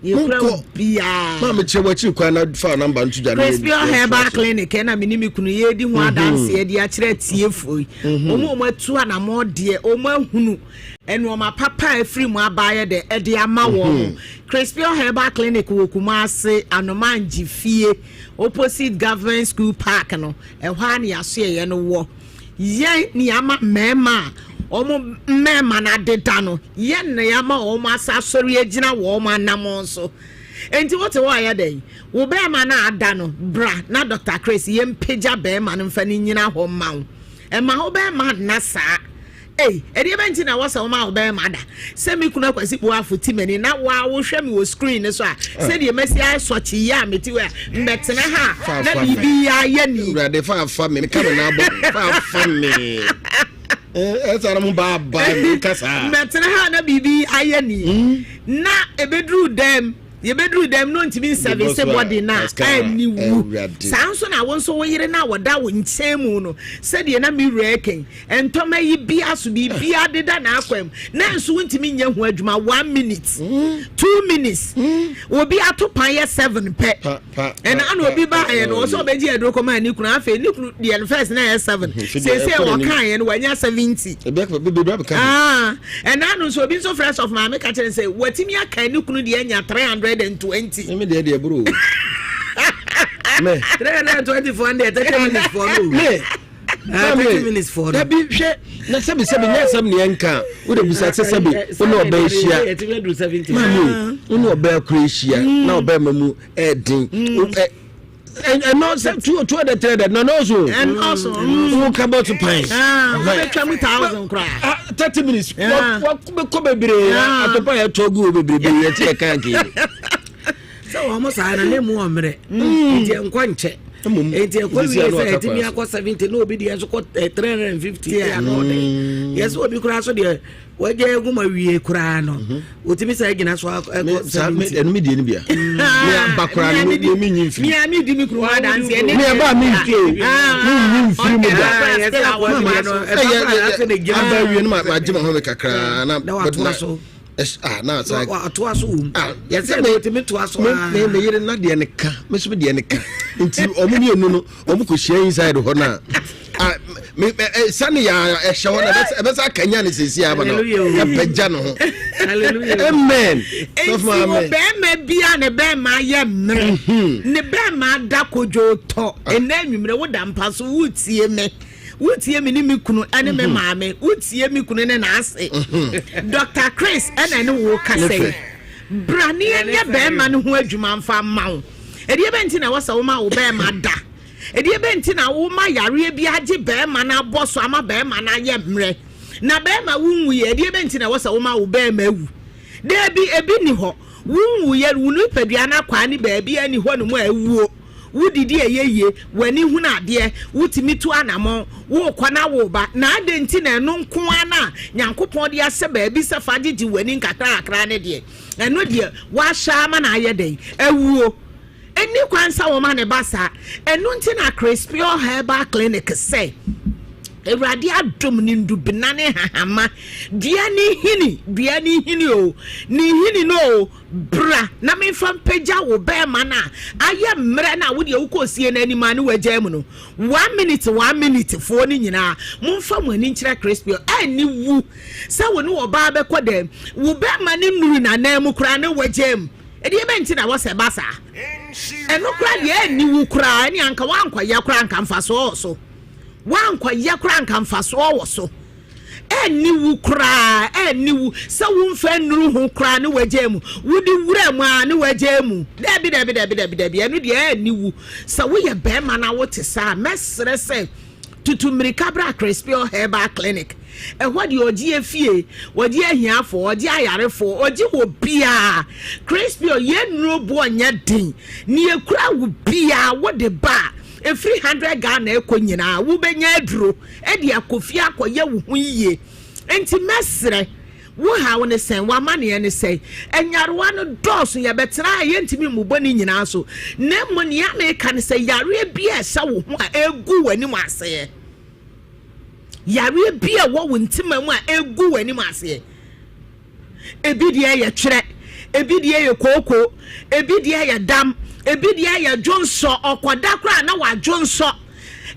yɛkura wo biaa maa mekyerɛ wakyiri kwan na fa namba nto dwa crispy herbal clinic ɛna me ne me kunu yɛdi ho mhm. adanseɛ de akyerɛ atiefoɔ yi mhm. ɔmo ɔmo atu anamɔ deɛ ɔmo ahunu nneɛma papa a afiri mu abaayɛ dɛ ɛde ama wɔn mhm. crispy herbal clinic wɔ Kumasi Anomangye fie Opposite Government School Park no, ɛhɔ ara na yɛasoɛeɛ no wɔ. Yɛn na yɛama mmarima a wɔn mmarima no adeda no, yɛn na yɛama wɔn asa asɔre agyina wɔn anammɔn so. Enti wote hɔ a yɛ dɛn? Wo barima no a ada no, bra na Dr. Chris yɛmpagya barima no mfa no nnyina hɔ mma wo. Mma wo barima nna saa. Ei, ɛdeɛ bɛn nti na ɛwɔ sɛ woma wo bɛrima da? Sɛ me kunu Akwasi Boafo te m'ani na wo a wohwɛ me wɔ screen no so a, ah. sɛdeɛ masi ayɛ sɔkye yi a mete hɔ a, mbɛtena ha a, na biribi yi ayɛ ni. Awurade fa afa me, meka me nan bɔ, fa afa me. Ɛsɛ na mo ba ba me kasa. Mbɛtena ha na biribi ayɛ ni. Hmm? Na ebeduru dɛm. Yɛbɛduru dɛm no ntumi nsɛvese bɔde no a ɛnni wu. Saa nso na wo nso wo yere no a wɔda wo nkyɛn mu no, sɛdeɛ na me wura reka yi, ntɔma yi bia so biribiara deda n'akwan mu, nanso wontumi nyɛ ho adwuma one minute, 2 minutes, obi ato pan yɛ seven pɛ. Ɛna ana obi baayɛ no ɔsɛ ɔbɛgye aduro kɔma ne kunu, afei ne kunu deɛ no first na ɛyɛ seven, seesei ɔkaeɛ no wanya 70. Ah, ɛna ano nso obi nso frɛ sɔfo maame ka kyerɛ sɛ watumi aka ne kunu deɛ anya 320. Meme deɛ deɛ bro. Me. 320 for deɛ 30 minutes for no. Me. Ah, 30 minutes for no. Dabi hwɛ na sɛbi sɛbi nyɛ asɛm ne yɛnka wode bisa sɛ sɛbi wo ne ɔbaa ahyia maame wo ne ɔbaa kura ahyia na ɔbaa ma mu ɛɛden ɛnɔ sɛ two two hundred three hundred na nɔɔso ɛnɔɔso wo ka bɔ to pan wobɛtwa mu thousand koraa ah, 30 minutes wakɔ bebree atɔpa yɛ tɔ gu wɔ bebree yɛ ti yɛ kan kee sɛ wɔn mo saa na ne mu wɔn mmerɛ nti nkɔ nkyɛ nti ɛkɔ wie sɛ ɛtumi akɔ 70 na obi deɛ nso kɔ 350 yɛ ano ɔdɛ yɛ sɛ obi koraa so deɛ wagya egu ma wie koraa no otumi sɛ gyina so ɛkɔ 70. Ɛnu mi die ni bia mi aba koraa no mi mi nyi nfiri. Mi a mi di mi kuru wa dansi ɛni. Mi aba mi nfiri mi nyi nfiri mu da. Ɛyɛ aba wie no ma ma gye ma ho mi kakra na watoa so. Ah, na sa atoa so wom. Yɛsɛ mi otumi toa so aa. Me me yere na deɛ ne ka me so deɛ ne ka nti ɔmo mmienu no ɔmo kɔ hyia inside hɔ na ah me ɛ sani ya ɛhyɛ hɔ na ɛbɛsɛ akanya ne sisi ama no ɛpɛgya ne ho. Amen. Nti wo bɛrima bi a ne bɛrima ayɛ mmerɛ mhm. ne bɛrima da kodwo tɔ ɛnna anwummerɛ woda mpa so wotie me wotie me ne me kunu ne me mhm. maame wotie me kunu ne n'ase mhm. Dr. Chris ɛna ne wo kasa yi bra ne yɛnyɛ bɛrima no ho adwuma mfa mma wo. Ɛdeɛ bɛ nti na ɛwɔ sɛ woma wo bɛrima da? Ɛdeɛ bɛ nti na woma yareɛ bi agye bɛrima no abɔ so ama bɛrima no ayɛ mmerɛ? Na bɛrima wonwuiɛ, ɛdeɛ bɛ nti na ɛwɔ sɛ woma wo bɛrima awu? Daabi, ebi nni hɔ. Wonwuiɛ, wo nipadua no akwaa ne baabi nni hɔ nom a awuo. Wodidi a ɛyɛ yie, w'ani hunu adeɛ, wotumi tu anamɔn, worekɔ na woreba. Na adɛn nti na ɛno nko ara no a Nyankopɔn de ahyɛ baabi sɛ fa gyegye w'ani nkakrankakra no deɛ? Ɛno deɛ wahyɛ ama no ayɛ dɛn? Awuo. Ɛnni kwan sɛ wɔma no ba saa. Ɛno nti na Chris Pure Herbal Clinic sɛ, Awurade adom ne ndubena ne hahama, dua ne hini, dua ne hini o, ne hini no o, bra na memfa mpagya wo bɛrima no a ayɛ mmerɛ no a wodeɛ wokɔ sie no anim a ne wagyaa mu no. One minute, one minute foɔ no nyinaa, momfa mo ani nkyerɛ Chris Pure. Ɛnni wu sɛ wo ne ɔbaa bɛkɔ dɛm, wo bɛrima no nnuru n'anan mu koraa ne wagyaa mu. Ɛdeɛ bɛn nti na ɛwɔ sɛ ɛba saa? Ɛno koraa deɛ ɛnni wu koraa, ɛne anka woankɔyɛ koraa anka mfasoɔ wɔ so. Woankɔyɛ koraa anka mfasoɔ wɔ so. Ɛnni wu koraa, ɛnni wu sɛ womfa nnuru ho koraa ne wagyaa mu. Wode wura mu a ne wagyaa mu. Dabi, dabi, dabi, dabi, dabi, ɛno deɛ ɛnni wu. Sɛ woyɛ bɛrima na wote saa a, mɛsrɛ sɛ Tutu mmirika bra Crispior Herbal Clinic. Ɛhɔ deɛ ɔgye afie, ɔgye ahiafoɔ, ɔgye ayarefoɔ, ɔgye obiara. Crispior, yɛn nnuro boɔ nyɛ den. Nea ekura wo biara wode ba a, ɛfiri 100 Ghana ɛkɔ nyinaa wobɛnya aduro de akɔ fie akɔyɛ wo ho yie. Nti mɛsrɛ. Wo haw ne sɛn? W'amanneɛ ne sɛn? Nyarewa no dɔɔso, yɛbɛtena a yɛntumi mmobɔ ne nyinaa so. Na mmom nea meka ne sɛ yareɛ bi a ɛhyɛ wo ho a ɛgu w'anim aseɛ, yareɛ bi a ɛwɔ wo ntima mu a ɛgu w'anim aseɛ, ebi deɛ yɛ twerɛ, ebi deɛ yɛ kooko, ebi deɛ yɛ dam, ebi deɛ yɛ dwonsɔ, ɔkɔda koraa na wadwonsɔ.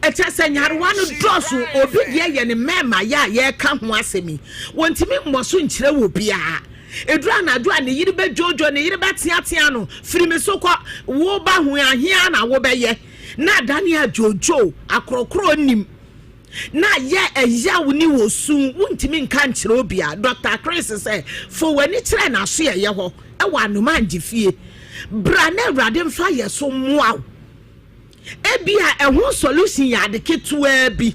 Ɛkyerɛ sɛ nyarewa no dɔɔso. Obi deɛ yɛ ne mmɛɛmayɛ a yɛreka ho asɛm yi, wɔntumi mmɔ so nkyerɛ wɔ biara. Ɛduru anadwo a ne yere bɛdwoodwoo, ne yere bɛteatea no, firi me so kɔ, wo ba ho ahia na wobɛyɛ. Na adane adwoodwoo, akorɔkorɔ nnim. Na ayɛ ɛyaw ne osu, wontumi nka nkyerɛ obiara. Dɔkta Chris sɛ, fa w'ani kyerɛ n'asoɛeɛ hɔ wɔ Anomangye fie. Bra na Awurade mfa yɛ so mmoa wo. Ebia ɛho solution yɛ ade ketewaa bi.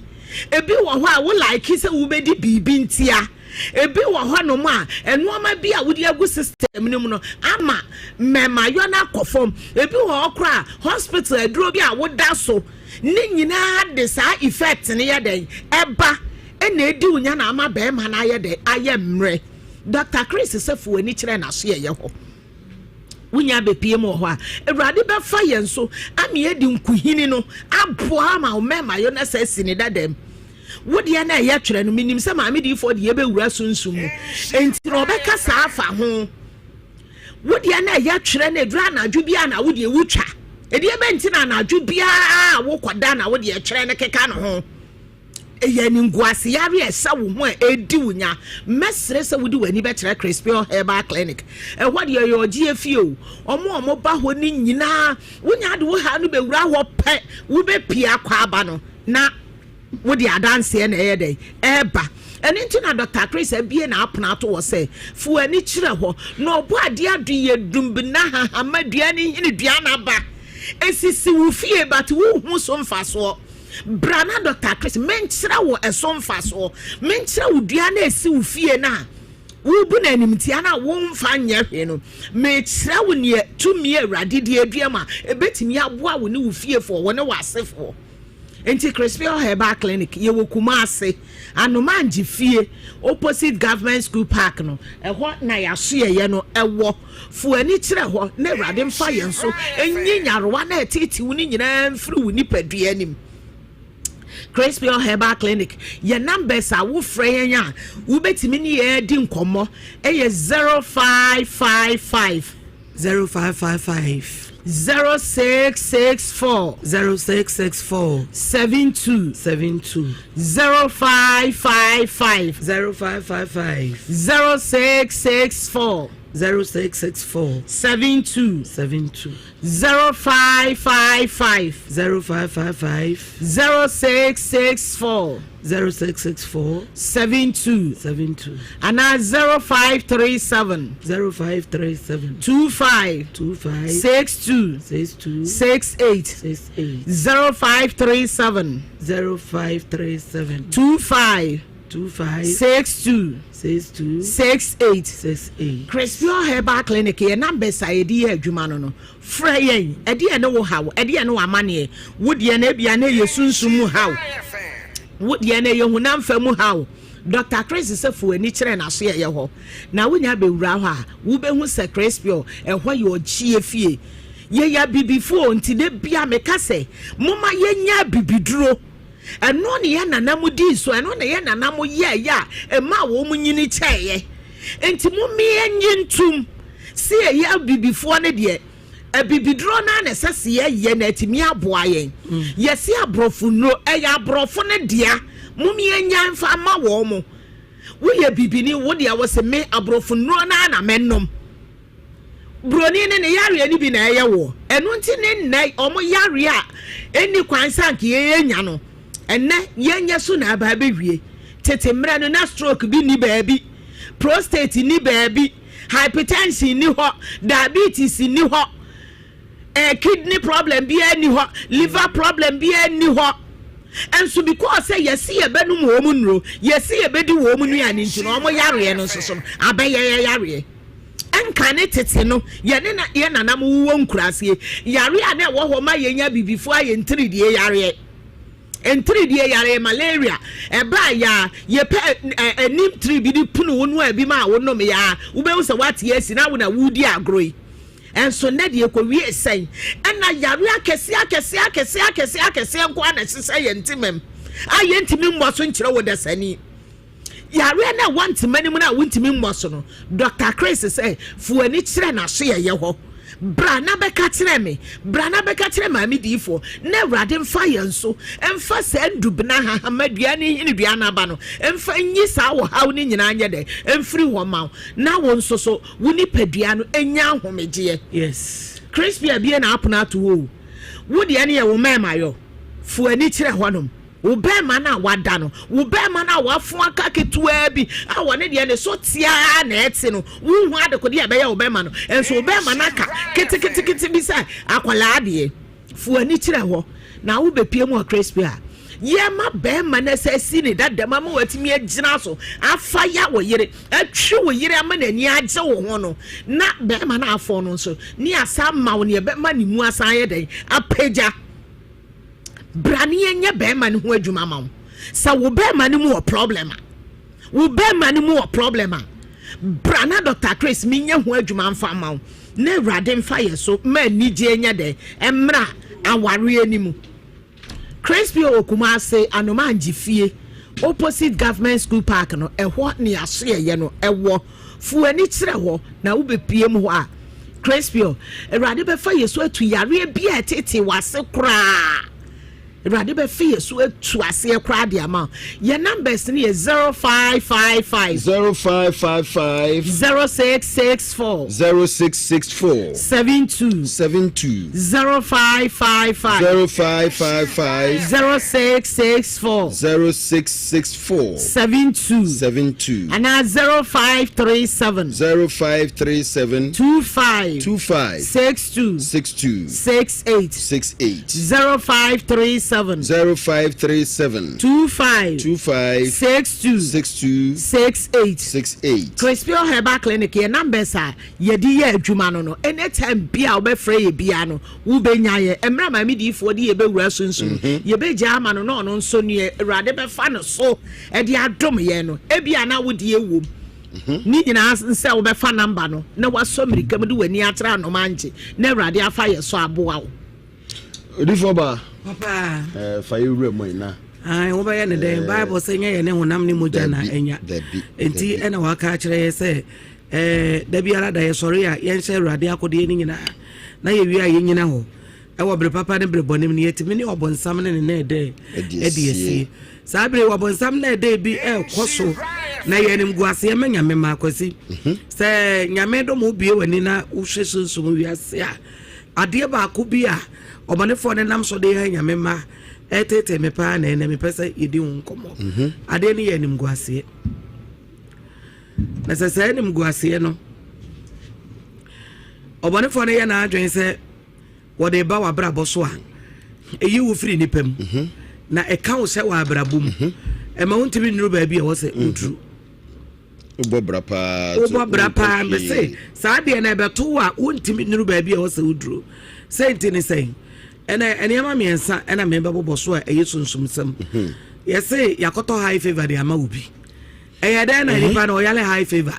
Ebi wɔ hɔ a wo like sɛ wobɛdi biribi ntia. Ebi wɔ hɔnom a nneɛma bi a wode agu system no mu no ama mmɛmayɔ no akɔ fam. Ebi wɔ hɔ koraa hospital aduro bi a woda so ne nyinaa de saa effect no yɛ dɛn ɛba ɛna edi wo nya na ama bɛrima no ayɛ dɛn ayɛ mmerɛ. Dr. Chris sɛ fo w'ani kyerɛ n'aso yɛyɛ hɔ. Wonya abɛpue mu wɔ hɔ a, Awurade bɛfa yɛn so ama yɛadi nkohini no aboa ama wo mmarima yɔ na sɛ asi ne dada mu. Wo deɛ na ɛyɛ twerɛ no, menim sɛ maame diifoɔ deɛ yɛbɛwura sunsum mu. Enti na ɔbɛka saa afa ho. Wo deɛ na ɛyɛ twerɛ no, ɛduru anadwo biara na wo deɛ wotwa. Ɛdeɛ bɛnti na anadwo biara wokɔda na wo deɛ twerɛ no keka ne ho. Ɛyɛ animguase yare a ɛhyɛ wo ho a ɛredi wo nya. Mɛsrɛ sɛ wode w'ani bɛkyerɛ Crispion Herbal Clinic. Ɛhɔ deɛ ɛyɛ ɔgyeɛ fie o. Wɔn a wɔba hɔ no nyinaa, wonya de wo haw no bɛwura hɔ pɛ, wobɛpie akɔ aba no na wode adanseɛ na ɛyɛ dɛn ɛreba. Ɛno nti na Dr. Chris abue n'apono ato hɔ sɛ, fa w'ani kyerɛ hɔ na ɔbɔ adeɛ ado yɛ dumbena hahama dua ne nhini dua n'aba. Ɛsisi wo fie but wonhu so mfasoɔ. Bra na Dɔkta Chris menkyerɛ wo ɛso mfasoɔ, menkyerɛ wo dua no a ɛsi wo fie no a wobu no animtia no a womfa nyɛ hwee no, mekyerɛ wo neɛ tumi a Awurade de adua mu a ɛbɛtumi aboa wo ne wo fiefoɔ, wo ne w'asefoɔ. Nti Crispell Herbal Clinic yɛwɔ Kumasi, Anomangye fie, opposite Government School Park no, ɛhɔ na yɛasoɛeɛ no ɛwɔ. Fa w'ani kyerɛ hɔ na Awurade mfa yɛn so nyi nyarewa na ɛteetew no nyinaa mfiri wo nipadua anim. Crispion Herbal Clinic, yɛn numbers a wofrɛ yɛn a wobɛtumi ne yɛn adi nkɔmmɔ ɛyɛ 0555 0555 0664 0664 72 72 0555 0555 0664 0664 72 72 0555 0555 0664 0664 72 72 anaa 0537 0537 25 25 62 62 68 68 0537 0537 25 25 62 62 68 68. Crispion Herbal Clinic yɛ numbers a yɛde yɛ adwuma no no frɛ yɛn ɛdeɛ ne wo haw ɛdeɛ ne w'amaneɛ wo deɛ no ebia na ɛyɛ sunsum mu haw wo deɛ no ɛyɛ honam fa mu haw. Doctor Chris sɛ fa w'ani kyerɛ n'asoɛeɛ hɔ, na wonya bɛwura hɔ a, wobɛhu sɛ Crispio, ɛhɔ yɛ ɔgyeɛ fie. Yɛyɛ abibifoɔ o, nti da biara meka sɛ, momma yɛnyɛ abibiduro. Ɛno ne yɛn nana mo dii so, ɛno na yɛn nana mo yɛɛyɛ a ɛmaa wɔn nyini kyɛeɛ. Nti momma yɛnnye ntom sɛ yɛyɛ abibifoɔ no deɛ, Abibiduro no ara na ɛsɛ sɛ yɛyɛ na atumi aboa yɛn. Yɛse aborɔfo nnuro, ɛyɛ aborɔfo no dea. Mom yɛnyae mfa mma wɔn mo. Woyɛ bibini, wo deɛ wose me aborɔfo nnuro no ara na mɛnom. Buroni no ne yareɛ no bi na ɛyɛ woɔ. Ɛno nti ne nnɛ wɔn yareɛ a ɛnni kwan sɛ anka yɛnya no, ɛnnɛ yɛnyɛ so na aba abɛwie. Tete mmerɛ no na stroke bi nni baabi, prostate nni baabi. Hypertension nni hɔ, diabetes nni hɔ, eh, kidney problem biara nni hɔ, liver problem biara nni hɔ. Nso because sɛ yɛsi yɛbɛnom wɔn nnuro, yɛsi yɛbɛdi wɔn nnuane nti no, wɔn yareɛ no nso so no, abɛyɛ yɛ yareɛ. Nka ne tete no, yɛne na yɛ nanam wowɔ nkuraseɛ, yareɛ a na ɛwɔ hɔ ma yɛnya bibifoɔ ayɛ ntiridie yareɛ. Ntiridie yareɛ, malaria, ɛbaa yɛ a, yɛpɛ anim tiri bi de punu wo noa bi ma wo nom yɛ a, wobɛhu sɛ woate asi na wo na woredi agorɔ yi. Ɛnso nnɛ deɛ ɛkɔwie sɛn? Ɛna yareɛ akɛseɛ akɛseɛ akɛseɛ akɛseɛ akɛseɛ nko ara na ɛhyehyɛ yɛn ntemam a yɛntumi mmɔ so nkyerɛ wo dasani. Yareɛ no a ɛwɔ ntema no mu no a wontumi mmɔ so no, Dɔkta Chris sɛ, Fa w'ani kyerɛ n'asoɛeɛ hɔ. Bra na bɛka kyerɛ me. Bra na bɛka kyerɛ Maame Diyifoɔ, na Awurade mfa yɛn so mfa saa nnubena hahama dua ne nhini dua no aba no mfa nyi saa ɔhaw no nyinaa nyɛ dɛn mfiri hɔ mma wo, na wo nso so wo nipadua no nya ahomegyeɛ. Yes. Crispy abue n'apono ato hɔ o. Wo deɛ no yɛ wo mɛɛmayɔ. Fa w'ani kyerɛ hɔnom. Wo barima no a wada no, wo barima no a wafo aka ketewaa bi a ɔne deɛ ne so te ara na ɛte no, wonhu adekodeɛ a ɛbɛyɛ wo barima no. Nso wo barima no aka keteketekete bi sɛ akwadaa deɛ. Fo w'ani kyerɛ hɔ na wobɛpue mu wɔ Crispy a. Yɛma barima no sɛ asi ne dada mu ama watumi agyina so afa ya wo yere, atwi wo yere ama n'ani agye wo ho no, na barima no afɔn no nso, ne asa ama wo nea ɛbɛma ne mu asan ayɛ dɛn apagya. Bra ne yɛnyɛ bɛrima no ho adwuma ma wo. Sɛ wo bɛrima no mu wɔ problem a, wo bɛrima no mu wɔ problem a, bra na Dr. Chris menyɛ ho adwuma mfa ma wo. Na Awurade mfa yɛ so ma anigyeɛ nyɛ dɛ mmra awareɛ no mu. Crispy wɔ Kumase, Anomangye fie, opposite Government School Park no, ɛhɔ ne asoɛyɛ no ɛwɔ. Fa w'ani kyerɛ hɔ na wobɛpue mu hɔ a, Crespio, Awurade bɛfa yɛ so atu yareɛ bi a ɛtetee w'ase koraa. Awurade bɛfa yɛ so atu aseɛ koraa de ama wo. Yɛ numbers no yɛ 0555. 0555. 0664. 0664. 72. 72. 0555. 0555. 0664. 0664. 72. 72. Anaa 0537. 0537. 25. 25. 62. 62. 68. 68. 0537. 0537. 25. 25. 62. 62. 68. 68. Crispio Herbal Clinic yɛ numbers a yɛde yɛ adwuma no no anytime bi a wobɛfrɛ yɛ biara no wobɛnya yɛ mmerɛ maame diifoɔ de yɛbɛwura sunsum mhm. yɛbɛgya ama no na ɔno nso neɛ awurade bɛfa no so ɛde adom yɛn no ebia na wodeɛ wom mhm. ne nyinaa sɛ wobɛfa namba no na wasɔ mmirika mu de w'ani akyerɛ anoma ngye na awurade afa yɛ so aboa wo odifoɔ ba papa eh, fa yɛ wura mu na wobɛyɛ ne dɛn eh, bible sɛ nyɛ yɛ ne honam ne mogya na ɛnya nti ɛna waka akyerɛ yɛ sɛ eh, da biara da yɛsɔre a yɛnhyɛ awurade akodeɛ no nyinaa na yɛwie a yɛnyina hɔ Wɔ bere papa ne bere bɔne mu no, yɛtumi ne ɔbonsam ne ne nnɛɛdɛe adi asie. Saa bere yi, ɔbonsam nnɛɛdɛe bi rekɔ so, na ɛyɛ animguaseɛ ma Nyame mma. Kwasi, mhm. sɛ Nyame dom wo bue w'ani na wohwɛ sunsum wiase a, adeɛ baako bi a ɔbɔnefoɔ no nam so de yɛ Nyame mma ɛtetee me paa na ɛnɛ mepɛ sɛ yɛdi ho nkɔmmɔ. Mhm. Adeɛ no yɛ animguaseɛ. Na sɛ saa animguaseɛ no, ɔbɔnefoɔ no yɛ n'adwene sɛ wɔde ba w'abrabɔ so a, ɛyi wo firi nnipa mu mhm. na ɛka wo sɛ wɔ abrabɔ mu mhm. ɛma wontumi nnuru baabi a ɛwɔ sɛ mhm. woduru wobɔ bra paa wobɔ bra paa mese saa deɛ na ɛbɛto wo a wontumi nnuru baabi a ɛwɔ sɛ woduru sɛ nti ne sɛn ɛnɛ nneɛma mmiɛnsa ɛna mebɛbobɔ so a ɛyɛ sunsumsɛm yɛse yɛakɔtɔ high favor de ama wo bi. Ɛyɛ dɛn na nipa no ɔyale high fever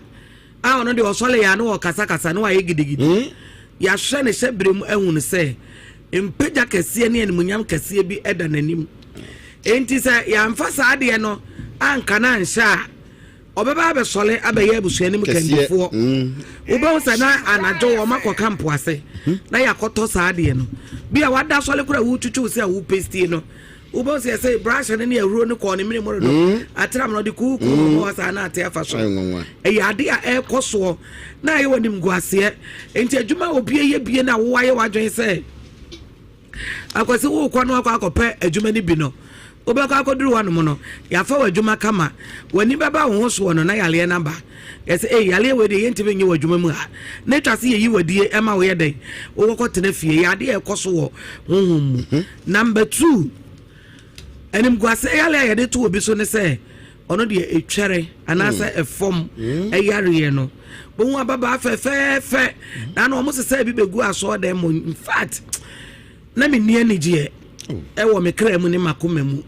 a ɔno deɛ ɔsɔle yɛ a na ɔkasakasa na wayɛ gidigidi. Hmm? Yɛahwɛ ne hyɛberɛ mu ahu no sɛ mpagya kɛseɛ ne animuonyam kɛseɛ bi da n'anim. Enti sɛ yɛamfa saa adeɛ no anka no anhyɛ a, ɔbɛba abɛsɔle abɛyɛ abusua no mu kandifoɔ. Hmm. Wobɛhu sɛ na anadwo wɔn akɔ kampo ase hmm. na yɛakɔtɔ saa adeɛ no. Bi a wada sɔle koraa wotwitwiw sɛ wopestie no. Wobɛhu sɛ yɛsɛ brush no ne ahuro no kɔɔ ne mene mu dodo. Mm. Atram no ɔde kuukuu Mm. wɔ hɔ saa na ate afa so. Ayɛ nwanwa. Ɛyɛ ade a ɛrekɔ soɔ na ayɛ wɔ nimguaseɛ. Nti adwuma a obi yɛ bie na wo ayɛ w'adwene sɛ akwasi wokɔ no akɔ akɔpɛ adwuma no bi no wobɛkɔ akɔduru hɔnom no yɛafa w'adwuma kama w'ani bɛba wo ho soɔ no na yareɛ no aba yɛsɛ ei yareɛ wei deɛ yɛntumi nye w'adwuma mu ha na atwa sɛ yɛyi w'adie ɛma woyɛ dɛn wokɔkɔ tena fie yɛ adeɛ a ɛkɔ so wɔ honhom mu Number two, animguaseɛ yare a yɛde to obi so ne sɛ ɔno deɛ etwɛre anaasɛ hmm. ɛfam hmm. ɛyareɛ no bohu ababaa fɛfɛɛfɛ hmm. na na wɔn sesa bi bɛgu asɔɔ dɛm mu in fact na me ni anigyeɛ oh. ɛwɔ me kra mu ne m'akoma mu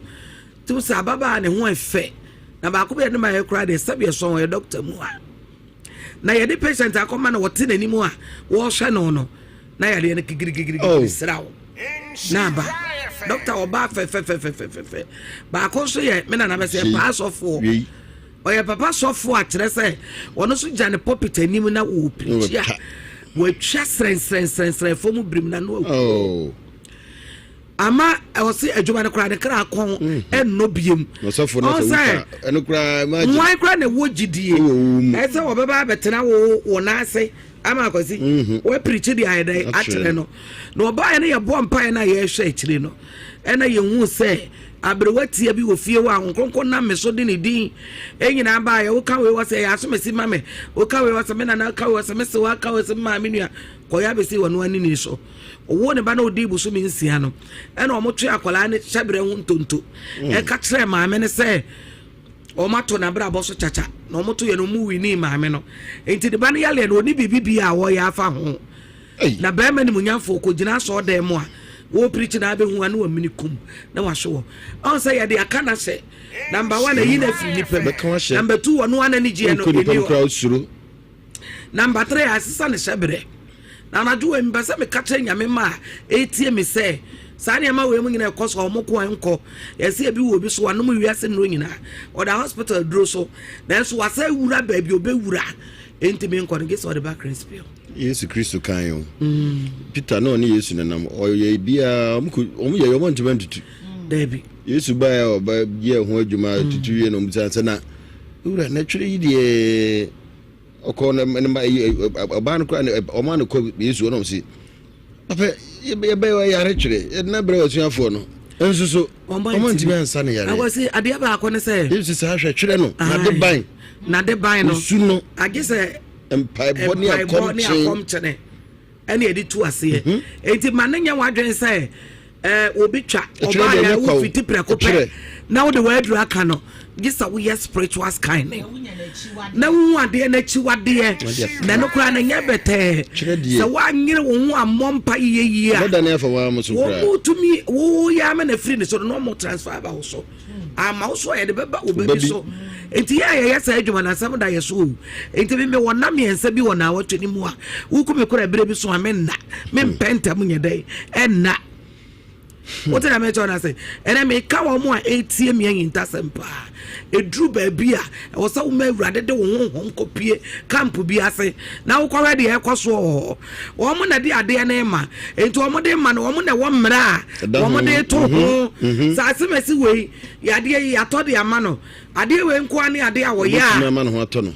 te sɛ ababaa ne ho ɛfɛ na baako bi yɛ ne ma yɛ koraa deɛ sɛbi ɛsɔn ɔyɛ dɔkta mu a na yɛde patient akɔma na wɔte n'anim a wɔrehwɛ no no na yadeɛ no kikirikikiri oh. sra wo na aba dɔkta ɔbaa fɛfɛfɛfɛfɛ baako nso yɛ me nana bɛsɛ paa sɔfoɔ ɔyɛ papa sɔfoɔ a kyerɛ sɛ ɔno nso gya ne pulpit anim na wɔpirikyi a wɔatwa srɛnsrɛnsrɛnsrɛn fam birim na no awu oh. Ama ɔse adwuma no koraa ne kra kɔn mhm. ɛnnɔ biem. Ɔsɛ nwan koraa na ɛwɔ gyidie ɛsɛ wɔbɛba abɛtena wo wɔ n'ase ama akwasi mhm. wɔapirikyi de ayɛ dɛ akyerɛ no na ɔbaeɛ no yɛbɔ mpaeɛ no a yɛrehwɛ akyire no ɛna yɛhu sɛ aberewa tia bi wɔ fie hɔ a nkonko nam me so de ne din ɛnyinaa baeɛ woka wei wɔ sɛ ɛyɛ asomasi ma me woka wei wɔ sɛ me nana woka wei wɔ sɛ me se woaka wei sɛ me maame nua kɔyɛ abɛsi wɔ no anini so Ɔwoo ne ba na ɔdii bosome nsia no, ɛna wɔtwe akwadaa no hyɛberɛ ho ntonto. Mm. Ɛka kyerɛɛ maame no sɛ wɔato n'abrabɔ so kyakya na wɔto yɛ no wɔn winii maame no. Nti ne ba no yaleɛ no ɔni biribi bi a wɔyɛ afa ho. Na bɛrima nimunyamfoɔ kɔgyina asɔɔdan mu a wɔpirikyi na abɛhu a na wamini kum na wahwe wɔ. Ɔn sɛ yɛde aka no ahyɛ. Number one ayi no afiri nipa mu. Number two ɔno ara n'ani gyeɛ no ɛni hɔ. Number three, asesa ne hyɛberɛ. Na anadwo wei mepɛ sɛ meka kyerɛ Nyame mma a ɛretie me sɛ saa nneɛma wei mu nyinaa ɛkɔ so a wɔn ko nkɔ. Yɛsɛ ebi wɔ obi so wanom wiase nnuro nyinaa, ɔda hospital aduro so, nanso wasa wura baabi ɔbɛwura ɛntumi nkɔ no gye sɛ ɔde ba Crispio. Yesu Kristo kan o. Mm. Peter na ɔne Yesu nenam ɔyɛ biara wɔn yɛ wɔn ntoma ntutu. Daabi. Yesu baeɛ a ɔba yɛ ho adwuma mm. tutu wie na wɔn bisa sɛ na wura na twere yi deɛ ɔkɔ ne ne ma ɔbaa no koraa ɔmaa no kɔ Yesu ɔnam si papa yɛbɛyɛ yare twere yɛde na brɛ asuafoɔ no nso so ɔma ntumi ansa ne yare. Akwasi adeɛ baako ne sɛ. Yesu saa hwɛ twerɛ no nade ban. Nade ban no. Osu no. Agye sɛ. Mpaebɔ ne akɔmkyene. Ɛne yɛde tu aseɛ. Mhm. Enti ma ne nyɛ w'adwene sɛ ɛɛ obi twa ɔbaa yɛ wofiti prɛko pɛ na wode w'aduru aka no gye sɛ woyɛ spiritual scanning na wohu adeɛ n'akyiwadeɛ na ɛno koraa no nyɛ bɛtɛɛ sɛ woanyere wo ho ammɔ mpa yie yie a wɔn mu tumi woyɛ ama na afiri ne so no na wɔn transfer aba wo so. Ama wo so a yɛde bɛba wo ba bi so. Nti yɛ a yɛyɛ saa adwuma no asɛm da yɛ so o. Nti me mewɔ nna mmiɛnsa bi wɔ naawɔtwe no mu a woku me kora berɛ bi so a menna. Mempɛ ntɛm nyɛ dɛn ɛnna. Wote na mekyɛ no ase. Ɛnɛ meka wɔn a ɛretie me ahintasɛm paa. Ɛduru baabi a ɛwɔ sɛ woma Awurade de wo honhom kɔpie camp bi ase na wokɔhwɛ deɛ ɛkɔ soɔ wɔ hɔ. Wɔn na de adeɛ no rema. Enti wɔn de ma no, wɔn na ɛwɔ mmara a wɔn de to mhm, ho. Mhm. Sɛ asemasi wei, yadeɛ yi yɛatɔ de ama no. Adeɛ wei nkoa ne adeɛ a wɔyɛ a. ama ne ho atɔ no.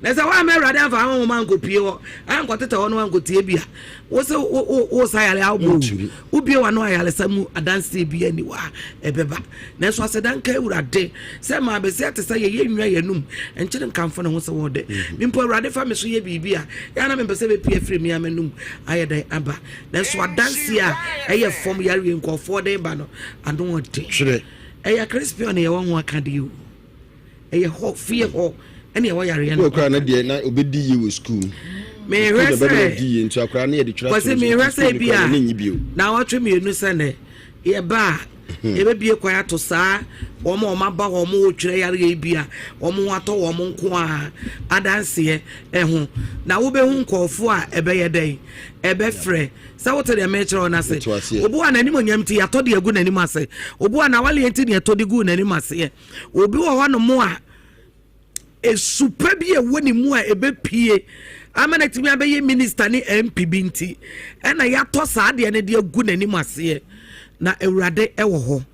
Na sɛ wɔamma Awurade amfa honhom ankɔpie hɔ, ankɔtetɛ hɔ no ankɔtie bi a, wo sɛ wo sa yare a wobɔ wu. Wobie w'ano ayaresa mu adanseɛ bi ani hɔ a ɛbɛba. Nanso aseda nka Awurade sɛ maa bɛsi ate sɛ yɛyɛ nnwa yɛnum nkyere nkamfo ne ho sɛ wɔdɛ. Mm-hmm. Mpo Awurade fa me so yɛ biribi a yɛ na mempɛ sɛ bɛpie afiri me amanum ayɛ dɛn aba. Nanso adanseɛ a ɛyɛ fam yareɛ nkurɔfoɔ de ba no ano ɔden. Ɛyɛ Crispion yɛwɔ ho aka deɛ o. Ɛyɛ hɔ fie hɔ ɛne ɛwɔ yareɛ no. Wɔ no deɛ na obɛdi yie wɔ sukuu. Mehwɛ sɛ di yie nti akora ne yɛde twerɛ ato so mehwɛ sɛ bi a na wɔtwe mmienu sɛ nɛ. Yɛba a, yɛbɛbue kwan ato saa wɔn a wɔaba hɔ, wɔn wɔ twerɛ yareɛ yi bi a wɔn ho atɔ wɔn nko ara adanseɛ ho. Na wobɛhu nkurɔfoɔ a ɛbɛyɛ dɛn? Ɛbɛfrɛ. Sɛ wote deɛ merekyerɛ wo no ase. Obi wɔ n'anim onyam nti yɛatɔ de agu n'anim ase. Obi wɔ n'awaleɛ nti na yɛtɔ de gu n'anim aseɛ. Obi wɔ hɔnom a Su pa bi a ɛwɔ ne mu a ɛbɛpue ama no atumi abɛyɛ minista ne MP bi nti ɛna yɛatɔ saa adeɛ no de agu n'anim aseɛ na Awurade wɔ hɔ.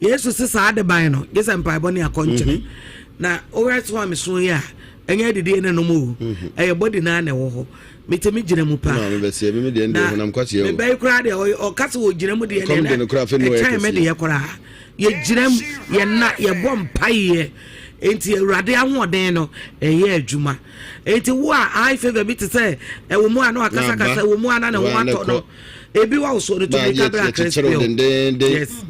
Yesu se saa de ban no gye sɛ mpaebɔ ne akɔnkyene. Mhm. Na wohwɛ so a meso yi a ɛnyɛ adidie ne nom o mhm. ɛyɛ bɔdi naa na ɛwɔ hɔ metumi gyina mu paa na mebɛyi koraa deɛ ɔka sɛ ɔgyina mu deɛ ɛkyɛn me deɛ koraa Yɛgyina mu, yɛna, yɛbɔ mpaeɛ. Enti Awurade ahoɔden no, ɛyɛ adwuma. Enti wo a eye favor bi te sɛ ɛwɔ mu a na wakasakasa, ɛwɔ mu a na ne ho atɔ no, ebi wɔ so no tumi ka bra Crispio. Yes.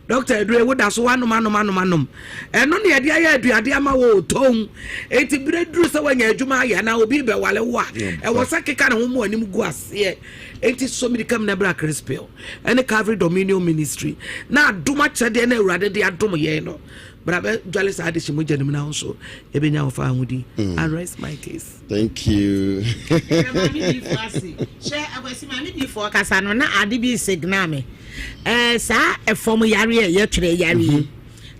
Doctor Adure, wo da so anom anom anom anom. Ɛno ne yɛde ayɛ aduade ama wo tɔn. Enti bere duru sɛ wanya adwuma ayɛ anaa obi bɛwale wo a, ɛwɔ sɛ keka ne ho mu anim gu aseɛ. Enti sɔ mirika mu na bra Crispio. ɛne Calvary Dominion Ministry na adom akyɛdeɛ na Awurade de adom yɛn no bra bɛ dwale saa de hyɛ mogya no mu na wo nso ɛbɛnya wo fa ahodi. I rest my case. Thank you. Hyɛ akwasi maame diifoɔ kasa no na ade bi signal me ɛɛ saa ɛfam yareɛ yɛtwerɛ yareɛ yi. Mhm.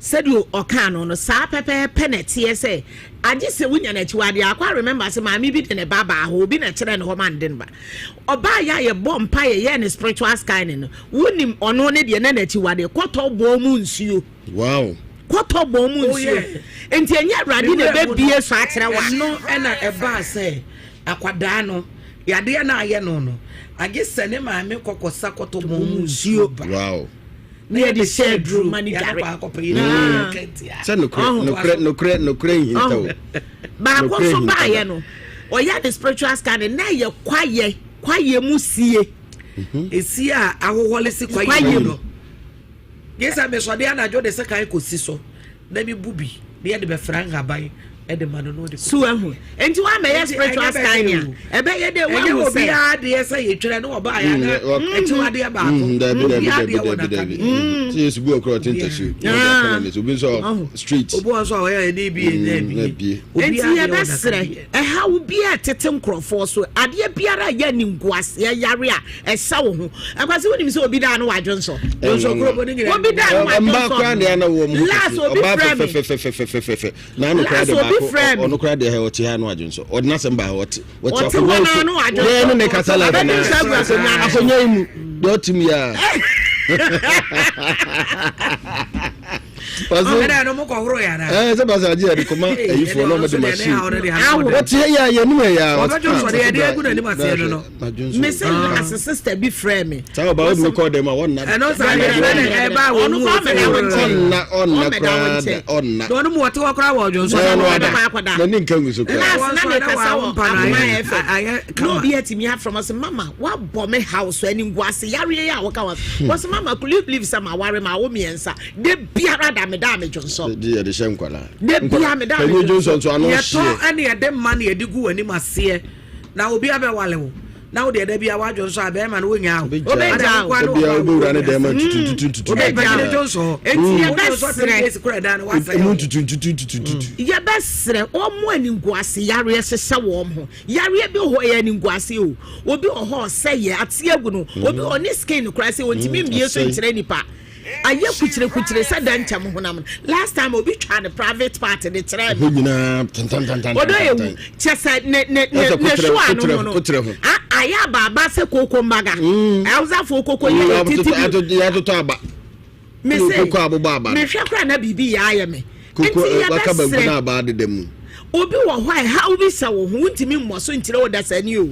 Sɛdeɛ ɔkaa no no, saa pɛpɛɛpɛ na ɛteɛ sɛ agye sɛ wonya no akyiwadeɛ. Akɔ a remember sɛ maame bi de ne ba baa hɔ, obi na ɛkyerɛɛ ne hɔ ma no de no ba. Ɔbaa yɛ a yɛbɔ mpa yɛyɛɛ ne spiritual scanning no, wonim ɔno ne deɛ na n'akyiwadeɛ kɔtɔ bɔn mu nsuo. Wow. Kɔtɔ bɔn mu oh, nsuo. Nti ɛnyɛ Awurade na ɛbɛbie so akyerɛ wa. Ɛno ɛna ɛbaa sɛ akwadaa no yadeɛ no ayɛ no no agye sɛ ne maame kɔkɔsa kɔtɔ bɔn mu nsuo ba. Wow. na yɛde hyɛ aduro ma no dware sɛ nokorɛ nokorɛ nokorɛ nhinta o baako nso baayɛ no ɔyɛ ne spiritual scanning na ɛyɛ kwayɛ kwayɛ mu sie mhm. esie a ahohɔle si kwayɛ mu no gye sɛ mesɔde anadwo de sekan kɔsi so na mebu bi na yɛde bɛfra nhaban de ma no na ɔde so ahu nti woamɛyɛ spiritual scan a ɛbɛyɛ dɛ woahu sɛ ɛnyɛ obiara deɛ sɛ yɛtwerɛ ne wɔba ayɛ na akyiwadeɛ baako obiara deɛ wɔ n'aka bi sɛ yesu bu ɔkorɔ ɔte ntasuo obi nso street obi nso a ɔyɛ ɛne bi ɛne bi nti yɛbɛsrɛ ɛhaw biara ɛtete nkurɔfoɔ so adeɛ biara yɛ animguaseɛ yare a ɛhyɛ wo ho ɛkwasi wonim sɛ obi daa no wadwo nsɔ obi daa no wadwo nsɔ last obi frɛ me fɛfɛfɛfɛfɛfɛ na ano koraa de baako ɔno koraa deɛ ɔte ha no adwo nsɔ ɔde n'asɛm baa ɔte ɔte akonnwa so yɛn ne ne kasa life na akonnwa yi mu deɛ ɔte mu yɛ a sɛ basa agye yɛde kɔma ayifoɔ na ɔmode machine wɔte ha yɛ a yɛnim ɛyɛ a mese last sister bi frɛ me saa ɔba wode me kɔɔ dɛm a wɔnna ɛno saa deɛ ɛbɛ ne ɛba wɔ mu ɔnna ɔnna koraa da ɔnna na ɔno mu wɔte hɔ koraa wɔ ɔdwonso na ɔno ada n'ani nka ngu so koraa last na me kasa wɔ akoma ɛfɛ na obi atumi afrɛ m sɛ mama wabɔ me haw so ani ngu ase yareɛ yi a wɔka wɔ wɔsɛ mama could you believe sɛ ma ware ma awo mmiɛnsa de biara da me da me dwonsɔ de yɛde hyɛ nkwadaa de biara me da me dwonsɔ yɛtɔ ɛne yɛde ma ne yɛde gu w'anim aseɛ na obi abɛwale wo na wo deɛ da bia wadwo nso a bɛrima no wonyaa wo obɛgya wo obia wobɛwura ne dɛm ntututututu obɛgya wo enti yɛbɛserɛ mu ntutututututu yɛbɛserɛ wɔn mu animguase yareɛ hyehyɛ wɔn ho yareɛ bi hɔ yɛ animguase o obi wɔ hɔ ɔsɛ yɛ ate agu no obi wɔ ne skin koraa sɛ ɔntumi mbie so nkyerɛ nipa Ayɛ kukyerekukyere sɛ dɛnkyɛm honam no. Last time obi twaa ne private part de kyerɛɛ me. Ɛhɔ nyinaa tantantantan. Ɔdɔ ewu kyɛ sɛ ne ne ne ne so ano ho no. Ayɛ abaaba sɛ koko mbaga. Hausafoɔ koko yɛ titi bi. Yɛatotɔ aba. Me se koko abobɔ aba. Mehwɛ koraa na biribi yɛ ayɛ me. Koko waka banku na aba adeda mu. Obi wɔ hɔ a ɛhaw bi hyɛ wo ho wontumi mmɔ so nkyerɛ wo dasani o.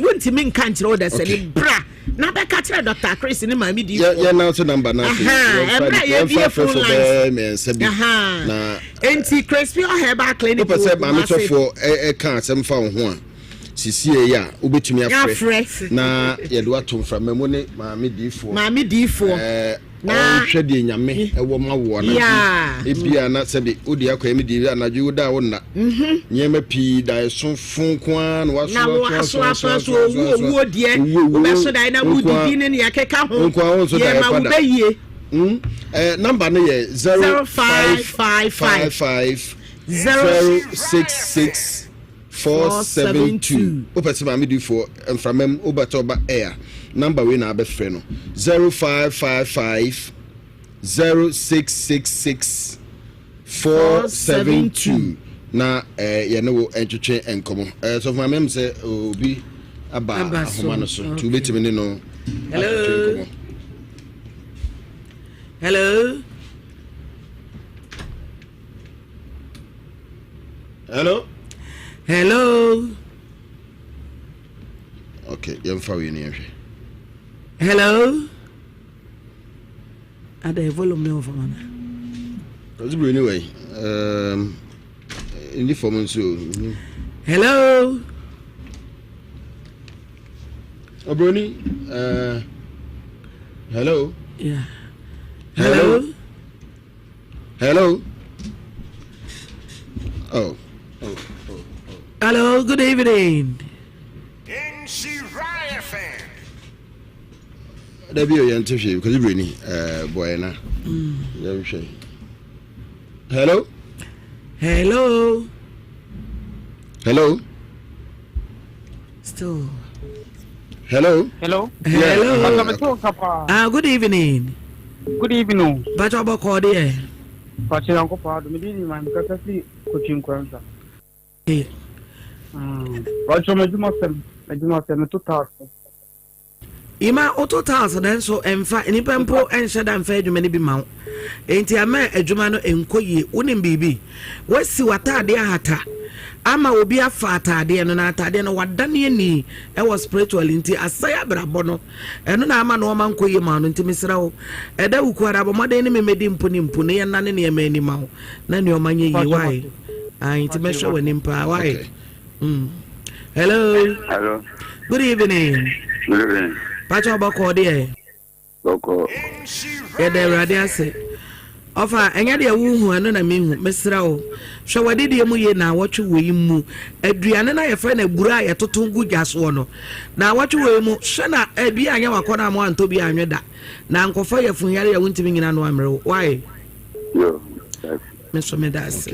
Wontumi nka nkyerɛ wo dasani bra. Na bɛka kyerɛ Dr. Chris ne maame di fo. Yɛn nan so namba na afei. Ɛbrɛ a yɛbie phone lines. Bɛɛ mmiɛnsa bi. Na nti Crispy Herbal Clinic. Wopɛ sɛ maame sɔfoɔ ɛka asɛm fa wo ho a sisie yi a wobɛtumi afrɛ na yɛde wato mframa mu ne maame diifoɔ. Maame diifoɔ. Ɔnhwɛ deɛ Nyame ɛwɔ ma wo anadwo yi. Ebia na sɛbe wode akɔyɛ me deɛ anadwo yi woda a wonna. Mhm. Nneɛma pii da ɛso fo nko ara na waso aso aso aso aso aso aso. Owuo deɛ wobɛso dae na wodidi ne nea ɛkeka ho. Nko ara wonso dae pa da. Yɛ ma wobɛyie. Mm. Eh, number no yɛ 0555 066 472 wopɛ sɛ maame difoɔ mframa mu wobɛtɔ ba air number wei na abɛfrɛ no 0555 0666 472 na eh, yɛne wo ntwetwe nkɔmmɔ eh, sɔfo maame m sɛ obi aba ahoma no so nti wobɛtumi ne no atwetwe nkɔmmɔ. Hello. Hello. Hello. Okay, yɛmfa wei ne yɛnhwɛ. Hello. Ada volume ne wɔ fam ana? Ɔdze bere ne wei. Um, ndi fam nso. Hello. Obroni, uh, hello. Yeah. Hello. Hello. Oh. Oh, oh, oh. Hello, good evening. Dabi o yɛn te hwee because ibire ni ɛɛ bɔyɛ na. Yɛn hwɛ. Hello. Hello. Hello. Still. Hello. Hello. Hello. Ah, good evening. Good evening. Bacho bɔkɔ deɛ. Bacho yanko paa do. Mede ni ma mkasa fi Kotwi Nkwansa. Eh. Bacho madwuma sɛm, madwuma sɛm, meto taas. Ima woto tiles nanso ɛmfa nnipa mpo nhyɛ da mfa adwuma no bi ma wo. Enti ama adwuma no nkɔ yie. Wonim biribi? Woasi w'ataadeɛ ahata ama obi afa ataadeɛ no na ataadeɛ no wadane ani wɔ spiritually nti asɛe abrabɔ no. Ɛno na ama nnoɔma nkɔ yie ma wo no nti mesrɛ wo ɛda wukuada bɔ mmɔden ne me mmɛdi mpo ne mpo na yɛnnane nneɛma ani ma wo na nneɛma nyɛ yie. Why? Ae nti mɛhwɛ w'anim paa. Why? Mm. Hello. Hello. Good evening. Good evening. Pacho bɔkɔ deɛ. Bɔkɔ. Yɛda Awurade ase. Ɔfa ɛnyɛ deɛ wohu ɛno na mehu mesrɛ wo hwɛ w'adidie mu yie na awɔtwe wei mu aduane no a yɛfrɛ no aburo a yɛtoto gu gya soɔ no na awɔtwe wei mu hwɛ na ebi anyɛ wakɔ no a mo antɔ bi anwe da na nkɔfa yɛfunyare a wontumi nyina no amere wo wae Yo. Me so meda ase.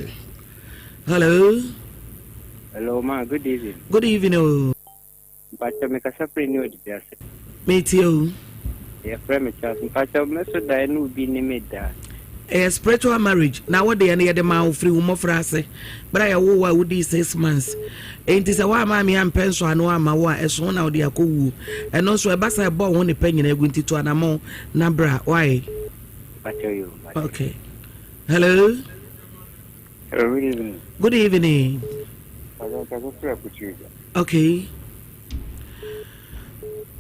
Hello. Hello, ma. Good evening. Good evening. O. Mpakyɛ me kasa firi ne odidi ase. Me tie o. Yɛfrɛ me Charles. Mpakyɛ me so dae ne obi ne me da. Ɛyɛ spiritual marriage na wo deɛ no yɛde maa wo firi wo mmɔfra ase berɛ a yɛwoo wo a wodii six months enti sɛ woamma me ampɛ nsɔ ano amma wo a ɛso na wode akɔ wuo ɛno nso ɛba sɛ ɛbɔ wo ho ne pɛ nyinaa gu nti to anamɔn na bra why Mpakyɛ yo. Okay. Hello. Hello, good evening. Good evening. Okay.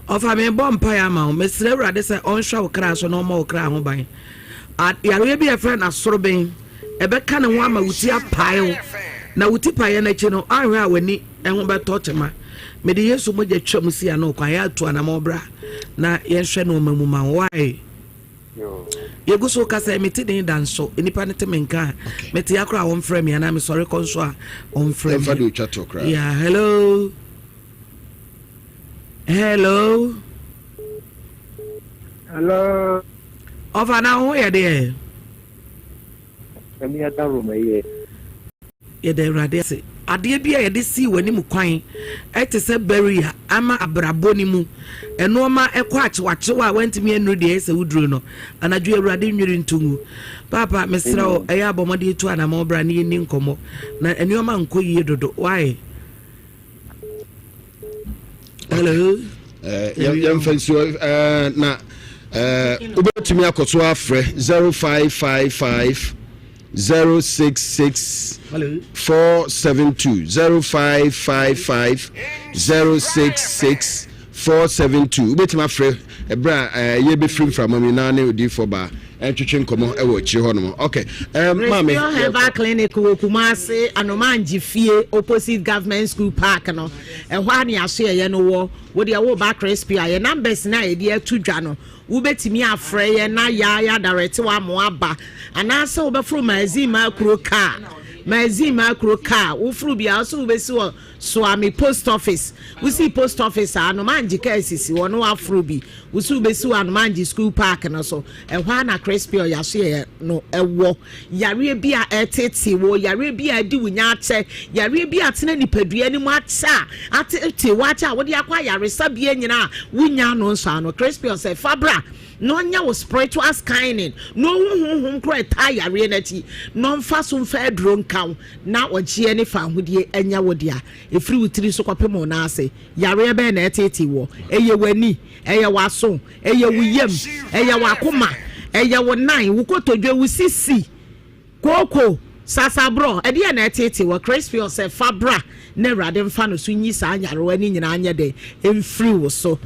Ɔfa me bɔ mpaeɛ ama wo. Mesrɛ Awurade sɛ ɔnhwɛ wo kra so na ɔmmɔ wo kra ho ban. Yareɛ bi a yɛfrɛ no asoroben, ɛbɛka ne ho ama wo ti apae wo. Na wo ti paeɛ no akyi no, anhwɛ a w'ani ho bɛtɔ kyema. Mede Yesu mogya twam si ano kwan, yɛ atu anamɔ bra na yɛnhwɛ nneɛma mu ma wo. Why? Yɛgu so kasa yi, mete den da nso. Nnipa no te me nka a, mete akora a wɔmfrɛ me anaa mesɔre kɔ nso a wɔmfrɛ me. de otwa to koraa. Yeah, hello. Hello. Hello. Ɔfa na ho yɛ deɛ. Nyame adaworo yɛ. Yɛda Awurade ase. Adeɛ bi a yɛde sii w'anim kwan te sɛ barrier ama abrabɔ no mu nnoɔma kɔ akyewakyew a woantumi annuru deɛ ɛyɛ sɛ woduru no. Anadwo yi Awurade nwiri nto ngu. Paapa, mesrɛ wo, ɛyɛ a bɔ mmɔden tu anamɔn bra na yɛnni nkɔmmɔ. Na nnoɔma nkɔ yie dodo. Why? Hello? Eh, yɛmfa nsuo eh, na eh, wobɛtumi akɔ so afrɛ 0555 066 472 0555 066 472. Wobɛtumi afrɛ ɛberɛ a eh, yɛbɛfiri mframa mu na ne odiyifoɔ baa ɛntwetwe nkɔmmɔ ɛwɔ akyire hɔ nom. Ok, eh, maame. Restore Herbal Clinic wɔ Kumasi, Anomangye fie opposite Government School Park no. Ɛhɔ a ne asoɛeɛ no wɔ. Wo deɛ woba Crispy a, yɛn numbers no a yɛde ato dwa no, wobɛtumi afrɛ yɛn na yɛa yɛadarɛte wo ama woaba. Anaasɛ wobɛforo Magazine Makuro car. Magazine Makuro car, woforo bi a, wo sɛ wobɛsi wɔ Soame post office, wosii post office a, Anomangye kaa sisi hɔ na waforo bi. Wosi wobesi wɔ Anomangye school park no so. Ɛhɔ ara na Crispy Ɔyasoyɛ no wɔ. Yareɛ bi a ɛreteetee wo, yareɛ bi a adi wo nya akyɛ, yareɛ bi a atena nipadua no mu akyɛ a ateetee wo akyɛ a wode akɔ ayaresabea nyinaa a wonnya ano nsɔ ano. Crispy ɔsɛ fa bra na ɔnyɛ wo spiritual scanning na ɔhu honhom korɔ a ɛtaa yareɛ no akyi na ɔmfa so mfa aduro nka wo na ɔgyeɛ ne fawohodie anya wo dea ɛfiri wo tiri so kɔpem wo nan ase. Yareɛ bɛn na ɛreteetee woɔ? Ɛyɛ w'ani? Ɛyɛ w'aso? Ɛyɛ wo yam? Ɛyɛ w'akoma? Ɛyɛ wo nan, wo kotodwe, wo sisi, kooko, sasaborɔ? Ɛdeɛn na ɛreteetee woɔ? Crispius sɛ, Fa bra na Awurade mfa no so nyi saa nyarewa no nyinaa nyɛ dɛn? Mfiri wo so.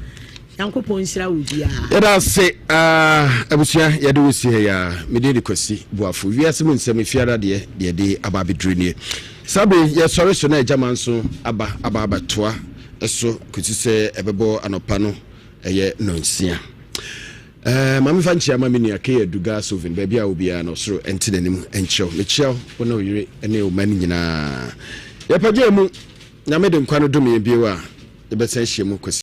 Nyankopɔn nhyira wo biara. Yɛda ase ah, abusua yɛde wo si ha yi ara. Me din de Kwasi Boafo. Wiase mu nsɛm efiada deɛ deɛ ɛde aba abɛduru nie. Saa bere yi yɛsɔre so na agyama nso aba aba abɛtoa so kɔsi sɛ ɛbɛbɔ anɔpa no ɛyɛ nnɔnsia. Ɛɛ ma memfa nkyia ma me nua Kay Aduga Sovin baabi a obiara no ɔsoro ɛnte n'anim nkyerɛw. Mekyia wo ne wo yere ne wo mma no nyinaa. Yɛpagyaa mu Nyame de nkwa no dom yɛn bio a yɛbɛsan ahyia mu Kwasi.